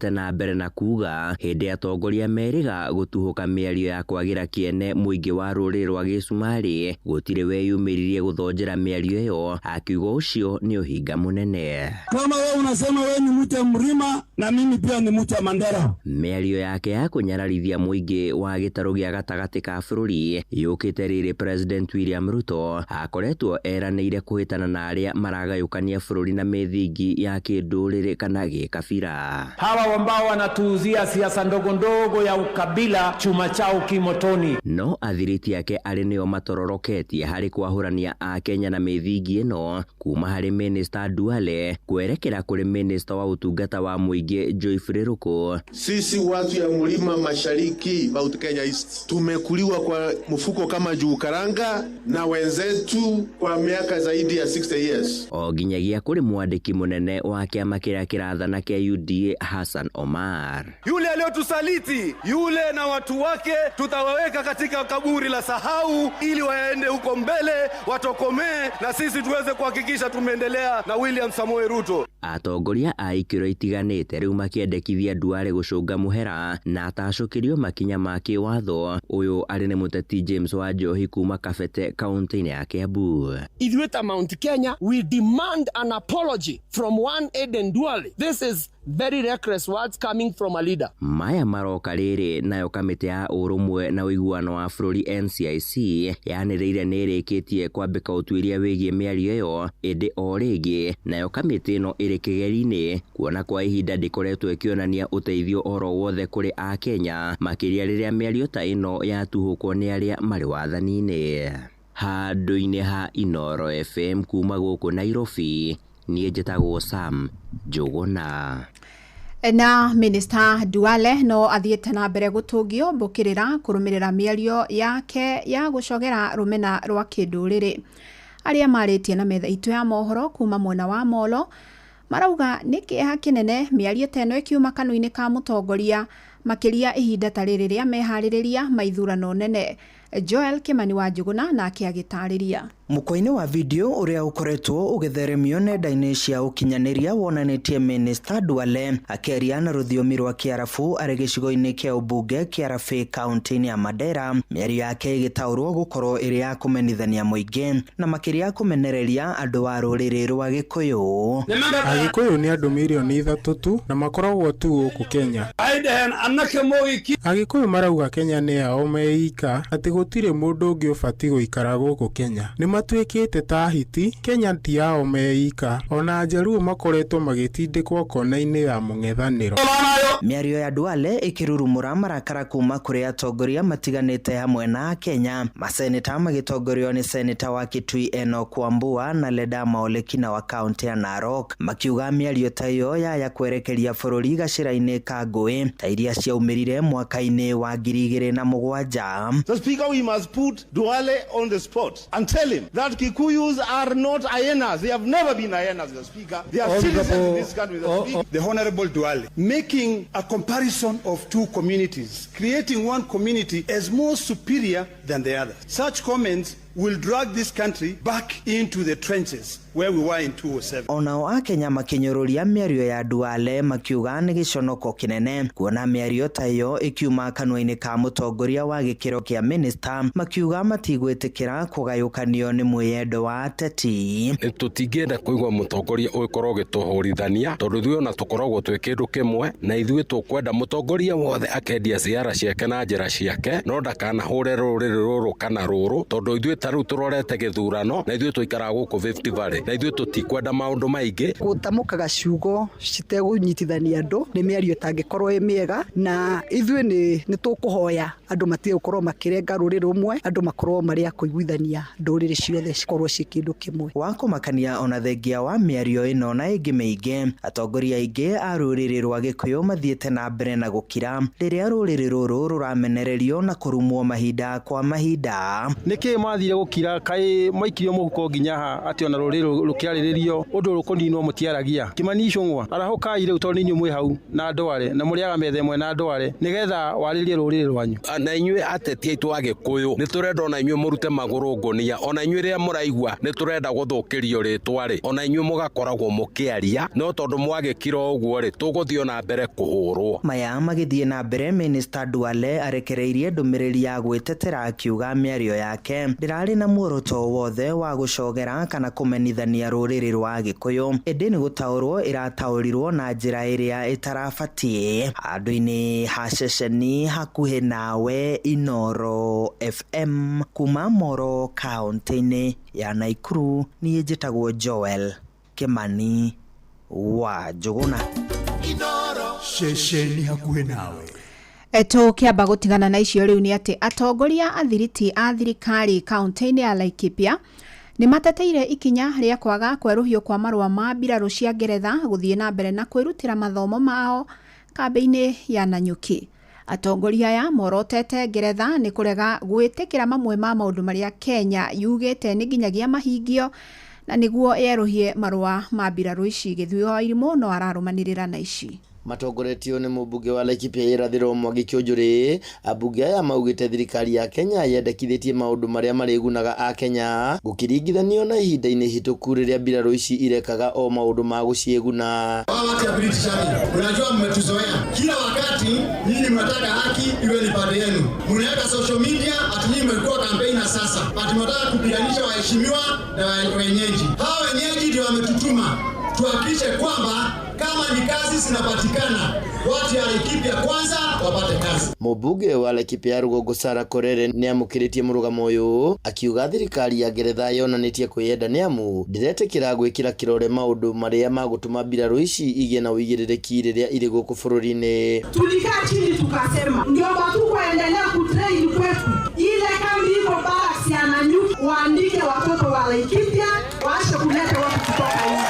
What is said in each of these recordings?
Na mbere na kuga hĩndĩ atongoria merĩga gũtuhũka mĩario ya kwagĩra kĩene mũingĩ wa rũrĩrĩ rwa gĩcumarĩ gũtirĩ weyumĩririe gũthonjera mĩario ĩyo, akiuga ũcio nĩ ũhinga mũnene. Kama wewe unasema wewe ni mtu ya mlima na mimi pia ni mtu ya Mandera. Mĩario yake ya kũnyararithia mũingĩ wa gĩtarũ gĩa gatagatĩ ka bũrũri yũkĩte rĩrĩ President William Ruto akoretwo eranĩire kũhĩtana na arĩa maragayũkania bũrũri na mĩthingi ya kĩndũrĩrĩ kana gĩkabira. Hawa ambao wanatuuzia siasa ndogo ndogo ya ukabila, chuma chao kimotoni. No athiriti ake arĩ nĩo matororoketie harĩ kwahũrania Akenya na mĩthingi ĩno kuma harĩ Minister Duale kwerekera kũrĩ Minister wa ũtungata wa mũingĩ Joyce Ruku. Sisi watu ya mlima mashariki Mount Kenya East tumekuliwa kwa mfuko kama juu karanga na wenzetu kwa miaka zaidi ya 60 years. O nginyagia kũrĩ mwandĩki mũnene wa kĩama kĩrĩa kĩrathana kĩa UDA Hassan Omar. Yule aliyotusaliti yule na watu wake tutawaweka katika kaburi la sahau, ili waende huko mbele watokomee, na sisi tuweze kuhakikisha tumeendelea na William Samoei Ruto. Atongoria a ikĩro itiganĩte rĩu makĩendekithia Duale gũcũnga mũhera na atacũkĩrio makinya ma kĩwatho. Ũyũ arĩ nĩ mũteti James Wanjohi kuma Kabete kaunti-inĩ ya Kiambu. Ithuĩ ta Mount Kenya, we demand an apology from one Aden Duale. This is very reckless words coming from a leader. Maya maroka rĩrĩ nayo kamĩtĩ ya ũrũmwe na ũiguano wa bũrũri NCIC yanĩrĩire nĩ ĩrĩkĩtie kwambĩka ũtuĩria wĩgiĩ mĩario ĩyo, ĩndĩ o rĩngĩ nayo kamĩtĩ ĩno ĩrĩ kĩgeri-inĩ kuona kwa ihinda ndĩkoretwo ĩkĩonania ũteithio oro wothe kũrĩ Akenya, makĩria rĩrĩa mĩario ta ĩno yatuhũkwo nĩ arĩa marĩ wathani-inĩ. Handũ-inĩ ha Inooro FM kuma gũkũ Nairobi, niĩ njĩtagwo Sam Njũgũna. Na Minister Duale no athiĩte na mbere gũtũngio mbũkĩrĩra kũrũmĩrĩra mĩario yake ya gũcogera rũmena rwa kĩndũrĩrĩ. Arĩa marĩtie na metha itũ ya mohoro kuma mwena wa Molo marauga nĩ kĩeha kĩnene mĩario ta ĩno ĩkiuma kanua-inĩ ka mũtongoria, makĩria ihinda ta rĩrĩ rĩa meharĩrĩria ma ithurano nene. Joel Kimani wa Njũgũna nake agĩtarĩria. Mũkwa-inĩ wa video ũrĩa ũkoretwo ũgĩtheremio nenda-inĩ cia ũkinyanĩria wonanĩtie Minister Duale akĩaria na rũthiomi rwa Kĩarabu arĩ gĩcigo-inĩ kĩa ũmbunge kĩa Rabai kaunti-inĩ ya Mandera, mĩario yake ĩgĩtaũrwo gũkorwo ĩrĩ ya kũmenithania mũingĩ na makĩria kũmenereria andũ a rũrĩrĩ rwa Gĩkũyũ. Agĩkũyũ nĩ andũ mirioni 3 tu na makoragwo tu gũkũ Kenya. Agĩkũyũ marauga Kenya nĩ yao meika, atĩ gũtirĩ mũndũ ũngĩ ũbatiĩ gũikara gũkũ Kenya. Nĩ matuĩkĩte ta hiti, Kenya ti yao meika, ona Njaruo makoretwo magĩtindĩkwo kona-inĩ ya mũng'ethanĩro. Mĩario ya Duale ĩkĩrurumũra marakara kuma kũrĩ atongoria matiganĩte hamwe na Akenya, maseneta magĩtongorio nĩ seneta wa Kitui Enoch Wambua na Ledama Olekina wa kaunti ya Narok, makiuga mĩario ta ĩyo yaya kwerekeria bũrũri gacĩra-inĩ ka ngũĩ ta iria ciaumĩrire mwaka-inĩ wa 2007. The Speaker, we must put Duale on the spot and tell him that Kikuyus are not hyenas. They have never been hyenas, the Speaker. They are citizens in this country, the Speaker. The Honorable Duale making a comparison of two communities, creating one community as more superior than the other. Such comments will drag this country back into the trenches where we were in 2007. Onao Akenya makĩnyũrũria mĩario ya Duale makiuga nĩ gĩconoko kĩnene kuona mĩario ta ĩyo ĩkiuma kanua-inĩ ka mũtongoria wa gĩkĩro kĩa minister, makiuga matigwĩtĩkĩra kũgayũkanio nĩ mwĩyendo wa ateti. Tũtingĩenda kũigua mũtongoria ũgĩkorwo ũgĩtũhũrithania tondũ ithuĩ ona tũkoragwo twĩ kĩndũ kĩmwe, na ithuĩ tũkwenda mũtongoria wothe akendia ciara ciake na njĩra ciake, no ndakanahũre rũrĩrĩ rũrũ kana rũrũ, tondũ ithuĩ ta rĩu tũrorete gĩthurano na ithuĩ tũikaraga gũkũ Rift Valley na ithuĩ tũtikwenda maũndũ maingĩ. Gũtamũkaga ciugo citegũnyitithania andũ nĩ mĩario ĩtangĩkorwo ĩ mĩega, na ithuĩ nĩ tũkũhoya andũ matige gũkorwo makĩrenga rũrĩrĩ rũmwe, andũ makorwo marĩ a kũiguithania ndũrĩrĩ ciothe cikorwo ciĩ kĩndũ kĩmwe. Wa kũmakania ona thengia wa mĩario ĩno na ĩngĩ mĩingĩ, atongoria aingĩ a rũrĩrĩ rwa Gĩkũyũ mathiĩte na mbere na gũkira rĩrĩa rũrĩrĩ rũrũ rũramenererio na kũrumwo mahinda kwa mahinda. Nĩkĩ mathire gũkira kaĩ maikirio mũhuko nginya ha atĩ ona rũrĩrĩ rũkĩarĩrĩrio ũndũ rũkũninwo mũtiaragia. Kimani Ichung'wa, arahũkai rĩu tondũ nĩ inyuĩ mwĩ hau na Ndware na mũrĩaga metha ĩmwe na Ndware nĩgetha warĩrie rũrĩrĩ rwanyu. Na inyuĩ ateti aitũ a Gĩkũyũ nĩ tũrenda ona inyuĩ mũrute magũrũ ngũnia, ona inyuĩ rĩrĩa mũraigua nĩ tũrenda gũthũkĩrio rĩtwa rĩ, ona inyuĩ mũgakoragwo mũkĩaria, no tondũ mwagĩkira ũguo rĩ, tũgũthiĩ ona mbere kũhũrwo. Maya magĩthiĩ na mbere, Minister Duale arekereirie ndũmĩrĩri ya gwĩtetera akiuga mĩario yake ndĩrarĩ na muoroto wothe wa gũcogera kana kũmenithania rũrĩrĩ rwa Gĩkũyũ, ĩndĩ nĩ gũtaũrwo ĩrataũrirwo na njĩra ĩrĩa ĩtarabatiĩ. Handũ-inĩ ha ceceni hakuhĩ nawe, Inoro FM kuma Moro kaunti-inĩ ya Naikuru, niĩ njĩtagwo Joel Kimani wa Njũgũna. Ceceni hakuhĩ nawe. Tũkĩamba gũtigana na icio rĩu nĩ atĩ atongoria athiriti a thirikari kaunti-inĩ ya Laikipia nĩ mateteire ikinya rĩa kwaga kwerũhio kwa marũa ma mbirarũ cia Ngeretha gũthiĩ na mbere na kwĩrutĩra mathomo mao kambĩ-inĩ ya Nanyuki. Atongoria aya morotete Ngeretha nĩ kũrega gwĩtĩkĩra mamwe ma maũndũ marĩa Kenya yugĩte nĩ nginyagia mahingio na nĩguo yerũhie marũa ma mbirarũ ici. Gĩthuĩ wa Irimũ no ararũmanĩrĩra na ici. Matongoretio nĩ mũmbunge wa Laikipia irathĩro Mwangi Kĩũnjũrĩ, ambunge aya maugĩte thirikari ya Kenya yendekithĩtie maũndũ marĩa marĩgunaga a Kenya gũkĩringithanio na ihinda-inĩ hĩtũku rĩrĩa mbirarũ ici irekaga o maũndũ ma gũciĩguna. Watu ya British Army, unajua mmetuzoea kila wakati, nyinyi mnataka haki iwe ni pande yenu, mnaweka social media ati nyinyi mmekuwa campaign na sasa ati mnataka kupiganisha waheshimiwa na wenyeji. Hawa wenyeji ndio wametutuma tuhakikishe kwamba kama ni kazi zinapatikana, watu ya Laikipia kwanza wapate kazi. Mũmbunge wa Laikipia rũgongo Sarah Korere nĩ amũkĩrĩtie mũrũgamo ũyũ akiuga thirikari ya Ngeretha yonanĩtie kwĩyenda nĩ amu ndĩretĩkĩra gwĩkĩra kĩrore maũndũ marĩa magũtũma mbirarũ ici igĩe na ũigĩrĩrĩki rĩrĩa irĩ gũkũ bũrũri-inĩ. Tulikaa chini tukasema ndio watu waendelea kutrain kwetu, ile kambi iko barracks ya Nanyuki, waandike watoto wa Laikipia, waache kuleta watu kutoka nje.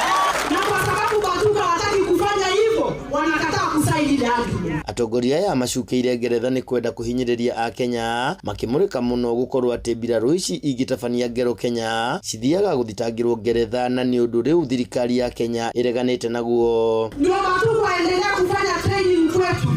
Na kwa sababu Batuka hawataki kufanya hivyo, wanakataa kusaini ile agreement. Atongoria aya macukĩire Ngeretha nĩ kwenda kũhinyĩrĩria a Kenya makĩmũrĩka mũno gũkorwo atĩ mbirarũ ici ingĩtabania ngero Kenya cithiaga gũthitangĩrwo Ngeretha na nĩ ũndũ rĩu thirikari ya Kenya ĩreganĩte naguo. Ndio watu waendelea kufanya training kwetu,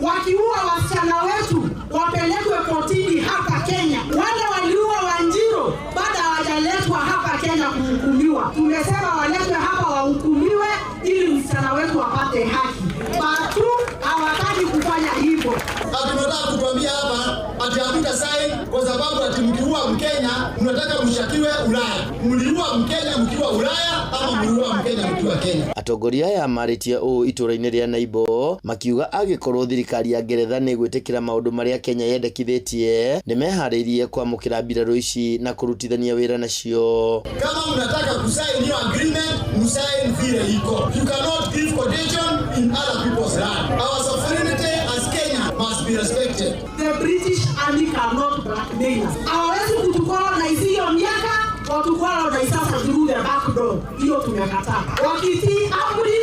wakiua wasichana wetu wapelekwe kotini hapa Kenya. Wale waliua Wanjiro bado hawajaletwa hapa Kenya kuhukumiwa. Tumesema waletwe hapa wahukumiwe ili msichana wetu apate haki. Batu hawataki kufanya hivyo. Ati mnataka kutuambia hapa ati hamta sign kwa sababu ati mkiua Mkenya mnataka mshakiwe Ulaya. Mliua Mkenya mkiwa Ulaya ama mliua Mkenya mkiwa Kenya? Atongoria aya marĩtie ũũ itũra-inĩ rĩa Naibo makiuga angĩkorwo thirikari ya Ngeretha nĩ gwĩtĩkĩra maũndũ marĩa Kenya yendekithĩtie nĩ meharĩirie kwamũkĩra mbirarũ ici na kũrutithania wĩra nacio. Kama mnataka kusign hiyo agreement, msign vile iko. You cannot give condition in other people's land. Our sovereignty as Kenya must be respected. The British Army cannot blackmail us. Hawawezi kutucolonize hiyo miaka, watucolonize sasa through the back door. Hiyo tumekataa. Wakitii amri,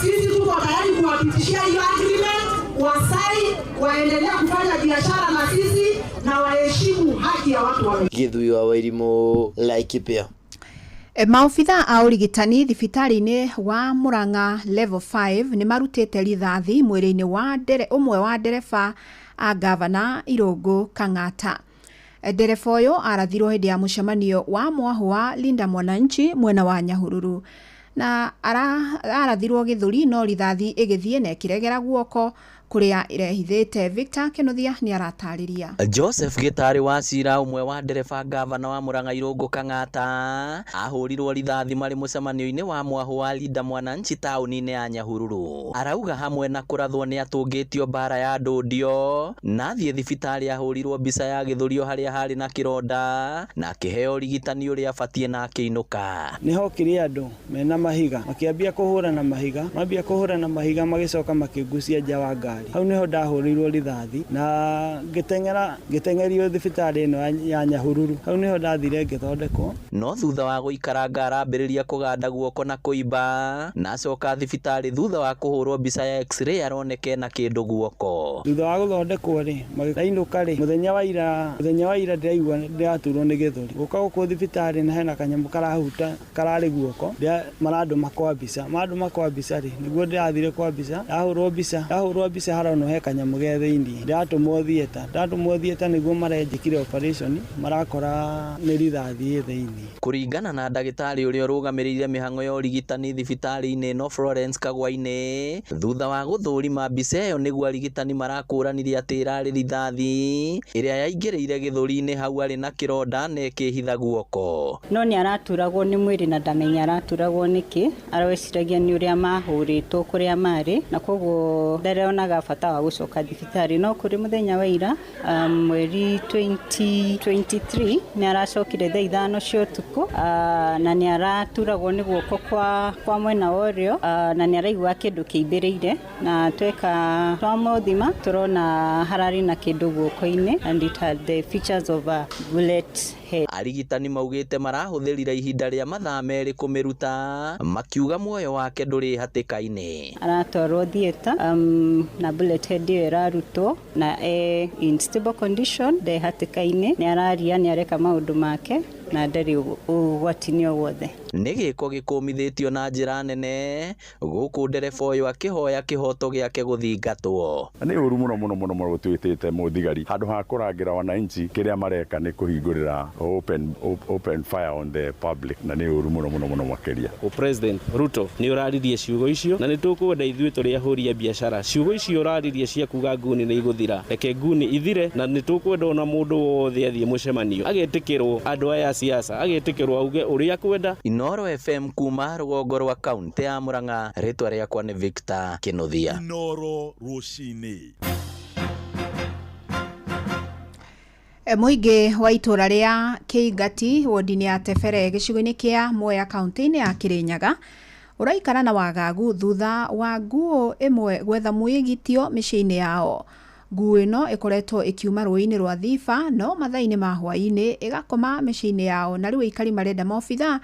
sisi tuko tayari kuwapitishia hiyo agreement, wasaini, waendelee kufanya biashara na sisi na waheshimu haki ya watu wa Gĩthuĩ wa Wairimũ, Laikipia. Maobitha a ũrigitani thibitarĩ-inĩ wa Murang'a level 5 nĩ marutĩte rithathi mwĩrĩ-inĩ wa ũmwe wa ndereba a gavana Irũngũ Kang'ata. Ndereba ũyũ arathirwo hĩndĩ ya mũcemanio wa mwahũ Linda Mwananchi mwena wa Nyahururu na arathirwo gĩthũri no rithathi ĩgĩthiĩ na ĩkĩregera guoko kũrĩa ĩrehithĩte. Victor Kĩnuthia nĩ aratarĩria. Joseph Gĩtarĩ wa cira ũmwe wa ndereba gavana wa Murang'a Irũngũ Kang'ata ahũrirwo rithathi marĩ mũcemanio-inĩ wa mwahũ wa Linda Mwananchi taũni-inĩ ya Nyahururu. Arauga hamwe na kũrathwo nĩ atũngĩtio mbara ya ndũndio na athiĩ thibitarĩ ahũrirwo mbica ya gĩthũrio harĩa harĩ na kĩronda na akĩheo ũrigitani ũrĩa abatiĩ na akĩinũka. Nĩ hokire andũ mena mahiga makĩambia kũhũra na mahiga, mambia kũhũra na mahiga magĩcoka makĩngucia nja wa ngari. ngari. Hau nĩho ndahũrĩirwo rithathi na ngĩteng'era, ngĩteng'erio thibitarĩ ĩno ya Nyahururu. Hau nĩho ndathire ngĩthondekwo. No thutha wa gũikaranga arambĩrĩria kũganda guoko na kũimba, na acoka thibitarĩ thutha wa kũhũrwo mbica ya x-ray aroneka ena kĩndũ guoko. Thutha wa gũthondekwo rĩ, ndainũka rĩ, mũthenya wa ira ndĩraigua ndĩraturwo nĩ gĩthũri. Gũka gũkũ thibitarĩ na hena kanyamũ karahuta kararĩ guoko, marandũma kwa mbica. Mandũma kwa mbica rĩ, nĩguo ndĩrathire kwa mbica, ndahũrwo mbica haronwo he kanyamũ ge thĩinĩ. Ndĩratũmwo theatre, ndatũmwo theatre nĩguo marenjĩkire operation, marakora nĩ rithathi ĩ thĩinĩ. Kũringana na ndagĩtarĩ ũrĩa ũrũgamĩrĩire mĩhang'o ya ũrigitani thibitarĩ-inĩ ĩno Florence Kagwainĩ, thutha wa gũthũrima mbica ĩyo nĩguo arigitani marakũranire atĩ ĩrarĩ rithathi ĩrĩa yaingĩrĩire gĩthũri-inĩ hau arĩ na kĩronda na ĩkĩhitha guoko. No nĩ araturagwo nĩ mwĩrĩ na ndamenya araturagwo nĩkĩ, arweciragia nĩ ũrĩa mahũrĩtwo kũrĩa marĩ, na koguo ndaronaga bata wa gũcoka thibitarĩ. No kũrĩ mũthenya wa ira, mweri 2023 nĩ aracokire thaa 5 cia ũtukũ, na nĩ araturagwo nĩ guoko kwa mwena wa ũrĩo, na nĩ araigua kĩndũ kĩimbĩrĩire, na tweka twamuthima tũrona hararĩ na kĩndũ guoko-inĩ, and it had the features of a bullet head. Arigitani maugĩte marahũthĩrire ihinda rĩa mathaa 2 kũmĩruta, makiuga muoyo wake ndũrĩ hatĩka-inĩ. Aratwarwo theatre, na bullet head ĩyo ĩrarutwo na in stable condition, nde hatĩka-inĩ, nĩ araria, nĩ areka maũndũ make na ndarĩ ũgwati-inĩ o wothe. Nĩ gĩko gĩkũmithĩtio na njĩra nene gũkũ ndereba ũyũ akĩhoya kĩhoto gĩake gũthingatwo. Nĩ ũru mũno mũno mũno mũno twĩtĩte mũthigari handũ ha kũrangĩra wananchi, kĩrĩa mareka nĩ kũhingũrĩra open fire on the public, na nĩ ũru mũno mũno mũno makĩria. O President Ruto nĩ ũraririe ciugo icio, na nĩ tũkwenda ithuĩ tũrĩ ahũri a biacara ciugo icio ũraririe cia kuga nguni nĩ igũthira, reke nguni ithire, na nĩ tũkwenda ona mũndũ wothe athiĩ mũcemanio agetĩkĩrwo andũ aya siasa agetĩkĩrwo auge ũrĩa kwenda. Inooro FM kuma rũgongo rwa kaunti ya Murang'a, rĩtwa rĩakwa nĩ Victor Kinuthia. Inooro rũcinĩ. Mũingĩ wa itũra rĩa Kĩingati wodi-inĩ ya Tebere gĩcigo-inĩ kĩa Mwea kaunti-inĩ ya Kĩrĩnyaga ũraikara na wagagu thutha wa nguo ĩmwe gwetha mwĩgitio mĩciĩ-inĩ yao. Nguo ĩno ĩkoretwo ĩkiuma rũĩ-inĩ rwa Thiba no mathaa-inĩ ma hwaĩ-inĩ ĩgakoma mĩciĩ-inĩ yao, na rĩu aikari marenda maobitha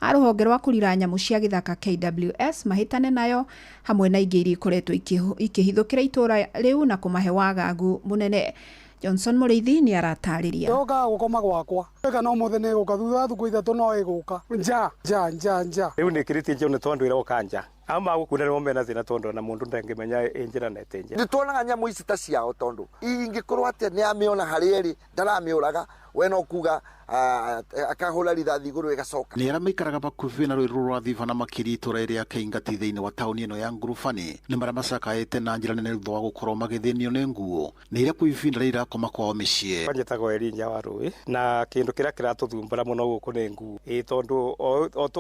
a rũhonge rwa kũrira nyamũ cia gĩthaka KWS mahĩtane nayo hamwe na ingĩ iria ikoretwo ikĩhithũkĩra itũra rĩu na kũmahe wagagu mũnene. Johnson Mũrĩithi nĩ aratarĩria. Ndoka gũkoma gwakwa ĩka no mũthĩ nĩ gũka, thutha wa thikũ 3 no ĩgũka. Nja nja nja nja rĩu nĩ kĩrĩtie njo nĩ tondũ ĩroka nja ama gũkũ nĩmo mena thĩna tondũ na mũndũ ndangĩmenya ĩ njĩra na ĩtĩ nja. Nĩ tuonaga nyamũ ici ta ciao tondũ ingĩkorwo atĩa nĩ amĩona harĩa ĩrĩ ndaramĩũraga, we no kuga akahũra rithathi igũrũ ĩgacoka. Nĩ arĩa maikaraga bakuhĩ na rũĩ rũrũ rwa Thiba na makĩria itũra rĩa Kĩingati thĩinĩ wa taũni ĩno ya Ngurubani nĩ marĩa macakaĩte na njĩra nene thutha wa gũkorwo magĩthĩnio nĩ nguo nĩ iria kwa ihinda rĩrĩ irakoma kwao mĩciĩ. Njĩtagwo Elijah wa Rũĩ, na kĩndũ kĩrĩa kĩratũthumbũra mũno gũkũ nĩ nguo ĩ tondũ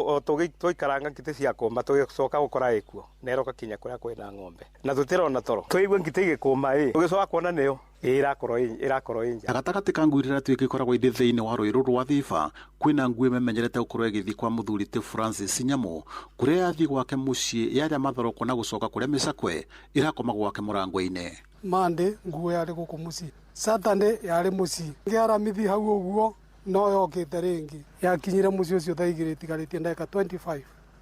o tũgĩikaranga ngitĩ ciakũma tũgĩcoka gũkora ĩkuo na ĩroka kinya kũrĩa kwĩna ng'ombe na tũtirona toro, tũigua ngitĩ ĩgĩkũma ĩ tũgĩcoka kuona nĩyo ĩrakorwo ĩ nja. Gatagatĩ ka nguo iria ĩratuĩka ĩkoragwo ĩrĩ thĩinĩ wa rũĩ rũrũ rwa Thiba kwĩna nguo ĩmenyerete gũkorwo ĩgĩthiĩ kwa mũthuri ti Francis Nyamu kũrĩa yathiĩ gwake mũciĩ yarĩa mathoroko na gũcoka kũrĩa mĩcakwe ĩrakoma gwake mũrango-inĩ. Monday nguo yarĩ gũkũ mũciĩ, Saturday yarĩ mũciĩ, ngĩaramithi hau ũguo no yokĩte rĩngĩ yakinyire mũciĩ ũcio thaa 2 ĩtigarĩtie ndagĩka 25,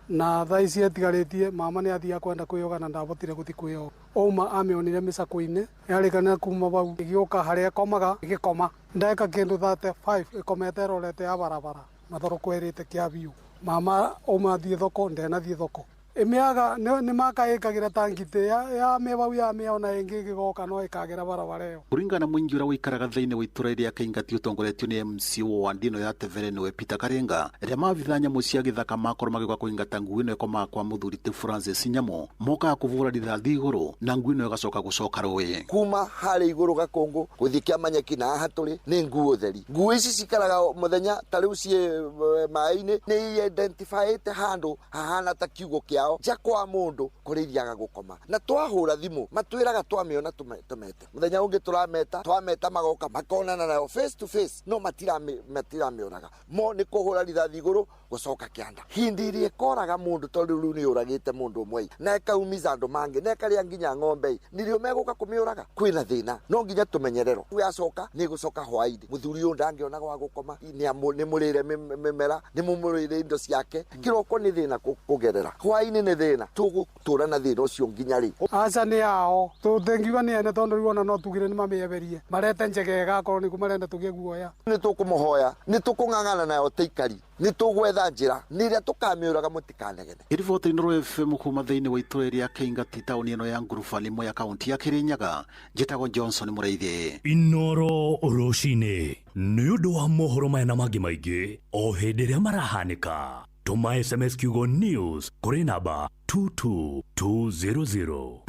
na thaa ici etigarĩtie mama nĩ athiaga kwenda kwĩyoga na ndabotire gũthiĩ kwĩyoga. Ouma amĩonire mĩcakwe-inĩ yarĩkana kuma bau ĩgĩũka harĩa ĩkomaga ĩgĩkoma ndagĩka kĩndũ 35 ĩkomete ĩrorete ya barabara mathoroko ĩrĩte kĩa biũ. Mama ouma athiĩ thoko ndenathiĩ thoko ĩmĩaga nĩ makaĩkagĩra ta ngitĩ ya mĩbau ya mĩa ona ĩngĩ ĩgĩgoka no ĩkagĩra barabara ĩyo. Kũringana na mũingĩ ũrĩa ũikaraga thĩinĩ wa itũra rĩa Kĩingati ũtongoretio nĩ MC wa ward ĩno ya Tebere nĩwe Peter Karenga, rĩrĩa maabithaa nyamũ cia gĩthaka makorwo magĩũka kũingata nguo ĩno ĩkomaga kwa mũthuri ti Francis Nyamu, mokaga kũbũra rithathi igũrũ na nguo ĩno ĩgacoka gũcoka rũĩ. Kuma harĩa igũrũ Gakũngũ gũthiĩ Kĩamanyeki na haha tũrĩ nĩ nguo theri. Nguo ici cikaraga mũthenya ta rĩu ciĩ maĩ-inĩ, nĩ identifyĩte handũ hahana ta kiugo kĩa ciao nja kwa mũndũ kũrĩa ithiaga gũkoma. Na twahũra thimũ matwĩraga twamĩona tũmete. Mũthenya ũngĩ tũrameta, twameta magoka makonana nayo face to face, no matiramĩũraga. Mo nĩ kũhũra rithathi igũrũ gũcoka kĩanda. Hĩndĩ ĩrĩa ĩkoraga mũndũ, tondũ rĩu nĩ yũragĩte mũndũ ũmwe na ĩkaumiza andũ mangĩ na ĩkarĩa nginya ng'ombe, nĩrĩo megũka kũmĩũraga. Kwĩna thĩna, no nginya tũmenyererwo. Yacoka nĩ ĩgũcoka hwaĩ-inĩ, mũthuri ũyũ ndangĩona gwa gũkoma, nĩ mũrĩre mĩmera, nĩ mũmũrĩre indo ciake. Kĩroko nĩ thĩna kũgerera, hwaĩ-inĩ nĩ thĩna, tũgũtũra na thĩna ũcio nginya rĩ? Aca nĩ ao, tũtingiuga nĩ ene, tondũ rĩu ona no tugire nĩ mamĩeberie, marete njegega akorwo nĩguo marenda tũgĩe guoya. Nĩ tũkũmũhoya, nĩ tũkũng'ang'ana nayo ta ikari, nĩ tũgwetha njĩra, nĩ ĩrĩa tũkamĩũraga mũtikanegene. Riboti Inooro FM kuma thĩinĩ wa itũra rĩa Kĩingati taũni ĩno ya Ngurubani Mwea kaunti ya Kĩrĩnyaga. Njĩtagwo Johnson Mũraithi. Inooro rũcinĩ nĩ ũndũ wa mohoro maya na mangĩ maingĩ o hĩndĩ ĩrĩa marahanĩka. Tũma SMS kiugo news kũrĩ namba 22200.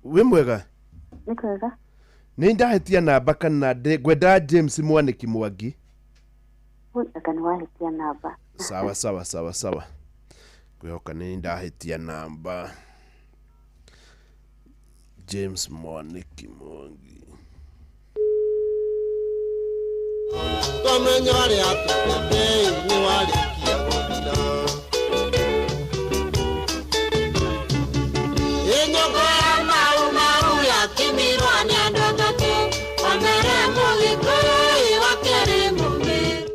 Wĩ mwega? Nĩ kwega. Nĩ ndahĩtia namba kana ngwenda James Mwanĩki Mwangi? Anga nĩ wahĩtia namba. Sawa sawa sawa sawa. Ngwĩhoka nĩ ndahĩtia namba. James Mwanĩki Mwangi. Twamenya arĩa tũtete nĩ warĩkia gũthira. Ĩnyongo ya mau mau yakimirwo nĩ andũ atatũ, wa mbere Mũgĩkũyũ, wa kerĩ Mũmĩrũ.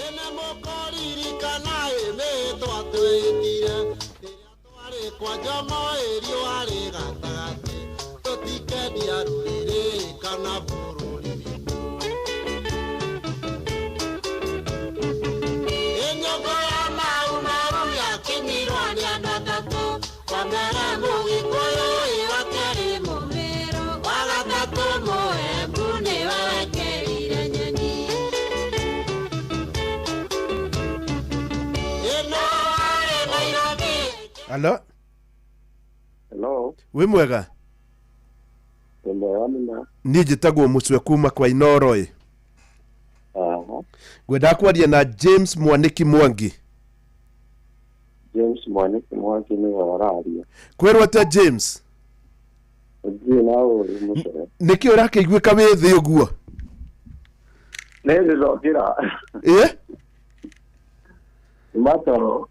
Ĩna mũkũririkana ĩmĩtwa twĩtire, rĩrĩa twarĩ kwa Jomo riũa rĩ gatagatĩ, tũtikendia rũrĩrĩ kana bũrũri witũ. Ĩnyongo ya mau mau yakinyirwo nĩ andũ atatũ, wa mbere Mũgĩkũyũ, wa kerĩ Mũmĩrũ, wa gatatũ Mũembu nĩwe wekĩrire nyeni. Ĩno warĩ Nairobi. Halo? Hello. Wĩ mwega? Wĩ mwega mũno. Niĩ njĩtagwo Mũcwe kuma kwa Inooro ĩ. Aha. Ngwendaga kwaria na James Mwanĩki Mwangi. James Mwanĩki Mwangi nĩwe ũraria. Kwĩrwo atĩa James? Ndirĩ na ũru Mũcwe. Nĩkĩ ũrakĩiguĩka wĩ thĩ ũguo? Nĩ ndĩrokĩra. Ĩ? Uma toro.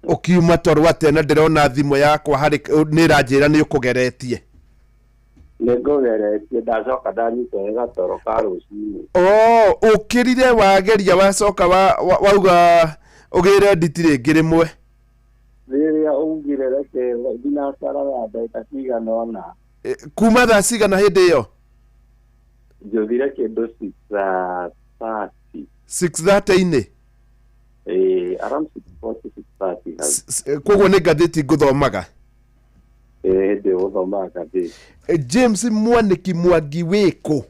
Ũkiuma toro atĩa na ndĩrona thimũ yakwa harĩ nĩ ĩranjĩra nĩ ũkũgeretie. Nĩ ngũgeretie ndacoka ndanyitwo nĩ gatoro ka rũcinĩ. Oh, ũkĩrire wageria wacoka wauga ũgĩre nditi rĩngĩ rĩmwe. Rĩrĩa ugire reke thinacara ya ndagĩka cigana ũna. Kuma thaa cigana hĩndĩ ĩyo? Njũthire kĩndũ 6:30. 6:30-inĩ? Around 6:40, 6:30 hau. Koguo nĩ ngathĩti ngũthomaga? Hĩndĩ ĩyo gũthomaga ngathĩti. James Mwanĩki Mwangi wĩkũ?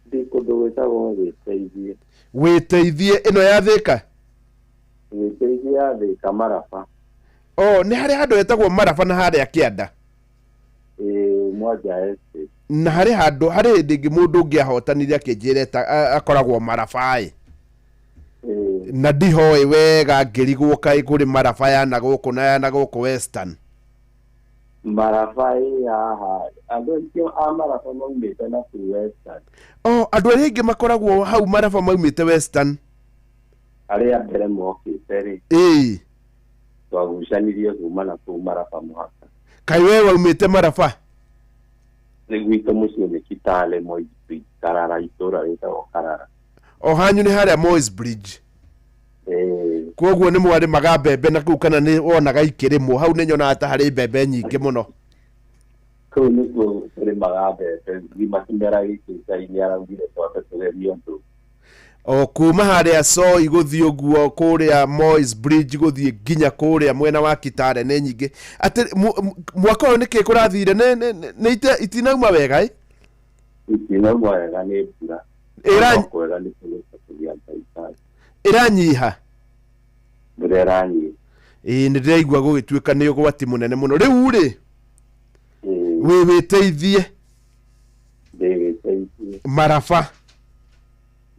Ndĩ kũndũ gwĩtagwo Wĩteithie. Wĩteithie ĩno ya Thĩka? Wĩteithie ya Thĩka Maraba. Oh, nĩ harĩ handũ hetagwo Maraba na harĩa kĩanda? Mwanja Estate. Na harĩ handũ, harĩ hĩndĩ ĩngĩ mũndũ ũngĩ ahotanire akĩnjĩra akoragwo Maraba ĩ. Na ndihoĩ wega ngĩrigwo kaĩ kũrĩ Maraba ya na gũkũ na ya na gũkũ Western. Maraba ĩ haha andũ aingĩ a Maraba maumĩte na kũu Western. O andũ arĩa aingĩ makoragwo hau Maraba maumĩte Western. Arĩa mbere mokĩte rĩ, Ĩĩ. twagucanirie kuma na kũu Maraba mũhaka. Kaĩ we waumĩte Maraba? Nĩ gwitũ mũciĩ nĩ Kitale, Moi Bridge, Karara, itũra rĩtagwo Karara. O hanyu nĩ harĩa Moi's Bridge? Ĩĩ. Koguo nĩ mwarĩmaga mbembe na kũu, kana nĩ wonaga ikĩrĩmwo hau? Nĩ nyonaga ta harĩ mbembe nyingĩ mũno. Kũu nĩkuo tũrĩmaga mbembe ngima. Kĩmera gĩkĩ Ngai nĩ araugire twambe tũgerie ũndũ. O kuma harĩa Soi gũthiĩ ũguo kũrĩa Moi's Bridge gũthiĩ nginya kũrĩa mwena wa Kitale nĩ nyingĩ. Atĩ mwaka ũyũ nĩkĩ kũrathire? Nĩ itinauma wega ĩ? Itinauma wega nĩ mbura. Ĩra- No kwega nĩ kũrĩka kũgĩa Ngai kazi. Ĩranyiha. Mbura ĩranyiha. Ĩĩ, nĩ ndĩraigua gũgĩtuĩka nĩ ũgwati mũnene mũno rĩu rĩ. Wĩ wĩteithie. Ndĩwĩteithie. Maraba.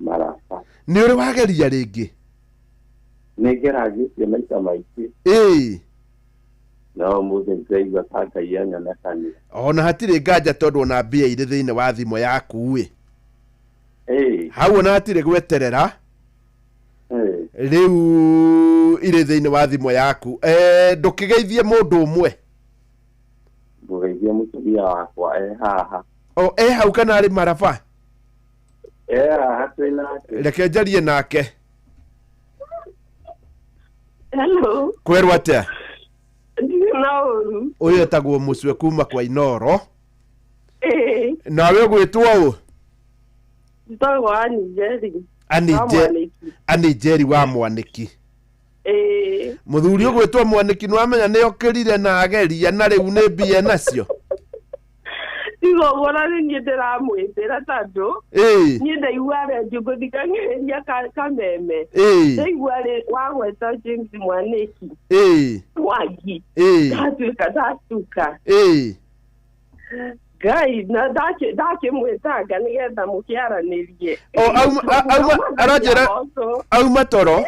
Maraba. Nĩ ũrĩ wageria rĩngĩ? Nĩ ngeragĩtie maita maingĩ. No ũmũthĩ ndĩraigua ta Ngai anyonekanire. Ona hatirĩ nganja, tondũ ona mbia irĩ thĩinĩ wa thimũ yaku ĩ. Hau ona hatirĩ gweterera. Rĩu irĩ thĩinĩ wa thimũ yaku. Ndũkĩgeithie mũndũ ũmwe. Ngũgeithia mũtumia wakwa e haha. O e hau kana arĩ Maraba? E haha twĩ nake. Reke njarie nake. Hello. Kwerwo atĩa? Ndirĩ na ũru. Ũyũ etagwo Mũcwe kuma kwa Inoro. Ĩĩ. Nawe ũgwĩtwo ũ? Njĩtagwo Annie Njeri. Annie Wa Mwanĩki. Annie Njeri wa Mwanĩki. Ĩĩ. Mũthuri ũgwĩtwo Mwanĩki, nĩwamenya nĩ okĩrire na ageria na rĩu nĩ mbia nacio. Tiga ũguo, na nĩ niĩ ndĩramwĩtĩra tondũ niĩ ndaigua rendio ngũthikagĩrĩria kameme. Ndaigua rĩ wagweta James Mwanĩki. Mwangi. Ndatuĩka ndatuka. Ngai na ndakĩmwĩtanga nĩgetha mũkĩaranĩrie. O auma aranjĩra auma toro.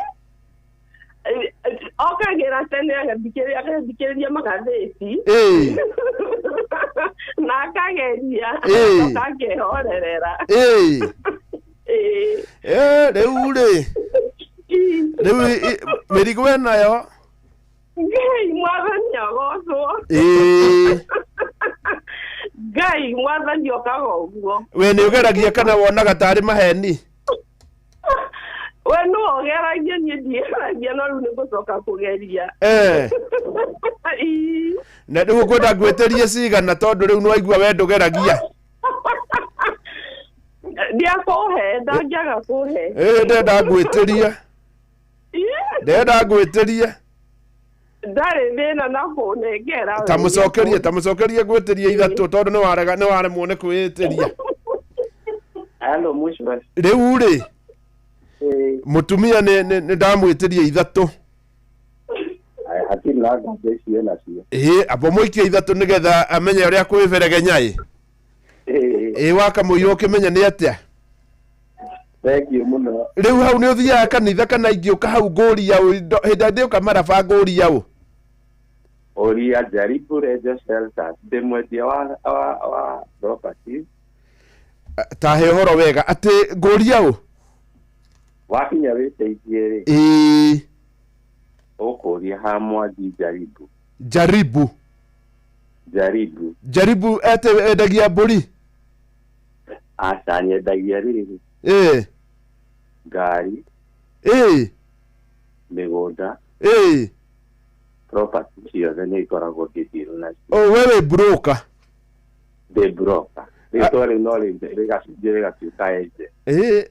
Okagĩra tene agathikĩrĩria magathĩti na akageria, agacoka akehorerera. Ĩĩ. Rĩu rĩ, rĩu mĩrigo ĩnayo. Ngai mwathani agocwo. Ngai mwathani okaga ũguo. We nĩ ũgeragia kana wonaga tarĩ maheni? We no ũgeragia, niĩ ndigeragia, no rĩu nĩ ngũcoka kũgeria. Ii. Na rĩu ũkwenda ngwĩtĩrie cigana, tondũ rĩu nĩwaigua we ndũgeragia? Ndiakũhe, ndangĩaga kũhe. Ĩ, ndenda ngwĩtĩrie. Ndenda ngwĩtĩrie. Ndarĩ thĩna na kũnengera. Ta mũcokerie, ta mũcokerie, ngwĩtĩrie ithatũ, tondũ nĩ warega, nĩ waremwo nĩ kwĩĩtĩria. Hello, Mũcwe. Rĩu rĩ, mũtumia nĩ ndamwĩtĩria ithatũ. Hatirĩ na nganja icio nacio. Ĩ, amba mũikie ithatũ nĩgetha amenye ũrĩa kwĩberegenya ĩ. Ĩ, wakamũiywo ũkĩmenya nĩ atĩa. Thank you mũno. Rĩu hau nĩ ũthiaga kanitha kana ingĩũka hau ngũria ũ hĩndĩ ĩrĩa ndĩũka Maraba ngũria ũ? Ũria Jaribu Rejo Shelters, ndĩ mwendia wa properties. Tahe ũhoro wega atĩ ngũria ũ? Wakinya wĩteithie rĩ, ũkũria ha Mwangi Jaribu. Jaribu. Jaribu. Jaribu ete endagia mbũri? Aca, nyendagia rĩrĩ, ngari, mĩgũnda, property ciothe nĩ ikoragwo ngĩdeal nacio. O we wĩ broker? Ndĩ broker. Rĩtwa rĩu no rĩgacenjio rĩgatuĩka agent. Ĩ,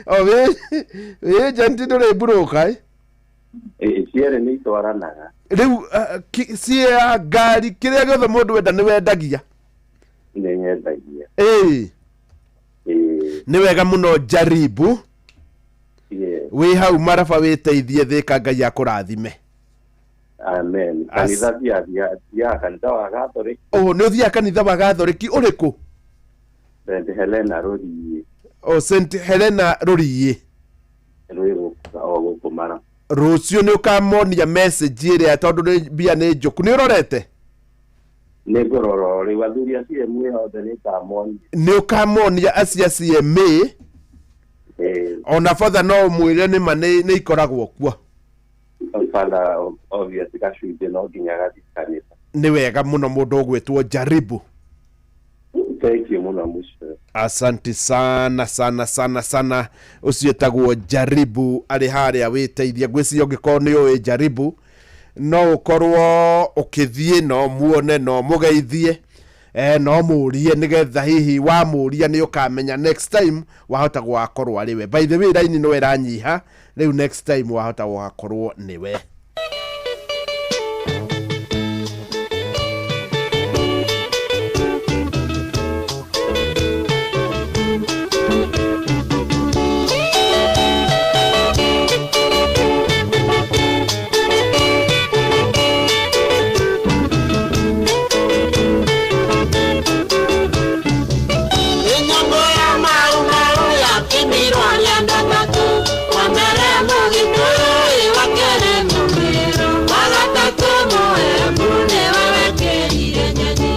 o wĩ agent, ndũrĩ broker ĩ? Ĩ, cierĩ nĩ itwaranaga. Rĩu cia ngari, kĩrĩa gĩothe mũndũ enda nĩ wendagia? Nĩ nyendagia. Ĩ, nĩ wega mũno, Jaribu. Wĩ hau Maraba wĩteithie Thĩka, Ngai akũrathime. Amen. Kanitha thiaga kanitha wa Gathoriki. O nĩ ũthiaga kanitha wa Gathoriki ũrĩkũ? St Helena Rũriĩ. O St Helena Rũriĩ. Rwĩ gũkũ o gũkũ Mara. Rũciũ nĩ ũkamonia message ĩrĩa, tondũ nĩ mbia nĩ njũku, nĩ ũrorete. Nĩ ngũrora rĩu athuri a CMA othe nĩ ngamonia. Nĩ ũkamonia acio a CMA. Ona batha no ũmwĩre nĩma nĩ ikoragwo kuo. Father obvious gacunjĩ no nginya gathiĩ kanitha. Nĩ wega mũno mũndũ ũgwĩtwo Jaribu. Thank you mũno mũcio. Asante sana sana sana sana. Ũcio ĩtagwo Jaribu arĩ harĩa wĩteithia. Ngwĩciria ũngĩkorwo nĩ ũĩ Jaribu no ũkorwo ũkĩthiĩ no muone no mũgeithie, no mũrie nĩgetha hihi wamũria nĩ ũkamenya next time wahota gũgakorwo arĩ we. By the way, raini no ĩranyiha rĩu, next time wahota gũgakorwo nĩwe. Enyongo ya mau mau yakimirwo nĩ andũ atatũ, wa mbere Mũgĩkũyũ, wa kerĩ Mũmĩrũ, wa gatatũ Mũembu nĩwe wekĩrire nyeni.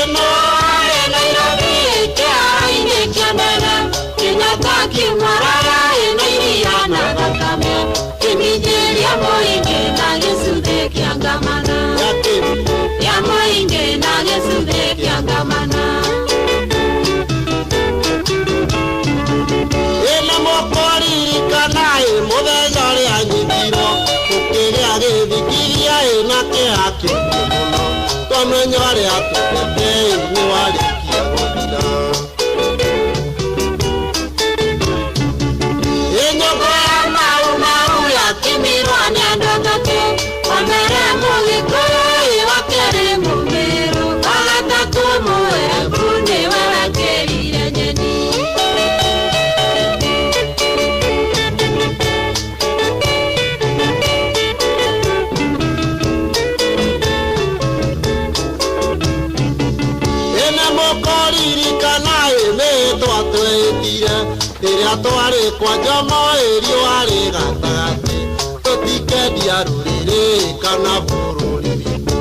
Ĩno yarĩ Nairobi kĩharo-inĩ kĩa ndege, Kenyatta akĩmwarara ĩna iria na thakame, kĩminjĩria mũingĩ na gĩcuthĩ kĩa ngamana. Ya mũingĩ na gĩcuthĩ kĩa ngamana. Ĩna mũkũririkana ĩ mũthenya ũrĩa nyitirwo ũkĩgĩa gĩthikiria ĩna kĩeha kĩingĩ mũno twamenya ũrĩa tũtete nĩ warĩkia gũthira. Enyongo ya mau mau yakimirwo nĩ andũ atatũ, wa mbere Mũgĩkũyũ, wa kerĩ Mũmĩrũ, wa gatatũ Mũembu nĩwe wekĩrire nyeni. Ĩna mũkũririkana ĩ mĩtwa twĩtire rĩrĩa twarĩ kwa Jomo ĩ riũa rĩ gatagatĩ tũtikendia rũrĩrĩ kana bũrũri witũ.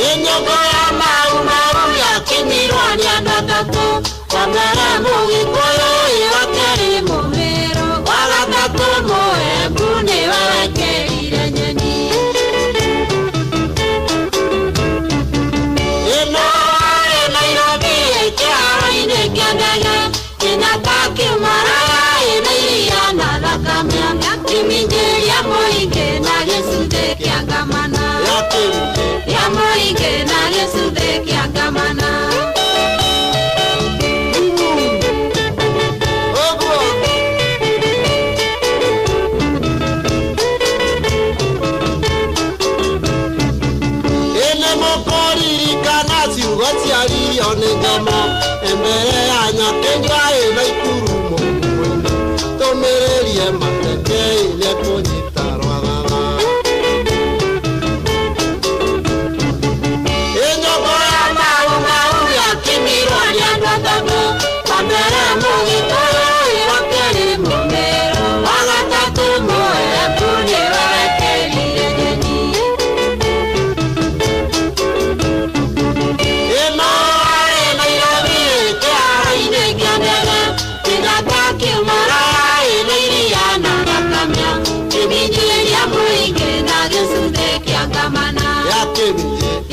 Enyongo ya mau mau yakimirwo nĩ andũ atatũ, wa mbere Mũgĩkũyũ, wa kerĩ Mũmĩrũ, wa gatatũ Mũembu nĩwe wekĩrire nyeni. Ĩno yarĩ Nairobi kĩharo-inĩ kĩa ndege, Kenyatta akĩmwarara ĩna iria na thakame, kĩminjĩria mũingĩ na gĩcuthĩ kĩa ngamana. Ya mũingĩ na gĩcuthĩ kĩa ngamana. Ĩnĩ mũkũririkana ciugo ciaririo nĩ Jomo mbere ya Nyakĩnyua ĩna ikuru mũguĩ-inĩ tũmĩrĩrie mateke nĩekũnyita rwathatha. Enyongo ya mau mau yakimirwo nĩ andũ atatũ, wa mbere Mũgĩkũyũ, wa kerĩ Mũmĩrũ, wa gatatũ Mũembu nĩwe wekĩrire nyeni. Ĩno yarĩ Nairobi kĩharo-inĩ kĩa ndege, Kenyatta akĩmwarara ĩna iria na thakame, kĩminjĩria mũingĩ na gĩcuthĩ kĩa ngamana.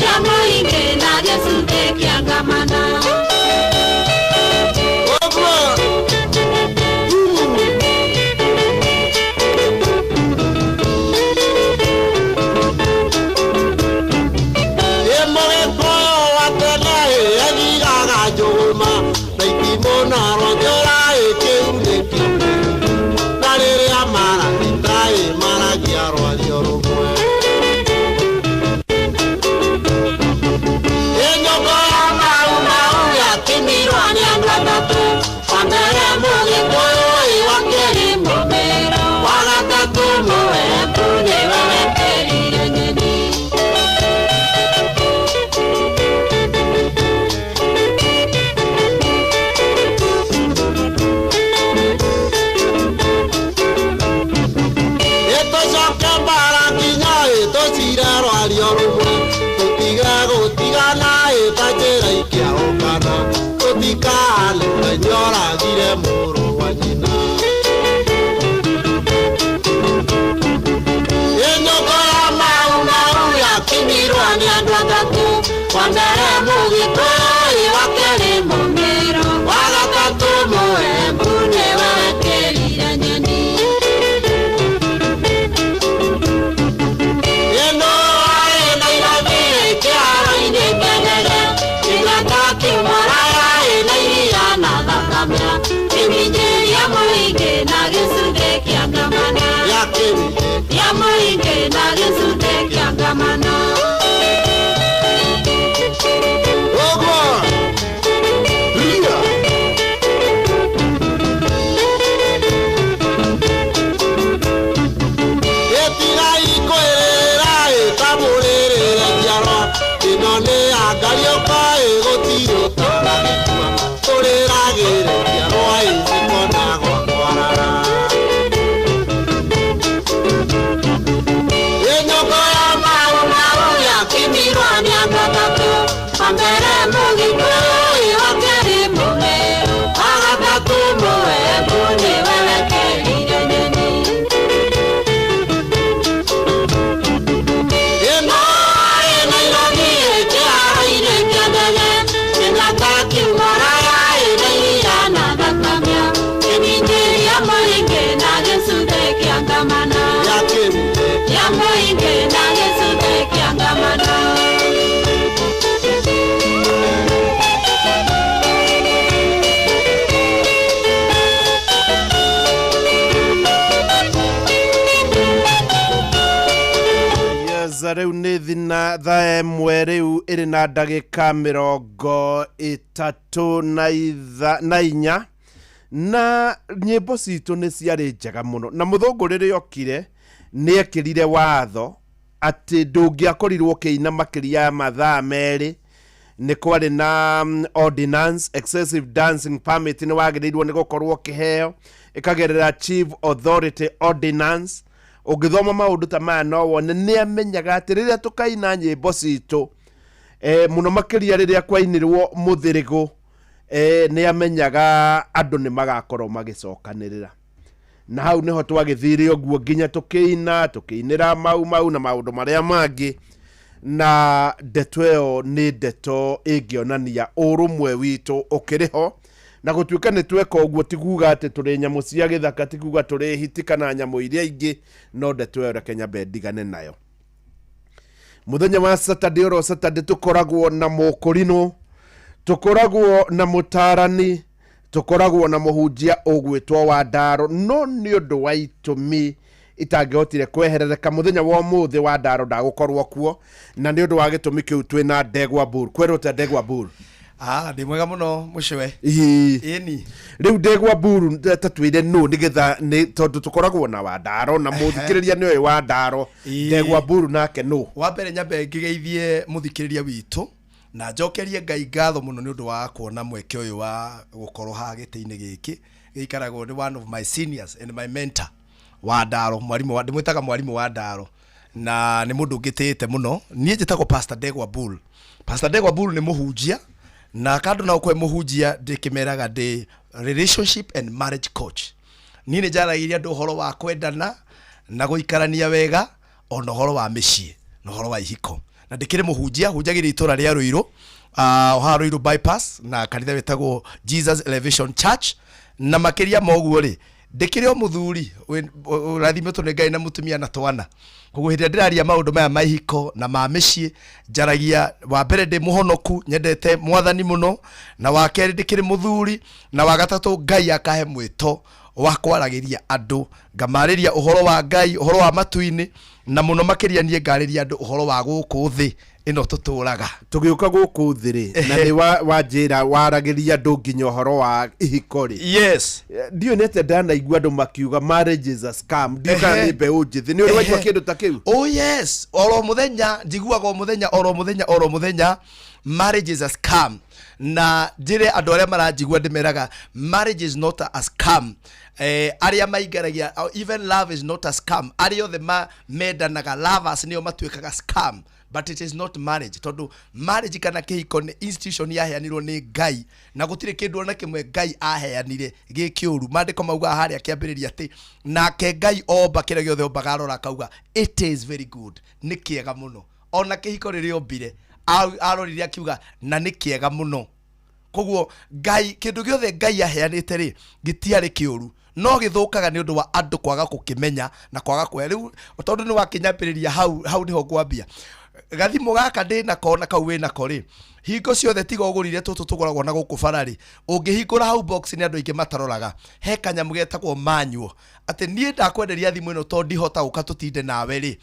Ya mũingĩ na gĩcuthĩ kĩa ngamana. Ĩ Mũgĩkũyũ wa tene ĩ ethigaga njũgũma na itimũ na rwanjũra ĩ kĩu nĩkĩo kĩu na rĩrĩa marathita ĩ maragia rwario rũmwe. Enyongo ya mau mau yakimirwo nĩ andũ atatũ, wa mbere Mũgĩkũyũ, wa kerĩ Mũmĩrũ, wa gatatũ Mũembu nĩwe wekĩrire nyeni. Tũtigana ĩta njĩra ikĩahũkana tũtikahane Ngai nĩoragire mũrũ wa nyina. Ĩnyũkũ ya Mau Mau yakinyirwo nĩ andũ atatũ, wa mbere Mũgĩkũyũ, wa kerĩ Mũmĩrũ, wa gatatũ Mũembu nĩwe wekĩrire nyeni. Ĩno arĩ Nairobi kĩharo-inĩ kĩa ndege, Kenyatta kĩmũraya ĩna iria na thakame, kĩminjĩria mũingĩ na gĩcunjĩ kĩa ngamana, ya mũingĩ na gĩcunjĩ kĩa ngamana. Ũguo ria ĩtigai kwĩrĩra ĩtamũrĩrĩre njiarwa ĩno nĩ ya ngariũka ĩgũtirĩ ũtaragĩkua tũrĩragĩre njiarwa ĩcikona gwa kwarara. Ĩnyũkũ ya Mau Mau yakinyirwo nĩ andũ atatũ, wa mbere Mũgĩkũyũ, wa kerĩ Mũmĩrũ, wa gatatũ Mũembu nĩwe wekĩrire nyeni. Ĩno arĩ Nairobi kĩharo-inĩ kĩa ndege, Kenyatta kĩmũraya ĩna iria na thakame, kĩminjĩria mũingĩ na gĩcunjĩ kĩa ngamana, ya mũingĩ na gĩcunjĩ kĩa ngamana. Yes, rĩu nĩ thina thaa ĩmwe rĩu ĩrĩ na ndagĩka mĩrongo ĩtatũ na na inya na nyĩmbo citũ nĩ ciarĩ njega mũno na mũthũngũ rĩrĩa okire nĩ ekĩrire watho atĩ ndũngĩakorirwo ũkĩina makĩria ya mathaa merĩ nĩ kwarĩ na ordinance excessive dancing permit nĩ wagĩrĩirwo nĩ gũkorwo ũkĩheo ĩkagerera chief authority ordinance. Ũngĩthoma maũndũ ta maya no wone nĩ amenyaga atĩ rĩrĩa tũkaina nyĩmbo citũ mũno makĩria rĩrĩa kwainĩrwo mũthĩrĩgũ nĩ amenyaga andũ nĩ magakorwo magĩcokanĩrĩra na hau nĩho twagĩthire ũguo nginya tũkĩina tũkĩinĩra Mau Mau na maũndũ marĩa mangĩ na ndeto ĩyo nĩ ndeto ĩngĩonania ũrũmwe witũ ũkĩrĩ ho na gũtuĩka nĩ tweka ũguo ti kuga atĩ tũrĩ nyamũ cia gĩthaka ti kuga tũrĩ hiti kana nyamũ iria ingĩ no ndeto ĩyo reke nyambe ndigane nayo. Mũthenya wa Saturday oro Saturday tũkoragwo na mũkũrinũ tũkoragwo na mũtarani tũkoragwo na mũhunjia ũgwĩtwo wa ndaro no nĩ ũndũ wa itũmi itangĩhotire kweherereka mũthenya wa ũmũthĩ wa ndaro ndagũkorwo kuo na nĩ ũndũ wa gĩtũmi kĩu twĩna Ndegwa Bull. Kwerwo ta Ndegwa Bull? Ndĩ mwega mũno mũcwe. Ĩĩ. Ĩni. Rĩu Ndegwa Bull ta twĩre nũ nĩgetha nĩ tondũ tũkoragwo na Wandaro na mũthikĩrĩria nĩ oĩ Wandaro. Ndegwa Bull nake nũ? Wa mbere nyambe ngĩgeithie mũthikĩrĩria witũ na njokerie Ngai ngatho mũno nĩ ũndũ wa kuona mweke ũyũ wa gũkorwo haha gĩtĩ-inĩ gĩkĩ gĩikaragwo nĩ one of my seniors and my mentor Wandaro, mwarimũ wa ndĩmwĩtaga mwarimũ wa Ndaro na nĩ mũndũ ngĩtĩĩte mũno. Niĩ njĩtagwo Pastor Ndegwa Bull. Pastor Ndegwa Bull nĩ mũhunjia na kando na gũkorwo mũhunjia ndĩkĩmeraga ndĩ relationship and marriage coach. Niĩ nĩ njaragĩria andũ ũhoro wa kwendana na gũikarania wega ona ũhoro wa mĩciĩ na ũhoro wa ihiko na ndĩkĩrĩ mũhunjia hunjagĩria itũra rĩa Ruiru haha Ruiru bypass na kanitha wĩtagwo Jesus Elevation Church na makĩria ma ũguo rĩ ndĩkĩrĩ o mũthuri ũrathimĩtwo nĩ Ngai na mũtumia na twana koguo hĩndĩ ĩrĩa ndĩraria maũndũ maya ma ihiko na ma mĩciĩ njaragia wa mbere ndĩ mũhonoku nyendete mwathani mũno na wa kerĩ ndĩkĩrĩ mũthuri na wa gatatũ Ngai akahe mwĩto wa kwaragĩria andũ ngamarĩria ũhoro wa Ngai ũhoro wa matu-inĩ na mũno makĩria niĩ ngarĩria andũ ũhoro wa gũkũ thĩ ĩno tũtũraga. Tũgĩũka gũkũ thĩ rĩ na nĩ wanjĩra waragĩria andũ nginya ũhoro wa ihiko rĩ. Yes. Ndiũĩ nĩ atĩa ndanaigua andũ makiuga marriage is a scam. Ndiũĩ kana nĩ mbeũ njĩthĩ. Nĩ ũrĩ waigua kĩndũ ta kĩu? Oh yes, oro mũthenya njiguaga o mũthenya oro mũthenya oro mũthenya marriage is a scam na njĩre andũ arĩa maranjigua ndĩmeraga marriage is not a scam. Arĩa maingaragia even love is not a scam. Arĩa othe mendanaga lovers nĩo matuĩkaga scam. But it is not marriage, tondũ marriage kana kĩhiko nĩ institution yaheanirwo nĩ Ngai, na gũtirĩ kĩndũ ona kĩmwe Ngai aheanire gĩ kĩũru. Maandĩko maugaga harĩa kĩambĩrĩria atĩ nake Ngai omba kĩrĩa gĩothe ombaga, arora akauga it is very good, nĩ kĩega mũno. Ona kĩhiko rĩrĩa ombire arorire akiuga na nĩ kĩega mũno. Koguo Ngai, kĩndũ gĩothe Ngai aheanĩte rĩ, gĩtiarĩ kĩũru, no gĩthũkaga nĩ ũndũ wa andũ kwaga gũkĩmenya na kwaga kuoya. Rĩu tondũ nĩ wakĩnyambĩrĩria hau, hau nĩho ngwambia. Gathimũ gaka ndĩ nako na kau wĩ nako rĩ, hingo ciothe tiga ũgũrire tũtũ tũgũragwo na gũkũ bara rĩ, ũngĩhingũra hau box nĩ andũ aingĩ mataroraga, he kanyamũ getagwo manual, atĩ niĩ ndakwenderia thimũ ĩno tondũ ndihota gũka tũtinde nawe rĩ,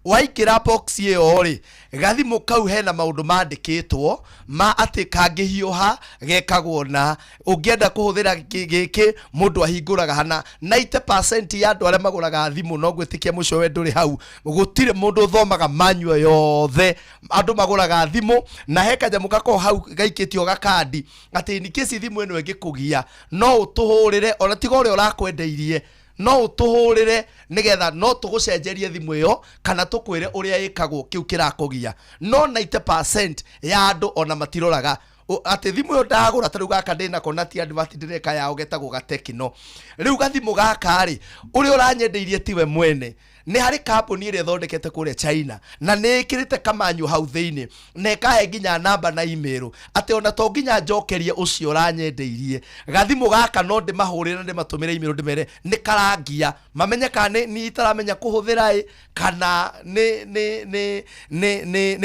waingĩra box ĩyo rĩ, gathimũ kau hena maũndũ mandĩkĩtwo ma atĩ kangĩhiũha gekagwo na ũngĩenda kũhũthĩra gĩkĩ mũndũ ahingũraga hana. 90% ya andũ arĩa magũraga thimũ, no ngwĩtĩkia mũcio we ndũrĩ hau, gũtirĩ mũndũ ũthomaga manual yothe. Andũ magũraga thimũ na he kanyamũ gakoragwo hau gaikĩtio gakandi atĩ in case thimũ ĩno ĩngĩkũgia no ũtũhũrĩre, ona tiga ũrĩa ũrakwendeirie, no ũtũhũrĩre nĩgetha no tũgũcenjerie thimũ ĩyo kana tũkwĩre ũrĩa ĩkagwo kĩu kĩrakũgia. No 90% ya andũ ona matiroraga atĩ thimũ ĩyo ndagũra. Ta rĩu gaka ndĩnako na ti advert ndĩreka yao, getagwo gatekino. Rĩu gathimũ gaka rĩ, ũrĩa ũranyendeirie tiwe mwene, nĩ harĩ kambuni ĩrĩa ĩthondekete kũrĩa China na nĩ ĩkĩrĩte kamanyu hau thĩinĩ na ĩkahe nginya namba na email atĩ ona to nginya njokerie ũcio ũranyendeirie gathimũ gaka, no ndĩmahũrĩre na ndĩmatũmĩre email ndĩmere nĩ karangia, mamenye kana nĩ itaramenya kũhũthĩra ĩ kana nĩ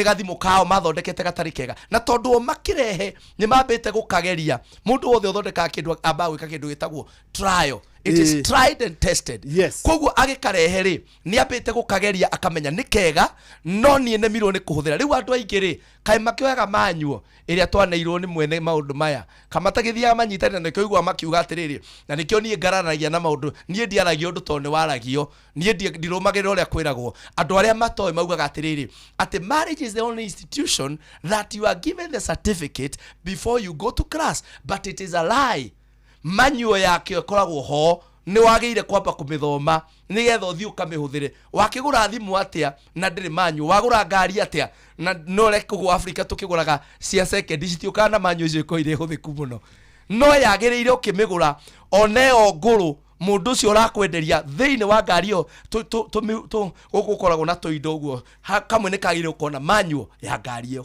gathimũ kao mathondekete gatarĩ kega. Na tondũ o makĩrehe nĩ mambĩte gũkageria. Mũndũ wothe ũthondekaga kĩndũ ambaga gwĩka kĩndũ gĩtagwo trial. It is tried and tested. Koguo agĩkarehe rĩ, nĩ ambĩte gũkageria akamenya nĩ kega, no niĩ nemirwo nĩ kũhũthĩra. Rĩu andũ aingĩ rĩ, kaĩ makĩoyaga manyuo ĩrĩa twaneirwo nĩ mwene maũndũ maya kamatagĩthiaga manyitanĩra, nĩkĩo igua makiuga atĩrĩrĩ, na nĩkĩo niĩ ngararagia na maũndũ. Niĩ ndiaragia ũndũ tondũ nĩ waragio, niĩ ndirũmagĩrĩra ũrĩa kwĩragwo. Andũ arĩa matoĩ maugaga atĩrĩrĩ, atĩ marriage is the only institution that you are given the certificate before you go to class, but it is a lie. Manual yakĩo ĩkoragwo ho, nĩ wagĩrĩire kwamba kũmĩthoma nĩgetha ũthiĩ ũkamĩhũthĩre. Wakĩgũra thimũ atĩa na ndĩrĩ manual? Wagũra ngari atĩa na no reke? Afrika tũkĩgũraga cia second citiũkaga na manual, icio ikorwo irĩ hũthĩku mũno, no yagĩrĩire ũkĩmĩgũra ona ĩyo ngũrũ, mũndũ ũcio ũrakwenderia thĩinĩ wa ngari ĩyo gũkũ gũkoragwo na tũindo ũguo, kamwe nĩ kagĩrĩire gũkorwo na manual ya ngari ĩyo.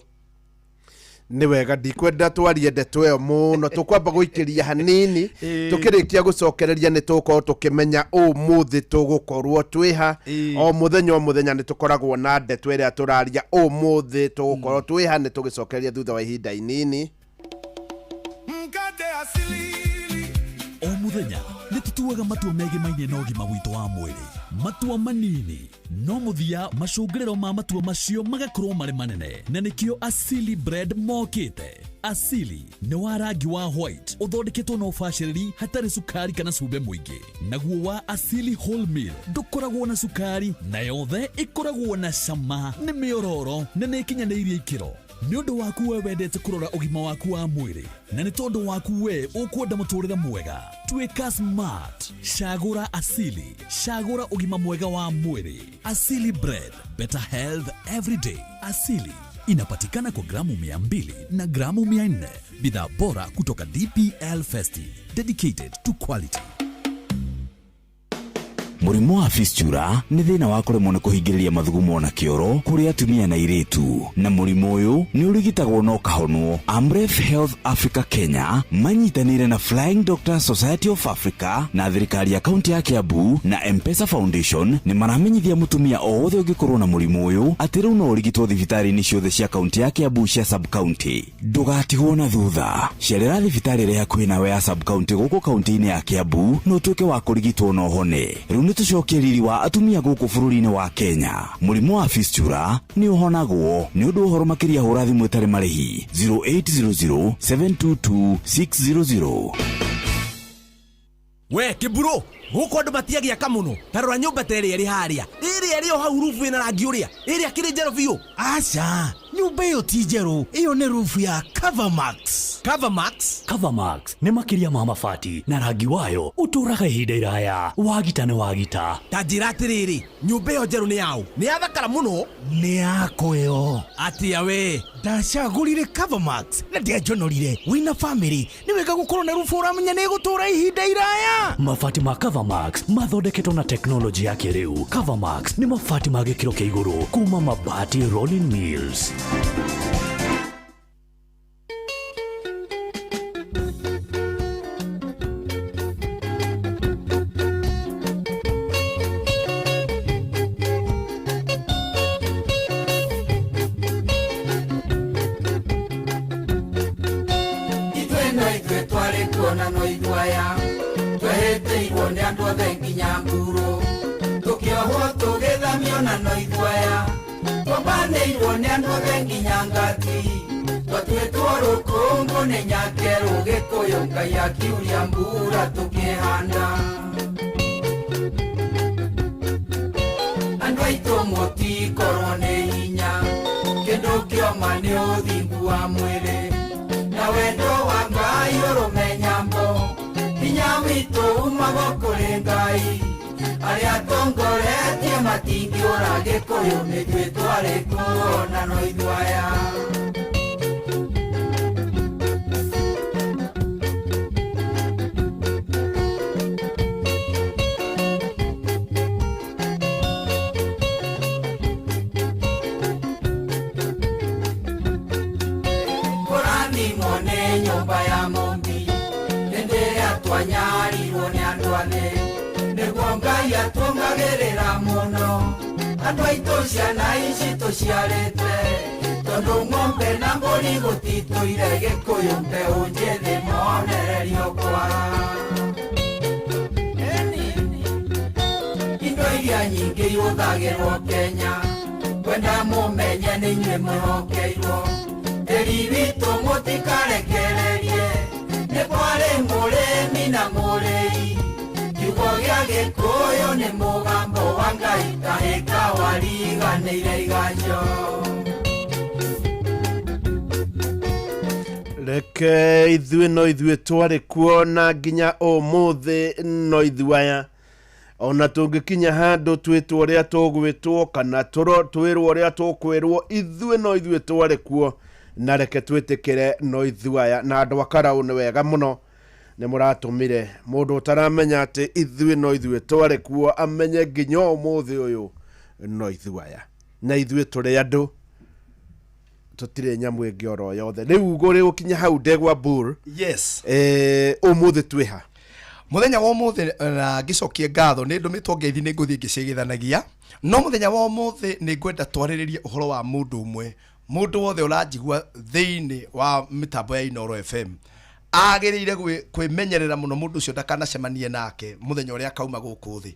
Nĩ wega, ndikwenda twarie ndeto ĩyo mũno, tũkwamba gũikĩria hanini. Tũkĩrĩkia gũcokereria nĩ tũgũkorwo tũkĩmenya ũmũthĩ tũgũkorwo twĩha. O mũthenya o mũthenya nĩ tũkoragwo na ndeto ĩrĩa tũraria, ũmũthĩ tũgũkorwo twĩha, nĩ tũgĩcokereria thutha wa ihinda inini. Mkate asili. O mũthenya nĩ tũtuaga matua megemainie na ũgima witũ wa mwĩrĩ, matua manini no mũthia macũngĩrĩro ma matua macio magakorwo marĩ manene, na nĩkĩo Asili Bread mokĩte. Asili nĩ wa rangi wa white, ũthondeketwo na ũbacĩrĩri, hatarĩ cukari kana cumbĩ mũingĩ. Naguo wa Asili Wholemeal ndũkoragwo na cukari, na yothe ĩkoragwo na cama, nĩ mĩororo na nĩ ĩkinyanĩirie ikĩro. Nĩ ũndũ waku we wendete kũrora ũgima waku wa mwĩrĩ, na nĩ tondũ waku we ũkwenda mũtũrĩre mwega, tuĩka smart, cagũra Asili, cagũra ũgima mwega wa mwĩrĩ. Asili Bread, better health every day. Asili inapatikana kwa gramu 200 na gramu 400. Bidhaa bora kutoka DPL Festive, dedicated to quality. Mũrimũ wa fistula nĩ thĩna wa kũremwo nĩ kũhingĩrĩria mathugumo na kĩoro kũrĩ atumia na airĩtu, na mũrimũ ũyũ nĩ ũrigitagwo na ũkahonwo. Amref Health Africa Kenya manyitanĩire na Flying Doctors Society of Africa na thirikari ya kaunti ya Kiambu na M-Pesa Foundation nĩ maramenyithia mũtumia o wothe ũngĩkorwo na mũrimũ ũyũ atĩ rĩu no ũrigitwo thibitarĩ-inĩ ciothe cia kaunti ya Kiambu cia sub county. Ndũgatigwo na thutha, cerera thibitarĩ ĩrĩa hakuhĩ nawe ya sub county gũkũ kaunti-inĩ ya Kiambu na ũtuĩke wa kũrigitwo na ũhone. Rĩu nĩ tũcokie riri wa atumia gũkũ bũrũri-inĩ wa Kenya. Mũrimũ wa fistula nĩ ũhonagwo. Nĩ ũndũ ũhoro makĩria hũra thimũ ĩtarĩ marĩhi 0800 722 600. We kĩmburu, gũkũ andũ matiagĩaka mũno. Ta rora nyũmba ta ĩrĩa ĩrĩ harĩa, ĩrĩa ĩrĩ o hau, rubu ĩna rangi ũrĩa, ĩrĩa kĩrĩ njerũ biũ. Aca, nyũmba ĩyo ti njerũ, ĩyo nĩ rubu ya Covermax. Covermax. Covermax nĩ makĩria ma mabati na rangi wayo ũtũũraga ihinda iraya. Wagita nĩ wagita. Ta njĩra atĩrĩrĩ, nyũmba ĩyo njerũ nĩ yaũ? Nĩ yathakara mũno. Nĩ yakwa ĩyo. Atĩa we? Ndacagũrire Covermax na ndianjonorire. Wĩna famĩlĩ nĩ wega gũkorwo na rubu ũramenya nĩ ĩgũtũũra ihinda iraya. Mabati ma Covermax mathondeketwo na teknolojĩ ya kĩrĩu. Covermax nĩ mabati ma gĩkĩro kĩa igũrũ kuma Mabati Rolling Mills. Ithuĩ no ithuĩ twarĩ kuona no ithuaya twehĩtĩirwo nĩ andũ othe nginya mburu tũkĩohwo tũgĩthamio na no ithuaya twambanĩirwo nĩ andũ othe nginya ngati twatuĩtwo rũkũngũ nĩ nyakerũ gĩkũyũ Ngai akiuria mbura tũkĩhanda andũ aitũ mũtikorwo nĩ hinya kĩndũ kĩoma nĩ ũthingu wa mwĩrĩ na wendo wa Ngai ũrũme nyambo hinya witũ umaga kũrĩ Ngai arĩa tongoretie matingĩũra Gĩkũyũ nĩthuĩ twarĩ kuona no ithuĩ aya. Kũrathimwo nĩ nyũmba ya Mũmbi hĩndĩ ĩrĩa twanyarirwo nĩ andũ athĩ nĩguo Ngai atuongagĩrĩra mũno andũ aitũ ciana ici tũciarĩte tondũ ng'ombe na mbũri gũtitũire Gĩkũyũ mbeũ njĩthĩ monererio kwa indo iria nyingĩ ihũthagĩrwo Kenya kwenda mũmenye nĩ inyuĩ mwĩhokeirwo tĩri witũ mũtikarekererie nĩ kwarĩ mũrĩmi na mũrĩi kiugo gĩa Gĩkũyũ nĩ mũgambo wa Ngai tahĩka wariganĩire iganjo. Reke ithuĩ no ithuĩ twarĩ kuo na nginya ũmũthĩ no ithuĩ aya ona tũngĩkinya handũ twĩtwo ũrĩa tũgwĩtwo kana twĩrwo ũrĩa tũkwĩrwo ithuĩ no ithuĩ twarĩ kuo na reke twĩtĩkĩre no ithuĩ aya na andũ a Karaũ nĩ wega mũno nĩ mũratũmire mũndũ ũtaramenya atĩ ithuĩ no ithuĩ twarĩ kuo amenye nginya ũmũthĩ ũyũ no ithuĩ aya na ithuĩ tũrĩ andũ tũtirĩ nyamũ ĩngĩ oro yothe rĩu gũrĩ gũkinya hau ndegwa Bull. Yes. Ũmũthĩ twĩha Mũthenya wa ũmũthĩ na ngĩcokie ngatho nĩ ndũmĩtwo ngeithi nĩ ngũthiĩ ngĩcigithanagia no mũthenya wa ũmũthĩ nĩ ngwenda twarĩrĩrie ũhoro wa mũndũ ũmwe mũndũ wothe ũranjigua thĩinĩ wa mĩtambo ya Inooro FM agĩrĩire kwĩmenyerera mũno mũndũ ũcio ndakanacemanie nake mũthenya ũrĩa akauma gũkũ thĩ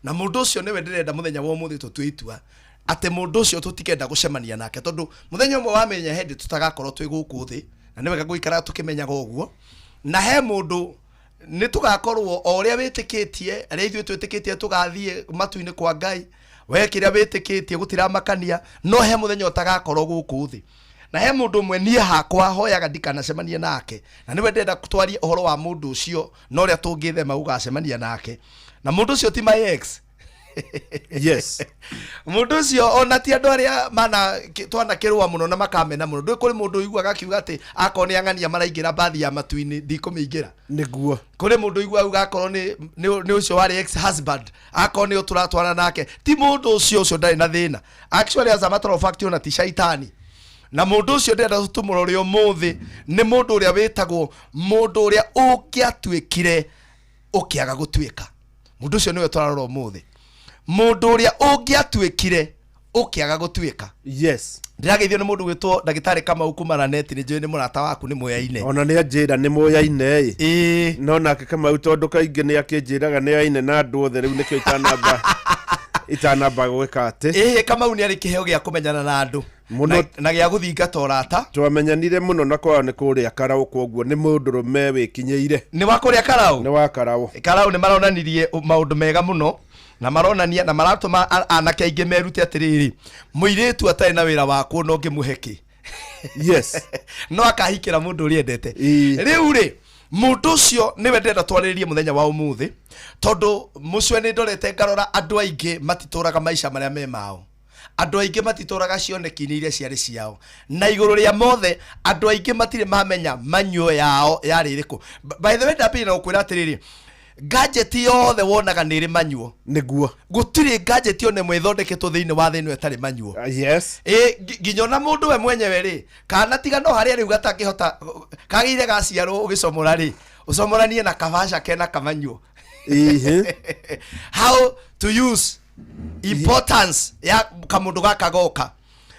na mũndũ ũcio nĩwe ndĩrenda mũthenya wa ũmũthĩ tũtue itua atĩ mũndũ ũcio tũtikenda gũcemania nake tondũ mũthenya ũmwe wamenya hĩndĩ tũtagakorwo twĩ gũkũ thĩ na nĩ wega gũikara tũkĩmenyaga ũguo na he mũndũ nĩ tũgakorwo o ũrĩa wĩtĩkĩtie arĩa ithuĩ twĩtĩkĩtie tũgathiĩ matu-inĩ kwa Ngai we kĩrĩa wĩtĩkĩtie gũtiramakania no he mũthenya ũtagakorwo gũkũ thĩ na he mũndũ ũmwe niĩ hakwa hoyaga ndikanacemanie nake na nĩwe ndĩrenda twarie ũhoro wa mũndũ ũcio na ũrĩa tũngĩthema gũgacemania nake na mũndũ ũcio ti my ex. Yes. Mũndũ ũcio ona ti andũ arĩa mana twanakĩrũa mũno na makamena mũno ndũĩ kũrĩ mũndũ ũiguaga akiuga atĩ akorwo nĩ ang'ania maraingĩra mbathi ya matu-inĩ ndikũmĩingĩra. Nĩguo. Kũrĩ mũndũ ũiguaga auga akorwo nĩ ũcio warĩ ex husband akorwo nĩ tũratwarana nake ti mũndũ ũcio ũcio ndarĩ na thĩna actually as a matter of fact ona ti shaitani na mũndũ ũcio ndĩrenda tũmũrore ũmũthĩ nĩ mũndũ ũrĩa wĩtagwo mũndũ ũrĩa ũngĩatuĩkire ũkĩaga gũtuĩka mũndũ ũcio nĩwe tũrarora ũmũthĩ mũndũ ũrĩa ũngĩatuĩkire ũkĩaga gũtuĩka. Yes. Ndĩrageithio nĩ mũndũ gwĩtwo ndagĩtarĩ Kamau kuma Raneti nĩ njũĩ nĩ mũrata waku nĩ mũyaine. Ona nĩ anjĩra nĩ mũyaine ĩ no nake Kamau tondũ kaingĩ nĩ akĩnjĩraga nĩ aine na andũ othe rĩu nĩkĩo itanamba gwĩka atĩ. Ĩĩ Kamau nĩ arĩ kĩheo gĩa kũmenyana na andũ mũno na gĩa gũthingata ũrata. Twamenyanire mũno na kwao nĩ kũrĩa Karaũ kwoguo nĩ mũndũrũme wĩkinyĩire. Nĩ wa kũrĩa Karaũ? Nĩ wa Karaũ. Karaũ nĩ maronanirie maũndũ mega mũno na maronania na maratũma anake aingĩ merute atĩrĩrĩ mũirĩtu atarĩ na wĩra wa kuona ũngĩmũhe kĩ Yes. No akahikĩra mũndũ ũrĩa endete. Rĩu rĩ, mũndũ ũcio nĩwe ndĩrenda twarĩrĩrie mũthenya wa ũmũthĩ, tondũ mũcwe nĩ ndorete ngarora andũ aingĩ matitũraga maica marĩa me mao, andũ aingĩ matitũraga cioneki-inĩ iria ciarĩ ciao, na igũrũ rĩa mothe andũ aingĩ matirĩ mamenya manyuo yao yarĩ ĩrĩkũ. By the way, ndambĩrĩria na gũkwĩra atĩrĩrĩ, gadget yothe wonaga nĩ ĩrĩ manyuo. Nĩguo. Gũtirĩ gadget ona ĩmwe ĩthondeketwo thĩinĩ wa thĩ ĩno ĩtarĩ manyuo. Yes. Ĩ nginya ona mũndũ we mwenyewe rĩ, kana tiga no harĩa rĩu gatangĩhota kagĩire gaciarwo, ũgĩcomora rĩ, ũcomoranie na kabaca kena kamanyuo. How to use, importance ya kamũndũ gaka goka.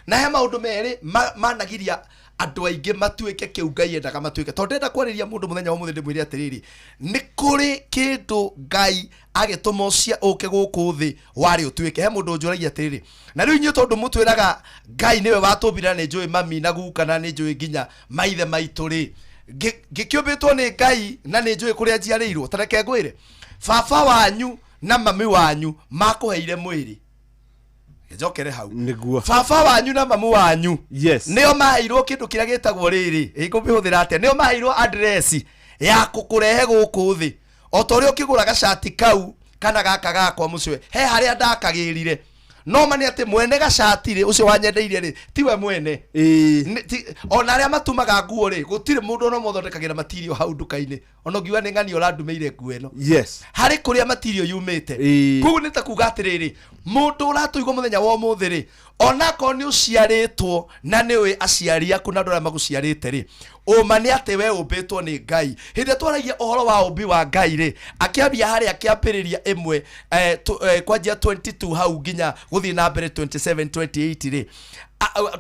Na he maũndũ merĩ managiria andũ aingĩ matuĩke kĩu Ngai endaga matuĩke, tondũ ndenda kwarĩria mũndũ mũthenya wa ũmũthĩ ndĩmwĩre atĩrĩrĩ, nĩ kũrĩ kĩndũ Ngai agĩtũma ũcia ũke gũkũ thĩ warĩ ũtuĩke. He mũndũ ũnjũragia atĩrĩrĩ, na rĩu inyuĩ tondũ mũtwĩraga Ngai nĩwe watũmbire na nĩ njũĩ mami na guka na nĩ njũĩ nginya maithe maitũ rĩ, ngĩkĩũmbĩtwo nĩ Ngai na nĩ njũĩ kũrĩa njiarĩirwo. Ta reke ngwĩre, baba wanyu na mami wanyu makũheire mwĩrĩ. Njokere hau. Nĩguo. Baba wanyu na mamu wanyu, yes, nĩo maheirwo kĩndũ kĩrĩa gĩtagwo rĩrĩ, ĩkũmĩhũthĩra atĩa, nĩo maheirwo address ya kũkũrehe gũkũ thĩ. O ta ũrĩa ũkĩgũra gacati kau kana gaka gakwa, mũcwe, he harĩa ndakagĩrire, no ma nĩ atĩ mwene gacati rĩ, ũcio wanyendeirie rĩ, tiwe mwene. Ona arĩa matumaga nguo rĩ, gũtirĩ mũndũ ona ũmwe ũthondekagĩra matirio hau nduka-inĩ ona ũngiuga nĩ ng'ani ũrandumĩire nguo ĩno. Harĩ kũrĩa matirio yumĩte. Koguo nĩ ta kuga atĩrĩrĩ, mũndũ ũratũigua mũthenya wa ũmũthĩ rĩ, onakorwo nĩ ũciarĩtwo na nĩ ũĩ aciari aku na andũ arĩa magũciarĩte rĩ, ũma nĩ atĩ we ũmbĩtwo nĩ Ngai. Hĩndĩ ĩrĩa twaragia ũhoro wa ũmbi wa Ngai rĩ, akĩambia harĩa akĩambĩrĩria ĩmwe, kwanjia 22 hau nginya gũthiĩ na mbere 27 28 rĩ,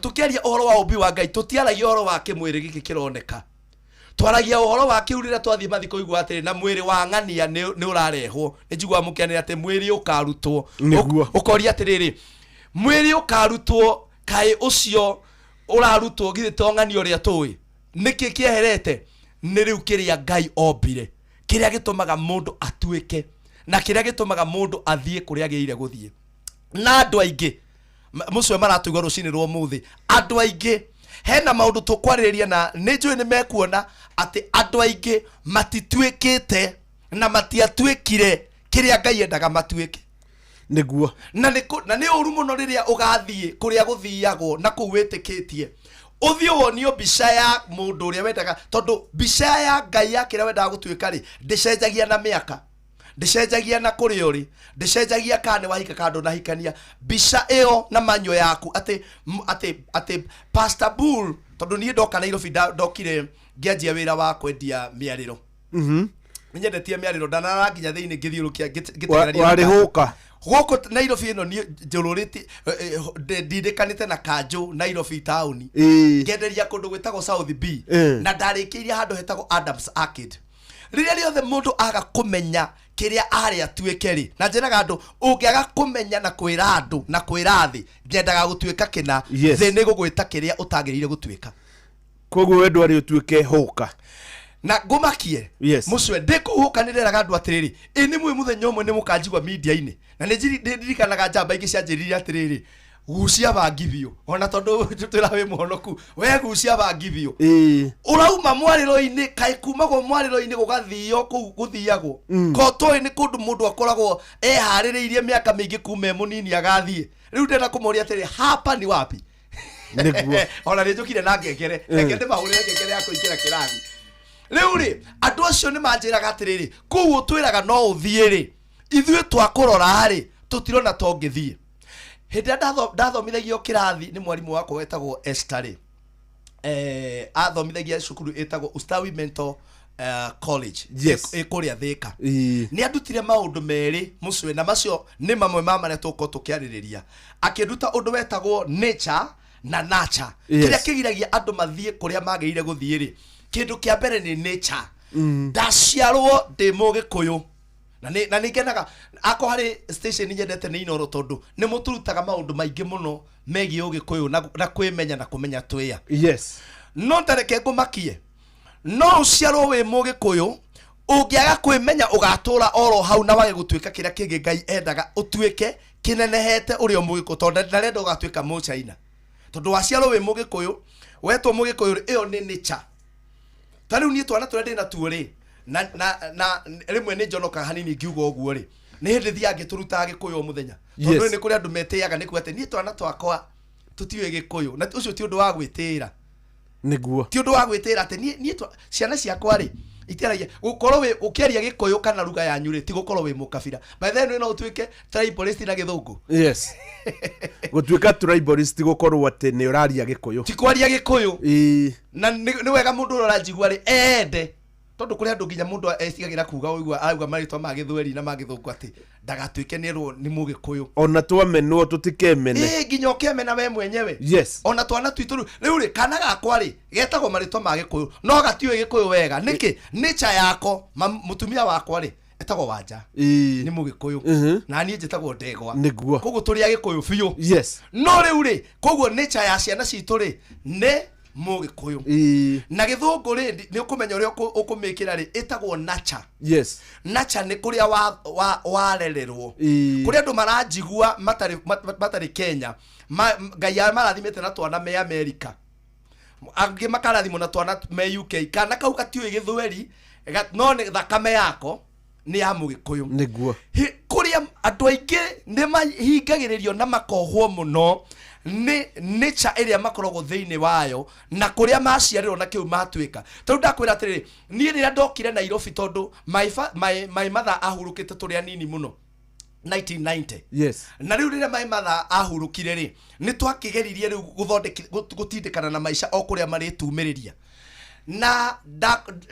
tũkĩaria ũhoro wa ũmbi wa Ngai, tũtiaragia ũhoro wa kĩmwĩrĩ gĩkĩ kĩroneka, twaragia ũhoro wa kĩu rĩrĩa twathiĩ mathiko igua atĩrĩ, na mwĩrĩ wa ng'ania nĩ ũrarehwo. Nĩ njiguaga mũkĩanĩra atĩ mwĩrĩ ũkarutwo. Nĩguo. Ũkoria atĩrĩrĩ, mwĩrĩ ũkarutwo, kaĩ ũcio ũrarutwo githĩ to ng'ania ũrĩa tũĩ? Nĩkĩ kĩeherete? Nĩ rĩu kĩrĩa Ngai ombire, kĩrĩa gĩtũmaga mũndũ atuĩke na kĩrĩa gĩtũmaga mũndũ athiĩ kũrĩa agĩrĩire gũthiĩ. Na andũ aingĩ mũcwe maratũigua rũcinĩ rwa ũmũthĩ, andũ aingĩ hena maũndũ tũkwarĩrĩria na nĩ njũĩ nĩ mekuona atĩ andũ aingĩ matituĩkĩte na matiatuĩkire kĩrĩa Ngai endaga matuĩke. Nĩguo. Na nĩ ũru mũno rĩrĩa ũgathiĩ kũrĩa gũthiagwo na kũu wĩtĩkĩtie, ũthiĩ wonio mbica ya mũndũ ũrĩa wendaga, tondũ mbica ya Ngai ya kĩrĩa wendaga gũtuĩka rĩ, ndĩcenjagia na mĩaka, ndĩcenjagia na kũrĩa ũrĩ, ndĩcenjagia kana nĩ wahika kana ndũnahikania. Mbica ĩyo na manyo yaku atĩ Pastor Bull, tondũ niĩ ndoka Nairobi, ndokire ngĩanjia wĩra wa kwendia mĩarĩro. Nĩnyendetie mĩarĩro, ndanara nginya thĩinĩ ngĩthiũrũkia ngĩteng'ereria Warĩ na kanjũ. Hũka. Gũkũ Nairobi ĩno niĩ njũrũrĩtie, ndindĩkanĩte na kanjũ Nairobi taũni, ngenderia kũndũ gwĩtagwo South B, na ndarĩkĩirie handũ hetagwo Adams Arcade. Rĩrĩa rĩothe mũndũ aga kũmenya kĩrĩa arĩ atuĩke rĩ, na njĩraga andũ, ũngĩaga kũmenya na kwĩra andũ na kwĩra thĩ nyendaga gũtuĩka kĩna, thĩ nĩ gũgwĩta kĩrĩa ũtagĩrĩire gũtuĩka. Koguo we ndwarĩ ũtuĩke hũka. Na ngũmakie, mũcwe, ndĩ kũu hũka nĩ nderaga andũ atĩrĩrĩ, ĩ nĩ mũĩ mũthenya ũmwe nĩ mũkanjigua media-inĩ. Na nĩ ndirikanaga njamba ingĩ cianjĩrire atĩrĩrĩ, gucia bangi biũ, ona tondũ twĩra wĩ mũhonoku, we gucia bangi biũ. Ũrauma mwarĩro-inĩ, kaĩ kumagwo mwarĩro-inĩ gũgathio kũu gũthiagwo? Ko tũĩ nĩ kũndũ mũndũ akoragwo eharĩrĩirie mĩaka mĩingĩ kuma e mũnini agathiĩ. Rĩu ndĩrenda kũmoria atĩrĩ, hapa ni wapi? Nĩguo. Ona nĩ njũkire na ngengere. Reke ndĩmahũrĩre ngengere ya kũingĩra kĩrathi. Rĩu rĩ, andũ acio nĩ manjĩraga atĩrĩrĩ, kũu ũtwĩraga no ũthiĩ rĩ, ithuĩ twakũrora rĩ, tũtirona ta ũngĩthiĩ. Hĩndĩ ĩrĩa ndathomithagio kĩrathi nĩ mwarimũ wakwa wetagwo Esther rĩ, athomithagia cukuru ĩtagwo Ustawi Mental College, ĩ kũrĩa Thĩka. Nĩ andutire maũndũ merĩ, mũcwe, na macio nĩ mamwe ma marĩa tũgũkorwo tũkĩarĩrĩria. Akĩnduta ũndũ wetagwo nature na nurture. Kĩrĩa kĩgiragia andũ mathiĩ kũrĩa magĩrĩire gũthiĩ rĩ, kĩndũ kĩa mbere nĩ nature. Ndaciarwo ndĩ Mũgĩkũyũ, na nĩ ngenaga akorwo harĩ station nyendete nĩ Inoro, tondũ nĩ mũtũrutaga maũndũ maingĩ mũno megiĩ Ũgĩkũyũ na kwĩmenya na kũmenya twĩa. No tareke ngũmakie, no ũciarwo wĩ Mũgĩkũyũ, ũngĩaga kwĩmenya ũgatũra oro hau na wage gũtuĩka kĩrĩa kĩngĩ Ngai endaga ũtuĩke kĩnenehete ũrĩa Mũgĩkũyũ, tondũ ndarenda ũgatuĩka Mũchaina. Tondũ waciarwo wĩ Mũgĩkũyũ, Wetwo Mũgĩkũyũ rĩ, ĩyo nĩ nature. Ta rĩu niĩ twana tũrĩa ndĩ natuo rĩ, na rĩmwe nĩ njonokaga hanini ngiuga ũguo rĩ, nĩ hĩndĩ thiaga ngĩtũrutaga Gĩkũyũ o mũthenya, tondũ nĩ kũrĩ andũ metĩaga nĩ kuga atĩ niĩ twana twakwa tũtiũĩ Gĩkũyũ, na ũcio ti ũndũ wa gwĩtĩĩra. Ti ũndũ wa gwĩtĩĩra atĩ niĩ ciana ciakwa rĩ itiaragia. Gũkorwo wĩ ũkĩaria Gĩkũyũ kana ruga yanyu rĩ, ti gũkorwo wĩ mũkabira. By the way, no ũtuĩke tribalist na Gĩthũngũ. Yes, gũtuĩka tribalist gũkorwo atĩ nĩ ũraria Gĩkũyũ. Ti kwaria Gĩkũyũ. Na nĩ wega mũndũ ũrĩa ũranjigua rĩ ende, tondũ kũrĩ andũ nginya mũndũ etigagĩra kuga, ũigua auga marĩtwa ma Gĩthweri na ma Gĩthũngũ atĩ ndagatuĩke nĩerwo nĩ Mũgĩkũyũ. Ona twamenwo tũtikemene. Ĩ, nginya ũkemena we mwenyewe. Ona twana twitũ rĩu rĩ, kana gakwa rĩ getagwo marĩtwa ma Gĩkũyũ no gatiũĩ Gĩkũyũ wega. Nĩkĩ? Nature yako. Mũtumia wakwa rĩ etagwo Wanja, nĩ Mũgĩkũyũ, na niĩ njĩtagwo Ndegwa. Koguo tũrĩ Agĩkũyũ biũ. No rĩu rĩ, koguo nature ya ciana citũ rĩ nĩ Mũgĩkũyũ na Gĩthũngũ rĩ, nĩ ũkũmenya ũrĩa ũkũmĩkĩra rĩ, ĩtagwo nature. Nature nĩ kũrĩa warererwo. Kũrĩa andũ maranjigua matarĩ Kenya, Ngai amarathimĩte na twana me America, angĩ makarathimwo na twana me UK, kana kau gatiũĩ Gĩthweri, no nĩ thakame yako nĩ ya Mũgĩkũyũ. Kũrĩa andũ aingĩ nĩ mahingagĩrĩrio na makohwo mũno nĩ nature ĩrĩa makoragwo thĩinĩ wayo na kũrĩa maciarĩrwo na kĩu matuĩka. Tondũ ndakwĩra atĩrĩrĩ, niĩ rĩrĩa ndokire Nairobi, tondũ my mother ahurũkĩte tũrĩ anini mũno 1990, na rĩu rĩrĩa my mother ahurũkire rĩ, nĩ twakĩgeririe rĩu gũtindĩkana na maica o kũrĩa marĩtumĩrĩria, na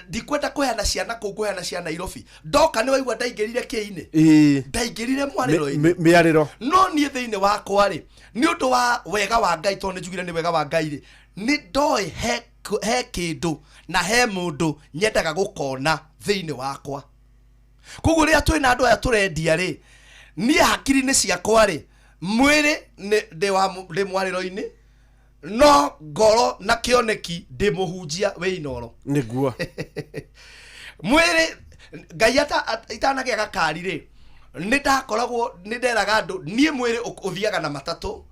ndikwenda kũheana ciana kũu, kũheana ciana Nairobi. Ndoka nĩ waigua ndaingĩrire kĩ-inĩ, ndaingĩrire mwarĩro-inĩ. Mĩarĩro. No niĩ thĩinĩ wakwa rĩ, nĩ ũndũ wa wega wa Ngai, tondũ nĩ njugire nĩ wega wa Ngai rĩ, nĩ ndoĩ he kĩndũ na he mũndũ nyendaga gũkona thĩinĩ wakwa. Koguo rĩrĩa twĩna andũ aya tũrendia rĩ, niĩ hakiri-inĩ ciakwa rĩ, mwĩrĩ nĩ ndĩ mwarĩro-inĩ, no ngoro na kĩoneki ndĩ mũhunjia wĩ Inoro. Mwĩrĩ Ngai itanagĩa gakari rĩ, nĩ ndakoragwo nĩ nderaga andũ niĩ mwĩrĩ ũthiaga na matatũ,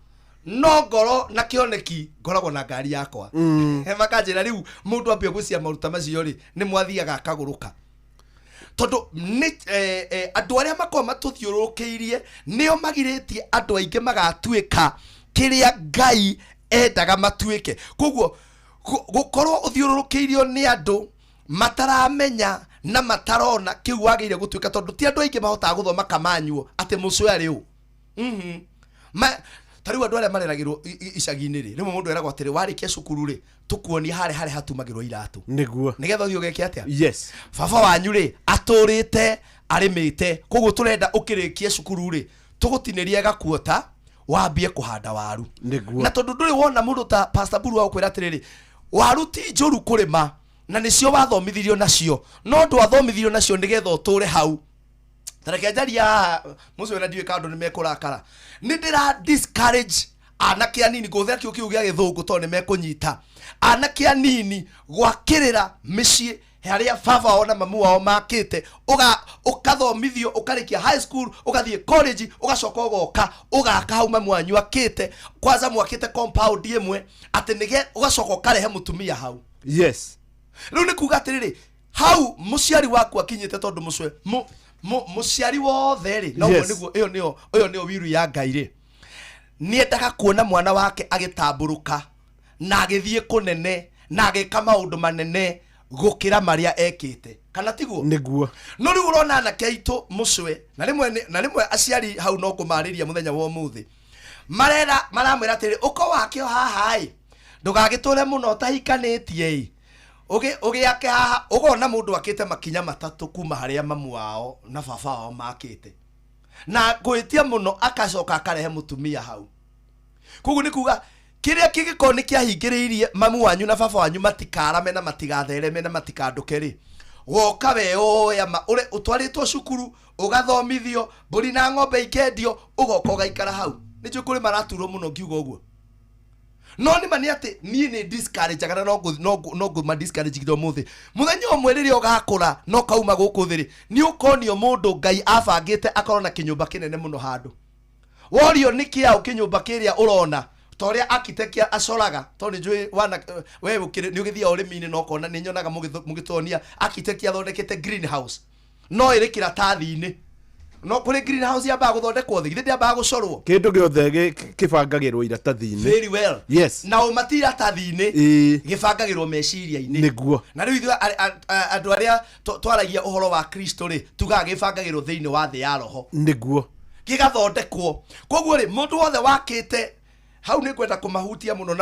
no ngoro na kĩoneki ngoragwo na ngari yakwa. Makanjĩra rĩu mũndũ ambia gwĩcia maruta macio rĩ, nĩ mwathiaga akagũrũka, tondũ nĩ andũ arĩa makoragwo matũthiũrũrũkĩirie nĩo magirĩtie andũ aingĩ magatuĩka kĩrĩa Ngai endaga matuĩke. Koguo gũkorwo ũthiũrũrũkĩirio nĩ andũ mataramenya na matarona kĩu wagĩrĩire gũtuĩka, tondũ ti andũ aingĩ mahotaga gũthoma kamanyuo atĩ mũcũya rĩu. Ta rĩu andũ arĩa mareragĩrwo icagi-inĩ rĩ, rĩmwe mũndũ eragwo atĩrĩ, warĩkia cukuru rĩ, tũkuonia harĩa harĩa hatumagĩrwo iratũ, nĩgetha ũthiĩ ũgeke atĩa. Baba wanyu rĩ atũrĩte arĩmĩte, koguo tũrenda ũkĩrĩkie cukuru rĩ, tũgũtinĩrie gakuota wambie kũhanda waru. Na tondũ ndũrĩ wona mũndũ ta Pastor Buru wa gũkwĩra atĩrĩrĩ, waru ti njũru kũrĩma na nĩcio wathomithirio nacio, no ndwathomithirio nacio nĩgetha ũtũre hau. Ta reke njaria haha mũcio, na ndiũĩ kana andũ nĩ mekũrakara, nĩ ndĩra discourage anake anini ngũhũthĩra kiugo kĩu gĩa Gĩthũngũ tondũ nĩ mekũnyita, anake anini gwakĩrĩra mĩciĩ harĩa baba wao na mamu wao makĩte, ũkathomithio ũkarĩkia high school, ũgathiĩ college, ũgacoka ũgoka ũgaka hau mamu wanyu akĩte. Kwanza mwakĩte compound ĩmwe atĩ nĩge ũgacoka ũkarehe mũtumia hau. Rĩu nĩ kuga atĩrĩrĩ, hau mũciari waku akinyĩte, tondũ mũcwe mũciari wothe rĩ, na ũguo nĩguo ĩyo nĩyo wiru ya Ngai rĩ, nĩendaga kuona mwana wake agĩtambũrũka na agĩthiĩ kũnene na agĩka maũndũ manene gũkĩra marĩa ekĩte, kana tiguo? Nĩguo. No rĩu ũrona anake aitũ mũcwe, na rĩmwe aciari hau no kũmarĩria mũthenya wa ũmũthĩ, marera maramwĩra atĩrĩ, ũko wake o haha ĩ, ndũgagĩtũre mũno ũtahikanĩtie ĩ, ũgĩake haha. Ũkona mũndũ akĩte makinya matatũ kuma harĩa mamu wao na baba wao makĩte, na ngwĩtia mũno akacoka akarehe mũtumia hau. Koguo nĩ kuga kĩrĩa kĩngĩkorwo nĩ kĩahingĩrĩirie mamu wanyu na baba wanyu matikarame na matigathereme na matikandũke rĩ, woka weoya ma ũre ũtwarĩtwo cukuru, ũgathomithio, mbũri na ng'ombe ikendio, ũgoka ũgaikara hau. Nĩ njũĩ kũrĩ maraturwo mũno ngiuga ũguo, no nĩ ma nĩ atĩ niĩ nĩ discourage na no ngũma discourage nginya ũmũthĩ. Mũthenya ũmwe rĩrĩa ũgakũra no kauma gũkũ thĩ rĩ, nĩ ũkonio mũndũ Ngai abangĩte akorwo na kĩnyũmba kĩnene mũno handũ worio nĩ kĩaũ kĩnyũmba kĩrĩa ũrona. Ta ũrĩa architect acoraga, tondũ nĩ njũĩ wana we nĩ ũgĩthiaga ũrĩmi-inĩ na ũkona nĩ nyonaga mũgĩtuonia architect athondekete greenhouse no ĩrĩ kĩratathi-inĩ, no kũrĩ greenhouse yambaga gũthondekwo thĩ, githĩ ndĩambaga gũcorwo? Kĩndũ gĩothe kĩbangagĩrwo iratathi-inĩ. Very well. Yes. Na ũma ti iratathi-inĩ, gĩbangagĩrwo meciria-inĩ. Nĩguo. Na rĩu ithuĩ andũ arĩa twaragia ũhoro wa Kristo rĩ, tugaga gĩbangagĩrwo thĩinĩ wa thĩ ya roho. Nĩguo. Gĩgathondekwo. Koguo rĩ, mũndũ wothe wakĩte hau nĩ ngwenda kũmahutia mũno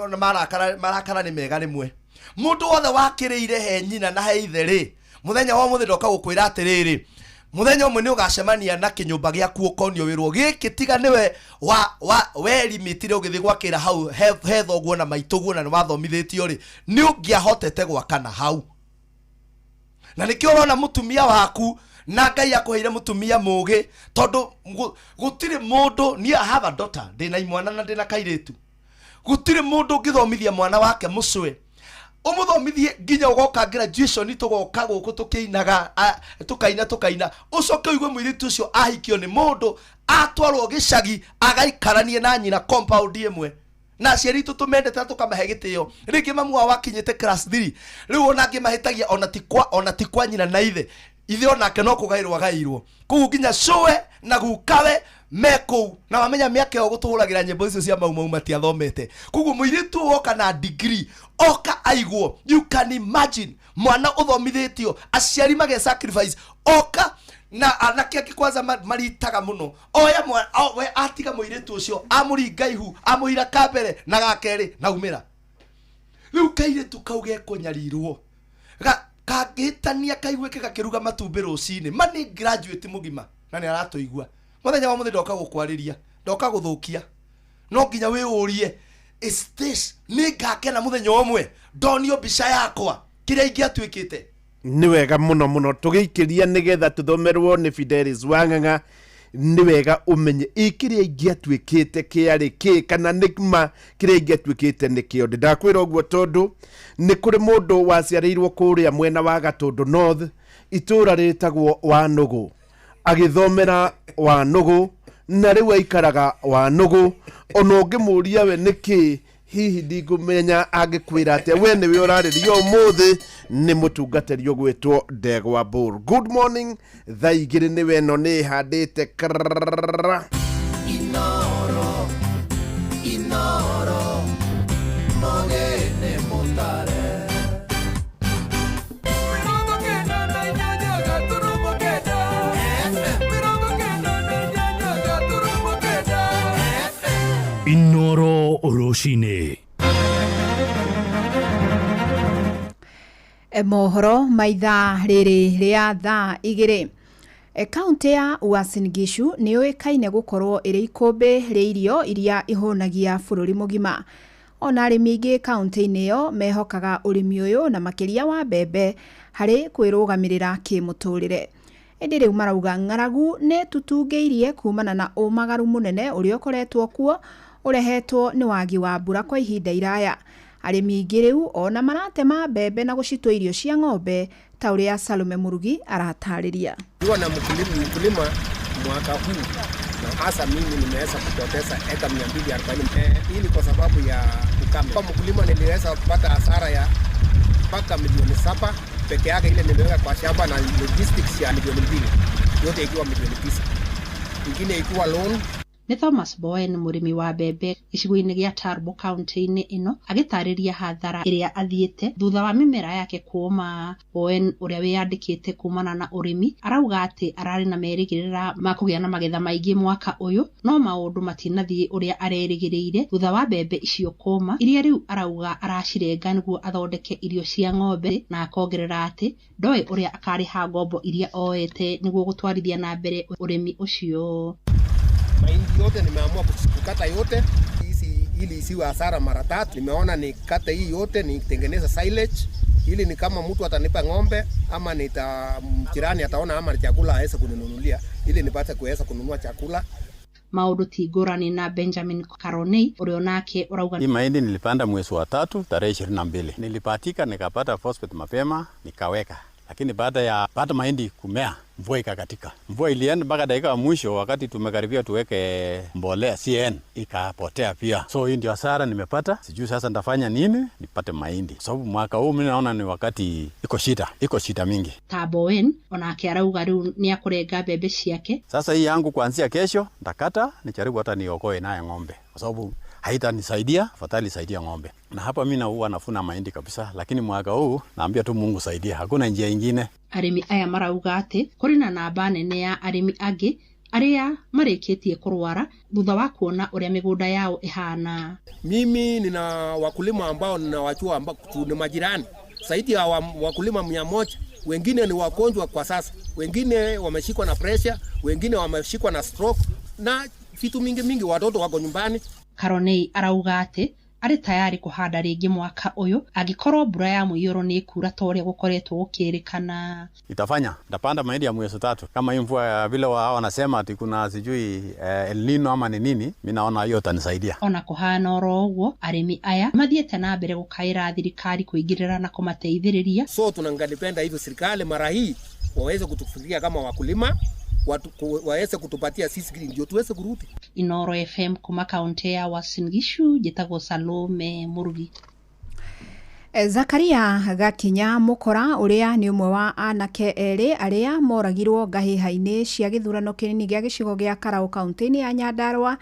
na marakara nĩ mega rĩmwe. Mũndũ wothe wakĩrĩire he nyina na he ithe rĩ, mũthenya wa ũmũthĩ ndoka gũkwĩra atĩrĩrĩ, mũthenya ũmwe nĩ ũgacemania na kĩnyũmba gĩaku ũkonio wĩrwo gĩkĩ tiga nĩwe wa werimitire ũgĩthiĩ gwakĩra hau he thoguo na maitũguo na nĩ wathomithĩtio rĩ, nĩ ũngĩahotete gwaka na hau. Na nĩkĩo ũrona mũtumia waku na Ngai akũheire mũtumia mũũgĩ, tondũ gũtirĩ mũndũ, niĩ I have a daughter, ndĩna imwana na ndĩna kairĩtu. Gũtirĩ mũndũ ũngĩthomithia mwana wake mũcwe, ũmũthomithie nginya ũgoka graduation, tũgoka gũkũ tũkĩinaga, tũkaina, ũcoke ũigue mũirĩtu ũcio ahikio nĩ mũndũ, atwarwo gĩcagi agaikaranie na nyina compound ĩmwe. Na aciari aitũ tũmendete na tũkamahe gĩtĩo. Rĩngĩ mamu wao akinyĩte class 3, rĩu ona angĩ mahĩtagia ona ti kwa nyina na ithe, ithe onake no kũgaĩrwo agaĩirwo. Koguo nginya cũwe na gukawe me kũu, na wamenya mĩaka ĩyo gũtũhũragĩra nyĩmbo icio cia mau mau matiathomete. Koguo mũirĩtu ũyũ oka na degree, oka aigwo, you can imagine mwana ũthomithĩtio, aciari mage sacrifice, oka na anake angĩ kwanza maritaga mũno, oya we atiga mũirĩtu ũcio, amũringa ihu, amũira ka mbere na ga kerĩ na umĩra. Rĩu kairĩtu kau gekũnyarirwo, kangĩhĩtania kaiguĩke gakĩruga matumbĩ rũcinĩ, ma nĩ graduate mũgima na nĩ aratũigua. Mũthenya wa mũthĩ ndoka gũkwarĩria, ndoka gũthũkia, no nginya wĩyũrie, is this nĩ ngakena mũthenya ũmwe ndonio mbica yakwa kĩrĩa ingĩatuĩkĩte? Nĩ wega mũno mũno tũgĩikĩria nĩgetha tũthomerwo nĩ Fidelis Wang'ang'a. Nĩ wega ũmenye ĩ kĩrĩa ingĩatuĩkĩte kĩarĩ kĩ, kana nĩ ma kĩrĩa ingĩatuĩkĩte nĩ kĩo. Ndakwĩra ũguo tondũ nĩ kũrĩ mũndũ waciarĩirwo kũrĩa mwena wa Gatũndũ North, itũũra rĩtagwo Wanũgũ, agĩthomera Wanũgũ na rĩu aikaraga Wanũgũ. Ona ũngĩmũria we nĩkĩ, hihi ndingũmenya angĩkwĩra atĩa. We nĩwe ũrarĩrio ũmũthĩ nĩ mũtungatĩri ũgwĩtwo Ndegwa Bull. Good morning, thaa igĩrĩ nĩwe ĩno nĩ ĩhandĩte krrrr. Inoro, inoro, mogene mutare. Inoro rũcinĩ. Mohoro maitha rĩrĩ rĩa thaa igĩrĩ. Kaunti ya Uasin Gishu nĩ yũĩkaine gũkorwo ĩrĩ ikũmbĩ rĩa irio iria ihũnagia bũrũri mũgima. Ona arĩmi aingĩ kaunti-inĩ ĩyo mehokaga ũrĩmi ũyũ na makĩria wa mbembe harĩ kwĩrũgamĩrĩra kĩmũtũrĩre. Ĩndĩ rĩu marauga ng'aragu nĩ tũtungĩirie kumana na ũmagaru mũnene ũrĩa ũkoretwo kuo ũrehetwo nĩ wagi wa mbura kwa ihinda iraya. Arĩmi aingĩ rĩu ona maratema mbembe na gũcitua irio cia ng'ombe ta ũrĩa Salome Murugi aratarĩria. Nikiwa na mkulima mwaka huu na hasa mimi nimeweza kupoteza eka 240. Hii ni kwa sababu ya ukame. Kwa mkulima niliweza kupata hasara ya mpaka milioni 7 peke yake ile niliweka kwa shamba, na logistics ya milioni 2, yote ikiwa milioni 9. Ingine ikiwa loan. Nĩ Thomas Bowen, mũrĩmi wa mbembe gĩcigo-inĩ gĩa Turbo kaunti-inĩ ĩno, agĩtarĩria hathara ĩrĩa athiĩte thutha wa mĩmera yake kũũma. Bowen, ũrĩa wĩyandĩkĩte kumana na ũrĩmi, arauga atĩ ararĩ na merĩgĩrĩra ma kũgĩa na magetha maingĩ mwaka ũyũ, no maũndũ matinathiĩ ũrĩa arerĩgĩrĩire thutha wa mbembe icio kũũma, iria rĩu arauga aracirenga nĩguo athondeke irio cia ng'ombe, na akongerera atĩ ndoĩ ũrĩa akarĩha ngombo iria oete nĩguo gũtwarithia na mbere ũrĩmi ũcio. Mahindi yote nimeamua kukata yote hizi ili isiwe hasara mara tatu. Nimeona nikate hii yote nitengeneza silage, ili ni kama mtu atanipa ng'ombe ama nita jirani ataona ama chakula aweze kuninunulia, ili nipate kuweza kununua chakula. Maũndũ ti ngũrani na Benjamin Karonei ũrĩa onake ũrauga, Hii mahindi nilipanda mwezi wa 3 tarehe 22. Nilipatika nikapata phosphate mapema nikaweka. Lakini baada ya baada mahindi kumea, mvua ikakatika. Mvua ilienda mpaka dakika ya mwisho, wakati tumekaribia tuweke mbolea CN ikapotea pia. So hii ndio hasara nimepata. Sijui sasa nitafanya nini nipate mahindi, kwa sababu mwaka huu mimi naona ni wakati iko shida mingi. Ta Bowen onake arauga rĩu nĩakũrenga mbembe ciake. Sasa hii yangu kuanzia kesho nitakata, nijaribu hata niokoe naye ng'ombe, kwa sababu haitanisaidia, afadhali saidia ng'ombe. Na hapa mimi huwa nafuna mahindi kabisa, lakini mwaka huu naambia tu Mungu saidia, hakuna njia ingine. Arĩmi aya marauga atĩ kũrĩ na namba nene ya arĩmi angĩ arĩa marĩkĩtie kũrwara thutha wa kuona ũrĩa mĩgũnda yao ĩhana. Mimi nina wakulima ambao ninawajua ambao ni majirani zaidi ya wakulima 100. Wengine ni wagonjwa kwa sasa, wengine wameshikwa na pressure, wengine wameshikwa na stroke na vitu mingi mingi, watoto wako nyumbani. Karonei arauga atĩ arĩ tayari kũhanda rĩngĩ mwaka ũyũ angĩkorwo mbura ya mũiyũro nĩ ĩkura ta ũrĩa gũkoretwo gũkĩrĩkana. Itafanya, nitapanda mahindi ya mwezi 3. Kama hii mvua vile wao wanasema ati kuna sijui El Nino ama ni nini, mimi naona hiyo itanisaidia. Ona kũhana oro ũguo, arĩmi aya mathiĩte na mbere gũkaĩra thirikari kũingĩrĩra na kũmateithĩrĩria. So tunangalipenda hivyo serikali mara hii waweze kutufikiria kama wakulima, waweze kutupatia sisi ndio tuweze kurudi. Inoro FM kuma kaunti ya Uasin Gishu, njĩtagwo Salome Murugi. Zakaria Gakinya Mukora ũrĩa nĩ ũmwe wa anake erĩ arĩa moragirwo ngahĩha-inĩ cia gĩthurano kĩnini gĩa gĩcigo gĩa Karau kaunti-inĩ ya Nyandarua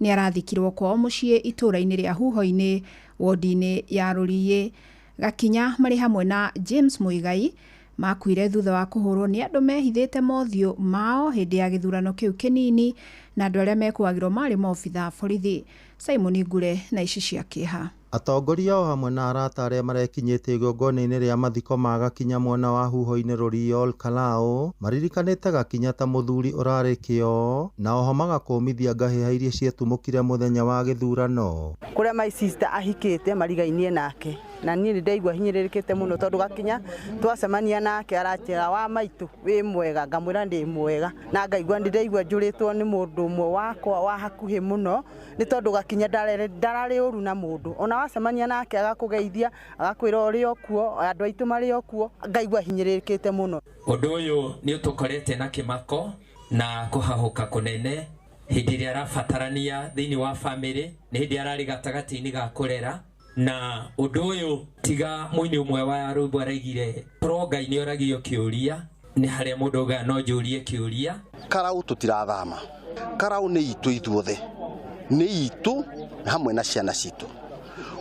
nĩ arathikirwo kwao mũciĩ itũũra-inĩ rĩa Huho-inĩ wodi-inĩ ya Rũriĩ. Gakinya marĩ hamwe na James Muigai makuire thutha wa kũhũrwo nĩ andũ mehithĩte mothiũ mao hĩndĩ ya gĩthurano kĩu kĩnini na andũ arĩa mekũagirwo marĩ maobitha borithi. Simon Ngure na ici cia kĩeha. Atongoria o hamwe na arata arĩa marekinyĩtie igongona-inĩ rĩa mathiko ma Gakinya mwena wa Huho-inĩ Rũriĩ Ol Kalou maririkanĩte Gakinya ta mũthuri ũrarĩ kĩo na oho magakũmithia ngahĩha iria ciatumũkire mũthenya wa gĩthurano. Kũrĩa my sister ahikĩte marigainie nake na niĩ nĩndaigua hinyĩrĩrĩkĩte mũno tondũ Gakinya twacemania nake aranjĩra wa maitũ wĩ mwega, ngamwĩra ndĩ mwega na ngaigua nĩndaigua njũrĩtwo nĩ mũndũ ũmwe wakwa wa hakuhĩ mũno nĩ tondũ Gakinya ndararĩ ũru na mũndũ ona wacemania nake agakũgeithia agakwĩra ũrĩ o kuo andũ aitũ marĩ o kuo, ngaigua hinyĩrĩrĩkĩte mũno. Ũndũ ũyũ nĩ ũtũkorete na kĩmako na kũhahũka kũnene hĩndĩ ĩrĩa arabatarania thĩinĩ wa famĩlĩ, nĩ hĩndĩ ararĩ gatagatĩ-inĩ ga kũrera na ũndũ ũyũ tiga mũini ũmwe wa rwĩmbo araigire pro Ngai nĩ oragio kĩũria, nĩ harĩa mũndũ augaga no njũrie kĩũria. Karau tũtirathama, Karau nĩ itũ ithuothe, nĩ itũ hamwe na ciana citũ.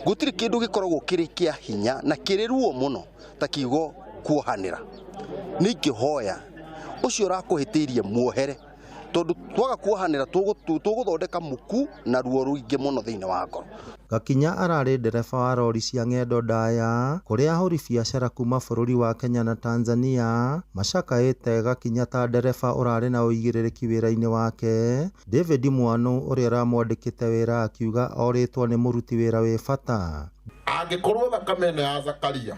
Gũtirĩ kĩndũ gĩkoragwo kĩrĩ kĩa hinya na kĩrĩ ruo mũno ta kiugo kuohanĩra. Nĩ ingĩhoya ũcio ũrakũhĩtĩirie muohere, tondũ twaga kuohanĩra tũgũthondeka muku na ruo rũingĩ mũno thĩinĩ wa ngoro. Gakinya ararĩ ndereba wa rori cia ng'endo ndaya kũrĩa ahũri biacara kuma bũrũri wa Kenya na Tanzania macakaĩte Gakinya ta ndereba ũrarĩ na ũigĩrĩrĩki wĩra-inĩ wake. David Mwanu ũrĩa ũramwandĩkĩte wĩra akiuga orĩtwo nĩ mũruti wĩra wĩ bata. Angĩkorwo thakame ĩno ya Zakaria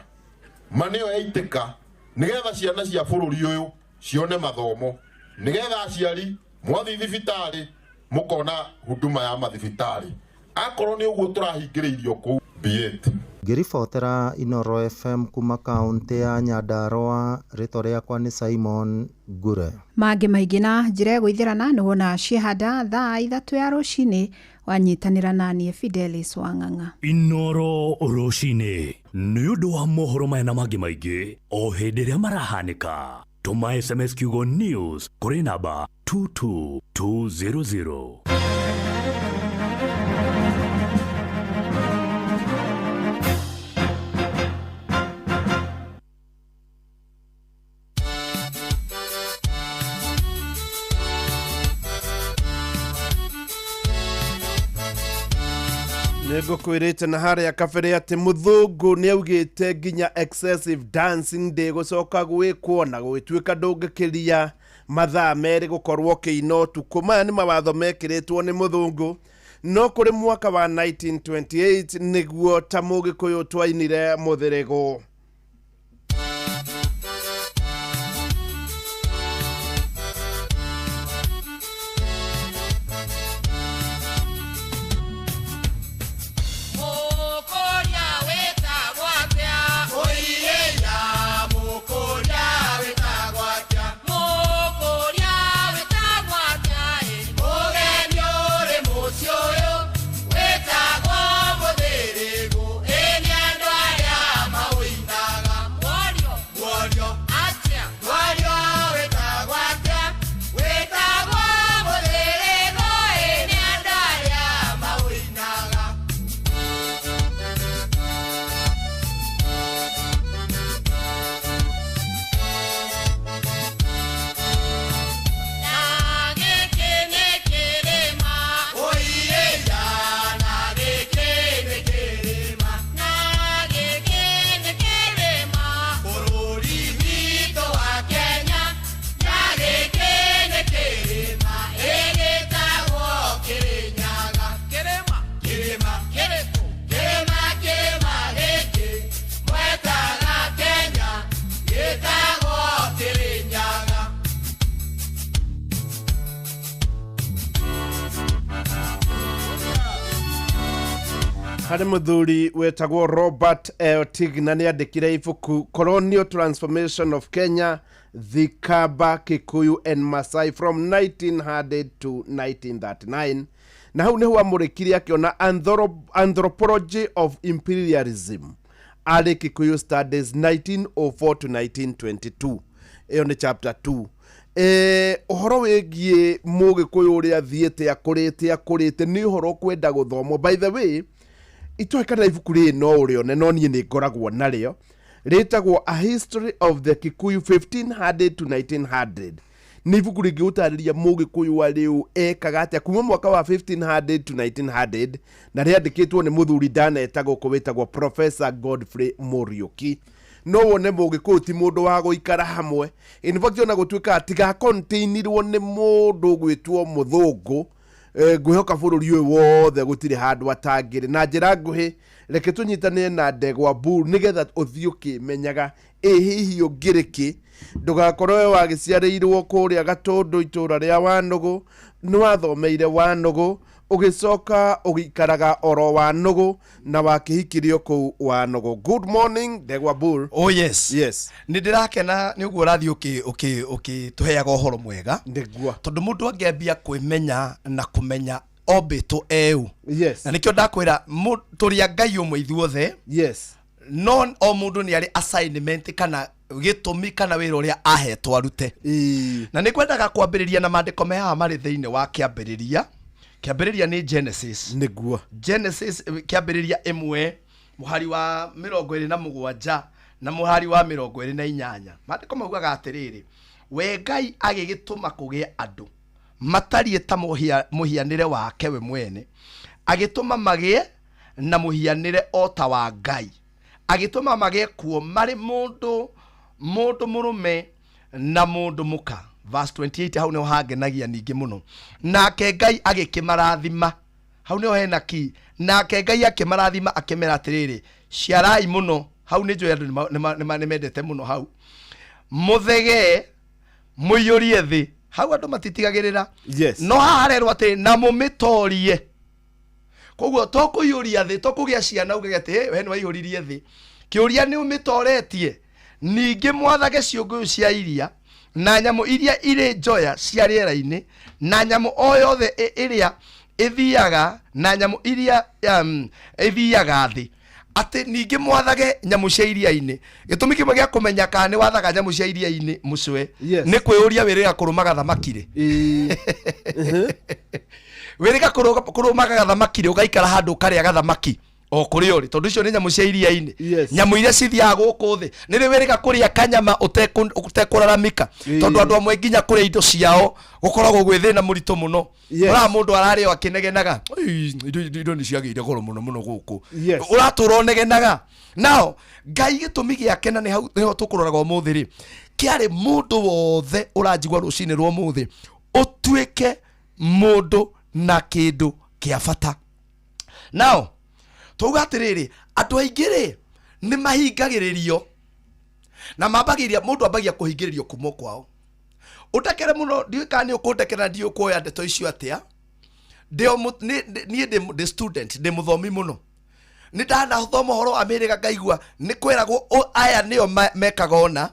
ma nĩyo yaitĩka nĩgetha ciana cia bũrũri ũyũ cione mathomo, nĩgetha aciari mwathiĩ thibitarĩ mũkona huduma ya mathibitarĩ, akorwo nĩ ũguo tũrahingĩrĩirio kũu be it. Ngĩribotera Inoro FM kuma kaunti ya Nyandarua, rĩtwa rĩakwa nĩ Simon Ngure. Mangĩ maingĩ na njĩra ĩgũithĩrana nĩ wona ciehanda thaa 3 ya rũcinĩ wanyitanĩra na niĩ Fidelis Wang'ang'a. Inoro rũcinĩ nĩ ũndũ wa mohoro maya na mangĩ maingĩ o hĩndĩ ĩrĩa marahanĩka. Tũma SMS kiugo news kũrĩ namba 22200. Nĩngũkwĩrĩte na harĩa kabere atĩ mũthũngũ nĩaugĩte nginya excessive dancing ndĩgũcoka gwĩkwo na gũgĩtuĩka ndũngĩkĩria mathaa 2 gũkorwo ũkĩina ũtukũ. Maya nĩ mawatho mekĩrĩtwo nĩ mũthũngũ, no kũrĩ mwaka wa 1928 nĩguo ta mũgĩkũyũ twainire mũthĩrĩgo. Mukuria wĩtagwo atĩa? Mũirĩra Mukuria. Harĩ mũthuri wetagwo Robert L. Tigner nĩ andĩkire ibuku Colonial Transformation of Kenya, the Kamba, Kikuyu and Masai from 1900 to 1939. Na hau nĩho amũrĩkire akĩona Anthropology of Imperialism, Early Kikuyu Studies 1904 to 1922. Ĩyo nĩ chapter 2. Ũhoro wĩgiĩ mũgĩkũyũ ũrĩa athiĩte akũrĩte akũrĩte nĩ ũhoro ũkwenda gũthomwo. By the way, itoĩ kana ibuku rĩrĩ no ũrĩone, no niĩ nĩ ngoragwo narĩo, rĩtagwo A History of the Kikuyu 1500 to 1900. Nĩ ibuku rĩngĩgũtarĩria mũgĩkũyũ wa rĩu ekaga atĩa kuma mwaka wa 1500 to 1900, na rĩandĩkĩtwo nĩ mũthuri ndaneta gũkũ wĩtagwo Professor Godfrey Muriuki. No wone mũgĩkũyũ ti mũndũ wa gũikara hamwe. In fact, ona gũtuĩka tigakontainirwo nĩ mũndũ gwĩtwo mũthũngũ, ngwĩhoka bũrũri ũyũ wothe gũtirĩ handũ atangĩrĩ. Na njĩra nguhĩ, reke tũnyitanĩre na ndegwa Bull nĩgetha ũthiĩ ũkĩmenyaga ĩ hihi ũngĩrĩ kĩ. Ndũgakorwo we wagĩciarĩirwo kũrĩa Gatũndũ itũra rĩa Wanũgũ, nĩ wathomeire Wanũgũ, ũgĩcoka ũgĩikaraga oro Wanũgũ na wakĩhikirio kũu Wanũgũ. Good morning, Ndegwa Bull. Oh yes. Yes. Nĩ ndĩrakena nĩ ũguo ũrathiĩ ũkĩtũheaga ũhoro mwega. Nĩguo. Tondũ mũndũ angĩambia kwĩmenya na kũmenya ombĩtwo eu. Yes. Na nĩkĩo ndakwĩra tũrĩ a Ngai ũmwe ithuothe. Yes. No o mũndũ nĩ arĩ assignment kana gĩtũmi kana wĩra ũrĩa ahetwo arute. Na nĩ kwendaga kwambĩrĩria na maandĩko me haha marĩ thĩinĩ wa kĩambĩrĩria. Kĩambĩrĩria nĩ Genesis. Nĩguo. Genesis kĩambĩrĩria 1 mũhari wa 27 na mũhari wa 28. Maandĩko maugaga atĩrĩrĩ, we Ngai agĩgĩtũma kũgĩe andũ matariĩ ta mũhianĩre wake we mwene, agĩtũma magĩe na mũhianĩre o ta wa Ngai, agĩtũma magĩe kuo marĩ mũndũ mũrũme na mũndũ mũka. Verse 28, hau nĩho hangenagia ningĩ mũno. Nake Ngai agĩkĩmarathima, hau nĩho hena ki. Nake Ngai akĩmarathima akĩmera atĩrĩrĩ, ciarai mũno. Hau nĩ njũĩ andũ nĩmendete mũno hau. Mũthegee, mũiyũrie thĩ. Hau andũ matitigagĩrĩra. Yes. No haha harerwo atĩ na mũmĩtorie. Koguo to kũiyũria thĩ, to kũgĩa ciana ugage atĩ, hey, we nĩ waiyũririe thĩ. Kĩũria nĩ ũmĩtoretie. Ningĩ mwathage ciũngũyũ cia iria na nyamũ iria irĩ njoya cia rĩera-inĩ na nyamũ o yothe ĩrĩa ĩthiaga na nyamũ iria ĩthiaga thĩ. Atĩ ningĩ mwathage nyamũ cia iria-inĩ. Gĩtũmi kĩmwe gĩa kũmenya kana nĩ wathaga nyamũ cia iria-inĩ mũcwe, Yes. nĩ kwĩyũria wĩrĩga kũrũmaga thamaki rĩ. Wĩrĩga kũrũmaga gathamaki rĩ, ũgaikara handũ ũkarĩa gathamaki o kũrĩa ũrĩ, tondũ icio nĩ nyamũ cia iria-inĩ. Yes. Nyamũ iria cithiaga gũkũ thĩ. Nĩ rĩ wĩrĩga kũrĩa kanyama ũtekũraramika, tondũ andũ amwe nginya kũrĩa indo ciao gũkoragwo gwĩ thĩna mũritũ mũno. Yes. Ũrona mũndũ ararĩo akĩnegenaga, Ĩi, indo nĩ ciagĩire goro mũno mũno gũkũ. Yes. Ũratũra ũnegenaga. Nao Ngai gĩtũmi gĩake, na nĩho tũkũroraga ũmũthĩ rĩ, kĩarĩ mũndũ wothe ũranjigua rũcinĩ rwa ũmũthĩ ũtuĩke mũndũ na kĩndũ kĩa bata. Nao twauga atĩrĩrĩ, andũ aingĩ rĩ nĩ mahingagĩrĩrio na mambagĩrĩria, mũndũ ambagia kũhingĩrĩrio kuma kwao. Ũndekere mũno, ndiũĩ kana nĩ ũkũndekera, ndiũĩ kuoya ndeto icio atĩa. Niĩ ndĩ student, ndĩ mũthomi mũno. Nĩ ndanathoma ũhoro wa mĩhĩrĩga ngaigua nĩ kwĩragwo aya nĩo mekaga ũna,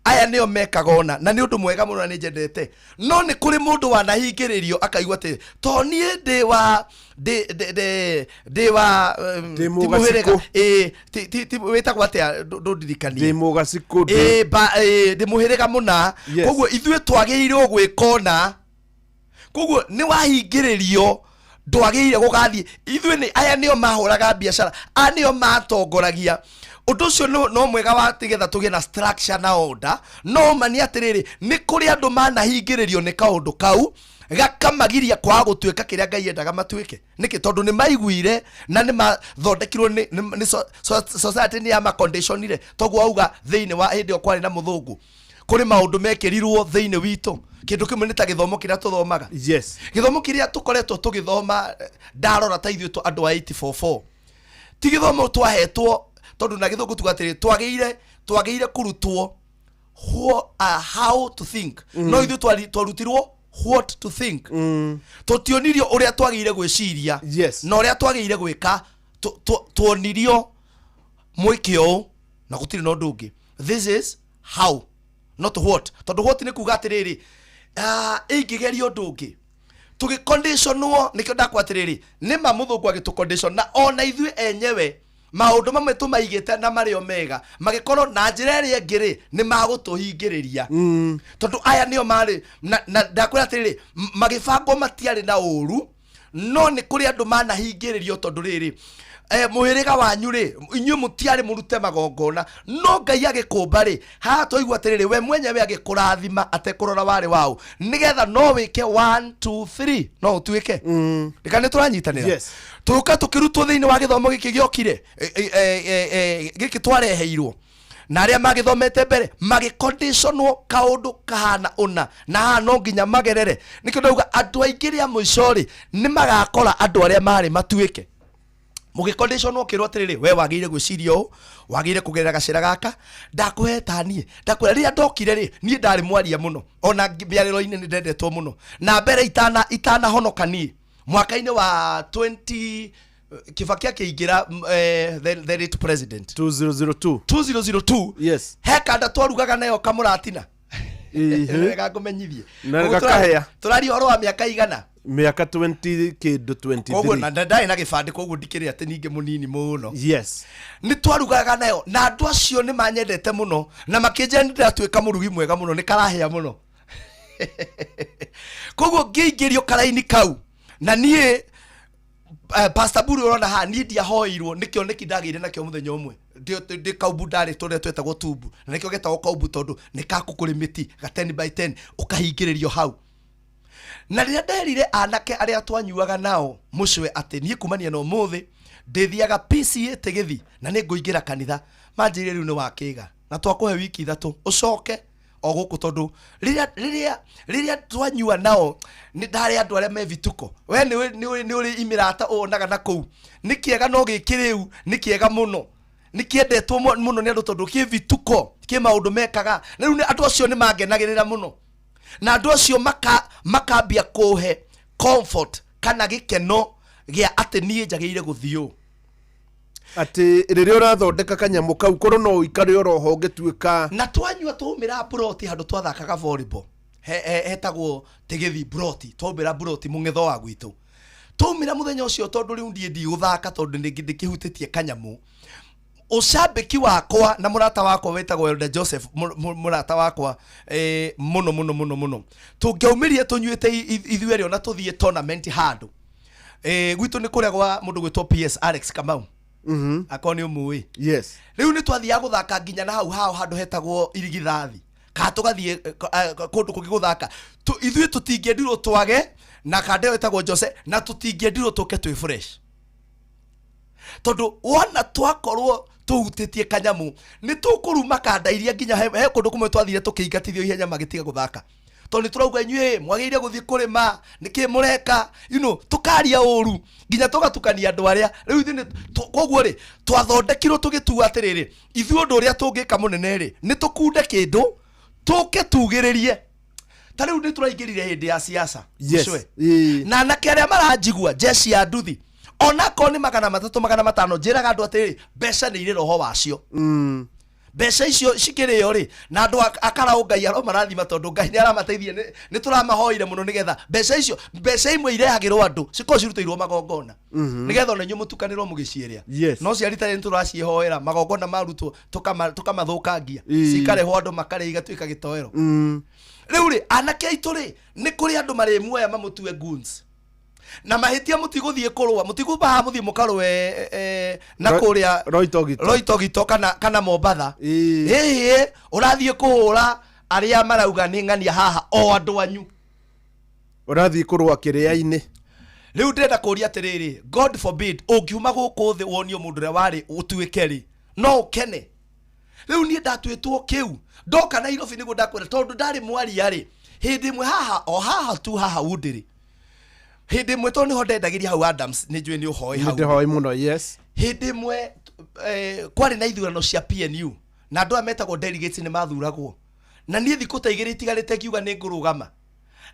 aya nĩo mekaga ũna, na nĩ ũndũ mwega mũno na nĩ njendete. No nĩ kũrĩ mũndũ wanahingĩrĩrio akaigua atĩ to niĩ ndĩ wa, ndĩ, ndĩ, ndĩ, ndĩ wa, Ndĩ ti mũgacikũ. mũhĩrĩga. Ĩ, ti, ti, ti, wĩtagwo atĩa? Ndũndirikanie. Ndĩ mũgacikũ, ndĩ- Ĩ, ba, ĩ, ndĩ mũhĩrĩga mũna. Yes. Koguo ithuĩ twagĩrĩirwo gwĩka ũna. Koguo nĩ wahingĩrĩrio, ndwagĩrĩire gũgathiĩ. Ithuĩ nĩ aya nĩo mahũraga biacara, aya nĩo matongoragia. Ũndũ ũcio no mwega wa nĩgetha tũgĩe na structure na order. No ma nĩ atĩrĩrĩ, nĩ kũrĩ andũ manahingĩrĩrio nĩ kaũndũ kau gakamagiria kwaga gũtuĩka kĩrĩa Ngai endaga matuĩke. Nĩkĩ? Tondũ nĩ maiguire na nĩ mathondekirwo nĩ society nĩ yamaconditionire. Toguo auga thĩinĩ wa hĩndĩ ĩyo kwarĩ na mũthũngũ, kũrĩ maũndũ mekĩrirwo thĩinĩ witũ. Kĩndũ kĩmwe nĩ ta gĩthomo kĩrĩa tũthomaga. Yes. Gĩthomo kĩrĩa tũkoretwo tũgĩthoma, ndarora ta ithuĩ andũ a 844. Ti gĩthomo twahetwo, tondũ na gĩthũngũ tuga atĩrĩ, twagĩire kũrutwo how to think. No ithuĩ twarutirwo what to think. Tũtionirio ũrĩa twagĩire gwĩciria. Yes. Na ũrĩa twagĩire gwĩka Tuonirio mwĩke ũũ na gũtirĩ na ũndũ ũngĩ. This is how, not what, tondũ what nĩ kuga atĩrĩrĩ, ingĩgeria ũndũ ũngĩ tũgĩconditionwo. Nĩkĩo ndakwa atĩrĩrĩ, nĩ ma mũthũngũ agĩtũcondition, na ona ithuĩ enyewe maũndũ mamwe tũmaigĩte na marĩ o mega, magĩkorwo na njĩra ĩrĩa ĩngĩ rĩ, nĩ magũtũhingĩrĩria, tondũ aya nĩo marĩ na ndakwĩra atĩrĩrĩ, magĩbangwo matiarĩ na ũru, no nĩ kũrĩ andũ manahingĩrĩrio, tondũ rĩrĩ, mũhĩrĩga wanyu rĩ, inyuĩ mũtiarĩ mũrute magongona, no Ngai agĩkũmba rĩ, haha twaigua atĩrĩrĩ, we mwenyewe agĩkũrathima atekũrora warĩ waũ, nĩgetha no wĩke 1 2 3, no ũtuĩke rĩka nĩ tũranyitanĩra. Tũka tũkĩrutwo thĩinĩ wa gĩthomo gĩkĩ gĩokire, gĩkĩ twareheirwo na arĩa magĩthomete mbere, magĩconditionwo kaũndũ kahana ũna na haha no nginya magerere. Nĩkĩo ndauga andũ aingĩ rĩa mũico rĩ, nĩ magakora andũ arĩa marĩ matuĩke mũgĩconditionwo, ũkĩrwo atĩrĩrĩ, we wagĩrĩire gwĩciria ũũ, wagĩrĩire kũgerera gacĩra gaka. Ndakũhe ta niĩ ndakwĩra, rĩrĩa ndokire rĩ, niĩ ndarĩ mwaria mũno, ona mĩarĩro-inĩ nĩ ndendetwo mũno, na mbere itanahonoka niĩ mwaka-inĩ wa 20 Kibaki akĩingĩra, the late president. 2002. 2002. He kanda twarugaga nayo kamũratina. Wega ngũmenyithie. Na Koguo gakahĩa. Tũraria ũhoro wa mĩaka igana? Mĩaka 20 kĩndũ. Koguo na 23. na ndarĩ na gĩbandĩ, koguo ndikĩrĩ atĩ ningĩ mũnini mũno. Nĩ twarugaga nayo, na andũ acio nĩ manyendete mũno na makĩnjĩra nĩ ndĩratuĩka mũrugi mwega mũno, nĩ karahĩa mũno. Koguo ngĩingĩrio karaini kau, na niĩ, Pastor Buru, ũrona haha niĩ ndiahoirwo, nĩ kĩoneki ndagĩire nakĩo mũthenya ũmwe ndĩ kaumbu ndarĩ, tũrĩa twetagwo tumbu, na nĩkĩo getagwo kaumbu tondũ nĩ kakũkũrĩ mĩti ga 10 by 10, ũkahingĩrĩrio hau. Na rĩrĩa nderire anake arĩa twanyuaga nao mũcwe atĩ niĩ kumania na ũmũthĩ ndĩthiaga PCA Tĩgĩthi na nĩ ngũingĩra kanitha, manjĩrire, "Rĩu nĩ wakĩga na twakũhe wiki 3 ũcoke o gũkũ," tondũ rĩrĩa twanyua nao nĩ ndarĩ andũ arĩa me vituko. We nĩ ũrĩ imĩrata ũonaga na kũu nĩ kĩega, no gĩkĩ rĩu nĩ kĩega mũno, nĩ kĩendetwo mũno nĩ andũ tondũ kĩ vituko, kĩ maũndũ mekaga. Na rĩu andũ acio nĩ mangenagĩrĩra mũno, na andũ acio makambia kũhe comfort kana gĩkeno gĩa atĩ niĩ njagĩrĩire gũthiĩ ũũ. Atĩ rĩrĩa ũrathondeka kanyamũ kau, korwo no ũikare oroho ũngĩtuĩka. Na twanyua twaumĩra mburoti handũ twathakaga volleyball, hetagwo Tĩgĩthi mburoti, twaumĩra mburoti mũng'etho wa gwitũ, twaumĩra mũthenya ũcio, tondũ rĩu ndiĩ ndigũthaka tondũ ndĩkĩhutĩtie kanyamũ. Ũcambĩki wakwa na mũrata wakwa wĩtagwo Elder Joseph, mũrata wakwa, mũno mũno mũno mũno, tũngĩaumĩrire tũnyuĩte ithuerĩ ona tũthiĩ tournament handũ, gwitũ nĩ kũrĩa gwa mũndũ gwĩtwo PS Alex Kamau, akorwo nĩ ũmũĩ. Rĩu nĩ twathiaga gũthaka nginya na hau hao handũ hetagwo Irigithathi, kana tũgathiĩ kũndũ kũngĩ gũthaka. Ithuĩ tũtingĩendirwo twage na kanda ĩyo ĩtagwo Jose, na tũtingĩendirwo tũke twĩ fresh, tondũ wona twakorwo tũhutĩtie kanyamũ nĩ tũkũruma kanda iria nginya he kũndũ kũmwe twathire tũkĩingatithio ihenya magĩtiga gũthaka, tondũ nĩ tũrauga, "Inyuĩ mwagĩrĩire gũthiĩ kũrĩma, nĩkĩ mũreka?" Tũkaria ũru nginya tũgatukania andũ arĩa rĩu ithuĩ koguo rĩ, twathondekirwo tũgĩtua atĩrĩrĩ, ithuĩ ũndũ ũrĩa tũngĩka mũnene rĩ, nĩ tũkunde kĩndũ tũke tugĩrĩrie. Ta rĩu nĩ tũraingĩrire hĩndĩ ya siasa. Ũcwe. Na anake arĩa maranjigua, jeshi ya nduthi, onakorwo nĩ 300, 500, njĩraga andũ atĩrĩrĩ, mbeca nĩ irĩ roho wacio. Mbeca icio cikĩrĩo rĩ, na andũ akaraũ Ngai aromarathima, tondũ Ngai nĩ aramateithia. Nĩ tũramahoire mũno nĩgetha mbeca icio, mbeca imwe irehagĩrwo andũ cikorwo cirutĩirwo magongona, nĩgetha ona inyuĩ mũtukanĩrwo mũgĩciĩrĩa. No cia rita rĩrĩ nĩ tũraciĩhoera magongona marutwo, tũkamathũkangia, cikarehwo andũ makarĩa, igatuĩka gĩtoero. Rĩu rĩ, anake aitũ rĩ, nĩ kũrĩ andũ marĩmuoya mamũtue goons na mahĩtia, mũtigũthiĩ kũrũa, mũtiguma haha mũthiĩ mũkarũe, na kũrĩa Roitogito. Roitogito kana Mombatha. Ĩhĩ, ũrathiĩ kũhũra arĩa marauga nĩ ng'ania haha, o andũ anyu. Ũrathiĩ kũrũa kĩrĩa-inĩ. Rĩu ndĩrenda kũria atĩrĩrĩ, God forbid, ũngiuma gũkũ thĩ wonio mũndũ ũrĩa warĩ ũtuĩke rĩ, no ũkene? Rĩu niĩ ndatuĩtwo kĩu ndoka Nairobi, nĩguo ndakwĩra, tondũ ndarĩ mwaria rĩ, hĩndĩ ĩmwe haha, o haha tu, haha wundĩrĩ, hĩndĩ ĩmwe, tondũ nĩho ndendagĩria hau Adams, nĩ njũĩ nĩ ũhoĩ hau. Nĩ ndĩhoĩ mũno, yes. Hĩndĩ ĩmwe, kwarĩ na ithurano cia PNU, na andũ aya metagwo delegates nĩ mathuragwo, na niĩ thikũ ta 2 itigarĩte ngiuga nĩ ngũrũgama,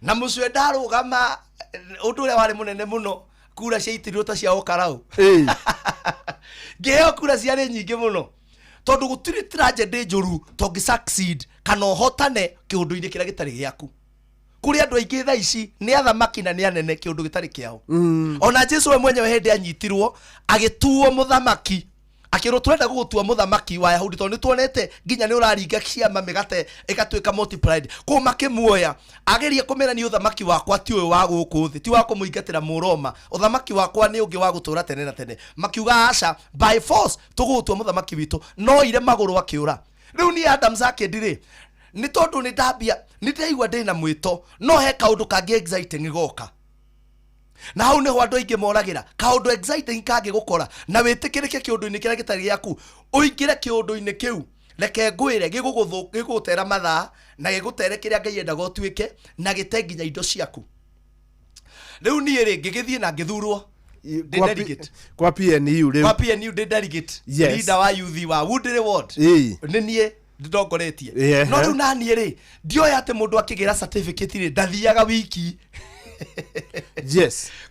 na mũcwe ndarũgama, ũndũ ũrĩa warĩ mũnene mũno. Kura ciaitirwo ta cia okarau. Ngĩheo kura ciarĩ nyingĩ mũno, tondũ gũtirĩ tragedy njũru tongĩ succeed kana ũhotane kĩũndũ-inĩ kĩrĩa gĩtarĩ gĩaku. Kũrĩ andũ aingĩ thaa ici nĩ athamaki na nĩ anene kĩũndũ gĩtarĩ kĩao. Ona Jesu we mwenyewe hĩndĩ anyitirwo agĩtuo mũthamaki, akĩrwo, "Tũrenda gũgũtua mũthamaki wa Yahudi tondũ nĩ tuonete nginya nĩ ũraringa ciama, mĩgate ĩgatuĩka multiplied." Kũu makĩmuoya, ageria kũmera, "Niĩ ũthamaki wakwa ti ũyũ wa gũkũ thĩ, ti wa kũmũingatĩra Mũroma, ũthamaki wakwa nĩ ũngĩ wa gũtũra tene na tene." Makiuga, "Aca, by force tũgũgũtua mũthamaki witũ." No ire magũrũ akĩũra. Rĩu niĩ Adams Akedi rĩ, nĩ tondũ nĩ ndambia nĩ ndaigua ndĩna mwĩto, no he kaũndũ kangĩ exciting goka, na hau nĩho andũ aingĩ moragĩra. Kaũndũ exciting kangĩgũkora na wĩtĩkĩrĩke kĩũndũ-inĩ kĩrĩa gĩtarĩ gĩaku, ũingĩre kĩũndũ-inĩ kĩu, reke ngwĩre, gĩgũgũtera mathaa na gĩgũtere kĩrĩa Ngai endaga ũtuĩke, na gĩte nginya indo ciaku. Rĩu niĩ rĩ, ngĩgĩthiĩ na ngĩthurwo ndĩ delegate. Kwa PNU rĩu. Kwa PNU ndĩ delegate, leader wa youth wa Woodley Ward. Nĩ niĩ ndongoretie. No rĩu naniĩ rĩ, ndioĩ atĩ mũndũ akĩgĩra certificate rĩ, ndathiaga wiki.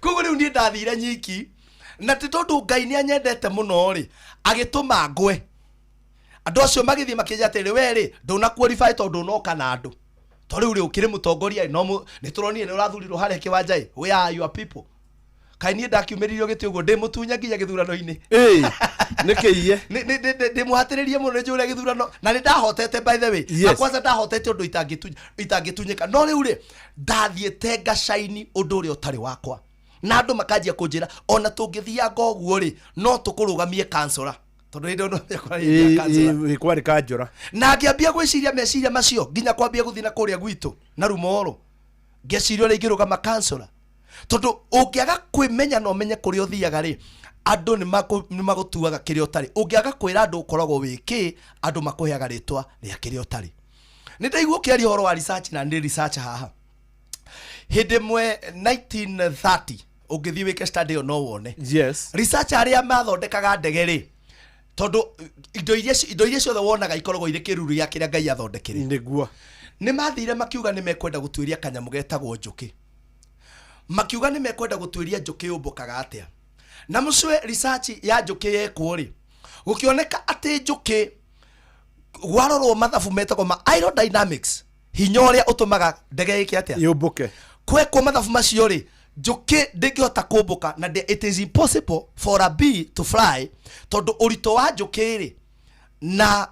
Koguo rĩu niĩ ndathire nyiki, na ti tondũ Ngai nĩ anyendete mũno rĩ, agĩtũma ngwe. Andũ acio magĩthiĩ makĩnjĩra atĩrĩ, "We rĩ, ndũna qualify tondũ ndũnoka na andũ to rĩu rĩ ũkĩrĩ mũtongoria ĩ, no nĩ tũronire nĩ ũrathurirwo harĩa kĩwanja ĩ, where are your people?" Kaĩ niĩ ndakiumĩririo gĩtĩ ũguo ndĩ mũtunya nginya gĩthurano-inĩ. Nĩ kĩiye. Ndĩmũhatĩrĩrie mũno, nĩ njũre gĩthurano na nĩ ndahotete, by the way. Na kwanza ndahotete ũndũ itangĩtunyĩka, no rĩu rĩ, ndathiĩte ngacaini ũndũ ũrĩa ũtarĩ wakwa, na andũ makanjia kũnjĩra, "Ona tũngĩthianga ũguo rĩ, no tũkũrũgamie kansora," tondũ hĩndĩ ĩyo no mekũrarĩria kansora. Kwarĩ kanjũra. Na ngĩambia gwĩciria meciria macio, nginya kwambia gũthiĩ na kũrĩa gwitũ na rumoro, ngeciria ũrĩa ingĩrũgama kansora, tondũ ũngĩaga kwĩmenya na ũmenye kũrĩa ũthiaga rĩ, andũ nĩ magũtuaga kĩrĩa ũtarĩ. Ũngĩaga kwĩra andũ ũkoragwo wĩ kĩ, andũ makũheaga rĩtwa rĩa kĩrĩa ũtarĩ. Nĩ ndaigua ũkĩaria ũhoro wa research, na nĩ research haha hĩndĩ ĩmwe 1930, ũngĩthiĩ wĩke study ĩyo no wone. Research arĩa mathondekaga ndege rĩ, tondũ indo iria ciothe wonaga ikoragwo irĩ kĩruru gĩa kĩrĩa Ngai athondekire. Nĩ mathire makiuga nĩ mekwenda gũtuĩria kanyamũ getagwo njũkĩ. Makiuga nĩ mekwenda gũtuĩria njũkĩ yũmbũkaga atĩa. Na mũcwe research ya njũkĩ yekwo rĩ, gũkĩoneka atĩ njũkĩ gwarorwo mathabu metagwo ma aerodynamics, hinya ũrĩa ũtũmaga ndege ĩke atĩa? Yũmbũke. Kwekwo mathabu macio rĩ, njũkĩ ndĩngĩhota kũmbũka na it is impossible for a bee to fly, tondũ ũritũ wa njũkĩ rĩ na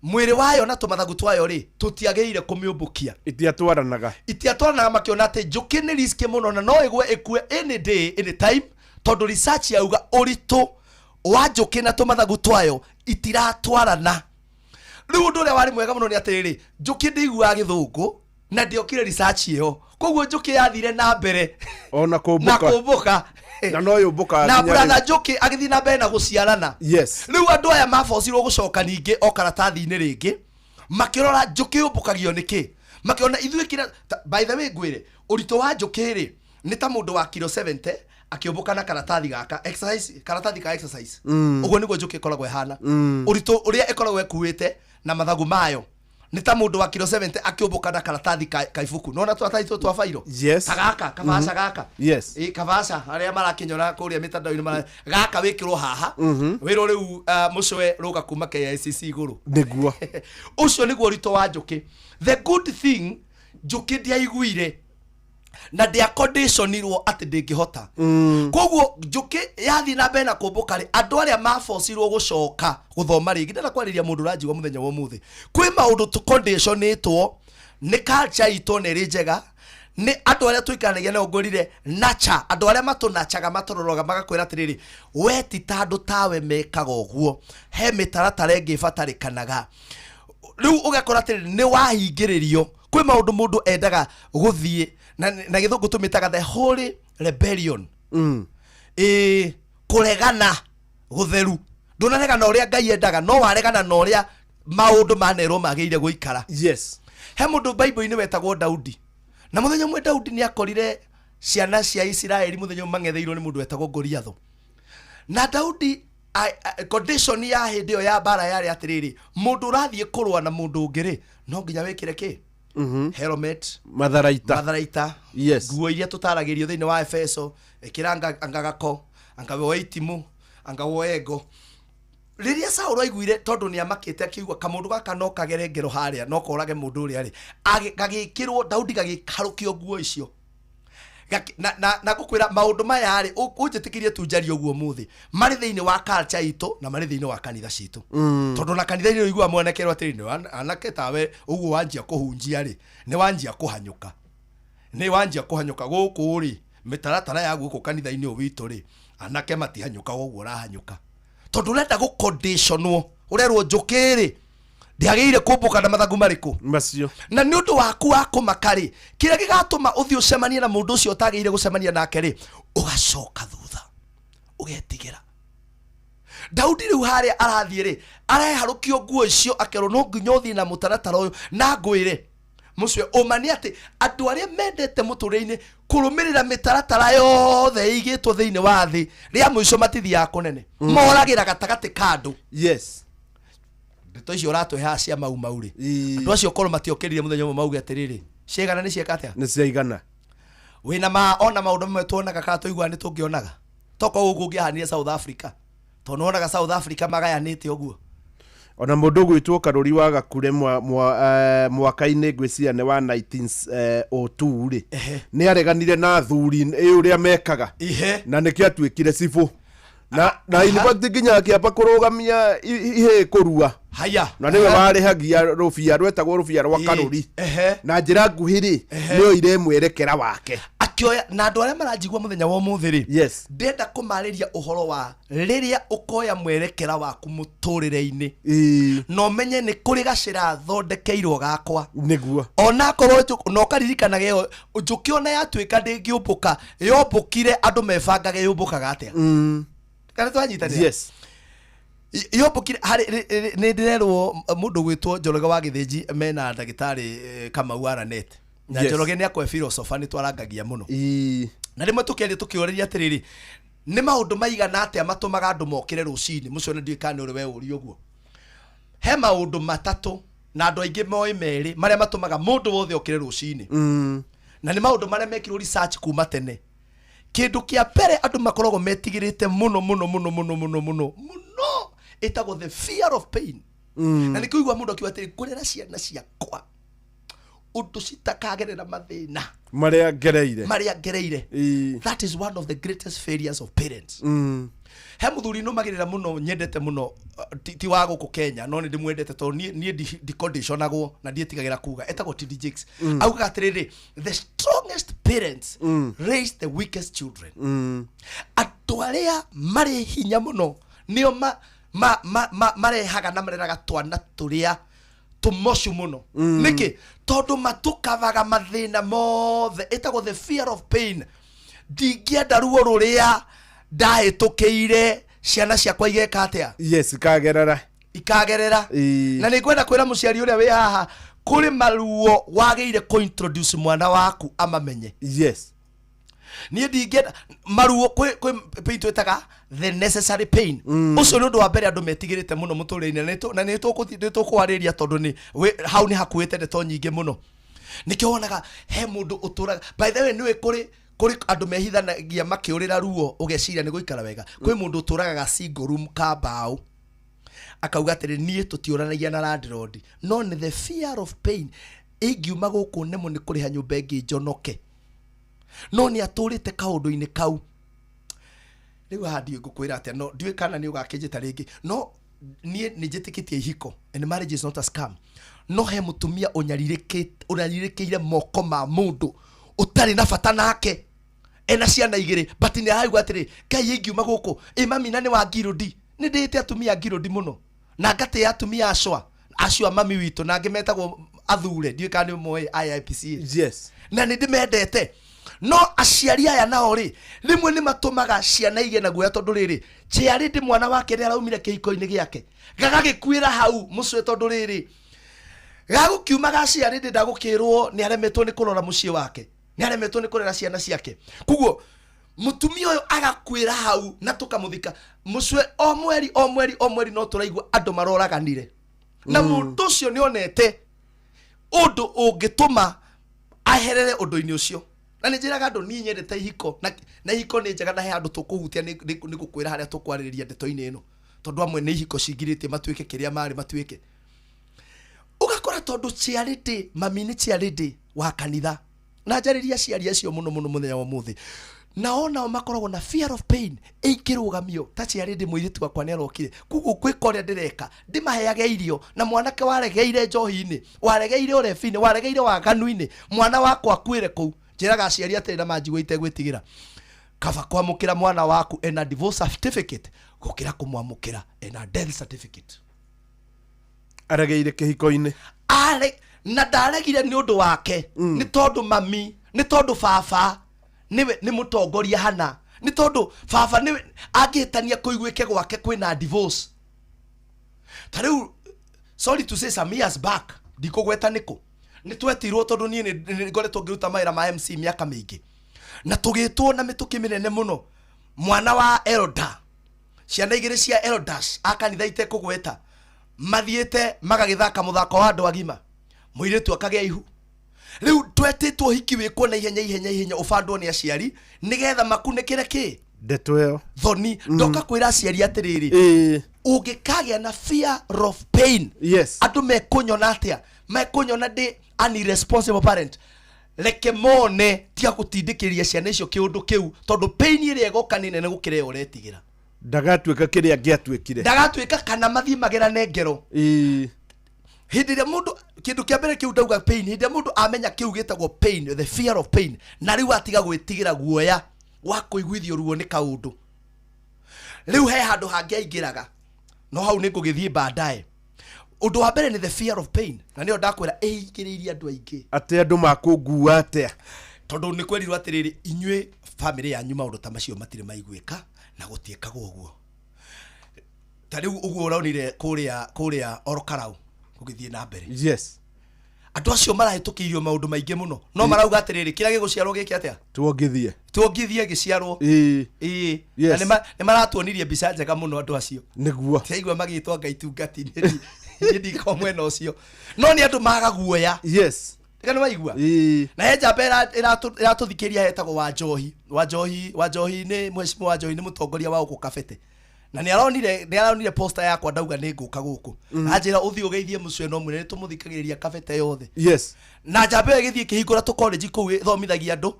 mwĩrĩ wayo na tũmathagu twayo rĩ, tũtiagĩrĩire kũmĩũmbũkia. Itiatwaranaga. Itiatwaranaga. Makĩona atĩ njũkĩ nĩ risk mũno na no ĩgwe ĩkue any day, any time, tondũ research yauga ũritũ wa njũkĩ na tũmathagu twayo itiratwarana. Rĩu ũndũ ũrĩa warĩ mwega mũno nĩ atĩrĩrĩ, njũkĩ ndĩiguaga gĩthũngũ na ndĩokire research ĩyo, koguo njũkĩ yathire na mbere ona na kũmbũka. Kũmbũka. Na no yũmbũkaga na nginya brother rĩu. Njũkĩ agĩthiĩ na mbere na gũciarana. Rĩu andũ aya mabocirwo gũcoka ningĩ o karatathi-inĩ rĩngĩ, makĩrora njũkĩ yũmbũkagio nĩkĩ, makĩona ithuĩ kĩrĩa by the way, ngwĩre, ũritũ wa njũkĩ rĩ, nĩ ta mũndũ wa kiro 70 akĩũmbũka na karatathi gaka exercise, karatathi ka exercise. Ũguo nĩguo njũkĩ ĩkoragwo ĩhana. Ũritũ ũrĩa ĩkoragwo ĩkuĩte na mathagu mayo nĩ ta mũndũ wa kiro 70 akĩũmbũka na karatathi ka ibuku, nona tũratathi tũtũ twa bairo. Ta gaka kabaca gaka. Ĩ, kabaca arĩa marakĩnyona kũrĩa mĩtandao-inĩ gaka wĩkĩrwo haha. Wĩrwo rĩu, mũcwe rũga kuma KICC igũrũ. Ũcio nĩguo ũritũ wa njũkĩ. The good thing, njũkĩ ndĩaiguire na ndĩakondiconirwo atĩ ndĩngĩhota. Koguo njũkĩ yathiĩ na mbere na kũmbũka rĩ, andũ arĩa mabocirwo gũcoka gũthoma rĩngĩ, ndĩrenda kwarĩria mũndũ ũranjigua mũthenya wa ũmũthĩ, kwĩ maũndũ tũcondiconĩtwo nĩ culture itũ, na ĩrĩ njega nĩ andũ arĩa tũikaranagia nao. Ngwĩrire nacha, andũ arĩa matũnachaga, matũroroga, magakwĩra atĩrĩrĩ, "We ti ta andũ tawe mekaga ũguo, he mĩtaratara ĩngĩ ĩbatarĩkanaga." Rĩu ũgakora atĩrĩrĩ, nĩ wahingĩrĩrio kwĩ maũndũ mũndũ endaga gũthiĩ na gĩthũngũ tũmĩtaga the holy rebellion. Ĩ, kũregana gũtheru, ndũnaregana ũrĩa Ngai endaga, no waregana na ũrĩa maũndũ manerwo magĩrĩire gũikara. He mũndũ Bible-inĩ wetagwo Daudi, na mũthenya ũmwe Daudi nĩ akorire ciana cia Isiraeli mũthenya ũmwe mang'etheirwo nĩ mũndũ wetagwo Goliatho. Na Daudi condition ya hĩndĩ ĩyo ya mbara yarĩ atĩrĩrĩ, mũndũ ũrathiĩ kũrũa na mũndũ ũngĩ rĩ, no nginya wĩkĩre kĩ? Helmet, Matharaita. Matharaita. Yes. Nguo iria tũtaragĩrio thĩinĩ wa Efeso, ĩkĩra anga gako, anga woe itimũ, anga woe ngo. Rĩrĩa Saũlũ aiguire, tondũ nĩ amakĩte, akĩigua kamũndũ gaka no kagere ngero harĩa, no korage mũndũ ũrĩa rĩ, gagĩkĩrwo Daudi, gagĩharũkio nguo icio. Na ngũkwĩra maũndũ maya rĩ, ũnjĩtĩkĩrie tu njarie ũguo mũthĩ, marĩ thĩinĩ wa culture itũ na marĩ thĩinĩ wa kanitha citũ. Tondũ na kanitha-inĩ ũiguaga mwanake atĩrĩ, nĩ anake tawe ũguo wanjia kũhunjia rĩ, nĩ wanjia kũhanyũka, nĩ wanjia kũhanyũka gũkũ rĩ, mĩtaratara ya gũkũ kanitha-inĩ ũyũ witũ rĩ, anake matihanyũkaga ũguo ũrahanyũka, tondũ ũrenda gũconditionwo, ũrerwo njũkĩ rĩ ndĩagĩrĩire kũmbũka na mathagu marĩkũ macio. Na nĩ ũndũ waku wa kũmaka rĩ, kĩrĩa gĩgatũma ũthiĩ ũcemanie na mũndũ ũcio ũtagĩrĩire gũcemania nake rĩ, ũgacoka thutha ũgetigĩra. Daudi rĩu harĩa arathiĩ rĩ, areharũkio nguo icio, akerwo no nginya ũthiĩ na mũtaratara ũyũ. Na ngwĩre mũcio ũma nĩ atĩ andũ arĩa mendete mũtũrĩre-inĩ kũrũmĩrĩra mĩtaratara yothe ĩigĩtwo thĩinĩ wa thĩ, rĩa mũico matithiaga kũnene. Moragĩra gatagatĩ ka andũ. Ndeto icio ũratũhe haha cia Mau Mau rĩ, andũ acio korwo matiokĩrire mũthenya ũmwe mauge atĩrĩrĩ, ciegana nĩ cieka atĩa? Nĩ ciaigana. Wĩna ma ona maũndũ mamwe tuonaga kana tũiguaga nĩ tũngĩonaga tokorwo gũkũ ũngĩahanire South Africa, tondũ nĩwonaga South Africa magayanĩte ũguo. Ona mũndũ ũgwĩtwo Karũri wa Gakure mwaka-inĩ ngwĩciria nĩ wa 1902 rĩ, nĩ areganire na athuri ĩ ũrĩa mekaga. Na nĩkĩo atuĩkire cibũ na in fact nginya akĩamba kũrũgamia ihĩĩ kũrua. Na nĩwe warĩhagia rũbia rwetagwo rũbia rwa Karũri. Na njĩra nguhĩ rĩ, nĩoire mwerekera wake. Akĩoya. Na andũ arĩa maranjigua mũthenya wa ũmũthĩ rĩ, ndĩrenda kũmarĩria ũhoro wa rĩrĩa ũkoya mwerekera waku mũtũrĩre-inĩ, na ũmenye nĩ kũrĩ gacĩra thondekeirwo gakwa. Onakorwo na ũkaririkanaga ĩyo njũkĩ ona yatuĩka ndĩngĩũmbũka, yombũkire andũ mebangage yũmbũkaga atĩa. Kana twanyitanĩra? Yes. Yombũkire harĩ nĩ ndĩrerwo mũndũ gwĩtwo Njoroge wa Gĩthĩnji mena ndagĩtarĩ Kamau Aranet na Njoroge nĩ akwe philosopher, nĩ twarangagia mũno. Na rĩmwe tũkĩaria tũkĩũrĩria atĩrĩrĩ, nĩ maũndũ maigana atĩa matũmaga andũ mokĩre rũcinĩ? Mũcio na ndiũĩ kana nĩ ũrĩ we ũria ũguo. He maũndũ matatũ, na andũ aingĩ moĩ merĩ marĩa matũmaga mũndũ wothe okĩre rũcinĩ. Na nĩ maũndũ marĩa mekirwo research kuma tene. Kĩndũ kĩa mbere andũ makoragwo metigĩrĩte mũno mũno mũno mũno mũno mũno mũno ĩtagwo the fear of pain. Na nĩkĩo ũigua mũndũ akiuga atĩrĩ, ngũrera ciana ciakwa ũndũ citakagerera mathĩna marĩa ngereire. Marĩa ngereire. That is one of the greatest failures of parents. He mũthuri nũmagĩrĩra mũno, nyendete mũno, ti wa gũkũ Kenya, no nĩ ndĩmwendete tondũ niĩ ndiconditionagwo na ndiĩtigagĩra kuga, etagwo TD Jakes. Augaga atĩrĩrĩ, the strongest parents raise the weakest children. Andũ arĩa marĩ hinya mũno nĩo marehaga na mareraga twana tũrĩa tũmocu mũno. Nĩkĩ? Tondũ matũkavaga mathĩna mothe. Ĩtagwo the fear of pain. Ndingĩenda ruo rũrĩa ndahĩtũkĩire ciana ciakwa igeka atĩa? Yes, ikagerera. Ikagerera. Na nĩ ngwenda kwĩra mũciari ũrĩa wĩ haha, kũrĩ maruo wagĩrĩire kũ-introduce mwana waku amamenye. Niĩ ndingĩenda maruo, kwĩ pain twĩtaga the necessary pain. Ũcio nĩ ũndũ wa mbere andũ metigĩrĩte mũno mũtũrĩre-inĩ, na nĩ tũkwarĩria tondũ nĩ hau nĩ hakuĩte ndeto nyingĩ mũno. Nĩkĩo wonaga he mũndũ ũtũraga, by the way, nĩũĩ kũrĩ andũ mehithanagia makĩũrĩra ruo, ũgeciria nĩ gũikara wega. Kwĩ mũndũ ũtũraga ga single room ka mbaũ, akauga atĩrĩ, niĩ tũtiũranagia na landlord, no nĩ the fear of pain, ingiuma gũkũ nemwo nĩ kũrĩha nyũmba ĩngĩ njonoke. No nĩ atũrĩte kaũndũ-inĩ kau. Rĩu haha ndiũĩ ngũkwĩra atĩa, no ndiũĩ kana nĩ ũgakĩnjĩta rĩngĩ, no niĩ nĩ njĩtĩkĩtie ihiko, and marriage is not a scam. No he mũtumia ũnyarirĩkĩire moko ma mũndũ ũtarĩ na bata nake, ena ciana igĩrĩ, but nĩ araigua atĩrĩ, Ngai, ingiuma gũkũ ĩ mami na nĩ wa ngirũndi. Nĩ ndĩĩte atumia a ngirũndi mũno na ngatĩĩa atumia acwa acio a mami witũ, na angĩ metagwo athure, ndiũĩ kana nĩ moĩ IIPCA. Na nĩ ndĩmendete, no aciari aya nao rĩ, rĩmwe nĩ matũmaga ciana igĩe na guoya, tondũ rĩrĩ ciarĩ mwana wake nĩ araumire kĩhiko-inĩ gĩake, gagagĩkuĩra hau mũcwe, tondũ rĩrĩ gagũkiuma gaciarĩ ndĩ ndagũkĩrwo nĩ aremetwo nĩ kũrora mũciĩ wake, nĩ aremetwo nĩ kũrera ciana ciake, koguo mũtumia ũyũ agakuĩra hau na tũkamũthika mũcwe. O mweri o mweri o mweri no tũraigua andũ maroraganire na mũndũ ũcio nĩ onete. Ũndũ ũngĩtũma aherere ũndũ-inĩ ũcio. Na nĩ njĩraga andũ niĩ nyendete ihiko na ihiko nĩ njega na he handũ tũkũhutia nĩ gũkwĩra harĩa tũkwarĩrĩria ndeto-inĩ ĩno, tondũ amwe nĩ ihiko cingirĩtie matuĩke kĩrĩa marĩ matuĩke. Ũgakora tondũ charity, mami nĩ charity wa kanitha, na njarĩria aciari acio mũno mũno mũthenya wa ũmũthĩ, nao nao makoragwo na fear of pain ĩingĩrũgamio ta charity. Mũirĩtu wakwa nĩ arokire, koguo gwĩka ũrĩa ndĩreka ndĩmaheage irio, na mwanake waregeire njohi-inĩ, waregeire ũrebi-inĩ, waregeire waganu-inĩ, mwana wakwa akuĩre kũu. Njĩraga aciari atĩrĩ na manjigua itegwĩtigĩra, kaba kwamũkĩra mwana waku ena divorce certificate gũkĩra kũmwamũkĩra ena death certificate. Aregeire kĩhiko-inĩ. Are na ndaregire nĩ ũndũ wake, nĩ tondũ mami, nĩ tondũ baba nĩwe nĩ mũtongoria hana, nĩ tondũ baba nĩwe angĩhĩtania kũiguĩke gwake kwĩna divorce. Ta rĩu, sorry to say, some years back, ndikũgweta nĩkũ, nĩ twetirwo, tondũ niĩ nĩ ngoretwo ngĩruta mawĩra ma MC mĩaka mĩingĩ, na tũgĩtwo na mĩtũkĩ mĩnene mũno, mwana wa elder, ciana igĩrĩ cia elders a kanitha itekũgweta, mathiĩte magagĩthaka mũthako wa andũ agima, mũirĩtu akagĩa ihu. Rĩu twetĩtwo hiki wĩkwo na ihenya ihenya ihenya, ũbandwo nĩ aciari nĩgetha makunĩkĩre kĩ? Ndeto ĩyo. Thoni. Ndoka kwĩra aciari atĩrĩrĩ, ũngĩkagĩa na fear of pain, andũ mekũnyona atĩa? Mekũnyona ndĩ an irresponsible parent. Reke mone, tiga gũtindĩkĩrĩria ciana icio kĩũndũ kĩu, tondũ pain ĩrĩa ĩgoka nĩ nene gũkĩra ĩyo ũretigĩra. Ndagatuĩka kĩrĩa angĩatuĩkire. Ndagatuĩka kana mathiĩ magerane ngero. Hĩndĩ ĩrĩa mũndũ, kĩndũ kĩa mbere kĩu ndauga pain, hĩndĩ ĩrĩa mũndũ amenya kĩu gĩtagwo pain, the fear of pain, na rĩu atiga gwĩtigĩra guoya wa kũiguithio ruo nĩ kaũndũ, rĩu he handũ hangĩ aingĩraga, no hau nĩ ngũgĩthiĩ baadaye. Ũndũ wa mbere nĩ the fear of pain, na nĩyo ndakwĩra ĩingĩrĩirie andũ aingĩ. Atĩ andũ makũngua atĩa? Tondũ nĩ kwerirwo atĩrĩrĩ, inyuĩ bamĩrĩ yanyu maũndũ ta macio matirĩ maiguĩka na gũtiĩkagwo ũguo. Ta rĩu ũguo ũronire kũrĩa Orokarau gũgĩthiĩ na mbere, andũ acio marahĩtũkĩirio maũndũ maingĩ mũno, no marauga atĩrĩrĩ, kĩrĩa gĩgũciarwo gĩke atĩa? Tuongithie. Tuongithie gĩciarwo. Ĩĩ. Na nĩ maratuonirie mbica njega mũno andũ acio. Tiaigua magĩtwo Ngai tungati, niĩ ndiko mwena ũcio, no nĩ andũ maga guoya. Tiga nĩ waigua. Na he njamba ĩratũthikĩria hetagwo Wanjohi. Wanjohi, Wanjohi nĩ mheshimiwa Wanjohi, nĩ mũtongoria wa gũkũ Kabete, na nĩ aronire poster yakwa ndauga nĩ ngũka gũkũ. Anjĩra ũthiĩ ũgeithie mũcue no mwĩre nĩ tũmũthikagĩrĩria Kabete yothe. Na njamba ĩyo ĩgĩthiĩ ĩkĩhingũra tũ college kũu ĩthomithagia andũ.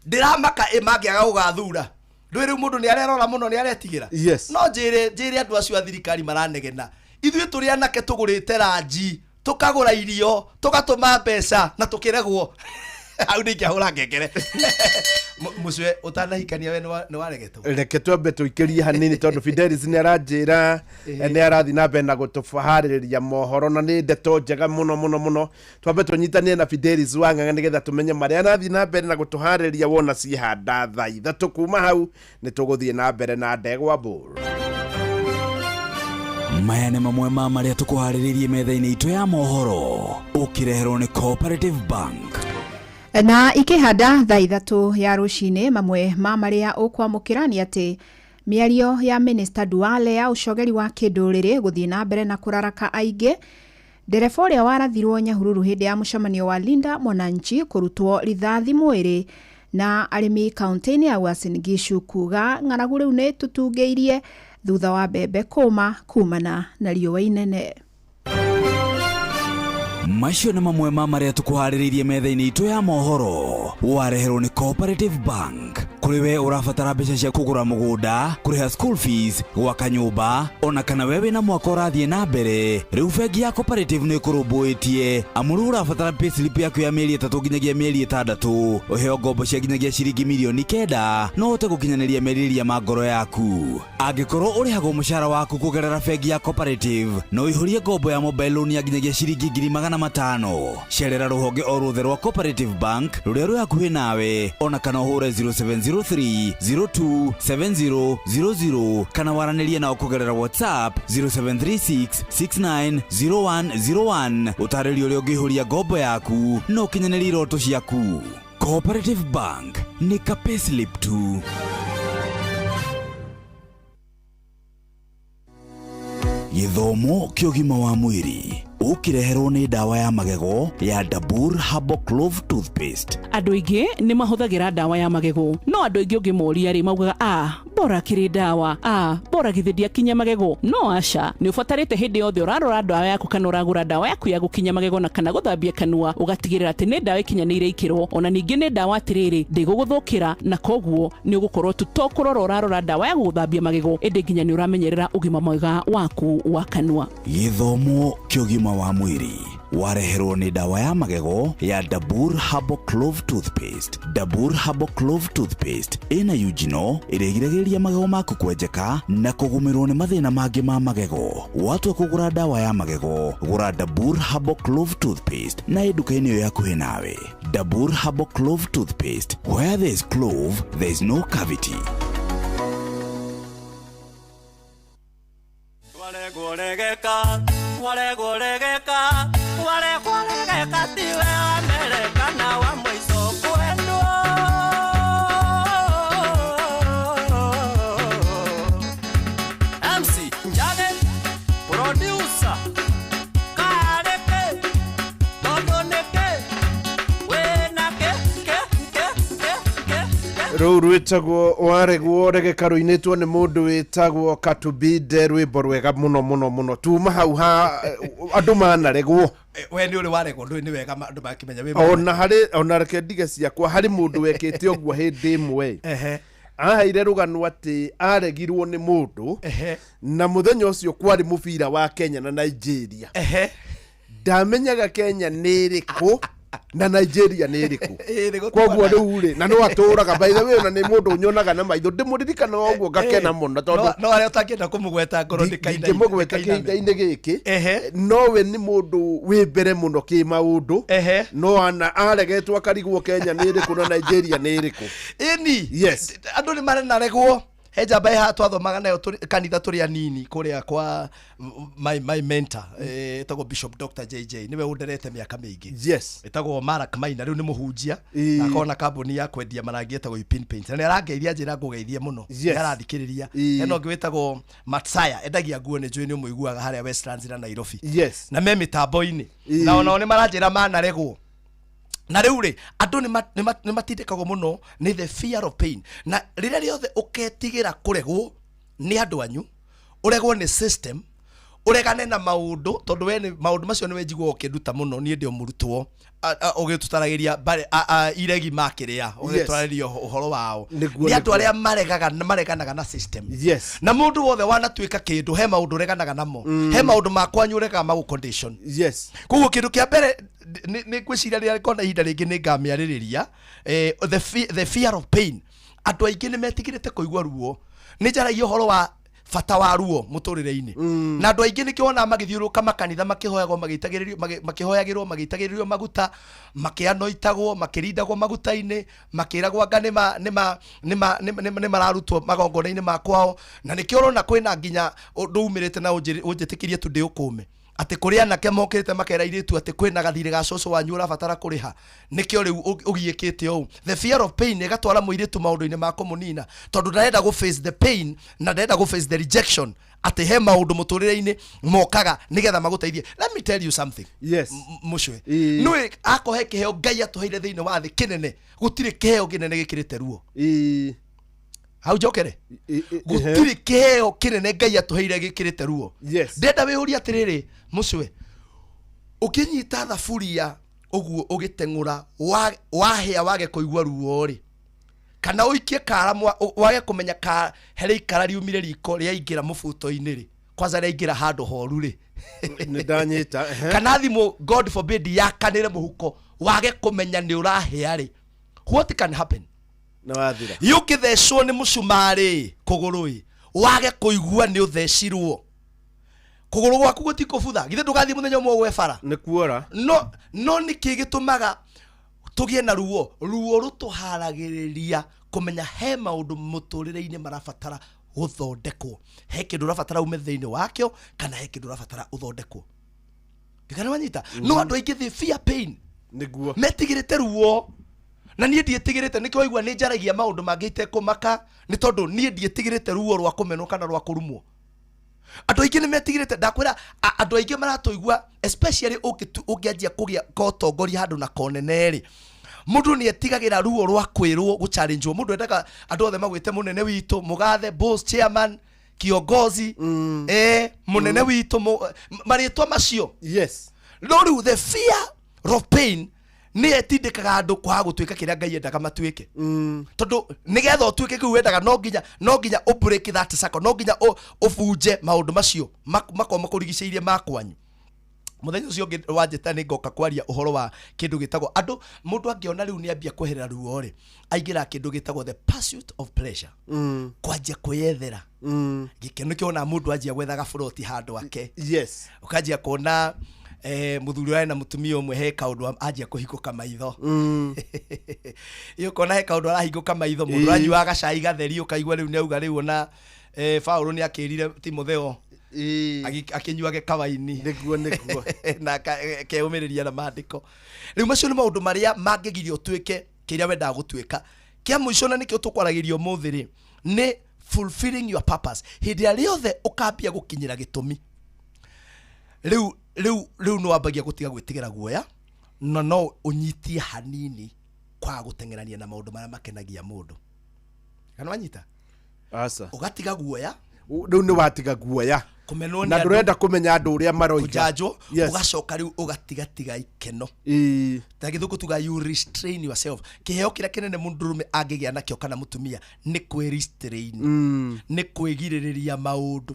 Ndĩramaka ĩ mangĩaga gũgathura ndũĩ rĩu mũndũ nĩ arerora mũno, nĩ aretigĩra. No njĩre andũ acio a thirikari maranegena, ithuĩ tũrĩ anake tũgũrĩte ranji, tũkagũra irio, tũgatũma mbeca na tũkĩregwo hau nĩ ingĩahũra ngengere. Mũcue ũtanahikania we nĩ waregetwo? Reke twambe tũikĩrie hanini, tondũ Fidelis nĩ aranjĩra nĩ arathiĩ na mbere na gũtũharĩrĩria mohoro, na nĩ ndeto njega mũno mũno mũno. Twambe tũnyitanie na Fidelis wa Ng'ang'a nĩgetha tũmenye marĩa arathiĩ na mbere na gũtũharĩrĩria wona ciĩhanda thaa 3. Kuma hau nĩ tũgũthiĩ na mbere na ndegwa mbũr. Maya nĩ mamwe ma marĩa tũkũharĩrĩirie metha-inĩ itũ ya mohoro, ũkĩreherwo nĩ Cooperative Bank. Na ikĩhanda thaa 3 ya rũcinĩ, mamwe ma marĩa ũkwamũkĩra nĩ atĩ mĩario ya Minister Duale ya ũcogeri wa kĩndũrĩrĩ gũthiĩ na mbere na kũraraka aingĩ, ndereba ũrĩa warathirwo Nyahururu hĩndĩ ya mũcemanio wa Linda Mwananchi kũrutwo rithathi mwĩrĩ, na arĩmi kaunti-inĩ ya Uasin Gishu kuga ng'aragu rĩu nĩ tũtungĩirie thutha wa mbembe kũma kumana na riũa inene. Macio nĩ mamwe ma marĩa tũkũharĩrĩirie metha-inĩ itũ ya mohoro, wareherwo nĩ Cooperative Bank. Kũrĩ we ũrabatara mbeca cia kũgũra mũgũnda, kũrĩha school fees, gwaka nyũmba, ona kana we wĩna mwaka ũrathiĩ na mbere, rĩu bengi ya Cooperative nĩ ĩkũrũmbũĩtie, amu rĩu ũrabatara payslip yaku ya mĩeri 3 nginyagia mĩeri 6, ũheo ngombo cia nginyagia ciringi mirioni 9 no ũhote gũkinyanĩria merirĩria ma ngoro yaku. Angĩkorwo ũrĩhagwo mũcara waku kũgerera bengi ya Cooperative, no ũihũrie ngombo ya mobile loan ya nginyagia ciringi 500,000. Cerera rũhonge o ruothe rwa Cooperative Bank rũrĩa rwĩ hakuhĩ nawe, ona kana ũhũre 0703 027000 kana waranĩrie nao kũgerera WhatsApp 0736 690101, ũtarĩrie ũrĩa ũngĩihũria ngombo yaku na ũkinyanĩrie iroto ciaku. Cooperative Bank, nĩ ka payslip tu. Gĩthomo kĩa ũgima wa mwĩrĩ. Ũkĩreherwo nĩ ndawa ya magego ya Dabur Herbal Clove Toothpaste. Andũ aingĩ nĩ mahũthagĩra ndawa ya magego, no andũ aingĩ ũngĩmoria rĩ maugaga a bora kĩrĩ ndawa, a bora githĩ ndiakinya magego. No aca, nĩ ũbatarĩte hĩndĩ yothe ũrarora ndawa yaku kana ũragũra ndawa yaku ya gũkinya magego na kana gũthambia kanua, ũgatigĩrĩra atĩ nĩ ndawa ĩkinyanĩire ikĩro, ona ningĩ nĩ ndawa atĩrĩrĩ ndĩgũgũthũkĩra, na koguo nĩ ũgũkorwo tu to kũrora ũrarora ndawa ya gũgũthambia magego, ĩndĩ nginya nĩ ũramenyerera ũgima mwega waku wa kanua. Gĩthomo kĩa ũgima wa mwĩrĩ wareherwo nĩ ndawa ya magego ya Dabur Herbal Clove Toothpaste. Dabur Herbal Clove Toothpaste ĩna eugenol ĩrĩa ĩgiragĩrĩria magego maku kwenjeka na kũgũmĩrwo nĩ mathĩna mangĩ ma magego. Watua kũgũra ndawa ya magego, gũra Dabur Herbal Clove Toothpaste na ĩ nduka-inĩ ĩyo hakuhĩ nawe. Dabur Herbal Clove Toothpaste, where there is clove, there is no cavity. Waregwo regeka, waregwo regeka, waregwo regeka, tiwe wa mbere kana wa mũico kwendwo. MC Njage, producer, kareke, tondũ nĩkĩ, wĩna kĩ, kĩ, kĩ, kĩ, kĩ, kĩ. Rũu rwĩtagwo waregwo regeka, rũinĩtwo nĩ mũndũ wĩtagwo Katubinde, rwĩmbo rwega mũno mũno mũno. Tuma hau ha andũ manaregwo. We nĩ ũrĩ waregwo? Ndũĩ nĩ wega andũ makĩmenya wĩ Ona harĩ ona reke ndige ciakwa, harĩ mũndũ wekĩte ũguo hĩndĩ ĩmwe. Aheire rũgano atĩ aregirwo nĩ mũndũ, na mũthenya ũcio kwarĩ mũbira wa Kenya na Nigeria. Ndamenyaga Kenya nĩ ĩrĩkũ na Nigeria nĩ ĩrĩkũ. Nĩ Koguo rĩu rĩ, na no atũraga, by the way, ona nĩ mũndũ ũnyonaga na maitho, ndĩmũririkanaga ũguo ngakena mũno tondũ No arĩa ũtangĩenda kũmũgweta ngoro ndĩkainaine. Ndingĩmũgweta kĩhinda-inĩ gĩkĩ, nowe nĩ mũndũ wĩ mbere mũno kĩ maũndũ, no ana aregetwo akarigwo Kenya nĩ ĩrĩkũ na Nigeria nĩ ĩrĩkũ. Ĩni. Yes. Andũ nĩ marenaregwo. He njamba ĩ haha twathomaga nayo kanitha tũrĩ anini kũrĩa kwa my mentor, ĩtagwo Bishop Dr JJ, nĩwe ũnderete mĩaka mĩingĩ. Ĩtagwo Marak Maina, rĩu nĩ mũhunjia na akorwo na kambuni ya kwendia marangi ĩtagwo Ipin Paints, na nĩ arangeithia, njĩra ngũgeithie mũno. Nĩ arathikĩrĩria. Hena ũngĩ wĩtagwo Matsaya, endagia nguo, nĩ njũĩ nĩ ũmũiguaga harĩa Westlands na Nairobi. Na me mĩtambo-inĩ. Na onao nĩ maranjĩra manaregwo. Na rĩu rĩ, andũ nĩ matindĩkagwo mũno nĩ the fear of pain, na rĩrĩa rĩothe ũketigĩra kũregwo nĩ andũ anyu, ũregwo nĩ system, ũregane na maũndũ, tondũ we nĩ maũndũ macio nĩwe njiguaga ũkĩnduta mũno. Niĩ ndĩ o mũrutwo, ũgĩtũtaragĩria iregi makĩrĩa ũgĩtwarĩria ũhoro wao. Nĩ andũ arĩa maregaga mareganaga na system. Na mũndũ wothe wanatuĩka kĩndũ, he maũndũ ũreganaga namo. He maũndũ makwanyu ũregaga magũ condition. Koguo kĩndũ kĩa mbere nĩ ngwĩciria rĩrĩa ngona ihinda rĩngĩ nĩ ngamĩarĩrĩria, the fear of pain. Andũ aingĩ nĩ metigĩrĩte kũigua ruo. Nĩ njaragia ũhoro wa bata wa ruo mũtũrĩre-inĩ, na andũ aingĩ nĩkĩo wonaga magĩthiũrũrũka makanitha makĩhoyagwo, magĩitagĩrĩrio, makĩhoyagĩrwo, magĩitagĩrĩrio maguta, makĩanoitagwo, makĩrindagwo maguta-inĩ, makĩragwo anga nĩ mararutwo magongona-inĩ ma kwao. Na nĩkĩo ũrona kwĩna nginya ũndũ umĩrĩte na ũnjĩtĩkĩrie tu ndĩũkũme, atĩ kũrĩ anake mokĩrĩte makera airĩtu atĩ kwĩna gathirĩ ga cũcũ wanyu ũrabatara kũrĩha, nĩkĩo rĩu ũgiĩkĩte ũũ. The fear of pain ĩgatwara mũirĩtu maũndũ-inĩ ma kũmũnina, tondũ ndarenda gũ face the pain na ndarenda gũ face the rejection, atĩ he maũndũ mũtũrĩre-inĩ mokaga nĩgetha magũteithie. Let me tell you something. Mũcwe nĩwe akohe kĩheo Ngai atũheire thĩinĩ wa thĩ kĩnene, gũtirĩ kĩheo kĩnene gĩkĩrĩte ruo. Hau njokere, gũtirĩ kĩheo kĩnene Ngai atũheire gĩkĩrĩte ruo. Ndenda wĩyũrie atĩrĩrĩ, mũcwe, ũkĩnyita thaburia ũguo ũgĩteng'ũra, wahĩa wage kũigua ruo rĩ, kana ũikie kara wage kũmenya ka harĩ ikara riumire riko rĩaingĩra mũbuto-inĩ rĩ, kwanza rĩaingĩra handũ horu rĩ. Nĩ ndanyita, ehe. Kana thimũ, God forbid, yakanĩre mũhuko wage kũmenya nĩ ũrahĩa rĩ, what can happen? Na wathira. Yũkĩthecwo nĩ mũcumarĩ kũgũrũ ĩ, wage kũigua nĩ ũthecirwo kũgũrũ gwaku gũtikũbutha, githĩ ndũgathiĩ mũthenya ũmwe ũgwe bara? Nĩ kuora. No nĩkĩ gĩtũmaga tũgĩe na ruo? Ruo rũtũharagĩrĩria kũmenya he maũndũ mũtũrĩre-inĩ marabatara gũthondekwo, he kĩndũ ũrabatara ume thĩinĩ wakĩo, kana he kĩndũ ũrabatara ũthondekwo. Ndikana wanyita? No andũ aingĩ they fear pain. Metigĩrĩte ruo, na niĩ ndiĩtigĩrĩte. Nĩkĩo waigua nĩ njaragia maũndũ mangĩ itekũmaka, nĩ tondũ niĩ ndiĩtigĩrĩte ruo rwa kũmenwo kana rwa kũrumwo. Andũ aingĩ nĩ metigĩrĩte. Ndakwĩra, andũ aingĩ maratũigua, especially ũngĩanjia kũgĩa kotongoria handũ na konene rĩ, mũndũ nĩ etigagĩra ruo rwa kwĩrwo, gũchallengewo. Mũndũ endaga andũ othe magwĩte mũnene witũ, mũgathe, boss, chairman, kiongozi, mũnene witũ, marĩtwa macio. No rĩu the fear of pain nĩ ĩtindĩkaga andũ kwaga gũtuĩka kĩrĩa Ngai endaga matuĩke, tondũ nĩgetha ũtuĩke kĩu wendaga, no nginya ũ break that circle, no nginya ũbunje maũndũ macio makorwo makũrigicĩirie ma kwanyu. Mũthenya ũcio ũngĩ wanjĩta nĩ ngoka kwaria ũhoro wa kĩndũ gĩtagwo andũ. Mũndũ angĩona rĩu nĩ ambia kweherera ruo rĩ, aingĩra kĩndũ gĩtagwo the pursuit of pleasure, kwanjia kwĩyethera gĩkeno. Kĩona mũndũ anjia gwetha gaburoti handũ ake, ũkanjia kuona mũthuri ũrĩa na mũtumia ũmwe, he kaũndũ anjia kũhingũka maitho. Ĩ, ũkona he kaũndũ arahingũka maitho. Mũndũ ũranyuaga gacai gatheri, ũkaigua rĩu nĩ auga rĩu ona Paũlũ nĩ akĩrire Timotheo akĩnyuage kawaini. Nĩguo, nĩguo. Na akeyũmĩrĩria na maandĩko. Rĩu macio nĩ maũndũ marĩa mangĩgiria ũtuĩke kĩrĩa wendaga gũtuĩka. Kĩa mũico, na nĩkĩo tũkwaragĩria ũmũthĩ rĩ, nĩ fulfilling your purpose. Hĩndĩ ĩrĩa rĩothe ũkambia gũkinyĩra gĩtũmi, rĩu nĩ wambagia gũtiga gwĩtigĩra guoya, na no ũnyitie hanini kwaga gũteng'erania na maũndũ marĩa makenagia mũndũ. Kana wanyita? Aca. Ũgatiga guoya. Rĩu nĩ watiga guoya. Kũmenwo nĩ na andũ. Ndũrenda kũmenya andũ ũrĩa maroiga. Kũjanjwo. Ũgacoka rĩu ũgatigatiga ikeno. Ta gĩthũngũ tuga you restrain yourself. Kĩheo kĩrĩa kĩnene mũndũrũme angĩgĩa nakĩo kana mũtumia nĩ kwĩ restrain, nĩ kwĩgirĩrĩria maũndũ.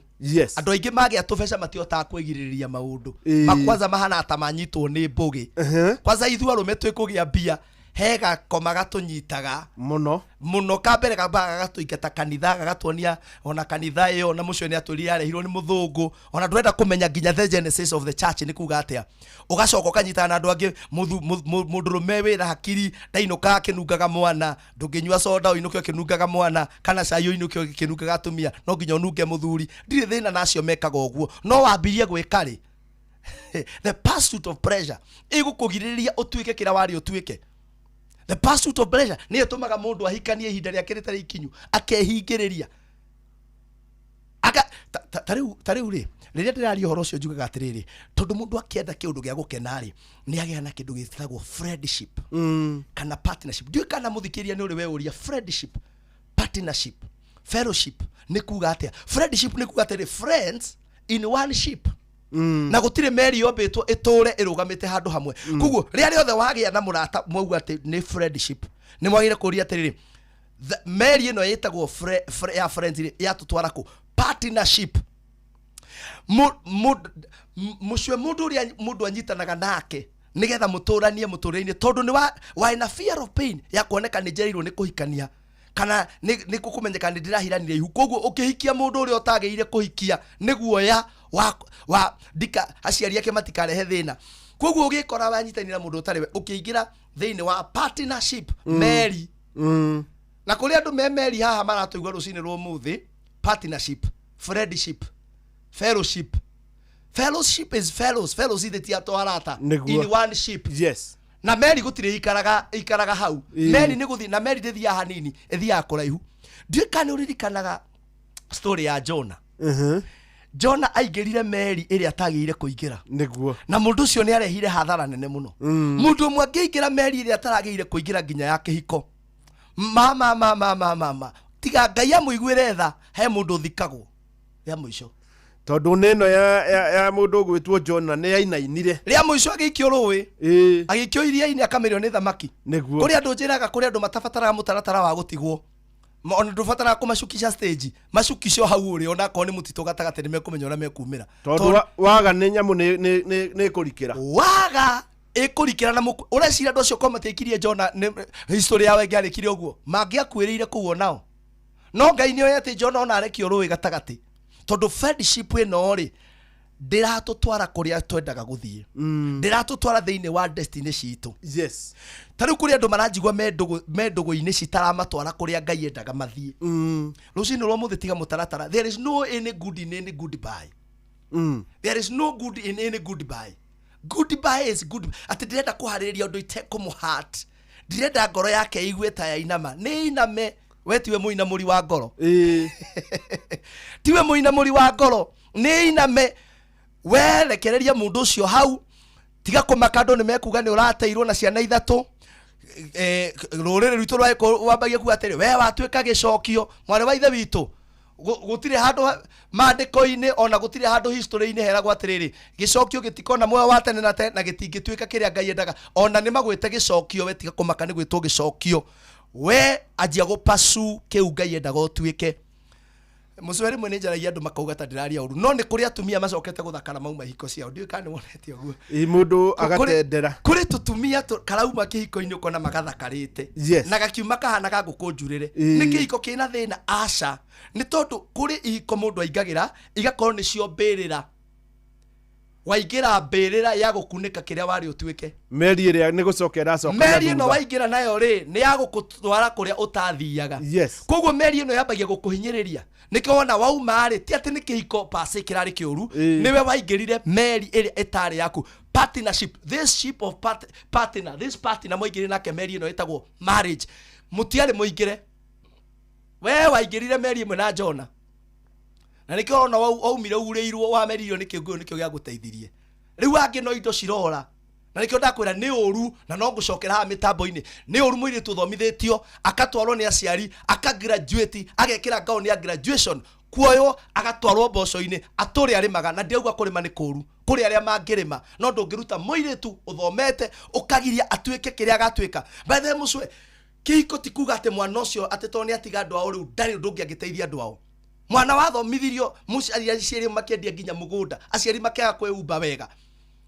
Andũ aingĩ magĩa tũbeca matihotaga kwĩgirĩrĩria maũndũ. Kwanza mahana ta manyitwo nĩ mbũgĩ. Kwanza ithuĩ arũme twĩ kũgĩa mbia, he gakoma gatũnyitaga mũno. Mũno. Ka mbere kambaga gagatũingata kanitha, gagatuonia ona kanitha ĩyo na mũcio nĩ atwĩrire yarehirwo nĩ mũthũngũ, ona ndũrenda kũmenya nginya the genesis of the church nĩ kuga atĩa. Ũgacoka ũkanyitana na andũ angĩ. Mũndũrũme wĩra hakiri ndainũkaga akĩnungaga mwana. Ndũngĩnyua soda ũinũke ũkĩnungaga mwana, kana cai ũinũke ũkĩnungaga atumia. No nginya ũnunge mũthuri. Ndirĩ thĩna na acio mekaga ũguo, no wambirie gwĩka rĩ? The pursuit of pleasure ĩgũkũgirĩrĩria ũtuĩke kĩrĩa warĩ ũtuĩke. The pursuit of pleasure nĩyo ĩtũmaga mũndũ ahikanie ihinda rĩake rĩtarĩ ikinyu, akehingĩrĩria aka ta rĩu rĩ, rĩrĩa ndĩraria ũhoro ũcio njugaga atĩrĩrĩ, tondũ mũndũ akĩenda kĩũndũ gĩa gũkena rĩ, nĩ agĩa na kĩndũ gĩtagwo friendship kana partnership. Ndiũĩ kana mũthikĩria nĩ ũrĩ weũria friendship, partnership, fellowship nĩ kuga atĩa. Friendship nĩ kuga atĩrĩ, friends in one ship, na gũtirĩ meri yombĩtwo ĩtũre ĩrũgamĩte handũ hamwe. Koguo rĩrĩa rĩothe wagĩa na mũrata mwauga atĩ nĩ friendship, nĩ mwagĩrĩire kũria atĩrĩrĩ, meri ĩno ĩtagwo ya friends rĩ, yatũtwara kũ? Partnership. Mũcue mũndũ ũrĩa mũndũ anyitanaga nake nĩgetha mũtũranie mũtũrĩre-inĩ, tondũ nĩ wa na fear of pain ya kuoneka nĩ njereirwo nĩ kũhikania kana nĩ kũmenyeka nĩ ndĩrahiranire ihu. Koguo ũkĩhikia mũndũ ũrĩa ũtagĩrĩire kũhikia nĩ guoya wa ndika aciari ake matikarehe thĩna. Koguo ũgĩkora wanyitanĩra mũndũ ũtarĩ we, ũkĩingĩra thĩinĩ wa partnership, meri. Na kũrĩ andũ me meri haha maratũigua rũcinĩ rwa ũmũthĩ. Partnership, friendship, fellowship. Fellowship is fellows. Fellows ithe ti ato arata. Nĩguo. In one ship. Na meri gũtirĩ ikaraga hau. Meri nĩ gũthiĩ, na meri ndĩthiaga hanini, ĩthiaga kũraihu. Ndiũĩ kana nĩ ũririkanaga story ya Jona. Jona aingĩrire meri ĩrĩa atagĩrĩire kũingĩra. Na mũndũ ũcio nĩ arehire hathara nene mũno. Mũndũ ũmwe angĩingĩra meri ĩrĩa ataragĩrĩire kũingĩra, nginya ya kĩhiko, mama mama mama mama, tiga Ngai amũiguĩre tha, he mũndũ ũthikagwo rĩa mũico. Tondũ nĩ ĩno ya mũndũ ũgwĩtwo Jona nĩ yainainire. Rĩa mũico agĩikio rũĩ, agĩikio iria-inĩ, akamĩrio nĩ thamaki. Kũrĩ andũ njĩraga, kũrĩ andũ matabataraga mũtaratara wa gũtigwo. Ona ndũbataraga kũmacukisha stage, macukisho hau ũrĩ, ona akorwo nĩ mũtitũ gatagatĩ, nĩ mekũmenya ũrĩa mekumĩra. Tondũ waga nĩ nyamũ nĩ ĩkũrikĩra. Waga ĩkũrikĩra na mũku. Ũreciria andũ acio korwo matiaikirie Jona nĩ history yao ĩngĩarĩkire ũguo? Mangĩakuĩrĩire kũu onao. No Ngai nĩ oĩ atĩ Jona ona arekio rũĩ gatagatĩ, tondũ friendship ĩno rĩ, ndĩratũtwara kũrĩa twendaga gũthiĩ, ndĩratũtwara thĩinĩ wa destiny citũ. Ta rĩu kũrĩ andũ maranjigua me ndũgũ-inĩ citaramatwara kũrĩa Ngai endaga mathiĩ. Rũcinĩ rwa mũthĩ, tiga mũtaratara. There is no any good in any goodbye. There is no good in any goodbye. Goodbye is good. Atĩ ndĩrenda kũharĩrĩria ũndũ itekũmũhat, ndirenda ngoro yake igue ta yainama. Nĩ iname, we tiwe mũinamũri wa ngoro, tiwe mũinamũri wa ngoro. Nĩ iname werekereria mũndũ ũcio hau, tiga kũmaka andũ nĩ mekuga nĩ ũrateirwo na ciana ithatũ. Rũrĩrĩ rwitũ rwa Gĩkũyũ wambagia kuga atĩrĩ, we watuĩka gĩcokio. Mwarĩ wa ithe witũ, gũtirĩ handũ maandĩko-inĩ ona gũtirĩ handũ history-inĩ heragwo atĩrĩrĩ, gĩcokio gĩtikona muoyo wa tene na tene na gĩtingĩtuĩka kĩrĩa Ngai endaga. Ona nĩ magwĩte gĩcokio, we tiga kũmaka nĩ gwĩtwo gĩcokio. We anjia gũpasu kĩu Ngai endaga ũtuĩke. Mũcwe rĩmwe nĩ njaragia andũ makauga ta ndĩraria ũru, no nĩ kũrĩ atumia macokete gũthakara mauma ihiko ciao. Ndiũĩ kana nĩ wonete ũguo. Ĩ, mũndũ agatendera. Kũrĩ tũtumia karauma kĩhiko-inĩ ũkona magathakarĩte. Na gakiuma kahana ga ngũkũ njurĩre. Nĩ kĩhiko kĩna thĩna? Aca. Nĩ tondũ kũrĩ ihiko mũndũ aingagĩra igakorwo nĩcio mbĩrĩra. Waingĩra mbĩrĩra ya gũkunĩka kĩrĩa warĩ ũtuĩke. Meri ĩrĩa nĩ gũcoka ĩracoka na Meri ĩno thutha. waingĩra nayo rĩ, nĩ ya gũkũtwara kũrĩa ũtathiaga. Koguo meri ĩno yambagia gũkũhinyĩrĩria. Nĩkĩo wona wauma rĩ, ti atĩ nĩ kĩhiko pase kĩrarĩ kĩũru, nĩwe waingĩrire meri ĩrĩa ĩtarĩ yaku. Partnership, this ship of partner, this partner mwaingĩrire nake meri ĩno ĩtagwo marriage. Mũtiarĩ mũingĩre. We waingĩrire meri ĩmwe na Jona. Na nĩkĩo ũrona waumire urĩirwo, wameririo nĩ kĩũngũyũ, nĩkĩo gĩagũteithirie. Rĩu angĩ no indo cirora. Na nĩkĩo ndakwĩra nĩ ũru, na no ngũcokera haha mĩtambo-inĩ. Nĩ ũru mũirĩtu ũthomithĩtio, akatwarwo nĩ aciari, akagraduate, agekĩra gown ya graduation, kuoywo agatwarwo mboco-inĩ, atũre arĩmaga. Na ndirauga kũrĩma nĩ kũru, kũrĩ arĩa mangĩrĩma, no ndũngĩruta mũirĩtu ũthomete ũkagiria atuĩke kĩrĩa agatuĩka. By the way, mũcwe, kĩhiko ti kuga atĩ mwana ũcio atĩ tondũ nĩ atiga andũ ao rĩu ndarĩ ũndũ ũngĩ angĩteithia andũ ao. Mwana wathomithirio, mũciari aciari makĩendia nginya mũgũnda, aciari makĩaga kwĩhumba wega.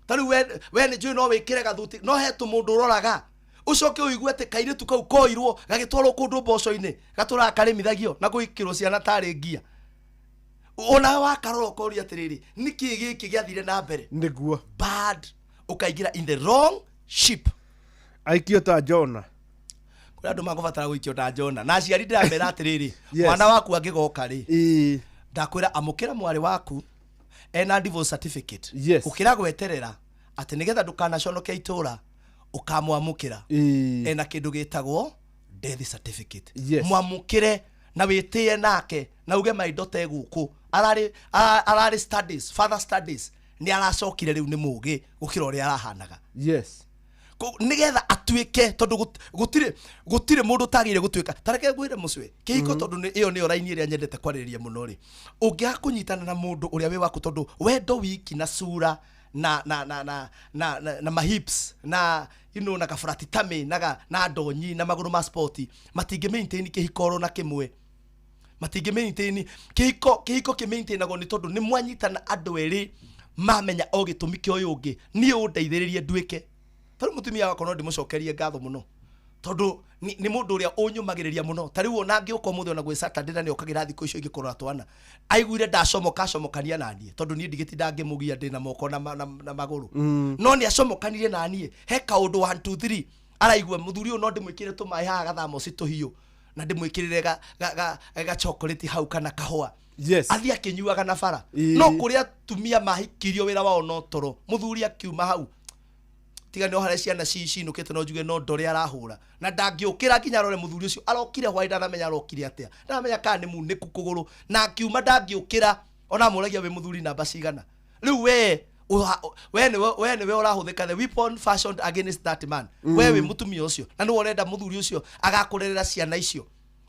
Ta rĩu we nĩ njũĩ no wĩkĩre gathuti, no he tũmũndũ ũroraga. Ũcoke ũigue atĩ kairĩtu kau koirwo gagĩtwarwo kũndũ mboco-inĩ, gatũraga karĩmithagio na gwĩkĩrwo ciana tarĩ ngia. Onawe wakarora ũkoria atĩrĩrĩ, nĩkĩ gĩkĩ gĩathire na mbere? Nĩguo. Bad, ũkaingĩra in the wrong ship. Aikio ta Jona. Kũrĩ andũ makũbatara gũikio ta Jona. Na aciari ndĩramera atĩrĩrĩ, mwana waku angĩgoka rĩ, ndakwĩra amũkĩra mwarĩ waku ena divorce certificate. Gũkĩra gweterera atĩ nĩgetha ndũkanaconoke itũra ũkamwamũkĩra ena kĩndũ gĩtagwo death certificate. Mwamũkĩre na wĩtĩe nake na uge my daughter gũkũ ararĩ studies, further studies, nĩ aracokire rĩu nĩ mũgĩ gũkĩra ũrĩa arahanaga. Nĩgetha atuĩke, tondũ gũtirĩ mũndũ ũtagĩrĩire gũtuĩka. Ta reke ngwĩre mũcwe, kĩhiko tondũ ĩyo nĩyo raini ĩrĩa nyendete kwarĩrĩria mũno rĩ, ũngĩaga kũnyitana na mũndũ ũrĩa wĩ waku, tondũ wendo wiki na sura na mahips na you know, na gaburati tummy na ndonyi na magũrũ ma sport matingĩ maintain kĩhiko oro na kĩmwe. Matingĩ maintain kĩhiko. Kĩhiko kĩ maintainagwo nĩ tondũ nĩ mwanyitana andũ erĩ mamenya o gĩtũmi kĩa ũyũ ũngĩ, niĩ ũndeithĩrĩrie nduĩke. Ta rĩu mũtumia wakwa no ndĩmũcokerie ngatho mũno, tondũ nĩ mũndũ ũrĩa ũnyũmagĩrĩria mũno. Ta rĩu ona ngĩũka ũmũthĩ ona gwĩ Saturday na nĩokagĩra thikũ icio ingĩ kũrora twana, aiguire ndacomoka acomokania na niĩ, tondũ niĩ ndigĩtinda ngĩmũgia ndĩna moko na magũrũ. No nĩ acomokanirie na niĩ he kaũndũ 1 2 3 araigua mũthuri ũyũ no ndĩmwĩkĩre tũmaĩ haha gathamoci tũhiũ na ndĩmwĩkĩrĩre ga chocolate hau kana kahũa. Athiĩ akĩnyuaga na bara. No kũrĩ atumia mahikirio wĩra wao no toro, mũthuri akiuma hau tiga nĩ harĩa ciana cinũkĩte no njuge no ndore arahũra na ndangĩũkĩra nginya arore mũthuri ũcio arokire hwaĩ, ndanamenya arokire atĩa, ndanamenya kana nĩ munĩku kũgũrũ, na akiuma ndangĩũkĩra. Ona amũragia wĩ mũthuri namba cigana. Rĩu we nĩwe ũrahũthĩka the weapon fashioned against that man. We wĩ mũtumia ũcio na nĩwe ũrenda mũthuri ũcio agakũrerera ciana icio.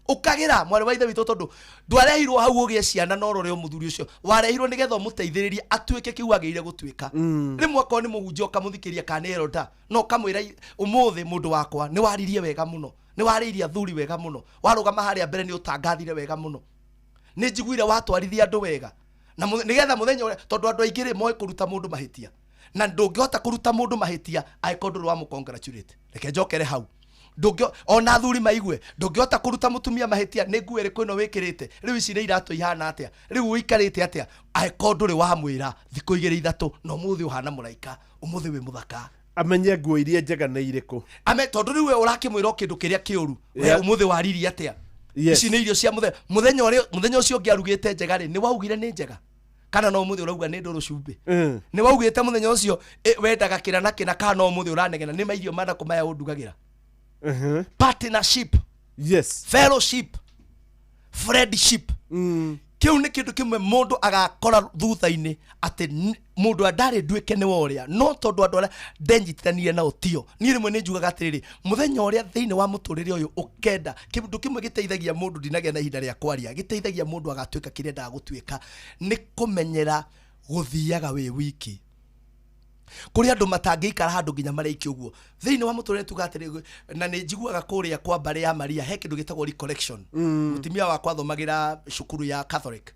Ũkagĩra mwarĩ wa ithe witũ, tondũ ndwarehirwo hau ũgĩe ciana na ũrore mũthuri ũcio, warehirwo nĩgetha ũmũteithĩrĩrie atuĩke kĩu agĩrĩire gũtuĩka. Rĩmwe akorwo nĩ mũhunjia ũkamũthikĩria kana nĩ elder, no ũkamwĩra ũmũthĩ mũndũ wakwa nĩ waririe wega mũno, nĩ warĩirie athuri wega mũno, warũgama harĩa mbere nĩ ũtangathire wega mũno, nĩ njiguire watwarithia andũ wega, na nĩgetha mũthenya ũrĩa, tondũ andũ aingĩ rĩ moĩ kũruta mũndũ mahĩtia, na ndũngĩhota kũruta mũndũ mahĩtia angĩkorwo ndũrĩ wa mũcongratulate. Reke njokere hau. Ndũngĩ ona athuri maigue, ndũngĩhota kũruta mũtumia mahĩtia nĩ nguo ĩrĩkũ ĩno wĩkĩrĩte rĩu, ici nĩ iratũ ihana atĩa, rĩu ũikarĩte atĩa, angĩkorwo ndũrĩ wamwĩra thikũ igĩrĩ ithatũ, na ũmũthĩ ũhana mũraika, ũmũthĩ wĩ mũthaka, amenye nguo iria njega nĩ irĩkũ. Ame tondũ rĩu we ũrakĩmwĩra o kĩndũ kĩrĩa kĩũru. We ũmũthĩ waririe atĩa? Ici nĩ irio cia mũthenya mũthenya ũrĩa mũthenya ũcio ũngĩ arugĩte njega rĩ, nĩ waugire nĩ njega kana no ũmũthĩ ũrauga nĩ ndũrũ cumbĩ? Nĩ waugĩte mũthenya ũcio wendaga kĩna na kĩna, kana no ũmũthĩ ũranegena nĩ mairio manakũ maya ũndugagĩra? Partnership, fellowship, friendship. Kĩu nĩ kĩndũ kĩmwe mũndũ agakora thutha-inĩ atĩ mũndũ ũrĩa ndarĩ nduĩke nĩ worĩa, no tondũ andũ arĩa ndenyitithanirie nao tio. Niĩ rĩmwe nĩ njugaga atĩrĩrĩ, mũthenya ũrĩa thĩinĩ wa mũtũrĩre ũyũ ũkenda, kĩndũ kĩmwe gĩteithagia mũndũ, ndinagĩa na ihinda rĩa kwaria, gĩteithagia mũndũ agatuĩka kĩrĩa endaga gũtuĩka, nĩ kũmenyera gũthiaga wĩ wiki. Kũrĩ andũ matangĩikara handũ nginya marĩkie ũguo thĩinĩ wa mũtũrĩre. Tuga atĩrĩ, na nĩ njiguaga kũrĩa kwa mbarĩ ya Maria he kĩndũ gĩtagwo recollection. Mũtumia wakwa athomagĩra cukuru ya Catholic,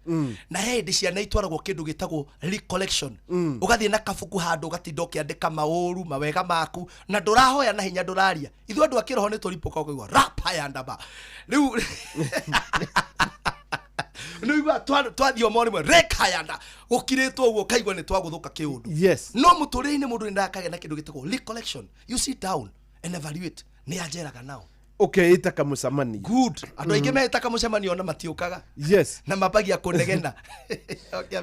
na he hĩndĩ ciana itwaragwo kĩndũ gĩtagwo recollection. Ũgathiĩ na kabuku handũ, ũgatinda ũkĩandĩka maũru mawega maku, na ndũrahoya na hinya, ndũraria. Ithuĩ andũ a kĩroho nĩ tũripũka, ũkaigua rapa ya ndaba rĩu nĩigua twathiĩ o rĩmwe rekayanda gũkirĩtwo ũguo, ũkaigua nĩ twagũthũka kĩũndũ. No mũtũrĩre-inĩ mũndũ nĩ ndakagĩa na kĩndũ gĩtagwo recollection. You sit down and evaluate. Nĩ anjeraga nao. Ũkeĩta kamũcemanio. Good. Andũ aingĩ mehĩta kamũcemanio ona matiũkaga. Na mambagia kũnegena.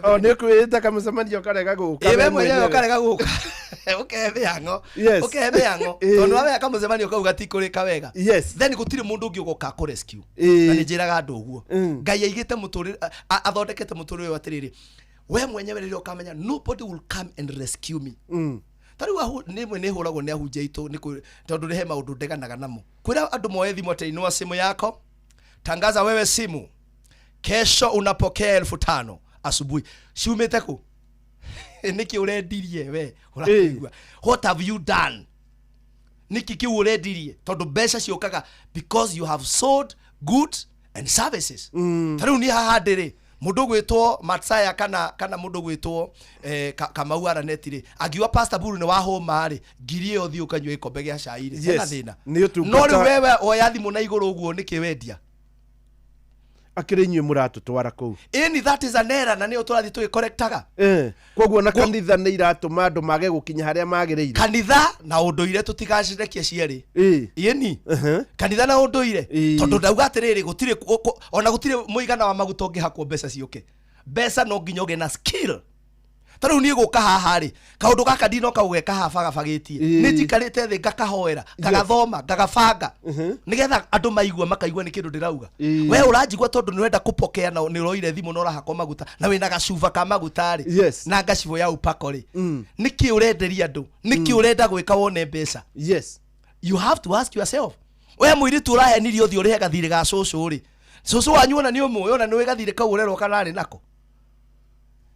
O nĩ ũkwĩĩta kamũcemanio, ũkarega gũka. Ĩ, we mwenyewe ũkarega gũka, ũkehe mĩhang'o. Ũkehe mĩhang'o tondũ wawea kamũcemanio kau gatikũrĩka wega. Then gũtirĩ mũndũ ũngĩ ũgoka kũ rescue. Na nĩ njĩraga andũ ũguo, Ngai aigĩte mũtũrĩre, athondekete mũtũrĩre ũyũ atĩrĩrĩ, we mwenyewe rĩrĩa ũkamenya nobody will come and rescue me. Ta rĩu rĩmwe nĩ hũragwo nĩ ahunjia aitũ nĩ tondũ he maũndũ ndeganaga namo, kwĩra andũ moe thimũ atĩ inua simu yako, tangaza wewe simu, kesho unapokea 5000 asubuhi. Ciumĩte kũ? Nĩkĩ ũrendirie we ũraigua? What have you done? Nĩkĩ kĩu ũrendirie? Tondũ mbeca ciũkaga because you have sold goods and services. Ta rĩu niĩ haha ndĩrĩ mũndũ ũgwĩtwo Matsaya kana mũndũ ũgwĩtwo Kamau Araneti rĩ, angiuga Pastor Buru nĩ wahũma rĩ, ngiri ĩyo thiĩ ũkanyue gĩkombe gĩa cai rĩ, hena thĩna? Nĩ ũtungata. No rĩu wewe oya thimũ na igũrũ ũguo, nĩkĩ wendia? Akĩrĩ inyuĩ mũratũtwara kũu. Ĩni, that is an error, na nĩyo tũrathiĩ tũgĩkorektaga. Koguo na kanitha nĩ iratũma andũ mage gũkinya harĩa magĩrĩire. Kanitha na ũndũire tũtigacirekie cierĩ. Ĩni, kanitha na ũndũire. Tondũ ndauga atĩrĩrĩ, gũtirĩ ona gũtirĩ mũigana wa maguta ũngĩhakwo mbeca ciũke. Mbeca no nginya ũgĩe na skill. Ta rĩu niĩ gũka haha rĩ, kaũndũ gaka ndinoka gũgeka haha bagabagĩtie. Nĩ njikarĩte thĩ, ngakahoera, ngagathoma, ngagabanga, nĩgetha andũ maigua makaigua nĩ kĩndũ ndĩrauga. We ũranjigua tondũ nĩ ũrenda kũpokea na nĩ ũroire thimũ na ũrahakwo maguta na wĩna gacuba ka maguta rĩ, na ngacibũ ya upako rĩ, nĩkĩ ũrenderia andũ? Nĩkĩ ũrenda gwĩka wone mbeca? You have to ask yourself. We mũirĩtu ũrahenirio ũthiĩ ũrĩhe gathirĩ ga cũcũ rĩ, cũcũ wanyu ona nĩ ũmũĩ, ona nĩ ũĩ gathirĩ kau ũrerwo kana arĩ nako?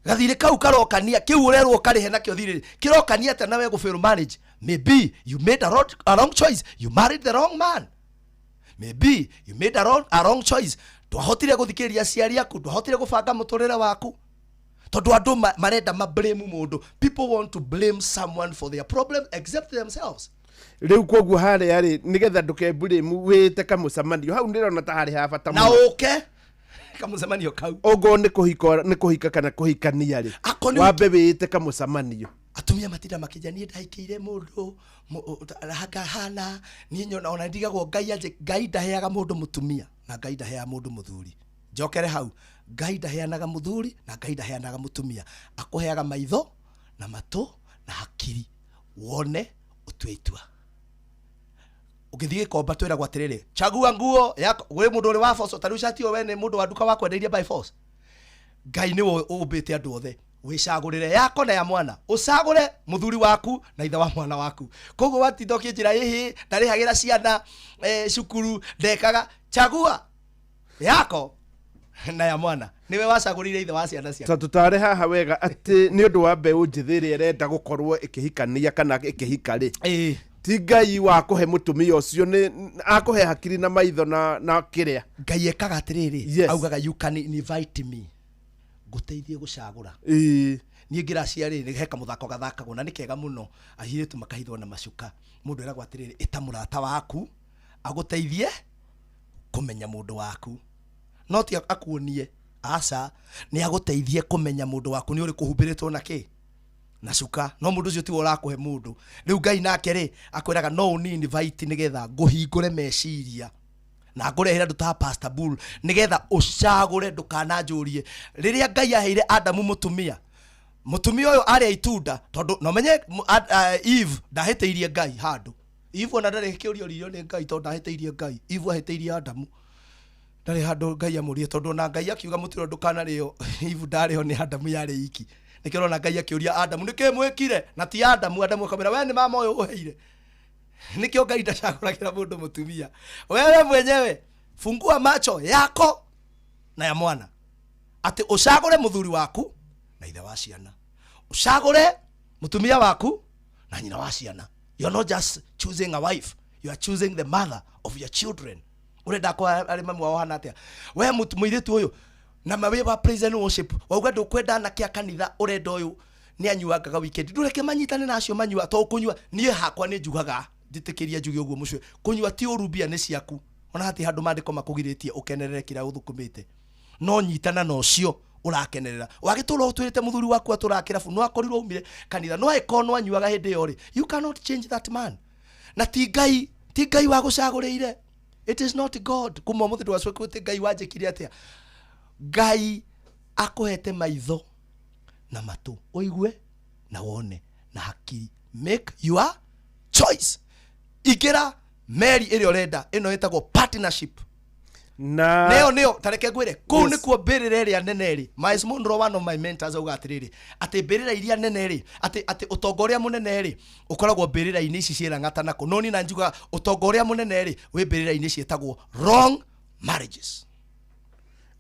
Gathirĩ kau karokania kĩu ũrerwo karĩhe nakĩo thirĩ kĩrokania atĩa na we gũfail marriage? Maybe you made a wrong choice. You married the wrong man. Maybe you made a wrong choice. Ndwahotire gũthikĩrĩria aciari aku, ndwahotire gũbanga mũtũrĩre waku, tondũ andũ marenda ma blame mũndũ. People want to blame someone for their problem except themselves. Rĩu koguo harĩa rĩ, nĩgetha ndũkeblame, wĩte kamũcemanio hau, ndĩrona ta harĩ ha bata na mũno. Ũke kamũcemanio kau. Ongorwo nĩ kũhika, nĩ kũhika kana kũhikania rĩ, Akorwo nĩ wambe wĩĩte kamũcemanio. Atumia matinda makĩnja, niĩ ndahikĩire mũndũ ngahana niĩ nyona ona ndigagwo Ngai anje. Ngai ndaheaga mũndũ mũtumia na Ngai ndaheaga mũndũ mũthuri. Njokere hau, Ngai ndaheanaga mũthuri na Ngai ndaheanaga mũtumia. Akũheaga maitho na matũ na hakiri, wone, ũtue itua. Ũngĩthiĩ Gĩkomba twĩragwo atĩrĩrĩ, chagua nguo yako. Gwĩ mũndũ ũrĩ wa force ta rĩu cati ĩyo, we nĩ mũndũ wa nduka wakwendeirie by force. Ngai nĩwe ũmbĩte andũ othe. Wĩcagũrĩre yako na ya mwana, ũcagũre mũthuri waku na ithe wa mwana waku. Koguo watinda ũkĩnjĩra ĩhĩ ndarĩhagĩra ciana cukuru, ndekaga, chagua yako na ya mwana. Nĩwe wacagũrire ithe wa ciana ciaku. Ta tũtare haha wega atĩ nĩ ũndũ wa mbeũ njĩthĩ ĩrĩa ĩrenda gũkorwo ĩkĩhikania kana ĩkĩhika rĩ, ti Ngai wa kũhe mũtumia ũcio, nĩ akũhe hakiri na maitho na kĩrĩa. Ngai ekaga atĩrĩrĩ, augaga, "You can invite me ngũteithie gũcagũra." Niĩ ngĩracia rĩ, he kamũthako gathakagwo na nĩ kega mũno, airĩtu makahithwo na macuka. Mũndũ eragwo atĩrĩrĩ, ĩta mũrata waku agũteithie kũmenya mũndũ waku. No ti akuonie, aca, nĩ agũteithie kũmenya mũndũ waku nĩ ũrĩ kũhumbĩrĩtwo na kĩ na cuka. No mũndũ ũcio tiwe ũrakũhe mũndũ. Rĩu Ngai nake rĩ, akwĩraga no ũni invite nĩgetha ngũhingũre meciria na ngũrehere andũ ta Pastor Bull nĩgetha ũcagũre, ndũkananjũrie. Rĩrĩa Ngai aheire Adamu mũtumia, mũtumia ũyũ arĩa itunda, tondũ no menye Eve ndahĩtĩirie Ngai handũ. Eve ona ndarĩ kĩũria oririo nĩ Ngai, tondũ ndahĩtĩirie Ngai. Eve ahĩtĩirie Adamu. Ndarĩ handũ Ngai amũrie, tondũ ona Ngai akiuga mũtĩ ũrĩa ndũkanarĩo, Eve ndarĩo, nĩ Adamu yarĩ iki. Nĩkĩo ũrona Ngai akĩũria Adamu, nĩkĩ mwĩkire? Na ti Adamu, Adamu akamwĩra, we nĩ mama ũyũ ũheire. Nĩkĩo Ngai ndacagũragĩra mũndũ mũtumia. Wewe mwenyewe fungua macho yako na ya mwana, atĩ ũcagũre mũthuri waku na ithe wa ciana, ũcagũre mũtumia waku na nyina wa ciana. You are not just choosing a wife, you are choosing the mother of your children. Urenda kwa arĩ mamu wao hana atĩa? We mũirĩtu ũyũ na mawĩ wa praise and worship, wauga ndũkwenda anake a kanitha, ũrenda ũyũ nĩ anyuangaga weekend, ndũreke manyitane na acio manyua. To kũnyua, niĩ hakwa nĩ njugaga, njĩtĩkĩria njuge ũguo, mũcwe, kũnyua ti ũru, mbia nĩ ciaku, ona hatirĩ handũ maandĩko makũgirĩtie ũkenerere kĩrĩa ũthũkũmĩte, no nyitana na ũcio ũrakenerera. Wagĩtũra ũtwĩrĩte mũthuri waku atũraga kĩrabu, no akorirwo aumire kanitha, no angĩkorwo no anyuaga hĩndĩ ĩyo rĩ, you cannot change that man. Na ti Ngai, ti Ngai wagũcagũrĩire. It is not God. Kuma ũmũthĩ ndũgacoke ũte Ngai wanjĩkire atĩa. Ngai akũhete maitho na matũ ũigue na wone na hakiri. Make your choice. Ingĩra meri ĩrĩa ũrenda, ĩno ĩtagwo partnership. Na Nĩyo nĩyo, tareke ngwĩre, kũu Yes. nĩkuo mbĩrĩra ĩrĩa nene rĩ. Miles Monroe, one of my mentors, auga atĩrĩrĩ, atĩ mbĩrĩra iria nene rĩ, atĩ ũtonga ũrĩa mũnene rĩ, ũkoragwo mbĩrĩra-inĩ ici ciĩrang'ata nako. No niĩ na njugaga ũtonga ũrĩa mũnene rĩ, wĩ mbĩrĩra-inĩ ciĩtagwo wrong marriages.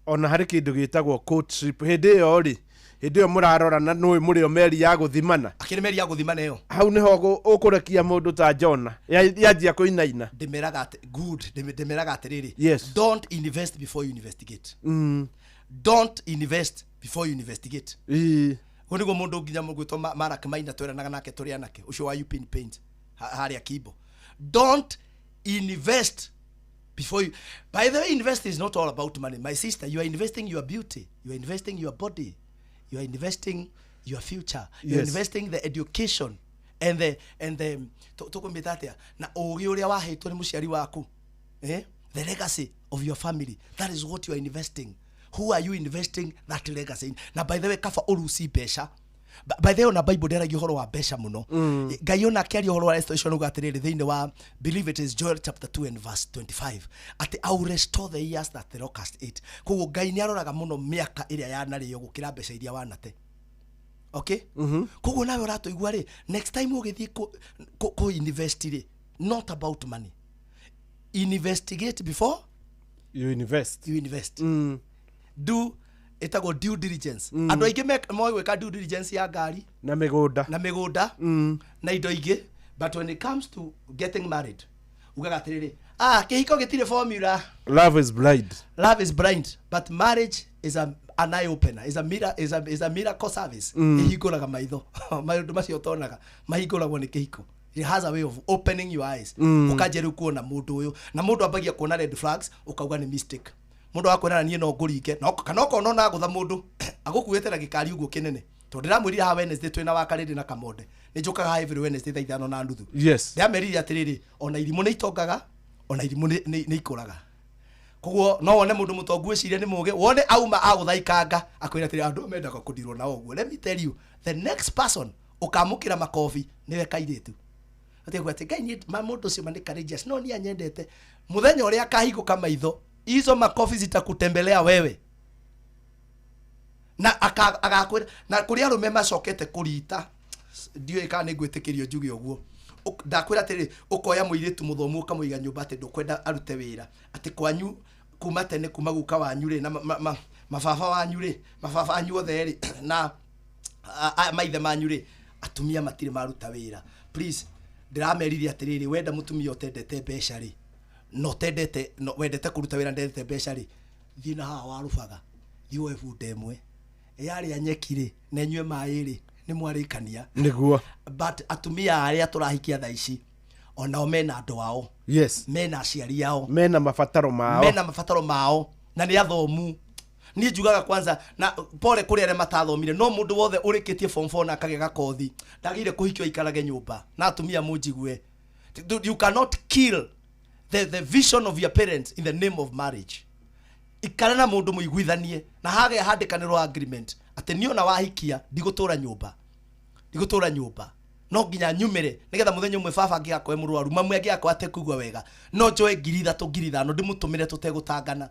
Ona harĩ kĩndũ gĩtagwo courtship. Hĩndĩ ĩyo rĩ, hĩndĩ ĩyo mũrarorana, nũĩ mũrĩ o meri ya gũthimana. Akĩrĩ meri ya gũthimana ĩyo. Hau nĩho ũkũrekia mũndũ ta Jona yanjia kũinaina. Ndĩmeraga atĩ good, ndĩmeraga atĩrĩrĩ, don't invest before you investigate. Don't invest before you investigate. Ũguo nĩguo mũndũ nginya mũgwĩtwo Marak Maina tweranaga nake tũrĩ anake, ũcio wa Upin Paint harĩa Kimbo. Don't invest before you. By the way, invest is not all about money, my sister. You are investing your beauty, you are investing your body, you are investing your future, you are investing the education and the tũkũmĩta atĩa, na ũgĩ ũrĩa waheitwo nĩ mũciari waku, eh? The legacy of your family, that is what you are investing. Who are you investing that legacy in? Na by the way, kaba ũruci mbeca. By the way, ona Bible ndĩaragia ũhoro wa mbeca mũno. Ngai ona akĩaria ũhoro wa restoration auga atĩrĩrĩ, thĩinĩ wa, believe it is Joel chapter 2 and verse 25, atĩ "I will restore the years that the locust ate." Koguo Ngai nĩ aroraga mũno mĩaka ĩrĩa yanarĩo gũkĩra mbeca iria wanate, okay? Koguo nawe ũratũigua rĩ, next time ũgĩthiĩ kũ invest rĩ, not about money, investigate before you invest. You invest. Do ĩtagwo due diligence. Andũ aingĩ moĩ gwĩka due diligence ya ngari na mĩgũnda. Na mĩgũnda na indo ingĩ, but when it comes to getting married, ugaga atĩrĩrĩ, ah, kĩhiko gĩtirĩ formula. Love is blind. Love is blind, but marriage is an eye opener, is a miracle service. Ĩhingũraga maitho, maũndũ macio ũtonaga mahingũragwo nĩ kĩhiko. It has a way of opening your eyes. Ũkanjia rĩu kuona mũndũ ũyũ, na mũndũ ambagia kuona red flags, ũkauga nĩ mistake. Mũndũ akwĩra na niĩ no ngũringe na kana ũkona ona agũtha mũndũ agũkuĩte na gĩkari ũguo kĩnene, tondũ ndĩramwĩrire haha Wednesday twĩna wakarĩrĩ na Kamonde, nĩ njũkaga haha every Wednesday thaa 5:30. Ndĩramerire atĩrĩrĩ, ona irimũ nĩ itongaga, ona irimũ nĩ ikũraga. Koguo no wone mũndũ mũtongu wĩcirie nĩ mũgĩ, wone auma agũtha ikanga, akwĩra atĩrĩ, andũ mendaga kũndirwo na ũguo. Let me tell you, the next person ũkamũkĩra makobi nĩwe kairĩtu. Atĩ atĩ Ngai niĩ ma mũndũ ũcio ma nĩ courageous, no niĩ anyendete. Mũthenya ũrĩa akahingũka maitho, hizo makofi zitakutembelea wewe na agakwĩra. Na kũrĩ arũme macokete kũrita, ndiũĩ kana nĩ ngwĩtĩkĩrio njuge ũguo. Ndakwĩra atĩrĩ, ũkoya mũirĩtu mũthomu ũkamũiga nyũmba atĩ ndũkwenda arute wĩra, atĩ kwanyu kuma tene, kuma guka wanyu rĩ, na mababa wanyu rĩ, mababa anyu othe rĩ, na maithe manyu rĩ, atumia matirĩ maruta wĩra. Please, ndĩramerire atĩrĩrĩ, wenda mũtumia ũtendete mbeca rĩ, na ũtendete no, wendete kũruta wĩra, ndendete mbeca rĩ, thiĩ na haha warubaga, thiĩ woe bunda ĩmwe yarĩa nyeki rĩ, na ĩnyue maĩ rĩ, nĩ mwarĩkania. But atumia arĩa tũrahikia thaa ici, onao mena andũ ao, mena aciari ao, mena mabataro mao. Mena mabataro mao, na nĩ athomu. Niĩ njugaga kwanza na pole kũrĩ arĩa matathomire, no mũndũ wothe ũrĩkĩtie form 4 na akagĩa gakothi ndagĩrĩire kũhikio aikarage nyũmba. Na atumia mũnjigue, you cannot kill the vision of your parents in the name of marriage. Ikara na mũndũ mũiguithanie na hagĩa handĩkanĩrwo agreement atĩ niĩ ona wahikia ndigũtũra nyũmba, ndigũtũra nyũmba, no nginya nyumĩre nĩgetha mũthenya ũmwe baba angĩgakorwo e mũrwaru, mamu angĩgakorwo atekũigua wega, no njoe 3,000, 5,000 ndĩmũtũmĩre tũtegũtangana.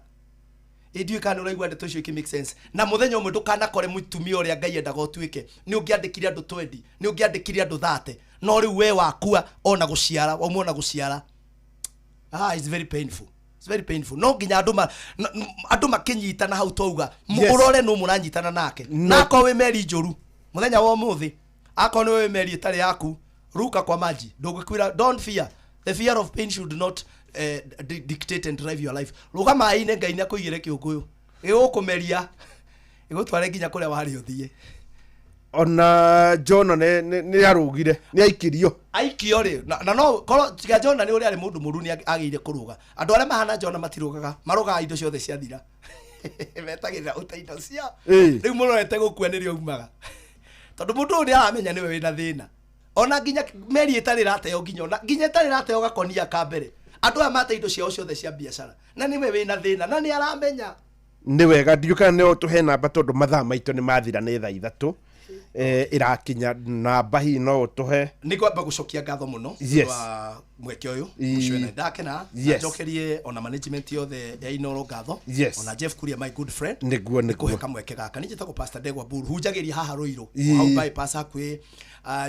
Ĩ ndiũĩ kana nĩ ũraigua ndeto icio ikĩ make sense. Na mũthenya ũmwe ndũkanakore mũtumia ũrĩa Ngai endaga ũtuĩke. Nĩ ũngĩandĩkire andũ 20, nĩ ũngĩandĩkire andũ 30, no rĩu we wakua ona gũciara wauma ona gũciara. Ah, it's very painful, it's very painful. No nginya andũ andũ makĩnyitana hau twauga ũrore nũ mũranyitana nake. Na akorwo wĩ meri njũru mũthenya wa ũmũthĩ, akorwo nĩ wĩ meri ĩtarĩ yaku, ruka kwa maji, ndũngĩkwĩra. Don't fear. The fear of pain should not dictate and drive your life. Ruga maĩ-inĩ, Ngai nĩ akũigĩre kĩũngũyũ gĩgũkũmeria, gĩgũtware nginya kũrĩa warĩ ũthiĩ. Ona Jona nĩ arũgire, nĩ aikirio. Aikio rĩ, na no korwo tiga Jona nĩ ũrĩa arĩ mũndũ mũru, nĩ agĩire kũrũga. Andũ arĩa mahana Jona matirũgaga, marũgaga indo ciothe ciathira, metagĩrĩra ũte indo cia rĩu mũrorete gũkua nĩrĩo umaga, tondũ mũndũ ũyũ nĩ aramenya nĩwe wĩna thĩna. Ona nginya meri ĩtarĩ ĩrateo, nginya ona nginya ĩtarĩ ĩrateo gakonia ka mbere, andũ aya mate indo ciao ciothe cia biacara, na nĩwe wĩna thĩna na nĩ aramenya. Nĩ wega, ndiũ kana nĩ ũtũhe namba, tondũ mathaa maitũ nĩ mathira, nĩ thaa 3 ĩrakinya. Namba hihi no ũtũhe? Nĩ ngwamba gũcokia ngatho mũno wa mweke ũyũ. Mũcwena, ndakena. Njokerie ona management yothe ya Inoro ngatho, ona Jeff Kuria, my good friend, nĩ kũhe kamweke gaka. Niĩ njĩtagwo Pastor Ndegwa Buru, hunjagĩria haha Rũirũ, hau bypass, hakuhĩ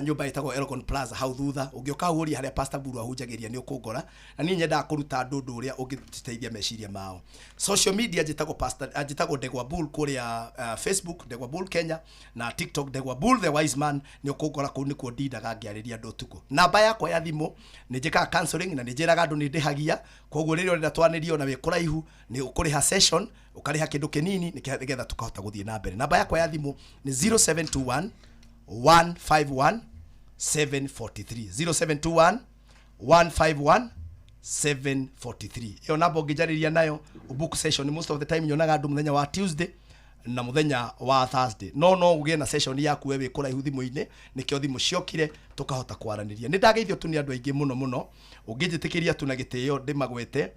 nyũmba ĩtagwo Elgon Plaza, hau thutha. Ũngĩũka hau ũrie harĩa Pastor Buru ahunjagĩria, nĩ ũkũngora. Na niĩ nyendaga kũruta andũ ũndũ ũrĩa ũngĩteithia meciria mao. Social media njĩtagwo Pastor, njĩtagwo Ndegwa Bull kũrĩa Facebook, Ndegwa Bull Kenya, na TikTok, Ndegwa Bull the wise man. Nĩ ũkũngora kũu, nĩkuo ndindaga ngĩarĩria andũ ũtukũ. Namba yakwa ya thimũ, nĩ njĩkaga counseling na nĩ njĩraga andũ nĩ ndĩhagia, koguo rĩrĩa ũrenda twanĩrie ona wĩ kũraihu, nĩ ũkũrĩha session, ũkarĩha kĩndũ kĩnini nĩgetha tũkahota gũthiĩ na mbere. Namba yakwa ya thimũ nĩ 0721 151 743, 0721 151 743. Ĩyo namba ũngĩnjarĩria nayo, book session. Most of the time nyonaga andũ mũthenya wa Tuesday na mũthenya wa Thursday, no ũgĩe na session yaku we wĩ kũraihu thimũ-inĩ. Nĩkĩo thimũ ciokire, tũkahota kwaranĩria. Nĩ ndageithio tu nĩ andũ aingĩ mũno mũno. Ũngĩnjĩtĩkĩria tu na gĩtĩo ndĩmagwete,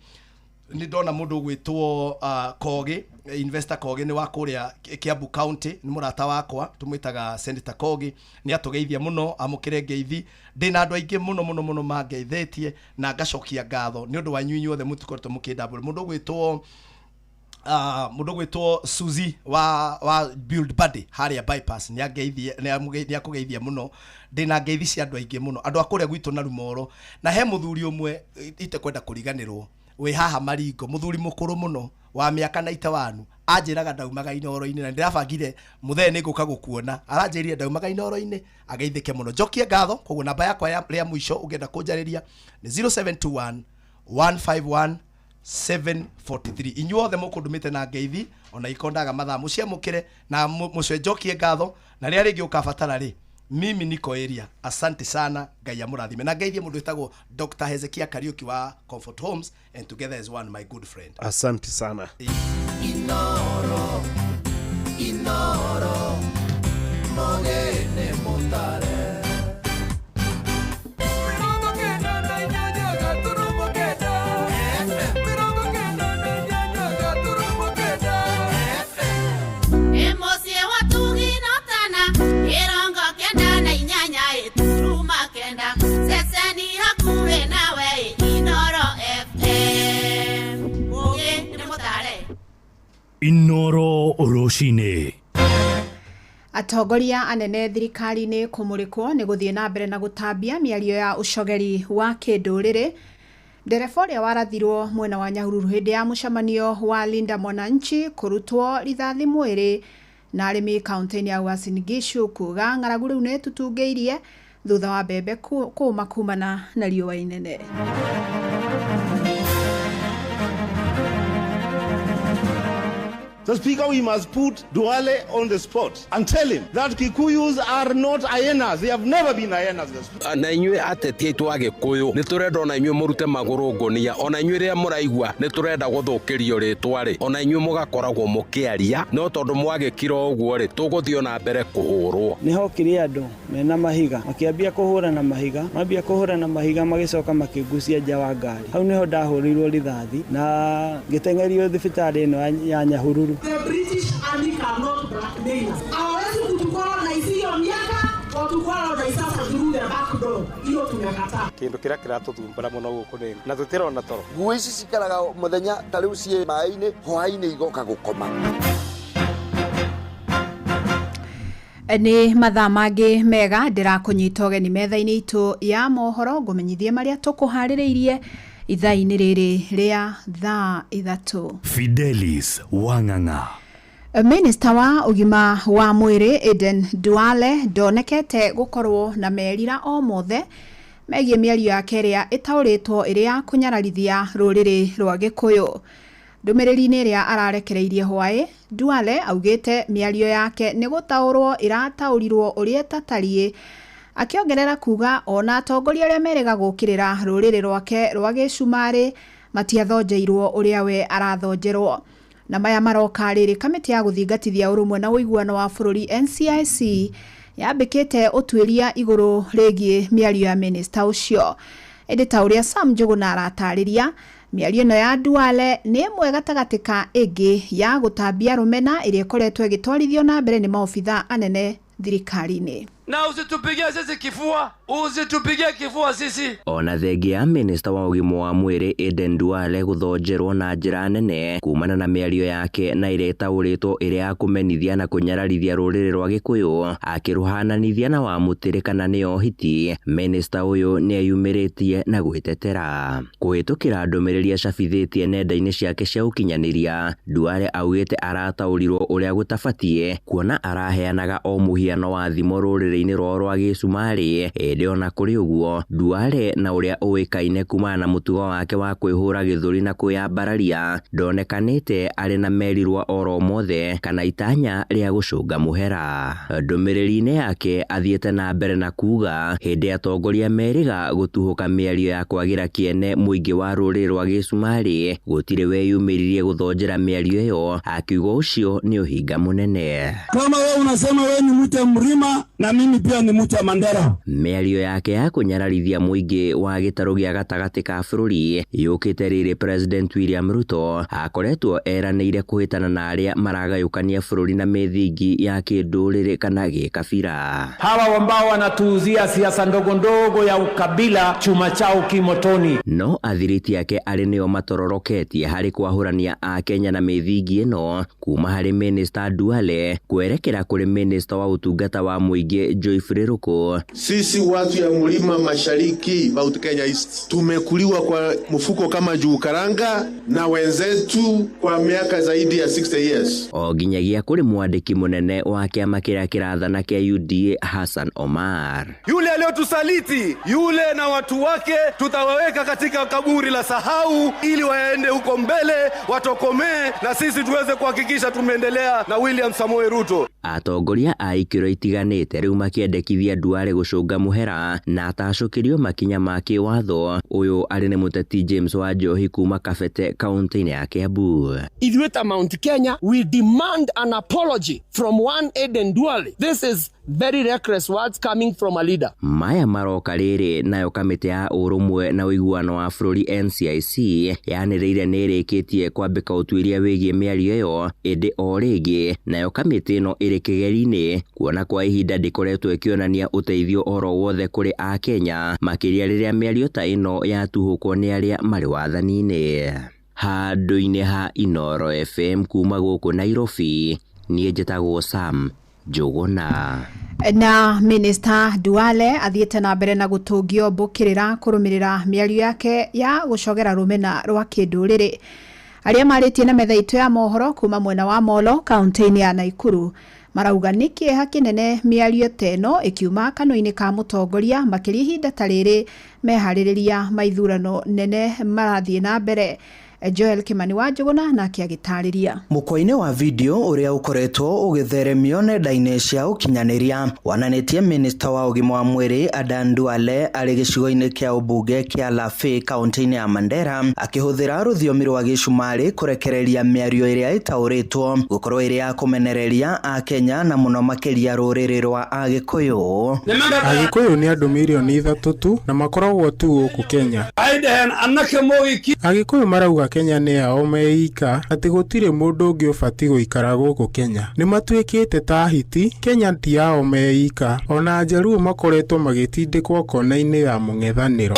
nĩ ndona mũndũ ũgwĩtwo Kogi, investor Kogi, nĩ wa kũrĩa Kiambu County, nĩ mũrata wakwa, tũmwĩtaga Senator Kogi. Nĩ atũgeithia mũno, amũkĩre ngeithi. Ndĩna andũ aingĩ mũno mũno mũno mangeithĩtie na ngacokia ngatho nĩ ũndũ wanyu inyuothe mũtikoretwo mũkĩndambũra. Mũndũ ũgwĩtwo Suzy wa Build Buddy harĩa bypass nĩ angeithie, nĩ akũgeithia mũno. Ndĩna ngeithi cia andũ aingĩ mũno, andũ a kũrĩa gwitũ na Rumoro, na he mũthuri ũmwe itekwenda kũriganĩrwo wĩ haha Maringo, mũthuri mũkũrũ mũno wa mĩaka 91, anjĩraga ndaumaga Inoro-inĩ, na ndĩrabangire mũthee nĩ ngũka gũkuona. Aranjĩrire ndaumaga Inoro-inĩ, ageithĩke mũno. Njokie ngatho. Koguo namba yakwa ya rĩa mũico ũngĩenda kũnjarĩria nĩ 0721 151 743. Inyuothe mũkũndũmĩte na ngeithi, ona ikondaga mathaa, mũciamũkĩre na mũcenjokie ngatho, na rĩrĩa rĩngĩ ũkabatara rĩ, mimi niko area. Asante sana, Ngai amũrathime. Na ngeithie mũndũ wĩtagwo Dr. Hezekia Kariuki wa Comfort Homes and Together as One, my good friend. Asante sana. Inoro, Inoro, mogene mutare. 98.9. 98.9. Ĩ mũciĩ wa Tugi na Tana, 98 9, ceceni hakuhĩ nawe, Inoro FM. Mũgĩ nĩ mũtare. Inoro rũcinĩ. Atongoria anene thirikari-inĩ kũmũrĩkwo nĩ gũthiĩ na mbere na gũtambia mĩario ya ũcogeri wa kĩndũrĩrĩ. Ndereba ũrĩa warathirwo mwena wa Nyahururu hĩndĩ ya mũcemanio wa Linda Mwananchi kũrutwo rithathi mwĩrĩ, na arĩmi kaunti-inĩ ya Uasin Gishu kuga ng'aragu rĩu nĩ ĩtutungĩirie thutha wa mbembe kũũma kumana na riũa inene. So, Speaker, we must put Duale on the spot and tell him that Kikuyus are not hyenas. They have never been hyenas. Na inyuĩ ateti aitũ a Gĩkũyũ, nĩ tũrenda ona inyuĩ mũrute magũrũ ngũnia. Ona inyuĩ rĩrĩa mũraigua nĩ tũrenda gũthũkĩrio rĩtwa rĩ, ona inyuĩ mũgakoragwo mũkĩaria, no tondũ mwagĩkira ũguo rĩ, tũgũthiĩ ona mbere kũhũrwo. Nĩ hokire andũ mena mahiga, makĩambia kũhũra na mahiga, mambia kũhũra na mahiga, magĩcoka makĩngucia nja wa ngari. Hau nĩho ndahũrĩirwo rithathi na ngĩteng'erio thibitarĩ ĩno ya Nyahururu. The British Army cannot blackmail us. Hawawezi kutucolonize hiyo miaka, watucolonize sasa through the back door. Hiyo tumekataa. Kindu kiria kiratuthumbura muno guku ni na tutirona toro. Nguo ici cikaraga muthenya ta riu ciĩ maĩ-inĩ, hwaĩ-inĩ igoka gũkoma. Nĩ mathaa mangĩ mega ndĩrakũnyita ũgeni metha-inĩ itũ ya mohoro ngũmenyithie marĩa tũkũharĩrĩirie ithaa-inĩ rĩrĩ rĩa thaa 3. Fidelis Wang'ang'a. Minista wa ũgima wa mwĩrĩ Aden Duale ndonekete gũkorwo na merira o mothe megiĩ mĩario yake ĩrĩa ĩtaũrĩtwo ĩrĩ ya kũnyararithia rũrĩrĩ rwa Gĩkũyũ. Ndũmĩrĩri-inĩ ĩrĩa ararekereirie hwaĩ, Duale augĩte mĩario yake nĩ gũtaũrwo ĩrataũrirwo ũrĩa ĩtatariĩ, akĩongerera kuga ona atongoria arĩa merĩga gũũkĩrĩra rũrĩrĩ rwake rwa gĩcumarĩ matiathonjeirwo ũrĩa we arathonjerwo. Na maya maroka rĩrĩ kamĩtĩ ya gũthingatithia ũrũmwe na ũiguano wa bũrũri NCIC yambĩkĩte ũtuĩria igũrũ rĩgiĩ mĩario ya minista ũcio. Ĩndĩ ta ũrĩa Sam Njũgũna aratarĩria, mĩario ĩno ya Duale nĩ ĩmwe gatagatĩ ka ĩngĩ ya gũtambia rũmena ĩrĩa ĩkoretwo ĩgĩtwarithio na mbere nĩ maobitha anene thirikari-inĩ. Na usitupigie sisi kifua, usitupigie kifua sisi. Ona thengia ya minista wa ũgima wa mwĩrĩ Aden Duale gũthonjerwo na njĩra nene kumana na mĩario yake na ĩrĩa ĩtaũrĩtwo ĩrĩ ya kũmenithia na kũnyararithia rũrĩrĩ rwa Gĩkũyũ akĩrũhananithia na wa mũtĩrĩ kana nĩyo hiti, minista ũyũ nĩeyumĩrĩtie na gwĩtetera. Kũhĩtũkĩra ndũmĩrĩri acabithĩtie nenda-inĩ ciake cia ũkinyanĩria, Duale augĩte arataũrirwo ũrĩa gũtabatiĩ kuona araheanaga o mũhiano wa thimo rũrĩrĩ-inĩ rwao rwa gĩcumarĩ. Ĩndĩ ona kũrĩ ũguo, Duale na ũrĩa ũĩkaine kumana na mũtugo wake wa kwĩhũra gĩthũri na kwĩyambararia ndonekanĩte arĩ na merirwa oro mothe kana itanya rĩa gũcũnga mũhera. Ndũmĩrĩri-inĩ yake athiĩte na mbere na kuga hĩndĩ atongoria merĩga gũtuhũka mĩario ya kwagĩra kĩene mũingĩ wa rũrĩrĩ rwa gĩcumarĩ gũtirĩ weyumĩririe gũthonjera mĩario ĩyo, akiuga ũcio nĩ ũhinga mũnene. Kama wewe unasema wewe ni mtu wa mlima na mimi pia ni mtu wa Mandera. Mĩario yake ya kũnyararithia mũingĩ wa gĩtarũ gĩa gatagatĩ ka bũrũri yũkĩte rĩrĩ President William Ruto akoretwo eranĩire kũhĩtana na arĩa maragayũkania bũrũri na mĩthingi ya kĩndũrĩrĩ kana gĩkabira. Hawa ambao wanatuuzia siasa ndogo ndogo ya ukabila, chuma chao kimotoni. No athiriti ake arĩ nĩo matororoketie harĩ kwahũrania a Kenya na mĩthingi ĩno kuma harĩ Minister Duale kwerekera kũrĩ Minister wa ũtungata wa mũingĩ Joyce Ruku. Sisi watu ya mlima mashariki Mount Kenya East tumekuliwa kwa mfuko kama juu karanga na wenzetu kwa miaka zaidi ya 60 years. O nginyagia kũrĩ mwandĩki mũnene wa kĩama kĩrĩa kĩrathana kĩa UDA Hassan Omar. Yule aliyotusaliti yule na watu wake tutawaweka katika kaburi la sahau ili waende huko mbele watokomee na sisi tuweze kuhakikisha tumeendelea na William Samoei Ruto. Atongoria a ikĩro itiganĩte rĩu makĩendekithia Duale gũcũnga mũhera na atacũkĩrio makinya ma kĩwatho. Ũyũ arĩ nĩ mũteti James Wanjohi kuma Kabete kaunti-inĩ ya Kiambu. Ithuĩ ta Mount Kenya we demand an apology from one Aden Duale. This is very reckless words coming from a leader. Maya maroka rĩrĩ nayo kamĩtĩ ya ũrũmwe na ũiguano wa bũrũri NCIC yanĩrĩire nĩ ĩrĩkĩtie kwambĩka ũtuĩria wĩgiĩ mĩario ĩyo, ĩndĩ o rĩngĩ nayo kamĩtĩ ĩno ĩrĩ kĩgeri-inĩ kuona kwa ihinda ndĩkoretwo ĩkĩonania ũteithio oro wothe kũrĩ Akenya makĩria rĩrĩa mĩario ta ĩno yatuhũkwo nĩ arĩa marĩ wathani-inĩ. Handũ-inĩ ha Inooro FM kuma gũkũ Nairobi, niĩ njĩtagwo Sam Njũgũna. Na Minister Duale athiĩte na mbere na gũtũngio mbũkĩrĩra kũrũmĩrĩra mĩario yake ya gũcogera rũmena rwa kĩndũrĩrĩ. Arĩa marĩtie na metha itũ ya mohoro kuma mwena wa Molo kaunti-inĩ ya Naikuru marauga nĩ kĩeha kĩnene mĩario ta ĩno ĩkiuma kanua-inĩ ka mũtongoria makĩria ihinda ta rĩrĩ meharĩrĩria ma ithurano nene marathiĩ na mbere. Joel Kimani wa Njũgũna nake agĩtarĩria. Mũkwa-inĩ wa video ũrĩa ũkoretwo ũgĩtheremio nenda-inĩ cia ũkinyanĩria wonanĩtie minista wa ũgima wa mwĩrĩ Adan Duale arĩ gĩcigo-inĩ kĩa ũmbunge kĩa Lafey kaunti-inĩ ya Mandera akĩhũthĩra rũthiomi rwa gĩcumarĩ kũrekereria mĩario ĩrĩa ĩtaũrĩtwo gũkorwo ĩrĩ ya kũmenereria Akenya na mũno makĩria rũrĩrĩ rwa Agĩkũyũ. Agĩkũyũ nĩ andũ mirioni 3 tu na makoragwo tu gũkũ Kenya. Agĩkũyũ marauga Kenya nĩ ao meika, atĩ gũtirĩ mũndũ ũngĩ ũbatiĩ gũikara gũkũ Kenya. Nĩ matuĩkĩte ta hiti, Kenya ti yao meika, ona Njaruo makoretwo magĩtindĩkwo kona-inĩ ya mũng'ethanĩro.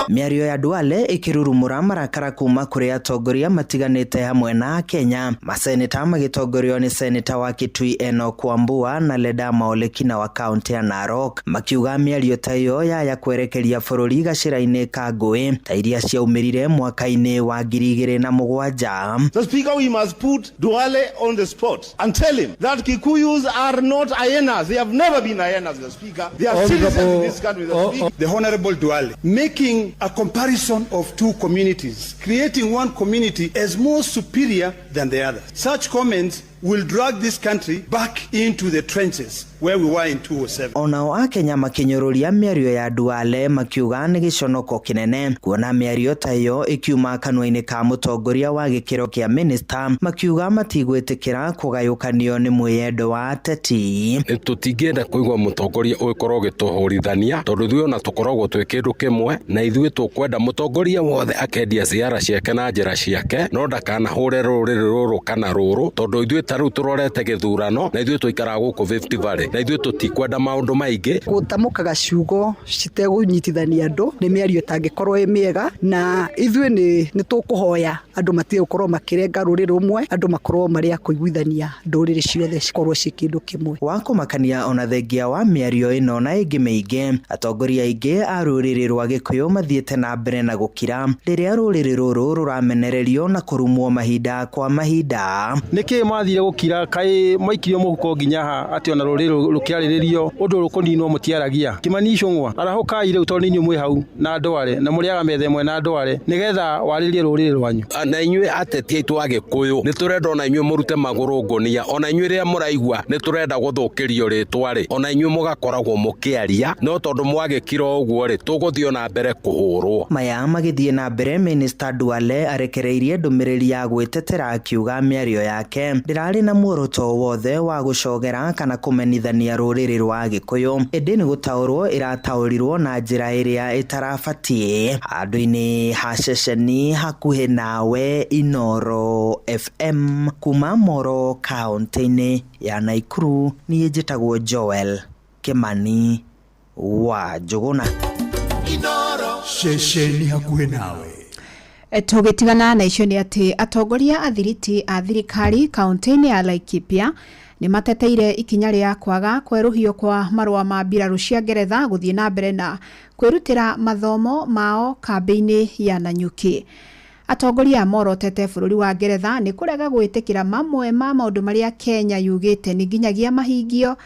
Mĩario ya Duale ĩkĩrurumũra marakara kuma kũrĩ atongoria matiganĩte hamwe na Kenya. Maseneta magĩtongorio nĩ seneta wa Kitui Enoch Wambua na Ledama Olekina wa kaunti ya Narok makiuga mĩario ta ĩyo yaya kwerekeria bũrũri gacĩra-inĩ ka ngũĩ ta iria ciaumĩrire mwaka-inĩ wa 2007. So Speaker, we must put Duale on the spot and tell him that Kikuyus are not hyenas. They have never been hyenas, Mr. Speaker. They are citizens in this country, Mr. Speaker. The Honorable Duale making a comparison of two communities, creating one community as more superior than the other. Such comments will drag this country back into the trenches where we were in 2007. Onao akenya makinyũrũria mĩario ya Duale makiuga nĩ gĩconoko kĩnene kuona mĩario ta ĩyo ĩkiuma kanua-inĩ ka mũtongoria wa gĩkĩro kĩa minista, makiuga matigwĩtĩkĩra kũgayũkanio nĩ mwĩyendo wa ateti. Tũtingĩenda kũigua mũtongoria ũgĩkorwo ũgĩtũhũrithania tondũ ithuĩ ona tũkoragwo twĩ kĩndũ kĩmwe na ithuĩ tũkwenda mũtongoria wothe akendia ciara ciake na njĩra ciake no ndakanahũre rũrĩrĩ rũrũ kana rũrũ tondũ ithuĩ ta rĩu tũrorete gĩthurano na ithuĩ tũikaraga gũkũ Rift Valley na ithuĩ tũtikwenda maũndũ maingĩ. Gũtamũkaga ciugo citegũnyitithania andũ nĩ mĩario ĩtangĩkorwo ĩ mĩega, na ithuĩ nĩ tũkũhoya andũ matige gũkorwo makĩrenga rũrĩrĩ rũmwe, andũ makorwo marĩ a kũiguithania ndũrĩrĩ ciothe cikorwo ciĩ kĩndũ kĩmwe. Wa kũmakania ona thengia wa mĩario ĩno na ĩngĩ mĩingĩ, atongoria aingĩ a rũrĩrĩ rwa Gĩkũyũ mathiĩte na mbere na gũkira rĩrĩa rũrĩrĩ rũrũ rũramenererio na kũrumwo mahinda kwa mahinda. Nĩkĩ mathire gũkira kaĩ maikirio mũhuko nginya ha atĩ ona rũrĩrĩ rũkĩarĩrĩrio ũndũ rũkũninwo mũtiaragia. Kimani Ichung'wa arahũkai rĩu tondũ inyuĩ mwĩ hau na Duale na mũrĩaga metha ĩmwe na Duale nĩgetha warĩrie rũrĩrĩ rwanyu. Na inyuĩ ateti aitũ a Gĩkũyũ nĩ tũrenda ona inyuĩ mũrute magũrũ ngũnia, ona inyuĩ rĩrĩa mũraigua nĩ tũrenda gũthũkĩrio rĩtwa rĩ, ona inyuĩ mũgakoragwo mũkĩaria no tondũ mwagĩkira ũguo rĩ tũgũthiĩ ona mbere kũhũrwo. Maya magĩthiĩ na mbere, Minista Duale arekereirie ndũmĩrĩri ya gwĩtetera akiuga mĩario yake ndĩrarĩ na muoroto wothe wa gũcogera kana kũmenithania rũrĩrĩ rwa Gĩkũyũ, ĩndĩ nĩ gũtaũrwo ĩrataũrirwo na njĩra ĩrĩa ĩtarabatiĩ. Handũ-inĩ ha ceceni hakuhĩ nawe Inoro FM kuma Moro kaunti-inĩ ya Naikuru, niĩ njĩtagwo Joel Kimani wa Njũgũna. Inoro ceceni hakuhĩ nawe. Tũgĩtigana na icio nĩ atĩ atongoria athiriti a thirikari kaunti-inĩ ya Laikipia nĩ mateteire ikinya rĩa kwaga kwerũhio kwa marũa ma mbirarũ cia Ngeretha gũthiĩ na mbere na kwĩrutĩra mathomo mao kambĩ-inĩ ya Nanyuki. Atongoria morotete bũrũri wa Ngeretha nĩ kũrega gwĩtĩkĩra mamwe ma maũndũ marĩa Kenya yugĩte nĩ nginyagia mahingio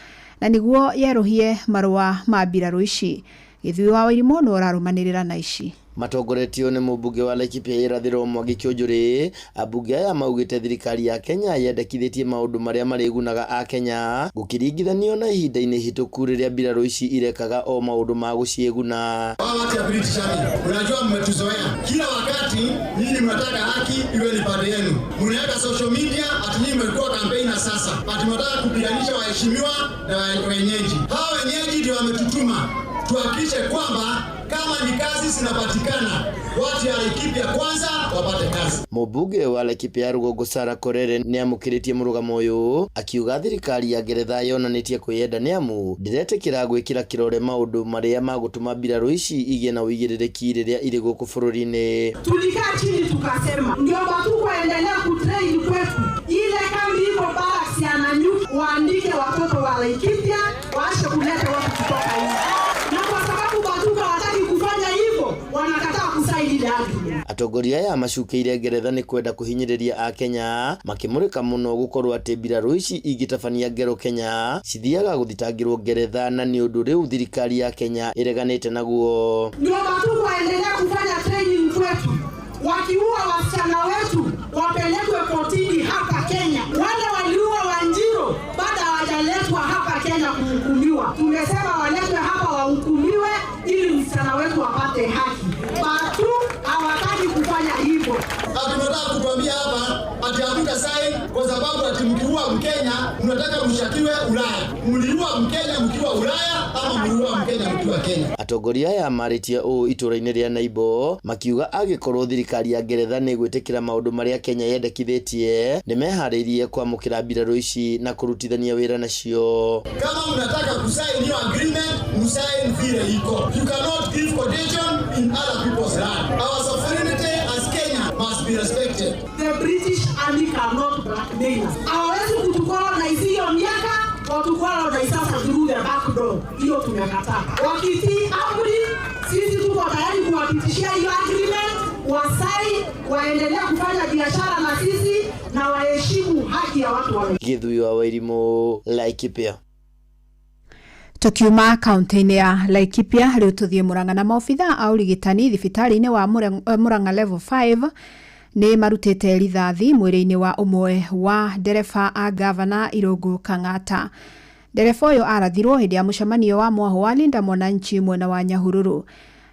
na nĩguo yerũhie marũa ma mbirarũ ici. Gĩthuĩ wa Wairimu nĩ ũrarũmanĩrĩra na ici. Matongoretio nĩ mũmbunge wa Laikipia irathĩro Mwangi Kĩũnjũrĩ, ambunge aya maugĩte thirikari ya Kenya yendekithĩtie maũndũ marĩa marĩgunaga a Kenya gũkĩringithanio na ihinda-inĩ hĩtũku rĩrĩa mbirarũ ici irekaga o maũndũ ma gũciĩguna. Watu ya British Army, unajua mmetuzoea kila wakati, nyinyi mnataka haki iwe ni pande yenu, mnaweka social media ati nyinyi mmekuwa campaign na sasa ati mnataka kupiganisha waheshimiwa na wenyeji. Hawa wenyeji ndio wametutuma tuhakikishe kwamba kama ni kazi zinapatikana, watu ya Laikipia kwanza wapate kazi. Mũmbunge wa Laikipia Rũgongo Sarah Korere nĩ amũkĩrĩtie mũrũgamo ũyũ akiuga thirikari ya Ngeretha yonanĩtie kwĩyenda nĩ amu ndĩretĩkĩra gwĩkĩra kĩrore maũndũ marĩa magũtũma mbirarũ ici igĩe na ũigĩrĩrĩki rĩrĩa irĩ gũkũ bũrũri-inĩ. Tulikaa chini tukasema ndio watu waendelea kutrain kwetu, ile kambi iko barracks ya Nanyuki waandike watoto wa Laikipia, waache kuleta watu kutoka nje. Na kwa sababu Batuka wataki kufanya hivyo, wanakataa kusaini ile agreement. Atongoria aya macukĩire Ngeretha nĩ kwenda kũhinyĩrĩria a Kenya makĩmũrĩka mũno gũkorwo atĩ mbirarũ ici ingĩtabania ngero Kenya cithiaga gũthitangĩrwo Ngeretha na nĩ ũndũ rĩu thirikari ya Kenya ĩreganĩte naguo. Ndio watu waendelea kufanya training kwetu, wakiua wasichana wetu wapelekwe kotini hapa Kenya. Wale waliua Wanjiro bado hawajaletwa hapa Kenya kuhukumiwa. Tumesema waletwe hapa wahukumiwe ili msichana wetu apate haki. Watu hawataki kufanya hivyo. Tunataka kutuambia hapa ati hamta sign kwa sababu ati mkiua Mkenya mnataka mshakiwe Ulaya. Mliua Mkenya mkiwa Ulaya ama Kama mliua Mkenya mkiwa Kenya. Atongoria aya marĩtie ũũ itũra-inĩ rĩa Naibo makiuga angĩkorwo thirikari ya Ngeretha nĩ ĩgwĩtĩkĩra maũndũ marĩa Kenya yendekithĩtie nĩmeharĩirie kwamũkĩra mbirarũ ici na kũrutithania wĩra nacio. Kama mnataka kusign hiyo agreement, msign vile iko. You cannot give quotation in other people's land. Our sovereignty as Kenya must be respected. The British Army cannot blackmail us. Hawawezi kutucolonize hiyo miaka, watucolonize sasa through the back door. Hiyo tumekataa. Wakitii amri, sisi tuko tayari kuwapitishia hiyo agreement, wasaini, waendelee kufanya biashara na sisi na waheshimu haki ya watu wa Gĩthui wa Wairimũ, Laikipia. Tukiuma kaunti-inĩ ya Laikipia rĩu tũthiĩ Murang'a na maobitha a ũrigitani thibitarĩ-inĩ wa Murang'a level 5 nĩ marutĩte rithathi mwĩrĩ-inĩ wa ũmwe wa ndereba a gavana Irũngũ Kang'ata. Ndereba ũyũ arathirwo hĩndĩ ya mũcemanio wa mwahũ wa Linda Mwananchi mwena wa Nyahururu,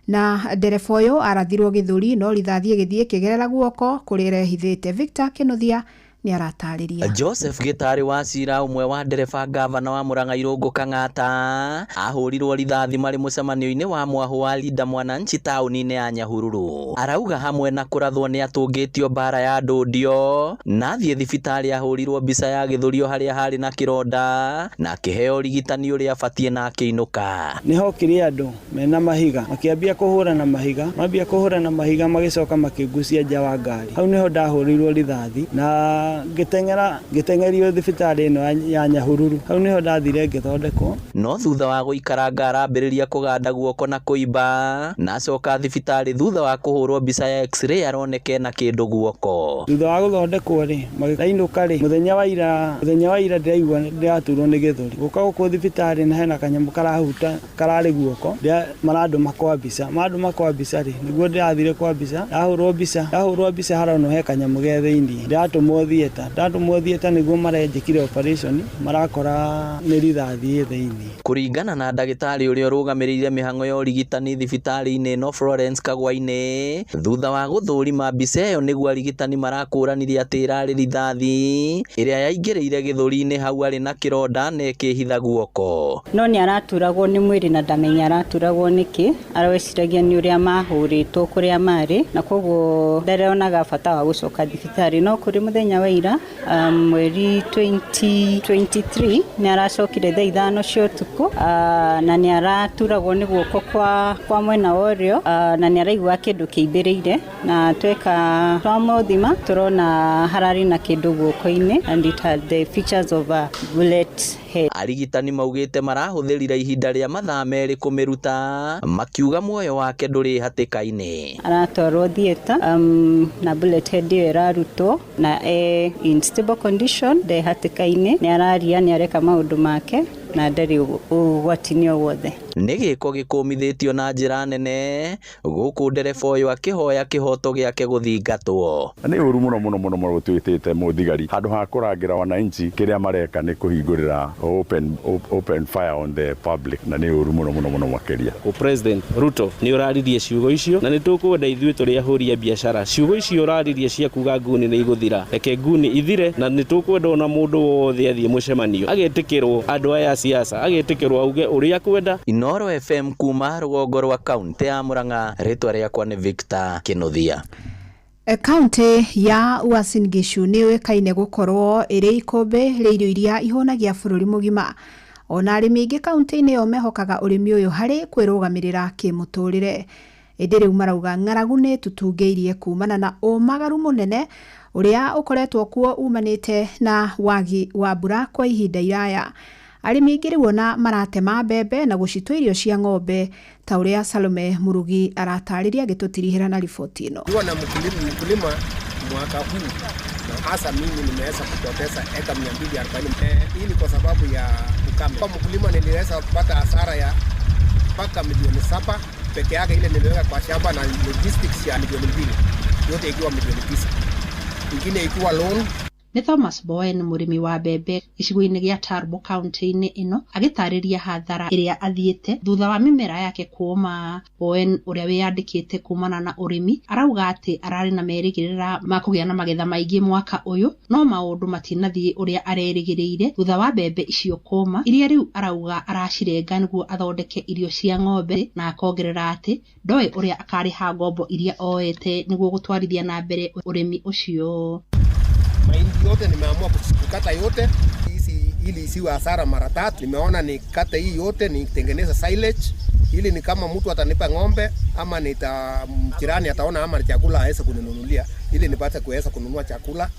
na ndereba ũyũ arathirwo gĩthũri no rithathi ĩgĩthiĩ ĩkĩgerera guoko kũrĩa ĩrehithĩte. Victor Kĩnuthia nĩ aratarĩria. Joseph Gĩtarĩ wa cira ũmwe wa ndereba gavana wa Murang'a Irũngũ Kang'ata ahũrirwo rithathi marĩ mũcemanio-inĩ wa mwahũ wa Linda Mwananchi taũni-inĩ ya Nyahururu. Arauga hamwe na kũrathwo nĩ atũngĩtio mbara ya ndũndio na athiĩ thibitarĩ ahũrirwo mbica ya gĩthũri harĩa harĩ na kĩronda na akĩheo ũrigitani ũrĩa abatiĩ na akĩinũka. Nĩ hokire andũ mena mahiga makĩambia kũhũra na mahiga, mambia kũhũra na mahiga magĩcoka makĩngucia nja wa ngari. Hau nĩho ndahũrirwo rithathi na ngĩteng'erio thibitarĩ ĩno ya Nyahururu. Hau nĩho ndathire ngĩthondekwo. No thutha wa gũikaranga arambĩrĩria kũganda guoko na kũimba na acoka thibitarĩ thutha wa kũhũrwo mbica ya x-ray aroneke na kĩndũ guoko. Thutha wa gũthondekwo rĩ, ndainũka rĩ, mũthenya wa ira ndĩraigua ndĩraturwo nĩ gĩthũri. Gũka gũkũ thibitarĩ na hena kanyamũ karahuta kararĩ guoko, marandũma kwa mbica, mandũma kwa mbica rĩ, nĩguo ndĩrathire kwa mbica, ndahũrwo mbica haronwo he kanyamũ ge thĩinĩ, ndĩratũmwo theatre, ndatũmwo theatre nĩguo marenjĩkire operation, marakora nĩ rithathi thĩinĩ. Kũringana na ndagĩtarĩ ũrĩa ũrũgamĩrĩire mĩhang'o ya ũrigitani thibitarĩ-inĩ ĩno Florence Kagwainĩ, thutha wa gũthũrima mbica ĩyo nĩguo arigitani marakũranire atĩ ĩrarĩ rithathi ĩrĩa yaingĩrĩire gĩthũri-inĩ hau arĩ na kĩronda na ĩkĩhitha guoko. No nĩ araturagwo nĩ mwĩrĩ na ndamenya araturagwo nĩkĩ, arweciragia nĩ ũrĩa mahũrĩtwo kũrĩa marĩ na koguo ndaronaga bata wa gũcoka thibitarĩ. No kũrĩ mũthenya wa ira mweri 2023 nĩ aracokire thaa 5 cia ũtukũ na nĩ araturagwo nĩ guoko kwa mwena wa ũrĩo na nĩ araigua kĩndũ kĩimbĩrĩire na tweka twamuthima tũrona hararĩ na kĩndũ guoko-inĩ and it had the features of a bullet head. Arigitani maugĩte marahũthĩrire ihinda rĩa mathaa 2 kũmĩruta makiuga muoyo wake ndũrĩ hatĩka-inĩ. Aratwarwo theatre na bullet head ĩyo ĩrarutwo na in stable condition, nde hatĩka-inĩ, nĩ araria, nĩ areka maũndũ make na ndarĩ ũgwati-inĩ o wothe. Nĩ gĩko gĩkũmithĩtio na njĩra nene gũkũ ndereba ũyũ akĩhoya kĩhoto gĩake gũthingatwo. Nĩ ũru mũno mũno mũno mũno gũtuĩtĩte mũthigari handũ ha kũrangĩra wananchi kĩrĩa mareka nĩ kũhingũrĩra open fire on the public na nĩ ũru mũno mũno mũno makĩria. O President Ruto nĩ ũraririe ciugo icio na nĩ tũkwenda ithuĩ tũrĩ ahũri a biacara ciugo icio ũraririe cia kuga nguni nĩ igũthira, reke nguni ithire na nĩ tũkwenda ona mũndũ wothe athiĩ mũcemanio agetĩkĩrwo andũ aya siasa agetĩkĩrwo auge ũrĩa kwenda. Inooro FM kuma rũgongo rwa kaunti ya Murang'a, rĩtwa rĩakwa nĩ Victor Kĩnuthia. Kaunti ya Uasin Gishu nĩ yũĩkaine gũkorwo ĩrĩ ikũmbĩ rĩa irio iria ihũnagia bũrũri mũgima. Ona arĩmi aingĩ kaunti-inĩ ĩyo mehokaga ũrĩmi ũyũ harĩ kwĩrũgamĩrĩra kĩmũtũrĩre. Ĩndĩ rĩu marauga ng'aragu nĩ ĩtutungĩirie kumana na ũmagaru mũnene ũrĩa ũkoretwo kuo umanĩte na wagi wa mbura kwa ihinda iraya. Arĩmi aingĩ rĩu ona maratema mbembe na gũcitua irio cia ng'ombe ta ũrĩa Salome Murugi aratarĩria agĩtũtirihĩra na riboti ĩno. Kuwa na mkulima mwaka huu na hasa mimi nimeweza kupoteza eka 240. Hii ni kwa sababu ya ukame. Kwa mkulima niliweza kupata hasara ya mpaka milioni 7 peke yake ile niliweka kwa shamba na logistics ya milioni 2, yote ikiwa milioni 9, ingine ikiwa loan. Nĩ Thomas Bowen, mũrĩmi wa mbembe gĩcigo-inĩ gĩa Turbo kaunti-inĩ ĩno, agĩtarĩria hathara ĩrĩa athiĩte thutha wa mĩmera yake kũũma. Bowen, ũrĩa wĩyandĩkĩte kumana na ũrĩmi, arauga atĩ ararĩ na merĩgĩrĩra ma kũgĩa na magetha maingĩ mwaka ũyũ, no maũndũ matinathiĩ ũrĩa arerĩgĩrĩire thutha wa mbembe icio kũũma, iria rĩu arauga aracirenga nĩguo athondeke irio cia ng'ombe, na akongerera atĩ ndoĩ ũrĩa akarĩha ngombo iria oete nĩguo gũtwarithia na mbere ũrĩmi ũcio. Mahindi yote nimeamua kukata yote isi, ili isiwe hasara mara tatu. Nimeona nikate hii yote nitengeneze silage, ili ni kama mtu atanipa ng'ombe ama nita jirani ataona ama chakula aweze kuninunulia, ili nipate kuweza kununua chakula.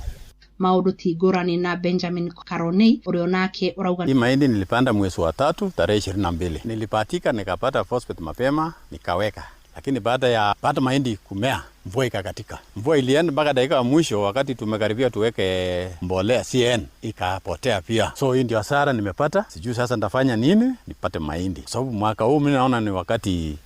Maũndũ ti ngũrani na Benjamin Karonei, ũrĩa onake ũrauga hii mahindi nilipanda mwezi wa 3 tarehe 22. Nilipatika nikapata phosphate mapema nikaweka, lakini baada ya pata mahindi kumea, mvua ikakatika. Mvua ilienda mpaka dakika ya mwisho, wakati tumekaribia tuweke mbolea CN ikapotea pia. So hii ndio hasara nimepata. Sijui sasa nitafanya nini nipate mahindi, sababu mwaka huu mimi naona ni wakati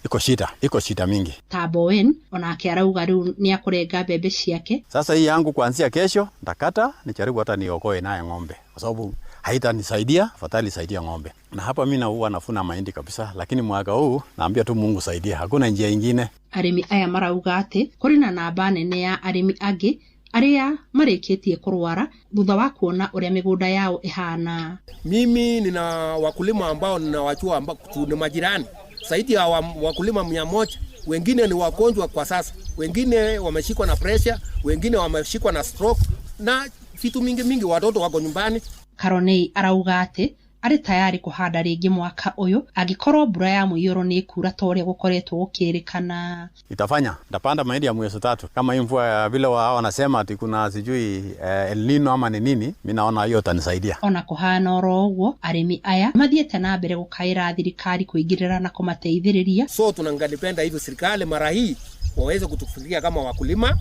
iko shida mingi. Taboen onake arauga riu ni akurenga mbembe ciake. Sasa hii yangu kuanzia kesho nitakata, nijaribu hata niokoe naye ng'ombe, kwa sababu haitanisaidia, afadhali saidia ng'ombe. Na hapa mimi huwa nafuna mahindi kabisa, lakini mwaka huu naambia tu Mungu saidia, hakuna njia ingine. Arĩmi aya marauga atĩ kũrĩ na namba nene ya arĩmi angĩ arĩa marĩkĩtie kũrwara thutha wa kuona ũrĩa mĩgũnda yao ĩhana. Mimi nina wakulima ambao ninawajua ambao ni majirani zaidi ya wakulima 100. Wengine ni wagonjwa kwa sasa, wengine wameshikwa na pressure, wengine wameshikwa na stroke na vitu mingi mingi, watoto wako nyumbani. Karonei arauga atĩ arĩ tayari kũhanda rĩngĩ mwaka ũyũ angĩkorwo mbura ya mũiyũro nĩ ĩkura ta ũrĩa gũkoretwo gũkĩrĩkana. Itafanya, ndapanda mahindi ya mwezi 3. Kama hii mvua vile wao wanasema ati kuna sijui El Nino ama ni nini, mimi naona hiyo itanisaidia. Ona kũhana oro ũguo, arĩmi aya mathiĩte na mbere gũkaĩra thirikari kũingĩrĩra na kũmateithĩrĩria. So tunangalipenda hivyo serikali mara hii waweze kutufikiria kama wakulima,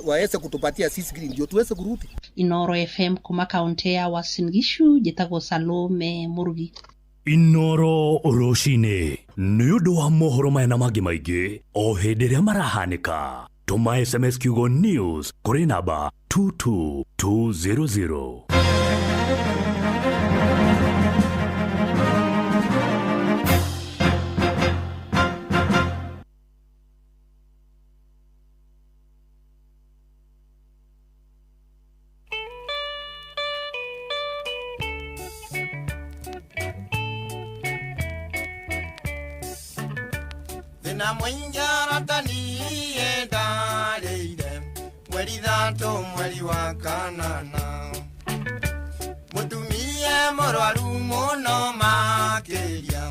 waweze kutupatia sisi green ndio tuweze kurudi. Inoro FM kuma kaunti ya Uasin Gishu, njĩtagwo Salome Murugi. Inoro rũcinĩ nĩ ũndũ wa mohoro maya na mangĩ maingĩ o hĩndĩ ĩrĩa marahanĩka, tũma SMS kiugo news kũrĩ namba 22200. Na mwinjara ndarĩire mweri 3 mweri wa 8, mũtumia mũrwaru mũno makĩria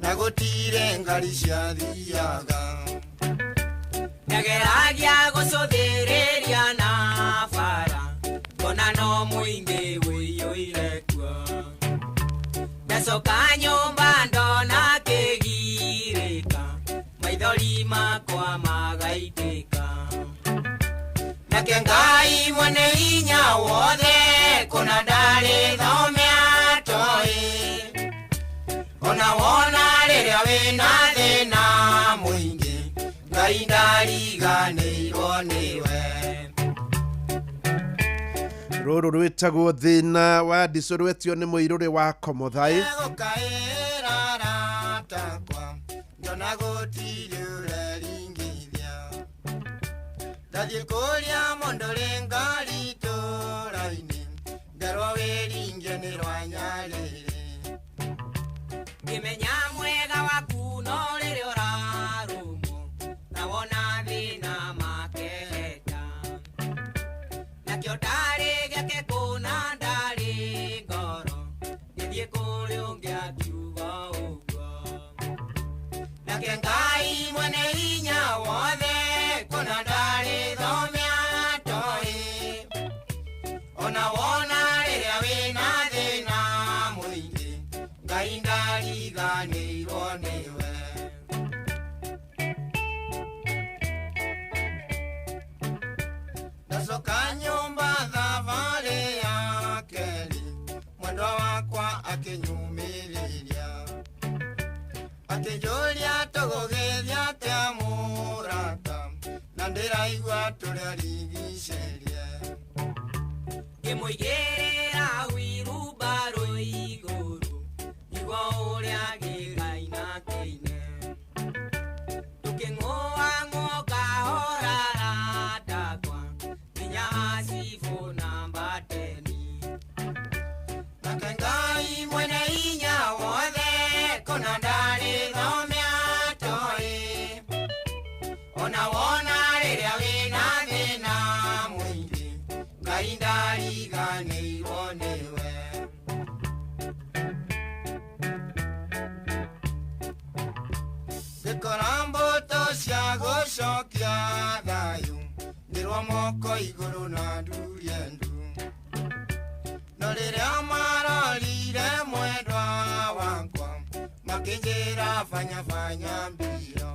na gũtirĩ ngari ciathiaga. Ndageragia gũcũthĩrĩria na bara ngona no mũingĩ ũiyũire kuo, ndacoka nyũmba ndona kĩgirĩka, maithori makwa magaitĩka. Nake Ngai mwene hinya wothe kũna ndarĩ thome atoĩ, ona wona rĩrĩa wĩna thĩna mũingĩ Ngai ndariganĩirwo nĩwe. Rũrũ rwĩtagwo thĩna wa ndicũ rwetio nĩ mũirũrĩ wa Komothai. Gũkaĩra aratakwa ndona gũtirĩ ũreringithia, ndathiĩ kũrĩa mũndũ rĩ ngari itũũra-inĩ ngerwo wĩringie nĩ rwa Nyarĩrĩ. Ngĩmenya mwega waku no rĩrĩa ũrarũmwo na wona thĩna makeheta, nakĩo ndarĩ gĩake kũna ndarĩ ngoro ngĩthiĩ kũrĩ ũngĩ akiuga ũguo. Nake Ngai mwene hinya wothe kũna ndarĩ thome atoĩ, ona wona rĩrĩa wĩna thĩna mũingĩ Ngai ndariganĩirwo nĩwe. Ndacoka nyũmba thabarĩ ya kerĩ, mwendwa wakwa akĩnyumĩrĩria akĩnjũria tũgũgĩthiĩ atĩa mũrata, na ndĩraigua tũrĩa rigicĩrie. Ngĩmũigĩrĩra wirubaro igũrũ nĩguo ũrĩa gĩkaina kĩine. Tũkĩng'ũang'ũo kahora ratakwa nginya cibũ namba teni. Nake Ngai mwene hinya wothe kũna ndarĩ thome atoĩ. Ona wona rĩrĩa wĩna thĩna mũingĩ Ngai ndariganĩirwo nĩwe. Ngĩkora mbũtũ cia gũcokia thayũ ngĩrwo moko igũrũ na ndurie ndu. No rĩrĩa marorire mwendwa wakwa makĩnjĩra banya banya mbio.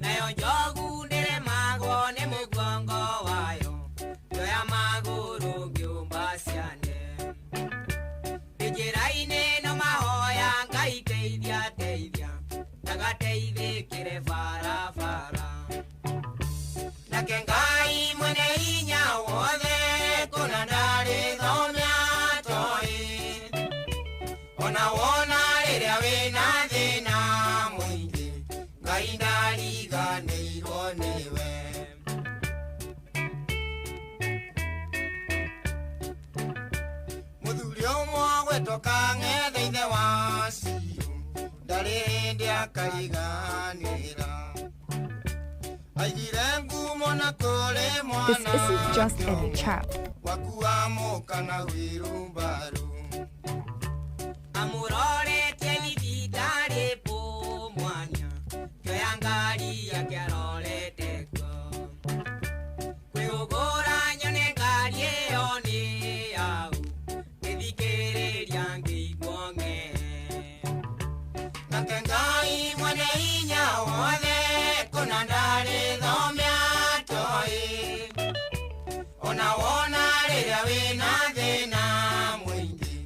Nayo njogu ndĩremagwo nĩ mũgongo wayo ngĩoya magũrũ ngĩũmba ciande. Ndĩ njĩra-inĩ no mahoya Ngai teithia teithia ndagateithĩkĩre barabara. Nake Ngai mwene hinya wothe kũna ndarĩ thome atoĩ. Ona wona rĩrĩa wĩna thĩna mũingĩ Ngai ndariganĩirwo nĩwe. Mũthuri ũmwe ũgwĩtwo Kang'ethe ithe wa Ciru ndarĩ hĩndĩ akariganĩra. Aigire ngumo na kũrĩ This mwana isn't just any chat. wakua mũka na wirumbaru. Amũroretie thibitarĩ bũ mwanya ngĩoya ngari yake arorete kuo. Kwĩhũgũra nyone ngari ĩyo nĩ yaũ ngĩthikĩrĩria ngĩigua ng'ee. Nake Ngai mwene hinya wothe kũna ndarĩ thome atoĩ. Ona wona rĩrĩa wĩna thĩna mũingĩ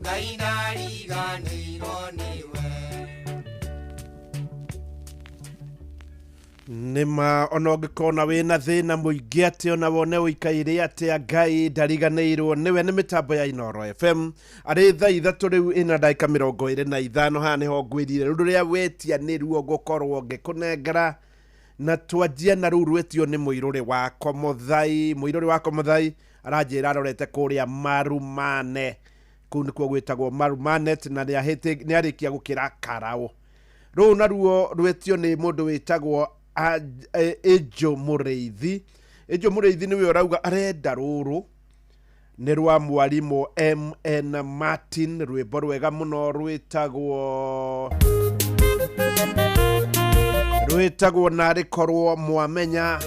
Ngai ndariganĩirwo nĩwe. Nĩma ona ũngĩkona wĩna thĩna mũingĩ atĩ ona wone ũikaire atĩa Ngai ndariganĩirwo nĩwe. Nĩ mĩtambo ya Inooro FM arĩ thaa 3 rĩu ĩna ndagĩka 25. Haha nĩho ngwĩrire rũndũ rũrĩa wetia nĩruo ngũkorwo ngĩkũnengera na twanjia na rũu rwetio nĩ mũirũrĩ wa Komothai. Mũirũrĩ wa Komothai aranjĩra arorete kũrĩa Marumane, kũu nĩkuo gwĩtagwo Marumanet, na nĩarĩkia gũkĩra karaũ. Rũu naruo rwetio nĩ mũndũ wĩtagwo Ĩnjũ Mũrĩithi. Ĩnjũ Mũrĩithi nĩwe ũrauga arenda rũrũ nĩ rwa mwarimũ MN Martin, rwĩmbo rwega mũno rwĩtagwo narĩ korwo mwamenya.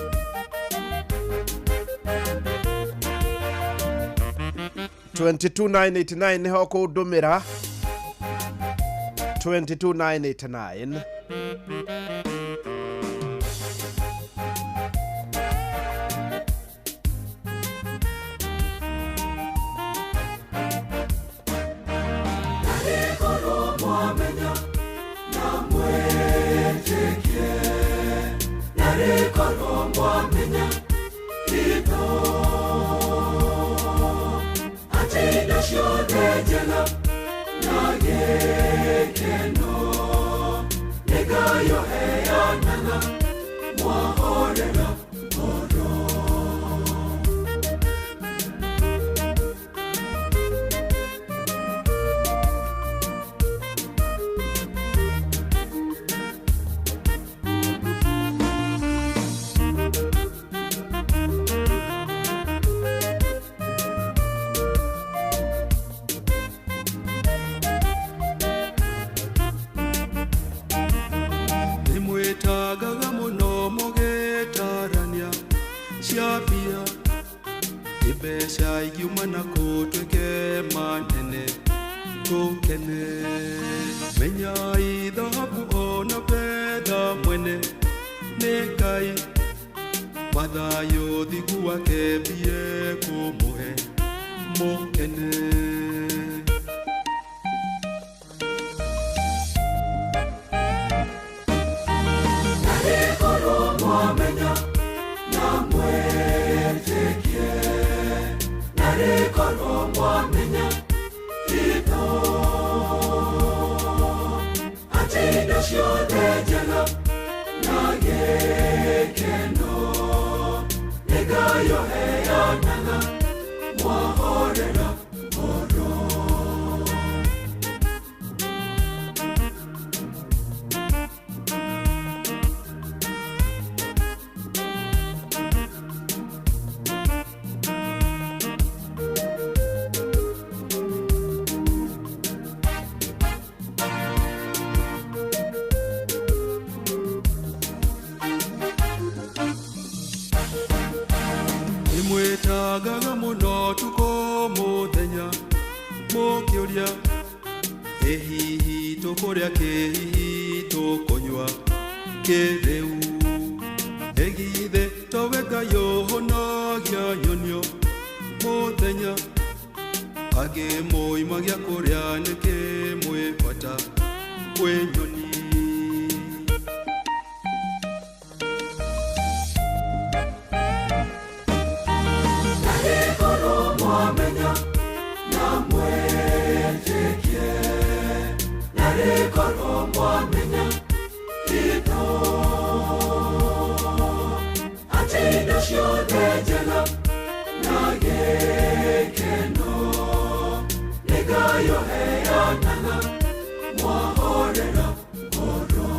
22989 nĩho kũndũmĩra 22989. Narĩkorwo mwamenya na mwĩtĩkie, narĩkorwo mwamenya hitho atĩ indo ciothe njega na gĩkeno nĩ Ngai ũheanaga mwahorera ngoro. Nĩmwĩtangaga mũno mũgĩtarania cia mbia nĩ mbeca ingiuma na kũtuĩke manene tũkene. Menyai thahabu ona betha mwene nĩ Ngai mathayũ thingu wake mbie kũmũhe mũkene. Narĩkorwo mwamenya na mwĩtĩkie, ciothe njega na gĩkeno nĩ Ngai ũheanaga mwahorera ngoro. Nĩmwĩtangaga mũno tukũ mũthenya mũkĩũria ĩ hihi tũkũrĩa kĩ hihi tũkũnyua kĩ rĩu ĩ githĩ towe Ngai ũhũnagia nyonio mũthenya angĩ mũima gĩa kũrĩa nĩkĩ mwĩ bata kwĩ nyoni. Mwamenya na mwĩtĩkie narĩ korwo mwamenya hitho atĩ indo ciothe njega na gĩkeno nĩ Ngai ũheanaga mwahorera ngoro.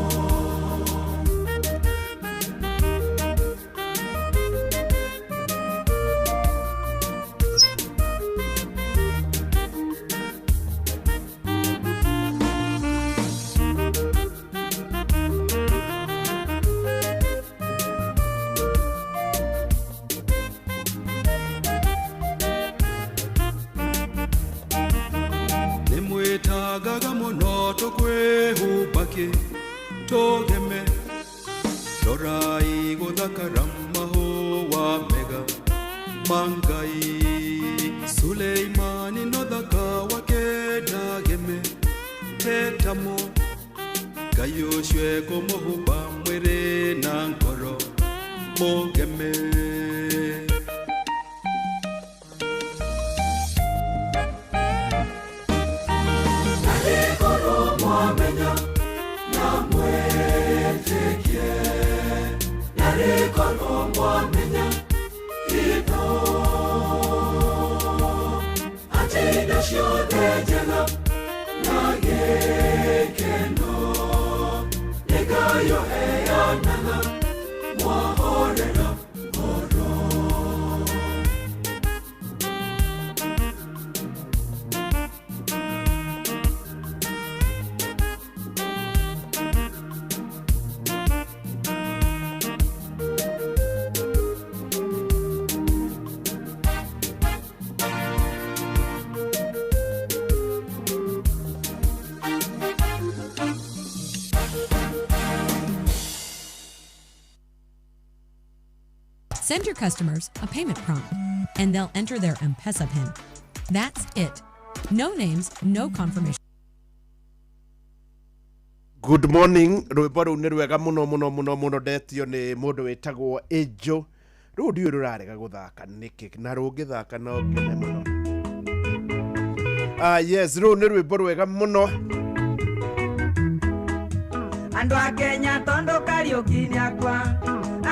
Nĩmwĩtangaga mũno tũkwĩhumba kĩ tũgeme rorai gũthakara mahũa mega ma Ngai Suleimani no thaka wake ndageme tetamo Ngai ũcio ekũmũhumba mwĩrĩ na ngoro mũgeme. Mwamenya na mwĩtĩkie narĩ korwo mwamenya hitho atĩ indo ciothe njega na gĩkeno nĩ Ngai ũheanaga mwahorera ngoro. Send your customers a payment prompt, and they'll enter their M-Pesa PIN. That's it. No names, no confirmation. Good morning. Rwĩmbo rũu nĩ rwega mũno mũno mũno mũno ndetio nĩ mũndũ wĩtagwo Angel. Rũu ndiũĩ rũrarega gũthaka nĩkĩ na rũngĩthaka no ngene mũno. Yes, rũu nĩ rwĩmbo rwega mũno. Andũ a Kenya tondũ Kariũki nĩakwa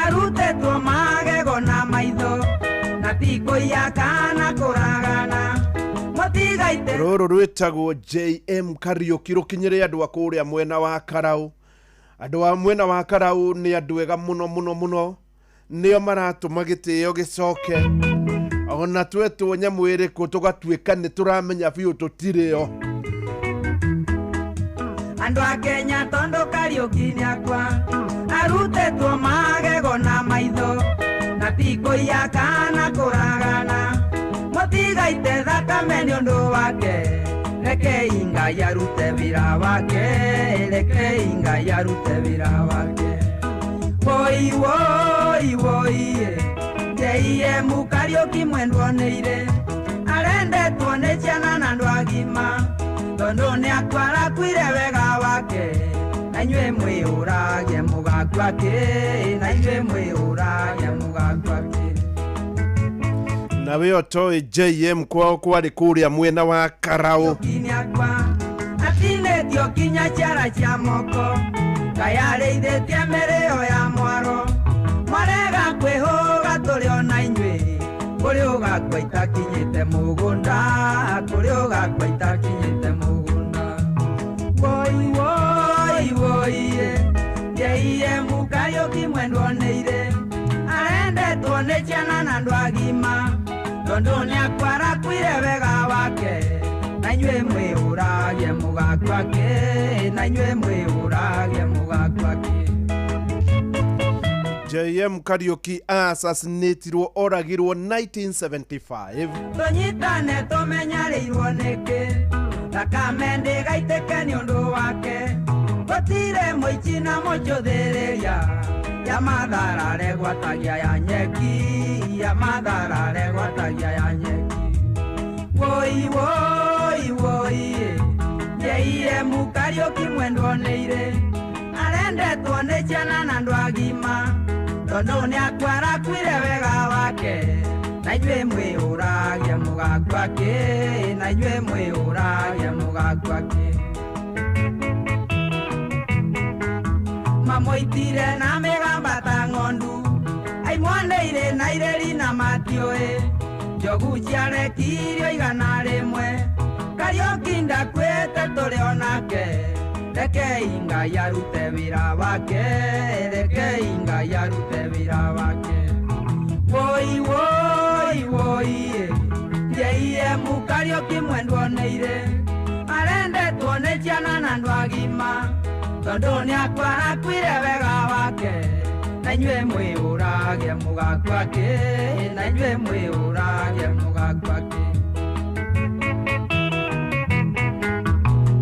arutetwo magego na maitho na ti kũiya kana kũragana mũtigaite. Rũrũ rwĩtagwo JM Kariũki rũkinyĩre andũ a kũrĩa mwena wa Karau. Andũ a mwena wa Karau nĩ andũ ega mũno mũno mũno, nĩo maratũma gĩtĩo gĩcoke ona twetwo nyamũ ĩrĩkũ tũgatuĩka nĩ tũramenya biũ tũtirĩo. Andũ a Kenya tondũ Kariũki nĩakwa arutetwo magego na maitho na ti kũiya kana kũragana mũtigaite thakame nĩ ũndũ wake rekei Ngai arute wĩra wake rekei Ngai arute wĩra wake. Woi woi woi JM Kariũki mwendwo nĩire arendetwo nĩ ciana na andũ agima tondũ nĩakwa arakuire wega wake na inyuĩ mwĩũrage mũgakua kĩ na inyuĩ mwĩũrage mũgakua kĩ. Na we otoĩ JM kwao kwarĩ kũrĩa mwena wa Karau. Atinĩtio kinya ciara cia moko Ngai arĩithĩtie mĩrĩo ya mwaro Mwarega kwĩhũga tũrĩ ona inyuĩ Kũrĩ ũgakua itakinyĩte mũgũnda Kũrĩ ũgakua itakinyĩte mũgũnda Woi woi woi JM Kariuki mwendwo nĩ irĩ Arendetwo nĩ ciana na andũ agima Tondũ nĩakwarakuire wega wake Na inyuĩ mwĩhũragie mũgakua kĩ Na inyuĩ mwĩhũragie mũgakua kĩ JM Kariuki assassinatirwo oragirwo 1975 Tũnyitane tũmenyarĩirwo nĩkĩ Thakame ndĩgaitĩke nĩ ũndũ wake Gũtirĩ mũici na mũcũthĩrĩria Ya matharare gwatagia ya nyeki Ya matharare gwatagia ya nyeki Woi woi woi JM Kariuki mwendwo nĩ irĩ Arendetwo nĩ ciana na andũ agima Tondũ nĩakwarakuire wega wake Na inyuĩ mwĩhũragie mũgakua kĩ Na inyuĩ mwĩhũragie mũgakua kĩ Mamũitire na mĩgamba ta ng'ondu Aimwanĩire na irĩri na matiũĩ Njogu ciarekirio 100 Kariuki ndakuĩte tũrĩ onake Rekei Ngai arute wĩra wake Rekei Ngai arute wĩra wake Woi woi woi JM Kariuki mwendwo nĩ irĩ Arendetwo nĩ ciana na andũ agima Tondũ nĩakwarakuire wega wake Na inyuĩ mwĩhũragie mũgakua kĩ Na inyuĩ mwĩhũragie mũgakua kĩ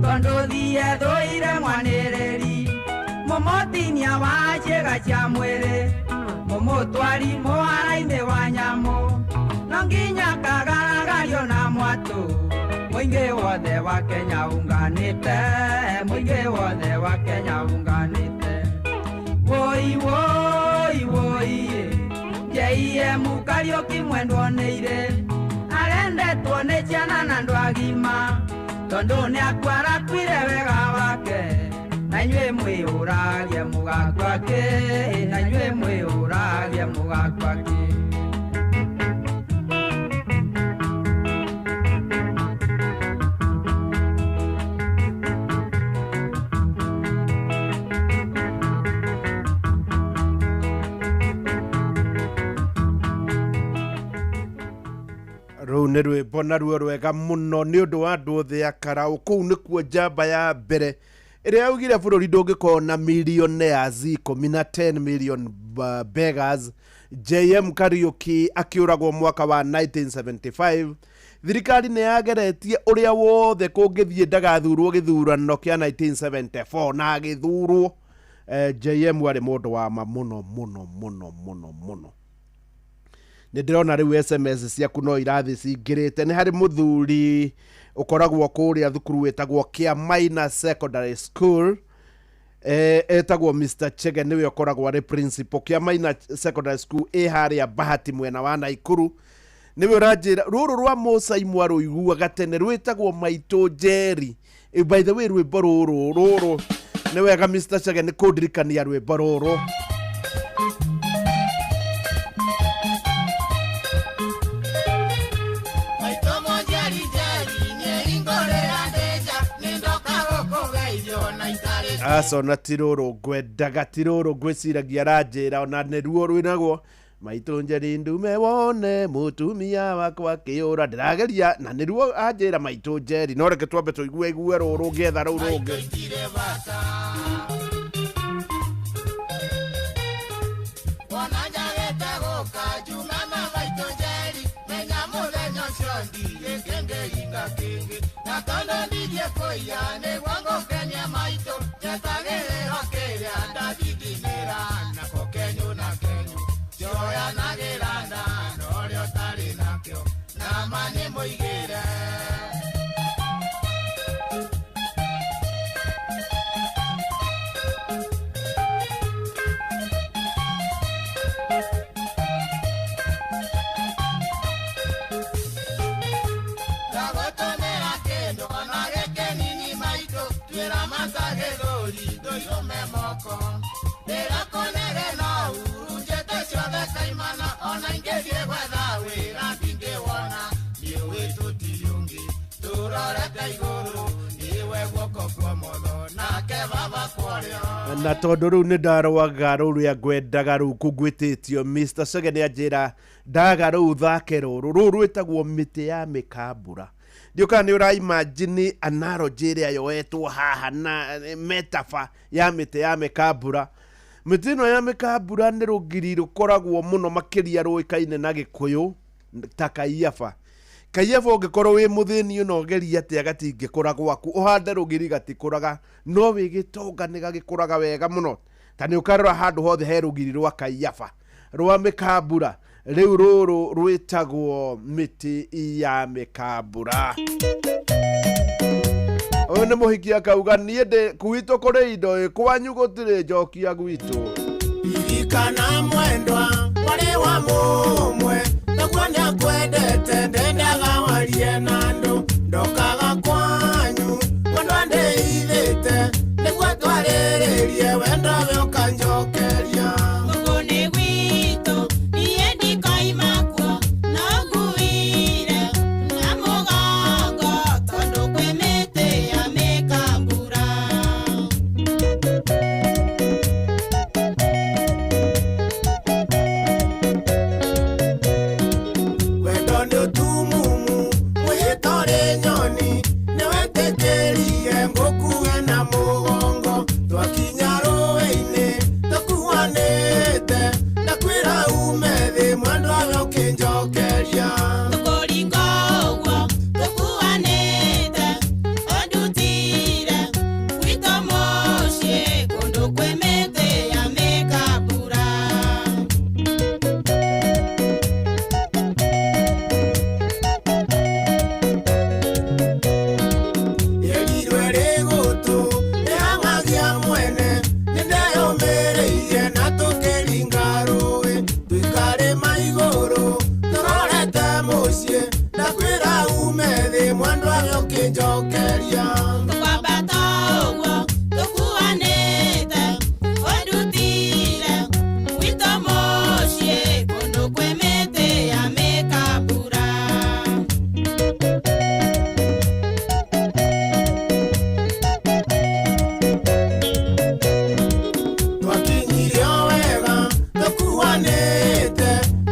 Tondũ thiĩ thũire mwanĩrĩri Mũmũtinia wa ciĩga cia mwĩrĩ Mũmũtwari mũhara-inĩ wa nyamũ No nginya kagaragario na mwatũ Mũingĩ wothe wa Kenya unganĩte Mũingĩ wothe wa Kenya unganĩte Woi woi woi JM Kariuki mwendwo nĩ irĩ Arendetwo nĩ ciana na andũ agima Tondũ nĩakwarakuire wega wake Na inyuĩ mwĩhũragie mũgakua kĩ Na inyuĩ mwĩhũragie mũgakua kĩ Rũu nĩ rwĩmbo naruo rwega mũno nĩ ũndũ wa andũ othe a Karau kũu nĩkuo njamba ya mbere ĩrĩa yaugire bũrũri ndũngĩkorwo na millionaires 10 na 10 million beggars JM Kariuki akĩũragwo mwaka wa 1975 thirikari nĩ yageretie ũrĩa wothe kũngĩthiĩ ndagathurwo gĩthurano kĩa 1974 na agĩthurwo JM arĩ mũndũ wa ma mũno mũno mũno mũno mũno nĩ ndĩrona rĩu SMS ciaku no irathi cingĩrĩte nĩ harĩ mũthuri ũkoragwo kũrĩa thukuru wĩtagwo Kĩamaina Secondary School etagwo Mr. Chege nĩwe ũkoragwo arĩ principal Kĩamaina Secondary School ĩ harĩa Bahati mwena wa Naikuru nĩwe ũranjĩra rũrũ rwa Mũcai mwarũiguaga tene rwĩtagwo Maitũ Njeri by the way rwĩmbo rũrũ rũrũ nĩ wega Mr. Chege nĩ kũndirikania rwĩmbo rũrũ Aca ona ti rũrũ ngwendaga ti rũrũ ngwĩciragia aranjĩra ona nĩruo rwĩnagwo Maitũ Njeri ndume wone mũtumia wakwa akĩũra ndĩrageria na nĩruo anjĩra Maitũ Njeri no reke twambe tũigue igue rũrũ ngĩetha rũu rũngĩ Tũirume moko ndĩrakonere no hurunjĩte ciothe kaimana ona ingĩthiĩ gwetha wĩra ndingĩwona niũĩ tũtiũngĩ tũrorete igũrũ niwe guoko kwa motho nake baba kwarĩo. Na tondũ rĩu nĩ ndarwaga rũu rũrĩa ngwendaga rũu kũngwĩtĩtio Mr. Chege nĩ anjĩra ndaga rũu thake rũrũ rũu rwĩtagwo mĩtĩ ya mĩkambura. Ndiũ kana nĩ ũraimagine analogy ĩrĩa yoetwo haha na metaphor ya mĩtĩ ya mĩkambura. Mĩtĩ ĩno ya mĩkambura nĩ rũgiri rũkoragwo mũno makĩria rũĩkaine na Gĩkũyũ ta kaiyaba. Kaiyaba ũngĩkorwo wĩ mũthĩni ona ũgerie atĩa gatingĩkũra gwaku, ũhande rũgiri gatikũraga, no wĩ gĩtonga nĩ gagĩkũraga wega mũno. Ta nĩ ũkarora handũ hothe he rũgiri rwa kaiyaba rwa mĩkambura. Rĩu rũrũ rwĩtagwo mĩtĩ ya mĩkambura. Ũyũ nĩ mũhiki akauga niĩ ndĩ gwitũ kũrĩ indo ĩ kwanyu gũtirĩ njokia gwitũ. Ririkana mwendwa warĩ wa mũmwe naguo nĩakwendete ndendaga warie na andũ ndokaga kwanyu mwendwa ndĩithĩte nĩguo twarĩrĩrie wendo we ũkanjokeria. Gũkũ nĩ gwitũ niĩ ndikoima kuo no nguire na mũgongo tondũ kwĩ mĩtĩ ya mĩkambura. Wendo nĩ ũtumumu mwĩhĩta ũrĩ nyoni nĩwetĩkĩrie ngũkue na mũgongo twakinya rũĩ-inĩ tũkuanĩte ndakwĩra ume thĩ mwendwa we ũkĩnjokeria. Tũkũringa ũguo tũkuanĩte ũndutire gwitũ mũciĩ kũndũ kwĩ mĩtĩ ya mĩkambura. Yerirwe rĩ gũtũ ĩhang'agia mwene nĩndeyũmĩrĩirie na tũkĩringa rũĩ tũikarĩma igũrũ tũrorete mũciĩ ndakwĩra ume thĩ mwendwa we ũkĩnjokeria. Tũkwambata ũguo tũkuanĩte ũndutire gwitũ mũciĩ kũndũ kwĩ mĩtĩ ya mĩkambura. Twakinyirio wega tũkuanĩte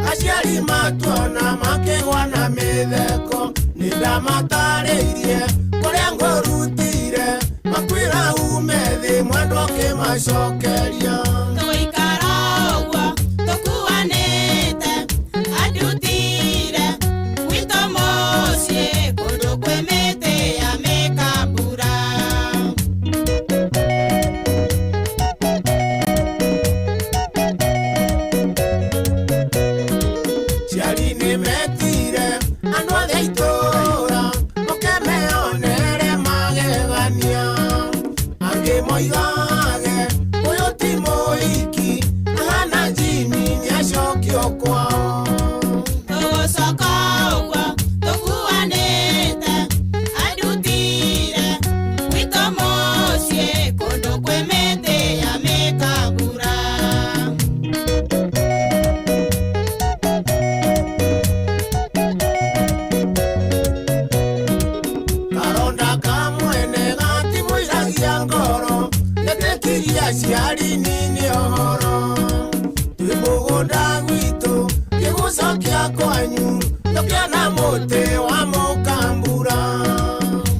aciari matuona makĩgwa na mĩtheko nĩndamatarĩirie kũrĩa ngũrutire makwĩra ume thĩ mwendwa ũkĩmacokeria. Tũgũikara ũguo tũkuanĩte andutire gwitũ mũciĩ kũndũ kwĩ mĩtĩ ya mĩkambura. Ciari nĩmetire andũ othe a itũũra moke meyonere magegania angĩ moigage ũyũ ti mũhiki ahana njini nĩacokio kwao. Tũgũcoka ũguo tũkuanĩte andutire gwitũ mũciĩ kũndũ kwĩ mĩtĩ ya mĩkambura. Karonda ka mwene gatimũiragia ngoro nĩtĩkirie aciari nini ũhoro twĩ mũgũnda gwitũ ngĩgũcokia kwanyu tũkĩona mũtĩ wa mũkambura.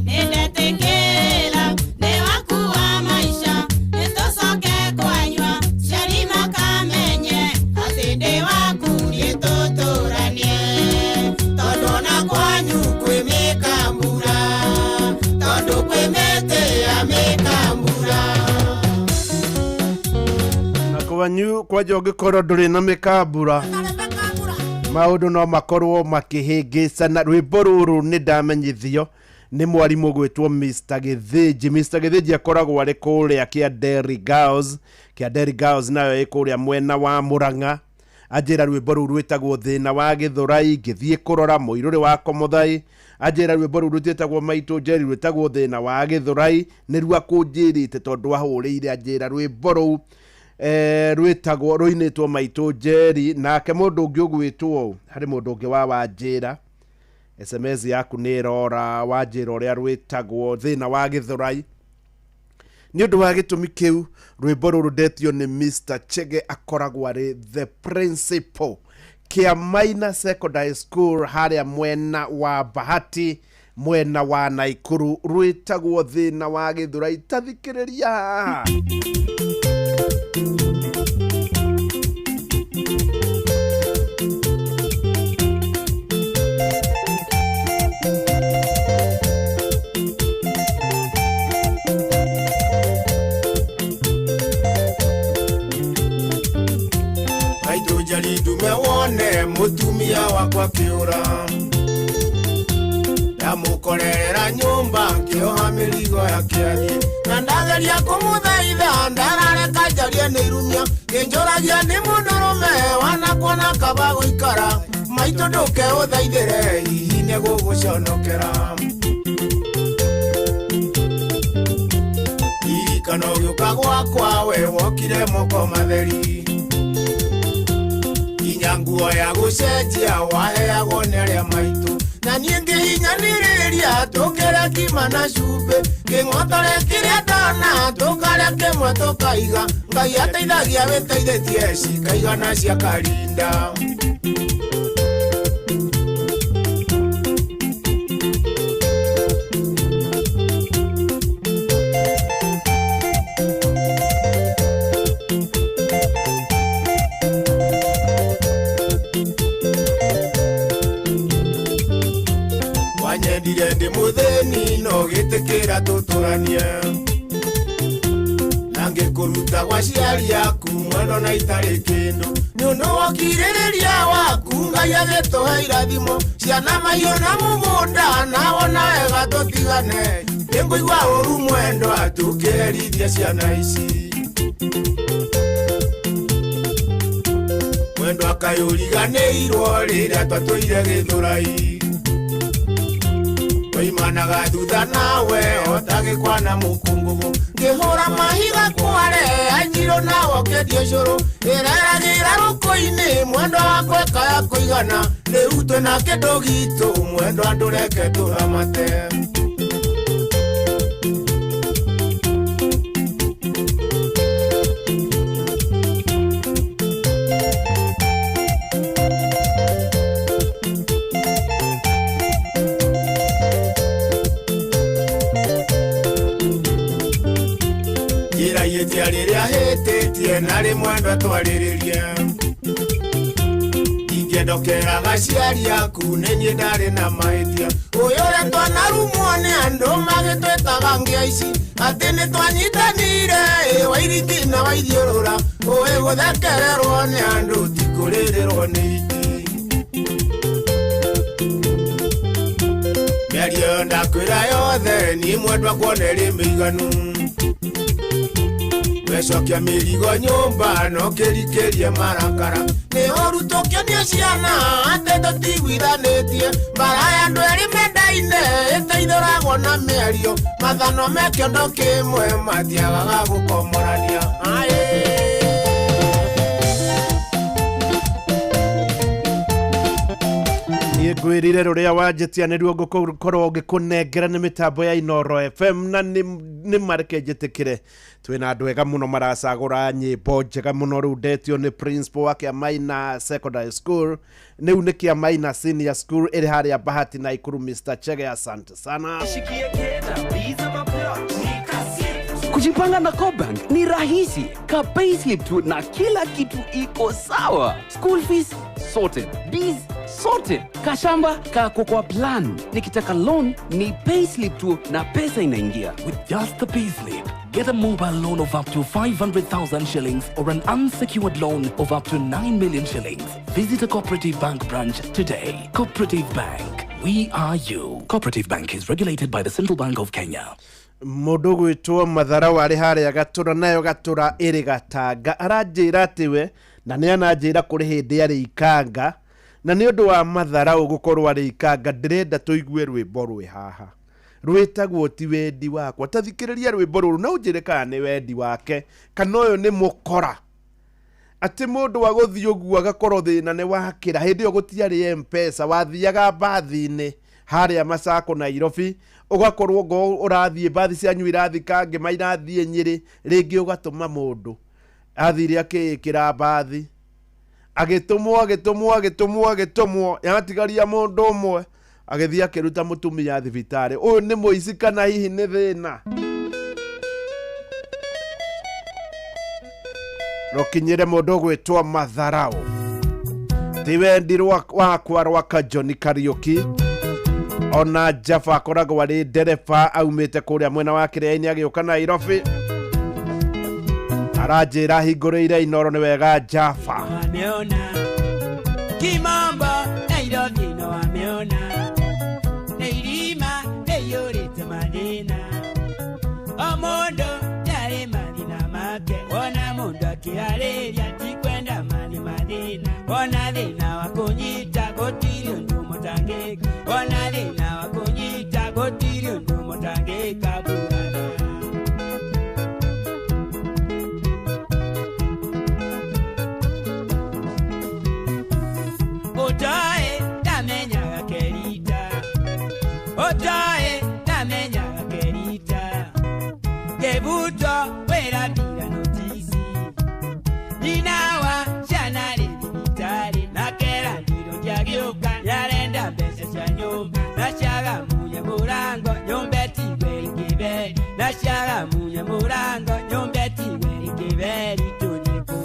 Nĩndetĩkĩra nĩ waku wa maica nĩtũcoke kwanyua ciari makamenye atĩ ndĩ waku niĩ tũtũranie tondũ ona kwanyu kwĩ mĩkambura tondũ kwĩ mĩtĩ ya mĩkambura. Na kwanyu kwanja ũngĩkorwo ndũrĩ na mĩkambura maũndũ no makorwo makĩhĩngĩcana. Rwĩmbo rũrũ nĩ ndamenyithio nĩ mwarimũ gwĩtwo Mr. Gĩthĩnji. Mr. Gĩthĩnji akoragwo arĩ kũrĩa Kĩanderi Girls. Kĩanderi Girls nayo ĩ kũrĩa mwena wa Mũrang'a. Anjĩra rwĩmbo rũu rwĩtagwo Thĩna wa Gĩthũrai. Ngĩthiĩ kũrora mũirũrĩ wa Komothai, anjĩra rwĩmbo rũu rũtiĩtagwo Maitũ Njeri, rwĩtagwo Thĩna wa Gĩthũrai. Nĩruo akũnjĩrĩte tondũ ahũrĩire anjĩra rwĩmbo rũu rwĩtagwo, rũinĩtwo Maitũ Njeri. Nake mũndũ ũngĩ ũgwĩtwo, harĩ mũndũ ũngĩ wa wanjĩra, SMS yaku nĩ ĩrora, wanjĩra ũrĩa rwĩtagwo, Thĩna wa Gĩthũrai. Nĩ ũndũ wa gĩtũmi kĩu, rwĩmbo rũrũ ndetio nĩ Mr Chege, akoragwo arĩ the principal Kĩamaina Secondary School harĩa mwena wa Bahati, mwena wa Naikuru, rwĩtagwo Thĩna wa Gĩthũrai. Tathikĩrĩria haha. Maitũ Njeri, ndume wone mũtumia wakwa kĩũra, ndamũkorerera nyũmba ngĩoha mĩrigo yake athiĩ, na ndageria kũmũthaitha ndarareka njarie nĩ irumia, kĩnjũragia nĩ mũndũrũme wanakuona kaba gũikara. Maitũ, ndũke ũthaithĩre, hihi nĩ gũgũconokera. Ririkana ũgĩũka gwakwa we wokire moko matheri, nginya nguo ya gũcenjia waheagwo nĩ arĩa maitũ, na niĩ ngĩhinyanĩrĩria tũkĩrĩa kima na cumbĩ, kĩng'otore kĩrĩa ndona tũkarĩa kĩmwe tũkaiga. Ngai ateithagia wĩteithĩtie cikaigana cia karinda. Wanyendire ndĩ mũthĩni no gĩtĩkĩra tũtũranie, na ngĩkũruta gwa ciari aku mwendo na itarĩ kĩndũ. Nĩ ũndũ wa ũkirĩrĩria waku Ngai agĩtũhe irathimo, ciana, mahiũ na mũgũnda, na wona wega tũtigane. Nĩngũigua ũru mwendo atũkĩherithia ciana ici. Mwendo akayũriganĩirwo rĩrĩa twatũire Gĩthũrai, twaimanaga thutha nawe otagĩkwana mũkũngũgũ, ngĩhũra mahiga kware anjirũ nawe ũkĩendia ũcũrũ, ĩreragĩra rũkũ-inĩ mwendo wakwa ĩkaya kũigana. Rĩu twĩna kĩndũ gitũ mwendo, andũreke tũramate. Njĩra ihĩtia rĩrĩa hĩtĩtie na rĩmwendwa twarĩrĩrie, ingĩendokeraga aciari aku nĩ niĩ ndarĩ na mahĩtia. Ũyũ ũrĩa twanarumwo nĩ andũ magĩtwĩtaga ngĩa ici, atĩ nĩ twanyitanire ĩ Wairiki na Waithiũrũra, ũĩ gũthekererwo nĩ andũ ti kũrĩrĩrwo nĩ iti. Mĩario ĩyo ndakwĩra yothe niĩ mwendwa kuona ĩrĩ mĩiganu, wecokia mĩrigo nyũmba no kĩrikĩrie marakara. Nĩ ũru tũkĩonia ciana atĩ tũtiguithanĩtie, mbara ya andũ erĩ mendaine ĩteithũragwo na mĩario, mathano me kĩondo kĩmwe matiagaga gũkomorania. Aĩ. Niĩ ngwĩrire rũrĩa wanjĩtia nĩruo ngũkorwo ngĩkũnengera nĩ mĩtambo ya Inoro FM, na nĩ mareke njĩtĩkĩre twĩna andũ ega mũno maracagũra nyĩmbo njega mũno. Rĩu ndetio nĩ principal wa Kĩamaina Secondary School, rĩu nĩ Kĩamaina Senior School ĩrĩ harĩa Bahati Naikuru, Mr Chege, asante sana. Kujipanga na CoBank ni rahisi. Ka payslip tu na kila kitu iko sawa. School fees sorted, biz sorted, kashamba kako kwa plan. Nikitaka loan ni payslip tu na pesa inaingia. With just the payslip, get a mobile loan of up to 500,000 shillings or an unsecured loan of up to 9 million shillings. Visit a Cooperative Bank branch today. Cooperative Bank. We are you. Cooperative Bank is regulated by the Central Bank of Kenya. Mũndũ gwĩtwo Mathara warĩ harĩa Gatũra, nayo Gatũra ĩrĩ Gatanga, aranjĩra atĩ we Na nĩ ananjĩra kũrĩ hĩndĩ arĩ ikanga, na nĩ ũndũ wa matharau gũkorwo arĩ ikanga, ndĩrenda tũigue rwĩmbo rwĩ haha rwĩtagwo ti wendi wakwa. Ta thikĩrĩria rwĩmbo rũrũ na ũnjĩre kana nĩ wendi wake kana ũyũ nĩ mũkora, atĩ mũndũ wa gũthiĩ ũguo agakorwo thĩna nĩ wakĩra. Hĩndĩ ĩyo gũtiarĩ M-Pesa, wathiaga mbathi-inĩ harĩa Masako Nairobi, ũgakorwo ngo ũrathiĩ mbathi cianyu irathiĩ Kangema, irathiĩ Nyĩrĩ, rĩngĩ ũgatũma mũndũ athire akĩĩkĩra mbathi, agĩtũmwo agĩtũmwo agĩtũmwo agĩtũmwo, yatigaria mũndũ ũmwe agĩthiĩ akĩruta mũtumia thibitarĩ. Ũyũ nĩ mũici kana hihi nĩ thĩna? Rũkinyĩre mũndũ ũgwĩtwo matharau. Ti wendi wakwa rwaka John Kariuki. Ona Jaffa akoragwo arĩ ndereba aumĩte kũrĩa mwena wa Kĩrĩainĩ agĩũka Nairobi, aranjĩra hingũrĩire Inoro. Nĩ wega Jaffa. Wameona kimombo Nairobi no wameona nĩ irima rĩiyũrĩte mathĩna, o mũndũ nĩarĩ mathĩna make, wona mũndũ akĩarĩria ti kwenda mani mathĩna, wona thĩna wa kũnyita gũtirĩ ũndũ mũtangĩka, wona thĩna wa kũnyita gũtirĩ ũndũ mũtangĩka burana. Otae ndamenyaga kerita, otae ndamenyaga kerita, kebuto wĩra mbira notisi, nyina wa ciana rĩ thibitarĩ, na kera ndiro ndiagĩũka, nĩarenda mbeca cia nyũmba, na ciaga munye mũrango nyũmba ĩtigwe ĩkĩberi, na ciaga munye mũrango nyũmba ĩtigwe ĩkĩberi tũthiĩ kũ.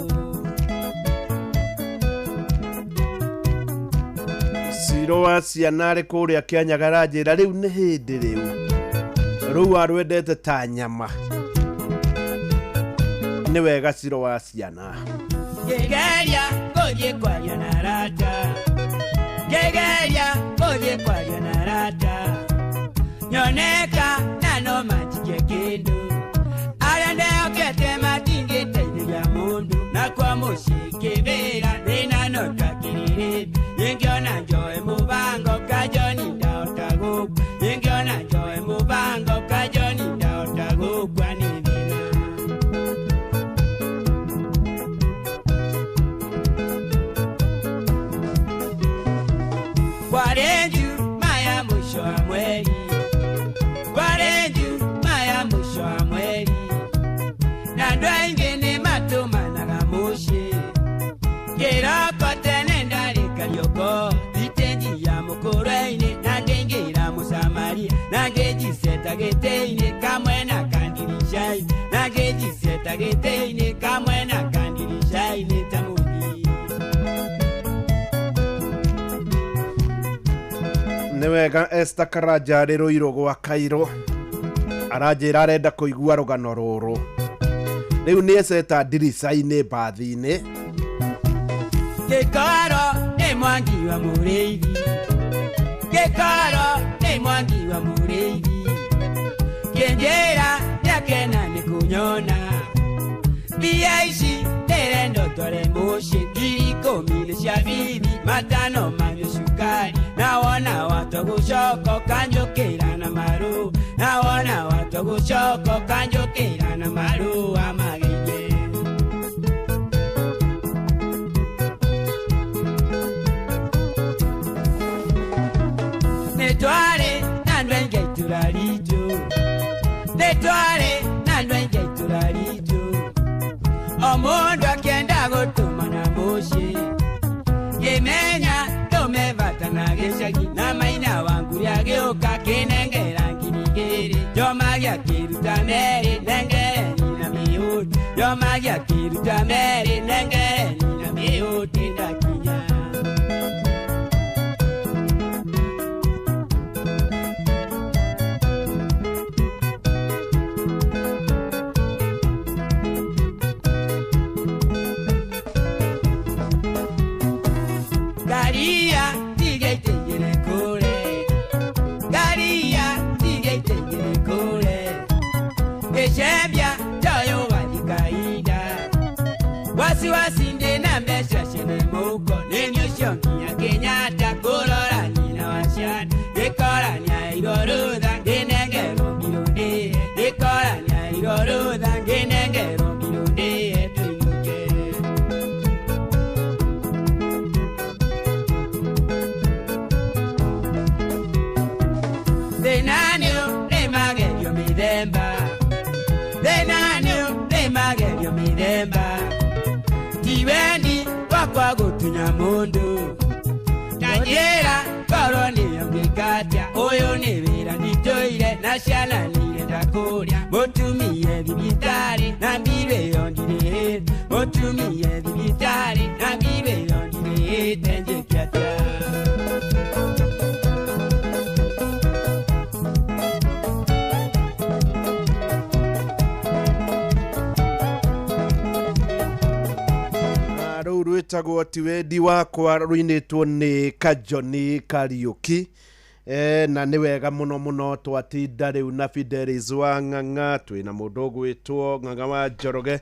Ciro wa ciana arĩ kũrĩa Kĩanyaga aranjĩra rĩu nĩ hĩndĩ rĩu rũu arwendete ta nyama. Nĩ wega Ciro wa ciana. Ngĩgeria gũthiĩ kwaria na arata, ngĩgeria gũthiĩ kwaria na arata, nyoneka na no manjikie kĩndũ, arĩa ndehokete matingĩteithĩria mũndũ, na kwa mũciĩ kĩbĩra thĩna no twakĩrĩrĩte, ingĩona njoe mũbango kajoni ndahota gũkua, ingĩona njoe mũbango kajoni ndahota gũkua nĩ thĩna. Kwarĩ Njumaa ya mũico wa mweri, kwarĩ Njumaa ya mũico wa mweri, na andũ aingĩ nĩ matũmanaga mũciĩ, kĩroko tene ndarĩ Kariũko, thitĩnji ya mũkũrwe-inĩ, na ngĩingĩra mũsamaria, na ngĩnjiceta gĩtĩ-inĩ kamwe na kandirisha-inĩ, na ngĩnjiceta gĩtĩ-inĩ kamwe na kandirisha-inĩ ta mũthii. Nĩ wega Esther Karanja arĩ Rũirũ gwa Kairũ, aranjĩra arenda kũigua rũgano rũrũ. Rĩu nĩ eceta ndirica-inĩ mbathi-inĩ. Gĩkoro nĩ mwangi wa mũrĩithi, gĩkoro nĩ mwangi wa mũrĩithi, kĩnjĩra nĩakena nĩ kũnyona, mbia ici ndĩrenda ũtware mũciĩ, 10,000 nĩ cia bibi, 5 manyue cukari, na wona watwa gũcoka ũkanjũkĩra na maru, na wona watwa gũcoka ũkanjũkĩra na maru wa magĩingĩ. Nĩtwarĩ na andũ aingĩ a itũũra ritũ, nĩtwarĩ na andũ aingĩ a itũũra ritũ, o mũndũ akĩenda gũtũmana mũciĩ, ngĩmenya ndũme bata na gĩcagi, na maina wa nguri agĩũka kĩnengera 2,000, njoma gĩakĩruta 2 nengere nyina mĩũti, njoma gĩakĩruta 2 nengere nyina mĩũti ndakinya. Garia tigeiteire kure, garia tigeiteire kure, gĩcembia toyo wathi kahinda, wasiwasi ndĩ na mbeca. ũcio nginya Kenyatta kũrora nyina wa ciana ngĩkora nĩaheirwo rũtha ngĩnengerwo mbirũ ndĩe ngĩkora nĩaheirwo rũtha ngĩnengerwo mbirũ ndĩe tũinũke. Thĩna nĩ ũrĩ magerio mĩthemba, thĩna nĩ ũrĩ magerio mĩthemba, ti wendi wakwa gũtunya mũndũ ta njĩra korwo nĩyo ngĩkatia ũyũ nĩ wĩra nditũire na ciana nĩirenda kũrĩa mũtumie thibitarĩ na mbirũ ĩyo ndirĩhĩte mũtumie thibitarĩ na mbirũ ĩyo ndirĩhĩte njĩke atĩa. Rũu rwĩtagwo ti wendi wakwa rũinĩtwo nĩ Kajoni Kariũki. Na nĩ wega mũno mũno twatinda rĩu na Fidelis wa Ng'ang'a twĩna mũndũ ũgwĩtwo Ng'ang'a wa Njoroge.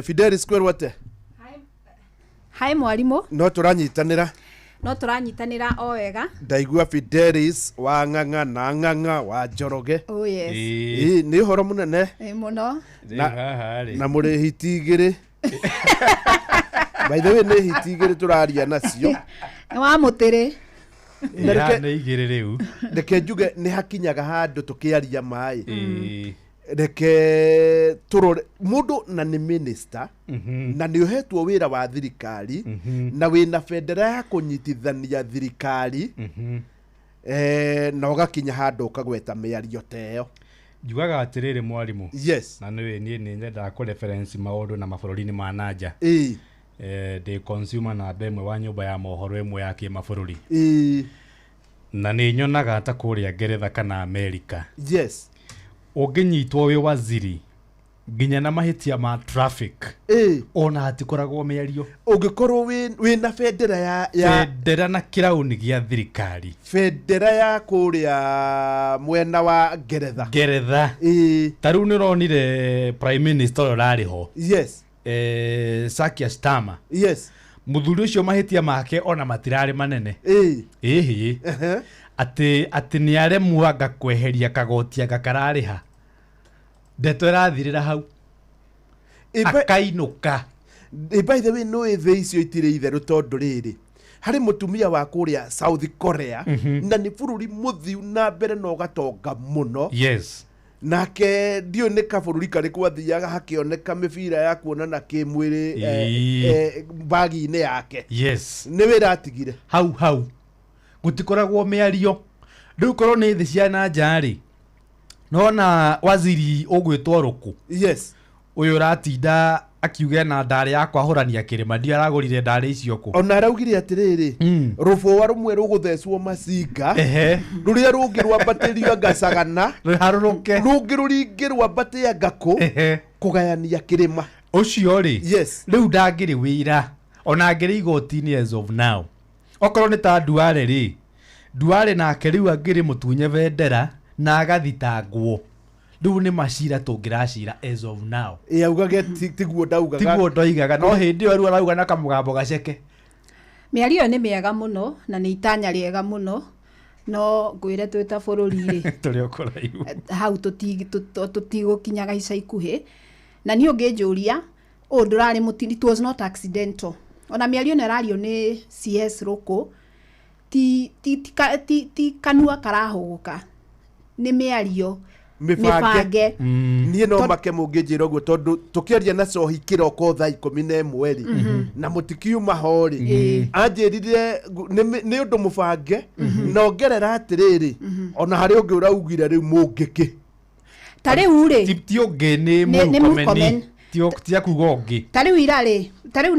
Fidelis kwĩrwo atĩa? Hi mwarimũ. No tũranyitanĩra. No tũranyitanĩra o wega. Ndaigua Fidelis wa Ng'ang'a na Ng'ang'a wa Njoroge. Oh yes. Ĩ nĩ ũhoro mũnene. Ĩ mũno. Na mũrĩ hiti igĩrĩ. By the way, nĩ hiti igĩrĩ tũraria nacio. Nĩ wa mũtĩrĩ. Nĩ igĩrĩ rĩu. Reke njuge nĩ hakinyaga handũ tũkĩaria maĩ. Reke tũrore mũndũ na nĩ minister na nĩ ũhetwo wĩra wa thirikari na wĩna bendera ya kũnyitithania thirikari na ũgakinya handũ ũkagweta mĩario ta ĩyo. Njugaga atĩrĩrĩ mwarimũ. Yes. Na nĩwe niĩ nĩ nyendaga kũ reference maũndũ na mabũrũri-inĩ ma nanja. Ndĩ consumer namba ĩmwe wa nyũmba ya mohoro ĩmwe ya kĩmabũrũri. Na nĩ nyonaga ta kũrĩa Ngeretha kana Amerika. Yes. Ũngĩnyitwo wĩ waziri nginya na mahĩtia ma traffic ona hatikoragwo mĩario. Ũngĩkorwo wĩna bendera ya bendera na kĩrauni gĩa thirikari, bendera ya kũrĩa mwena wa Ngeretha. Ngeretha. Ta rĩu nĩ ũronire prime minister ũrĩa ũrarĩ ho. Yes. Sakia Starmer. Yes. Mũthuri ũcio mahĩtia make ona matirarĩ manene. Ĩhĩ. Atĩ nĩ aremwo anga kweheria kagoti anga kararĩha. Ndeto ĩrathirĩra hau. Akainũka. By the way, no thĩ icio itirĩ itherũ tondũ rĩrĩ harĩ mũtumia wa kũrĩa South Korea na nĩ bũrũri mũthiu na mbere na ũgatonga mũno. Yes. Nake ndiũĩ nĩ kabũrũri karĩkũ athiaga hakĩoneka mĩbira ya kuonana kĩmwĩrĩ bagi-inĩ yake. Yes. Nĩ wĩra atigire. Hau hau. Gũtikoragwo mĩario. Rĩu korwo nĩ thĩ cia na nja rĩ, nona waziri ũgwĩtwo Rũkũ. Yes. Ũyũ ũratinda akiuga na ndarĩ ya kwahũrania kĩrĩma ndio aragũrire ndarĩ icio kũ. Ona araugire atĩrĩrĩ rũbũa rũmwe rũgũthecwo macinga rũrĩa rũngĩ rwambatĩrio ngacagana rũharũrũke rũngĩ rũringĩ rwambatĩa ngakũ kũgayania kĩrĩma. Ũcio rĩ. Yes. Rĩu ndangĩrĩ wĩra ona angĩrĩ igoti-inĩ as of now. Okorwo nĩ ta Duale rĩ, Duale nake rĩu angĩrĩ mũtunye bendera na agathitangwo. Rĩu nĩ macira tũngĩracira as of now. Ĩ augage tiguo ndaugaga. Tiguo ndoigaga no hĩndĩ ĩyo rĩu arauga na kamũgambo gaceke. Mĩario ĩyo nĩ mĩega mũno na nĩ itanya rĩega mũno no ngwĩre twĩ ta bũrũri rĩ tũrĩ o kũraihu hau tũtigũkinyaga ica ikuhĩ. Na niĩ ũngĩnjũria ũũ ndũrarĩ mũtini, it was not accidental. Ona mĩario ĩno ĩrario nĩ CS Rũkũ ti kanua karahũgũka, nĩ mĩario mĩbange. Niĩ no make mũngĩnjĩra ũguo tondũ tũkĩaria na cohi kĩroko thaa 11 rĩ na mũtikiuma ho rĩ anjĩrire nĩ ũndũ mũbange na ongerera atĩrĩrĩ ona harĩ ũngĩ ũraugire rĩu mũngĩkĩ. Ta rĩu rĩ ti ũngĩ nĩ Murkomen ti akuga ũngĩ. Ta rĩu ira rĩ, ta rĩu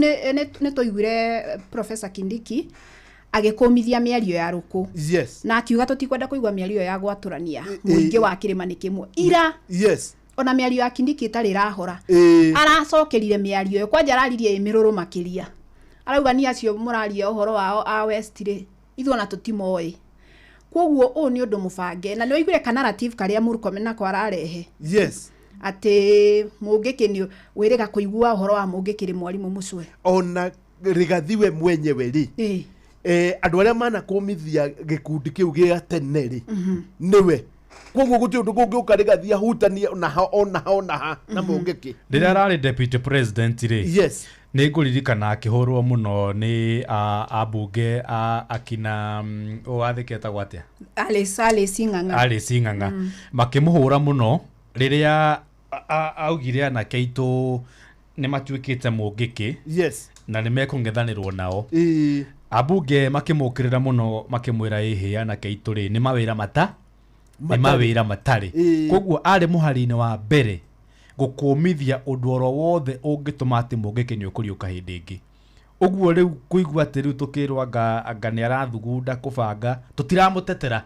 nĩ tũiguire Professor Kindiki agĩkũmithia mĩario ya Rũkũ. Yes. Na akiuga tũtikwenda kũigua mĩario ya gwatũrania mũingĩ wa kĩrĩma nĩ kĩmwe. Ira. Yes. Ona mĩario ya Kindiki ĩtarĩ ĩrahora. Aracokerire mĩario ĩyo kwanja araririe ĩ mĩrũrũ makĩria. Arauga ni acio mũraria ũhoro wao a West rĩ, ithuĩ ona tũtimoĩ. Kwoguo ũũ nĩ ũndũ mũbange na nĩ waiguire ka narrative karĩa Murkomen nako ararehe. Yes. Atĩ mũngĩkĩ nĩ wĩrĩga kũigua ũhoro wa mũngĩkĩ rĩ mwarimũ Mũcwe. Ona Rigathi we mwenyewe rĩ, andũ arĩa manakũmithia gĩkundi kĩu gĩa tene rĩ, nĩwe. Koguo gũtirĩ ũndũ kũngĩũka Rigathi ahutanie onaha onaha onaha na Mũngĩkĩ. Rĩrĩa ararĩ deputy president rĩ, nĩ ngũririkana akĩhũrwo mũno nĩ ambunge a akina wathĩke etagwo atĩa? Alice Ng'ang'a. Alice Ng'ang'a. Makĩmũhũra mũno rĩrĩa augire anake aitũ nĩ matuĩkĩte Mũngĩkĩ na nĩ mekũng'ethanĩrwo nao. Ambunge makĩmũkĩrĩra mũno makĩmwĩra ĩhĩ anake aitũ rĩ nĩ mawĩra mata nĩ mawĩra matarĩ. Koguo arĩ mũhari-inĩ wa mbere gũkũmithia ũndũ oro wothe ũngĩtũma atĩ Mũngĩkĩ nĩ ũkũriũka hĩndĩ ĩngĩ. Ũguo rĩu kũigua atĩ rĩu tũkĩrwo anga nĩ arathugunda kũbanga, tũtiramũtetera.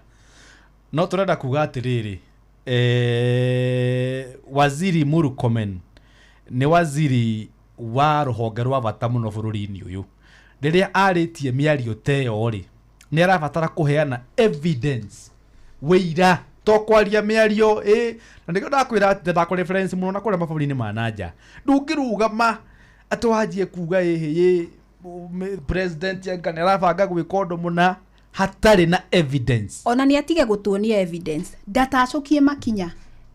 No tũrenda kuga atĩrĩrĩ, Waziri Murkomen nĩ waziri wa rũhonge rwa bata mũno bũrũri-inĩ ũyũ. Rĩrĩa arĩtie mĩario ta ĩyo rĩ, nĩ arabatara kũheana evidence, wĩira, to kwaria mĩario na nĩkĩo ndakwĩra atĩ ndakũ reference mũno na kũrĩa mabũrũri-inĩ ma nanja. Ndũngĩrũgama atĩ wanjie kuga ĩhĩ president anga nĩ arabanga gwĩka ũndũ mũna hatarĩ na evidence. Ona nĩ atige gũtuonia evidence, ndatacũkie makinya.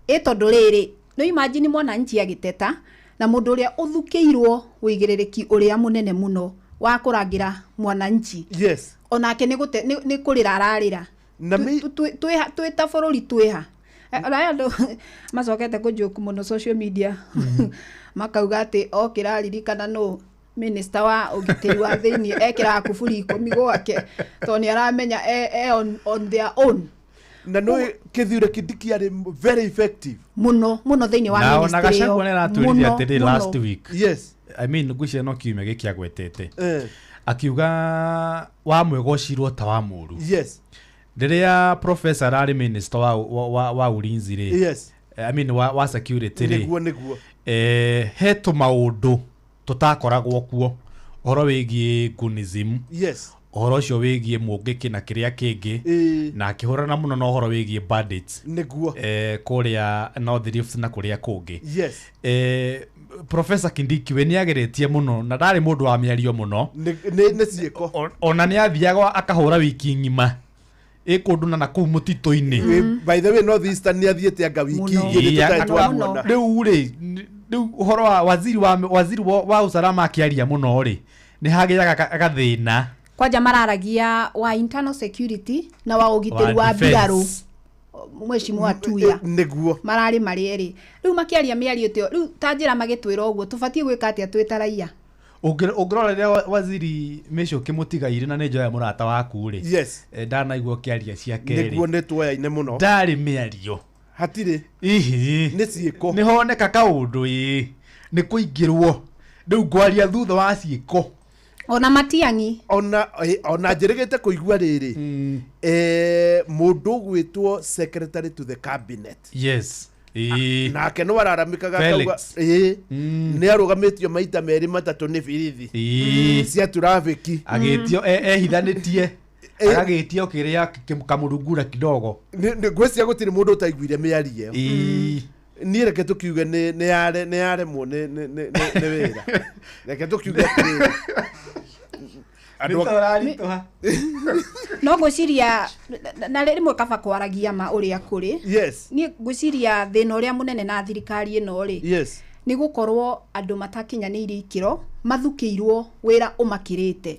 Ĩ tondũ rĩrĩ, no imagine mwananchi agĩteta na mũndũ ũrĩa ũthukĩirwo ũigĩrĩrĩki ũrĩa mũnene mũno wa kũrangĩra mwananchi. Onake nĩ kũrĩra ararĩra. Twĩ ta bũrũri twĩha. Ona andũ macokete kũnjoke mũno social media makauga atĩ okĩra aririkana nũ minister wa ũgitĩri wa thĩiniĩ ekĩraga kuburi 10 gwake tondũ nĩ aramenya on their own. Na no Kithure Kindiki arĩ very effective mũno mũno thĩiniĩ wa Na ona ministry ĩyo. Gachagua nĩ aratwĩrire Mũno, atĩrĩ mũno. last week. I mean, ngwĩciria no kiumia gĩkĩ agwetete. Akiuga wa mwega ũcirwo ta wa mũũru. Rĩrĩa professor ararĩ minister wa ulinzi rĩ. I mean, wa security rĩ. Nĩguo. He tũmaũndũ tũtakoragwo kuo ũhoro wĩgiĩ gunism. Ũhoro ũcio wĩgiĩ Mũngĩkĩ na kĩrĩa kĩngĩ. Na akĩhũrana mũno na ũhoro wĩgiĩ bandits. Kũrĩa North Rift na kũrĩa kũngĩ. Professor Kindiki we nĩageretie mũno na ndarĩ mũndũ wa mĩario mũno. Nĩ ciĩko. Ona nĩathiaga akahũra wiki ng'ima ĩ kũndũ na nakũu mũtitũ-inĩ. By the way, North Eastern nĩathiĩte anga wiki igĩrĩ tũtarĩ twamuona. Rĩu rĩ, rĩu ũhoro wa waziri wa usalama akĩaria mũno rĩ, nĩ hagĩaga gathĩna. Kwanja mararagia wa internal security na wa ũgitĩri Wa wa mbirarũ. defense. Mheshimiwa Tuya. Nĩguo. Mararĩ marĩ erĩ. Rĩu makĩaria mĩario tĩo, rĩu ta njĩra magĩtwĩra ũguo, tũbatiĩ gwĩka atĩa twĩ ta raia? Ũngĩrora rĩrĩa waziri Michuki Mũtigairĩ na nĩ njoya mũrata waku rĩ. Ndanaigua ũkĩaria ciake rĩ. Nĩguo nĩ tuoyaine mũno. Ndarĩ mĩario. Hatirĩ. Ihi. Nĩ ciĩko. Nĩ honeka kaũndũ ĩ. Nĩ kũingĩrwo. Rĩu ngwaria thutha wa ciĩko. Ona Matiang'i. Ona njĩrĩgĩte kũigua rĩrĩ. Mũndũ ũgwĩtwo secretary to the cabinet. Nake no araramikaga akauga, Felix. Nĩ arũgamĩtio maita merĩ matatũ nĩ birithi. Cia traffic. Agĩtio, ehithanĩtie. Agagĩtio kĩrĩa kamũrungura kidogo. Ngwĩciria gũtirĩ mũndũ ũtaiguire mĩario ĩyo. Niĩ reke tũkiuge nĩ yaremwo nĩ wĩra. Reke tũkiuge atĩrĩrĩ. Nĩ ta ũraritũha. No ngwĩciria na rĩmwe kaba kwaragia ma ũrĩa kũrĩ. Niĩ ngwĩciria thĩna ũrĩa mũnene na thirikari ĩno rĩ. Nĩ gũkorwo andũ matakinyanĩirie ikĩro, mathukĩirwo wĩra ũmakĩrĩte.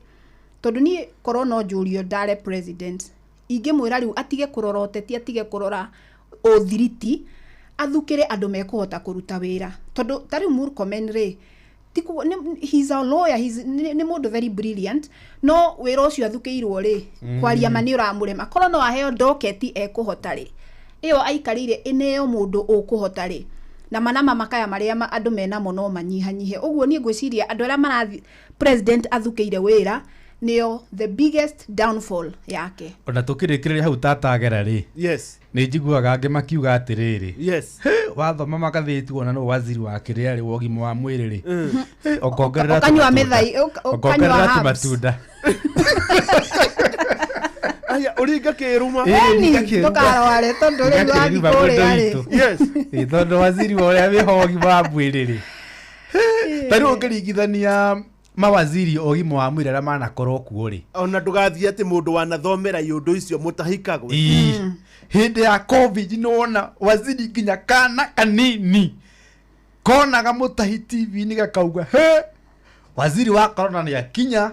Tondũ niĩ korwo no njũrio ndare president, ingĩmwĩra rĩu atige kũrora ũteti, atige kũrora ũthiriti, athukĩre andũ mekũhota kũruta wĩra. Tondũ ta rĩu Murkomen rĩ, he's a lawyer, nĩ mũndũ very brilliant, no wĩra ũcio athukĩirwo rĩ, kwaria ma nĩ ũramũrema. Korwo no aheo ndoketi ekũhota rĩ, ĩyo aikarĩire ĩneo mũndũ ũkũhota rĩ, na manama makaya marĩa andũ menamo no manyihanyihe. Ũguo niĩ ngwĩciria andũ arĩa marathi president athukĩire wĩra nĩo the biggest downfall yake. Ona tũkĩrĩkĩrĩria hau tatagera rĩ. Nĩ njiguaga angĩ makiuga atĩrĩrĩ. He, wathoma magathĩti wona no waziri wa kĩrĩa rĩ, wa ũgima wa mwĩrĩ rĩ. He, ũkongerera Ũkanyua tũmatunda. mĩthai, ũkanyua Ũkongerera herbs. tũmatunda. Aya, ũringa kĩruma. Ĩĩ, Eni, ũringa kĩruma. ndũkarware tondũ rĩu Ũringa wathiĩ kĩruma kũrĩa mũndũ rĩ. witũ. Ĩĩ, tondũ waziri wa ũrĩa wĩho ũgima wa mwĩrĩ rĩ. He, ta rĩu ũngĩringithania Mawaziri o ũgima wa mwĩrĩ arĩa manakorwo kuo rĩ, ona ndũgathiĩ atĩ mũndũ wanathomera iũndũ icio mũtahikagwe. Ii. Hĩndĩ ya COVID nĩwona waziri nginya kana kanini konaga mũtahi TV-inĩ gakauga, he waziri wa corona nĩ akinya,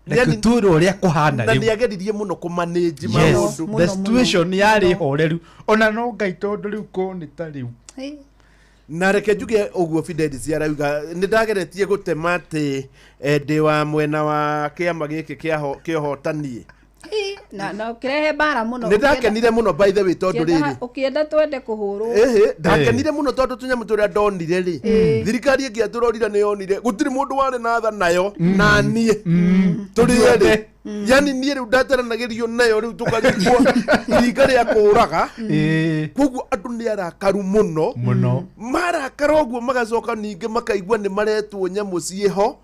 reke twĩre ũrĩa kũhana. Na rĩu nĩ ageririe mũno kũmanĩnji Yes, maũndũ. the situation yarĩ horeru ona no Ngai, tondũ rĩu ko nĩ ta rĩu. Na reke njuge ũguo Fidelis arauga, nĩ ndageretie gũtema atĩ ndĩ wa mwena wa kĩama gĩkĩ kĩa ũhotani. Na ũkĩrehe mbara mũno. Nĩ ndakenire mũno, by the way, tondũ rĩrĩ Ũkĩenda twende kũhũrwo. Ĩhĩ, ndakenire mũno tondũ tũnyamũ tũrĩa ndonire rĩ, thirikari ĩngĩ atũrorire nĩ yonire gũtirĩ mũndũ warĩ na tha nayo na niĩ tũrĩ erĩ, yani niĩ rĩu ndateranagĩrio nayo, rĩu tũkarigwo iringa rĩa kũũraga. Koguo andũ nĩ arakaru mũno. Mũno. Marakara ũguo magacoka ningĩ makaigua nĩ maretwo nyamũ ciĩho.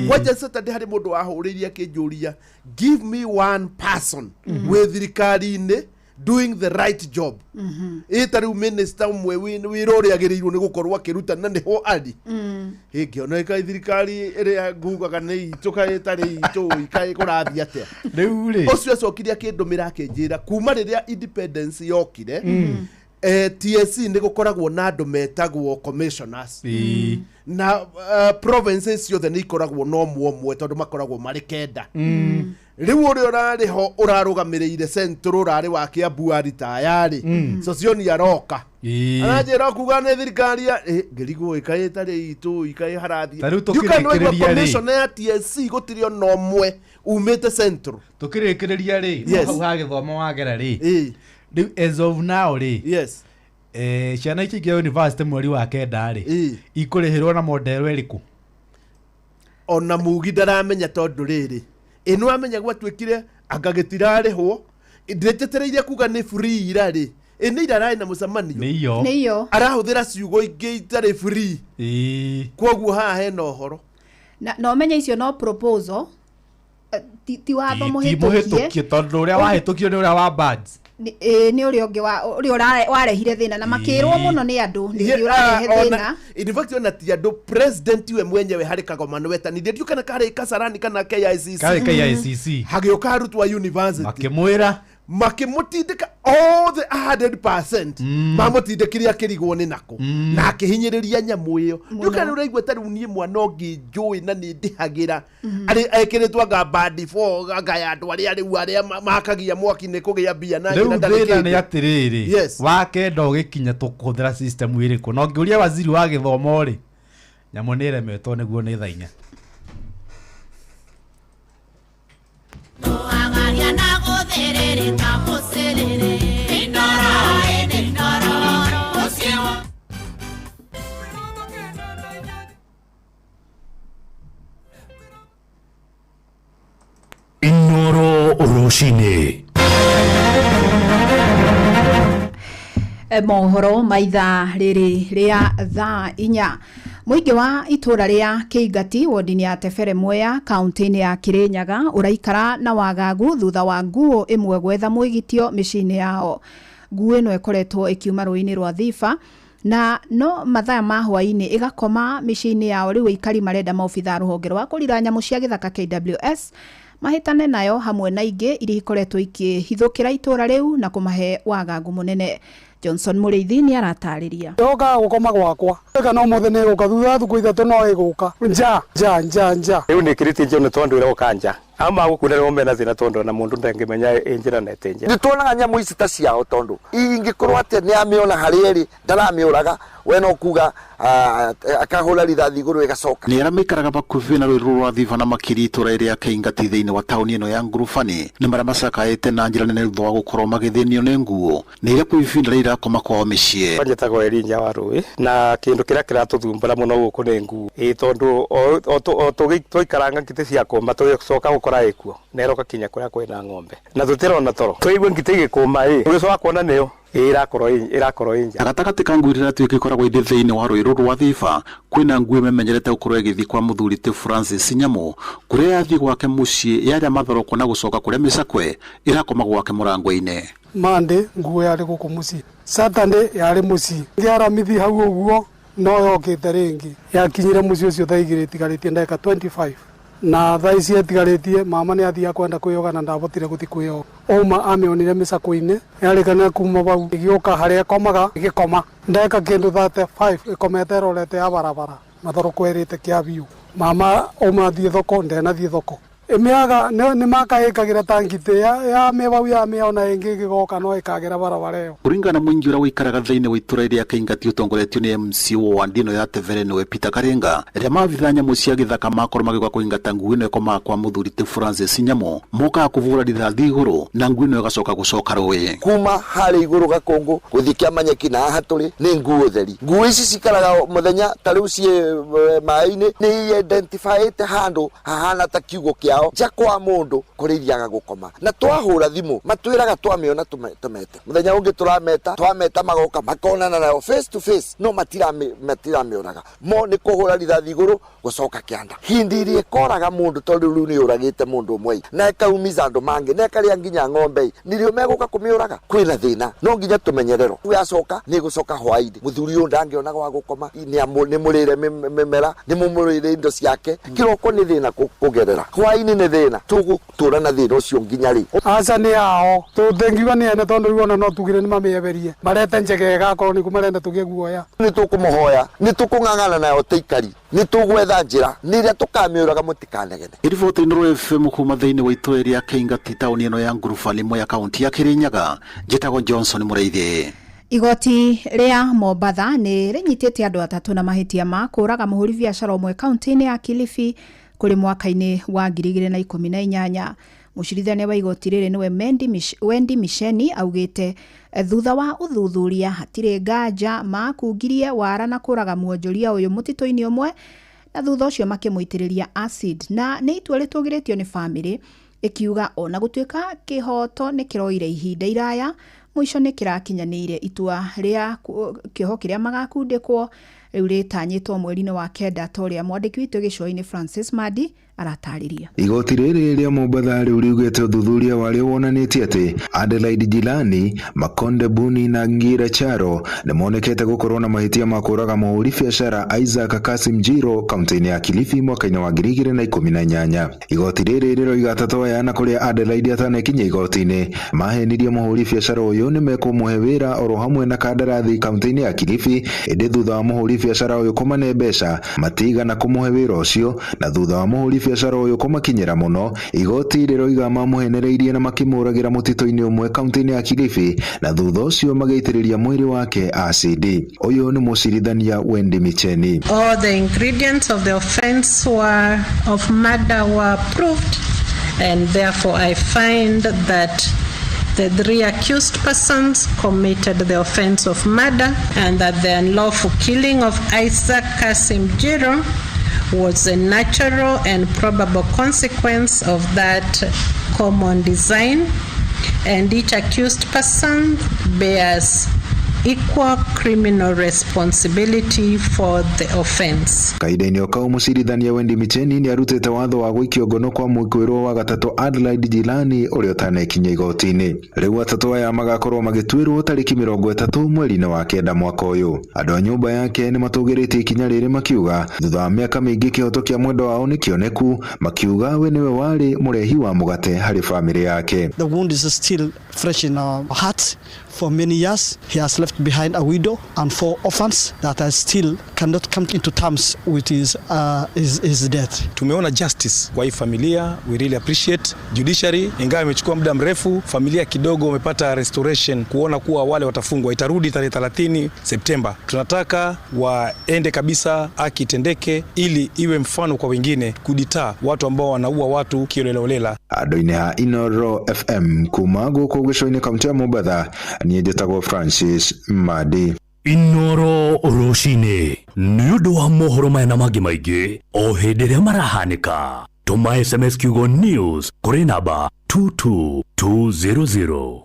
Kwanja Saturday harĩ mũndũ wahũrĩirie akĩnjũria, "Give me one person wĩ thirikari-inĩ doing the right job." Ĩ ta rĩu minister ũmwe wĩra ũrĩa agĩrĩirwo nĩ gũkorwo akĩruta na nĩho arĩ ĩngĩona ĩkaĩ thirikari ĩrĩa ngugaga nĩ itũ kaĩ ĩtarĩ itũ, ikaĩ kũrathiĩ atĩa? Rĩu rĩ, ũcio acokire akĩndũmĩra akĩnjĩra kuma rĩrĩa independence yokire, TSC nĩ gũkoragwo na andũ metagwo commissioners na provinces ciothe nĩ ikoragwo na ũmwe ũmwe tondũ makoragwo marĩ 9. Rĩu ũrĩa ũrarĩ ho ũrarũgamĩrĩire central ũrarĩ wa Kiambu aritayarĩ Sosioni aroka aranjĩra kuga nĩ thirikari ya ngĩrigwo ĩkaĩ ĩtarĩ itũ ikaĩ harathiĩ. Ta rĩu Ndiũĩ kana nĩwaigua tũkĩrĩkĩrĩria rĩ. commissioner ya TSC gũtirĩ ona ũmwe umĩte central. Tũkĩrĩkĩrĩria rĩ, Yes. hau ha gĩthomo wagera rĩ, rĩu as of now rĩ, yes, ciana ici ingĩ university mweri wa 9 rĩ, ikũrĩhĩrwo na model ĩrĩkũ? Ona mugi ndaramenya tondũ rĩrĩ ĩ nĩ gwatuĩkire anga gĩtirarĩhwo, ndĩtetereire kuga nĩ free ira rĩ, ĩ nĩ ira ararĩ na mũcemanio. Nĩ iyo. Nĩ iyo. Arahũthĩra ciugo ingĩ itarĩ free, koguo haha hena ũhoro. Na ũmenye icio no proposal, ti watho Ti mũhĩtũkie. mũhĩtũkie tondũ ũrĩa wahĩtũkio nĩ ũrĩa wa birds. Ĩ, nĩ ũrĩa ũngĩ ũrĩa warehire thĩna na makĩrwo mũno nĩ andũ nĩ ũrarehe thĩna. In fact, ona ti andũ, president we mwenyewe harĩ kagomano wetanire, ndiũ kana karĩ Kasarani kana KICC. Karĩ KICC. Hagĩũka arutwo a university makĩmwĩra makĩmũtindĩka othe 100%, mamũtindĩkire akĩrigwo nĩ nakũ na akĩhinyĩrĩria nyamũ ĩyo. Ndiũ kana ũraigua ta rĩu niĩ mwana ũngĩ njũĩ na nĩ ndĩhagĩra arĩ ekĩrĩtwo anga bandi 4 anga ya andũ arĩa rĩu arĩa makagia mwaki nĩ kũgĩa mbia na rĩu njĩra ndarĩ thĩna nĩ kĩndũ. atĩrĩrĩ, Yes. wa 9 ũgĩkinya tũkũhũthĩra system ĩrĩkũ? Na ũngĩũria waziri wa gĩthomo rĩ, nyamũ nĩ ĩremetwo nĩguo nĩ thaa 4. Kũhagaria na gũthĩrĩrĩka mũcĩrĩrĩ. Ĩnoro, ĩnoro, mũciĩ wa Inoro Rũcinĩ. Mohoro ma ithaa rĩrĩ rĩa thaa 4. Mũingĩ wa itũũra rĩa Kĩingati wodi-inĩ ya Tebere Mwea kaunti-inĩ ya Kĩrĩnyaga ũraikara na wagagu thutha wa nguo ĩmwe gwetha mwĩgitio mĩciĩ-inĩ yao. Nguo ĩno ĩkoretwo ĩkiuma rũĩ-inĩ rwa Thiba na no mathaa ma hwaĩ-inĩ ĩgakoma mĩciĩ-inĩ yao. Rĩu aikari marenda maobitha a rũhonge rwa kũrira nyamũ cia gĩthaka KWS mahĩtane nayo hamwe na ingĩ iria ikoretwo ikĩhithũkĩra itũũra rĩu na kũmahe wagagu mũnene. Johnson Mũrĩithi nĩ aratarĩria. Yokaga gũkoma gwakwa ĩka no mũthĩ nĩ ĩgũka thutha wa thukũ 3 no ĩgũka nja nja nja nja. Rĩu nĩ ĩkĩrĩtie njano tondũ ĩroka nja ama gũkũ nĩrĩo mena thĩna tondũ ona mũndũ ndangĩmenya ĩ njĩra na ĩtĩ nja. Nĩ tuonaga nyamũ ici ta ciao tondũ ingĩkorwo atĩ nĩ amĩona harĩa ĩrĩ ndaramĩũraga we no kuga akahũra rithathi igũrũ ĩgacoka. Nĩ arĩa maikaraga hakuhĩ na rũĩ rũrũ rwa Thiba na makĩria itũũra rĩa Kĩingati thĩinĩ wa taũni ĩno ya Ngurubani nĩ marĩa macakaĩte na njĩra nene thutha wa gũkorwo magĩthĩnio nĩ nguo nĩ iria kwa ihinda rĩrĩ irakoma kwao mĩciĩ. Njĩtagwo Elijah wa Rũĩ na kĩndũ kĩrĩa kĩratũthumbũra mũno gũkũ nĩ nguo ĩ tondũ o tũikaranga ngitĩ ciakũma tũgĩcoka gũkora ĩkuo na ĩroka kinya kũrĩa kwĩna ng'ombe na tũtirona toro tũigue ngitĩ igĩkũma ĩ tũgĩcoka kuona nĩyo ĩrakorwo ĩ nja. Gatagatĩ ka ngui iria ĩratuĩka ikoragwo irĩ thĩinĩ wa rũĩ rũrũ rwa Thiba kwĩna ngui ĩmenyerete gũkorwo ĩgĩthiĩ kwa mũthuri ti Francis Nyamu kũrĩa yathiĩ gwake mũciĩ yarĩa mathoroko na gũcoka kũrĩa mĩcakwe ĩrakoma gwake mũrango-inĩ. Monday nguo yarĩ gũkũ mũciĩ, Saturday yarĩ mũciĩ, ngĩaramithi hau ũguo no yokĩte rĩngĩ yakinyire mũciĩ ũcio thaa 2 ĩtigarĩtie ndagĩka 25 Na thaa ici etigarĩtie mama nĩ athiaga kwenda kwĩyoga na ndabotire gũthiĩ kwĩyoga. Ouma amĩonire mĩcakwe-inĩ yarĩkana kuma bau ĩgĩũka harĩa ĩkomaga ĩgĩkoma. Ndagĩka kĩndũ 35 ĩkomete ĩrorete ya barabara mathoroko ĩrĩte kĩa biũ. Mama ouma athiĩ thoko ndenathiĩ thoko. Ĩmĩaga nĩ makaĩkagĩra ta ngitĩ ya mĩbau ya mĩona ĩngĩ ĩgĩgoka no ĩkagĩra barabara ĩyo. Kũringana na mũingĩ ũrĩa ũikaraga thĩinĩ wa itũra rĩa Kaingati ũtongoretio nĩ MC wa wandi ĩno ya Tevere nĩwe Peter Karenga, rĩrĩa maabithaa nyamũ cia gĩthaka makorwo magĩũka kũingata ngui ĩno ĩkomaga kwa mũthuri ti Francis Nyamũ, mokaga kũbũra rithathi igũrũ na ngui ĩno ĩgacoka gũcoka rũĩ. Kuma harĩa igũrũ Gakũngũ gũthiĩ Kĩamanyeki na haha tũrĩ nĩ nguo theri. Nguo ici cikaraga mũthenya ta rĩu ciĩ maĩ-inĩ, nĩ identifyĩte handũ hahana ta kiugũ kĩao nja kwa mũndũ kũrĩa ithiaga gũkoma. Na twahũra thimũ matwĩraga twamĩona tũmete. Mũthenya ũngĩ tũrameta, twameta magoka makonana nayo face to face, no matiramĩũraga. Mo nĩ kũhũra rithathi igũrũ gũcoka kĩanda. Hindi ĩrĩa ĩkoraga mũndũ tondũ rĩu nĩ yũragĩte mũndũ ũmwe na ĩkaumiza andũ mangĩ na ĩkarĩa nginya ng'ombe, nĩrĩo megũka kũmĩũraga. Kwĩna thĩna, no nginya tũmenyererwo. Yacoka nĩ ĩgũcoka hwaĩ-inĩ. Mũthuri ũyũ ndangĩona gwa gũkoma, nĩ mũrĩre mĩmera, nĩ mũmũrĩre indo ciake. Kĩroko nĩ thĩna kũgerera, hwaĩ-inĩ nĩ thĩna. Tũgũtũra na thĩna ũcio nginya rĩ? Aca nĩ ao, tũtingiuga nĩ ene tondũ rĩu ona no tugire nĩ mamĩeberie, marete njegega akorwo nĩguo marenda tũgĩe guoya. Nĩ tũkũmũhoya, nĩ tũkũng'ang'ana nayo ta ikari, nĩ tũgwetha njĩra nĩ ĩrĩa tũkamĩũraga mũtikanegene. Riboti Inooro FM kuma thĩinĩ wa itũra rĩa Kaingati taũni ĩno ya Ngurubani Mwea kaunti ya Kirinyaga. Njĩtagwo Johnson Mũrĩithi. Igoti rĩa Mombatha nĩ rĩnyitĩte andũ atatũ na mahĩtia ma kũũraga mũhũri biacara ũmwe kaunti-inĩ ya Kilifi kũrĩ mwaka-inĩ wa 2018. Mũcirithania wa igoti rĩrĩ nĩwe Wendy Micheni augĩte thutha wa ũthuthuria hatirĩ nganja makungirie wara na kũraga mwonjoria ũyũ mũtitũ-inĩ ũmwe na thutha ũcio makĩmũitĩrĩria acid. Na nĩ itua rĩtũgĩrĩtio nĩ bamĩrĩ ĩkiuga ona gũtuĩka kĩhoto nĩ kĩroire ihinda iraya, mũico nĩ kĩrakinyanĩire itua rĩa kĩoho kĩrĩa magakundĩkwo rĩu rĩtanyĩtwo mweri-inĩ wa 9 ta ũrĩa mwandĩki witũ gĩcũa-inĩ Francis Madi aratarĩria. Igoti rĩrĩ rĩa Mombatha rĩu riugĩte ũthuthuria warĩo wonanĩtie atĩ Adelaide Jilani, Makonde Buni na Ngira Charo nĩ monekete gũkorwo na mahĩtia ma kũũraga mũhũri biacara Isaac Kasim Jiro kaunti-inĩ ya Kilifi mwaka-inĩ wa 2018. Igoti rĩrĩ rĩroiga atatũ aya na kũrĩa Adelaide atanekinya igoti-inĩ mahenirie mũhũri biacara ũyũ nĩ mekũmũhe wĩra oro hamwe na kandarathi kaunti-inĩ ya Kilifi, ĩndĩ thutha wa mũhũri biacara ũyũ kũmane mbeca matigana kũmũhe wĩra ũcio, na thutha wa mũhũri biacara ũyũ kũmakinyĩra mũno igoti rĩroiga mamũhenereirie na makĩmũragĩra mũtitũ-inĩ ũmwe kaunti-inĩ ya Kilifi, na thutha ũcio magĩitĩrĩria mwĩrĩ wake acid. Ũyũ nĩ mũcirithania Wendy Micheni. All the ingredients of the offense were of murder were proved, and therefore I find that the three accused persons committed the offense of murder and that the unlawful killing of Isaac Kasim Jiro was a natural and probable consequence of that common design, and each accused person bears equal criminal responsibility for the offense. Kahinda-inĩ o kau mũcirithania Wendy Micheni nĩ arutĩte watho wa gũikio ngono kwa mwĩkũĩrwo wa gatatũ Adelaide Jilani ũrĩa ũtanekinya igoti-inĩ. Rĩu atatũ aya magakorwo magĩtuĩrwo tarĩki 30 mweri-inĩ wa 9 mwaka ũyũ. Andũ a nyũmba yake nĩ matũgĩrĩtie ikinya rĩrĩ makiuga thutha wa mĩaka mĩingĩ kĩhoto kĩa mwendwa wao nĩ kĩoneku, makiuga we nĩwe warĩ mũrehi wa mũgate harĩ bamĩrĩ yake. The wound is still fresh in our hearts. For many years, he has left behind a widow and 4 orphans that I still cannot come into terms with his death. Tumeona justice kwa hii familia, we really appreciate judiciary, ingawa imechukua muda mrefu, familia kidogo wamepata restoration kuona kuwa wale watafungwa. Itarudi tarehe 30 Septemba. Tunataka waende kabisa, haki itendeke ili iwe mfano kwa wengine kuditaa watu ambao wanaua watu kiolelaolela. Andũ-inĩ ha Inooro FM kuma gũkũ gĩcũa-inĩ kaunti ya Mombatha, niĩ njĩtagwo Francis Madi. Inooro rũcinĩ nĩ ũndũ wa mohoro maya na mangĩ maingĩ o hĩndĩ ĩrĩa marahanĩka. Tũma SMS kiugo news kũrĩ namba 22200.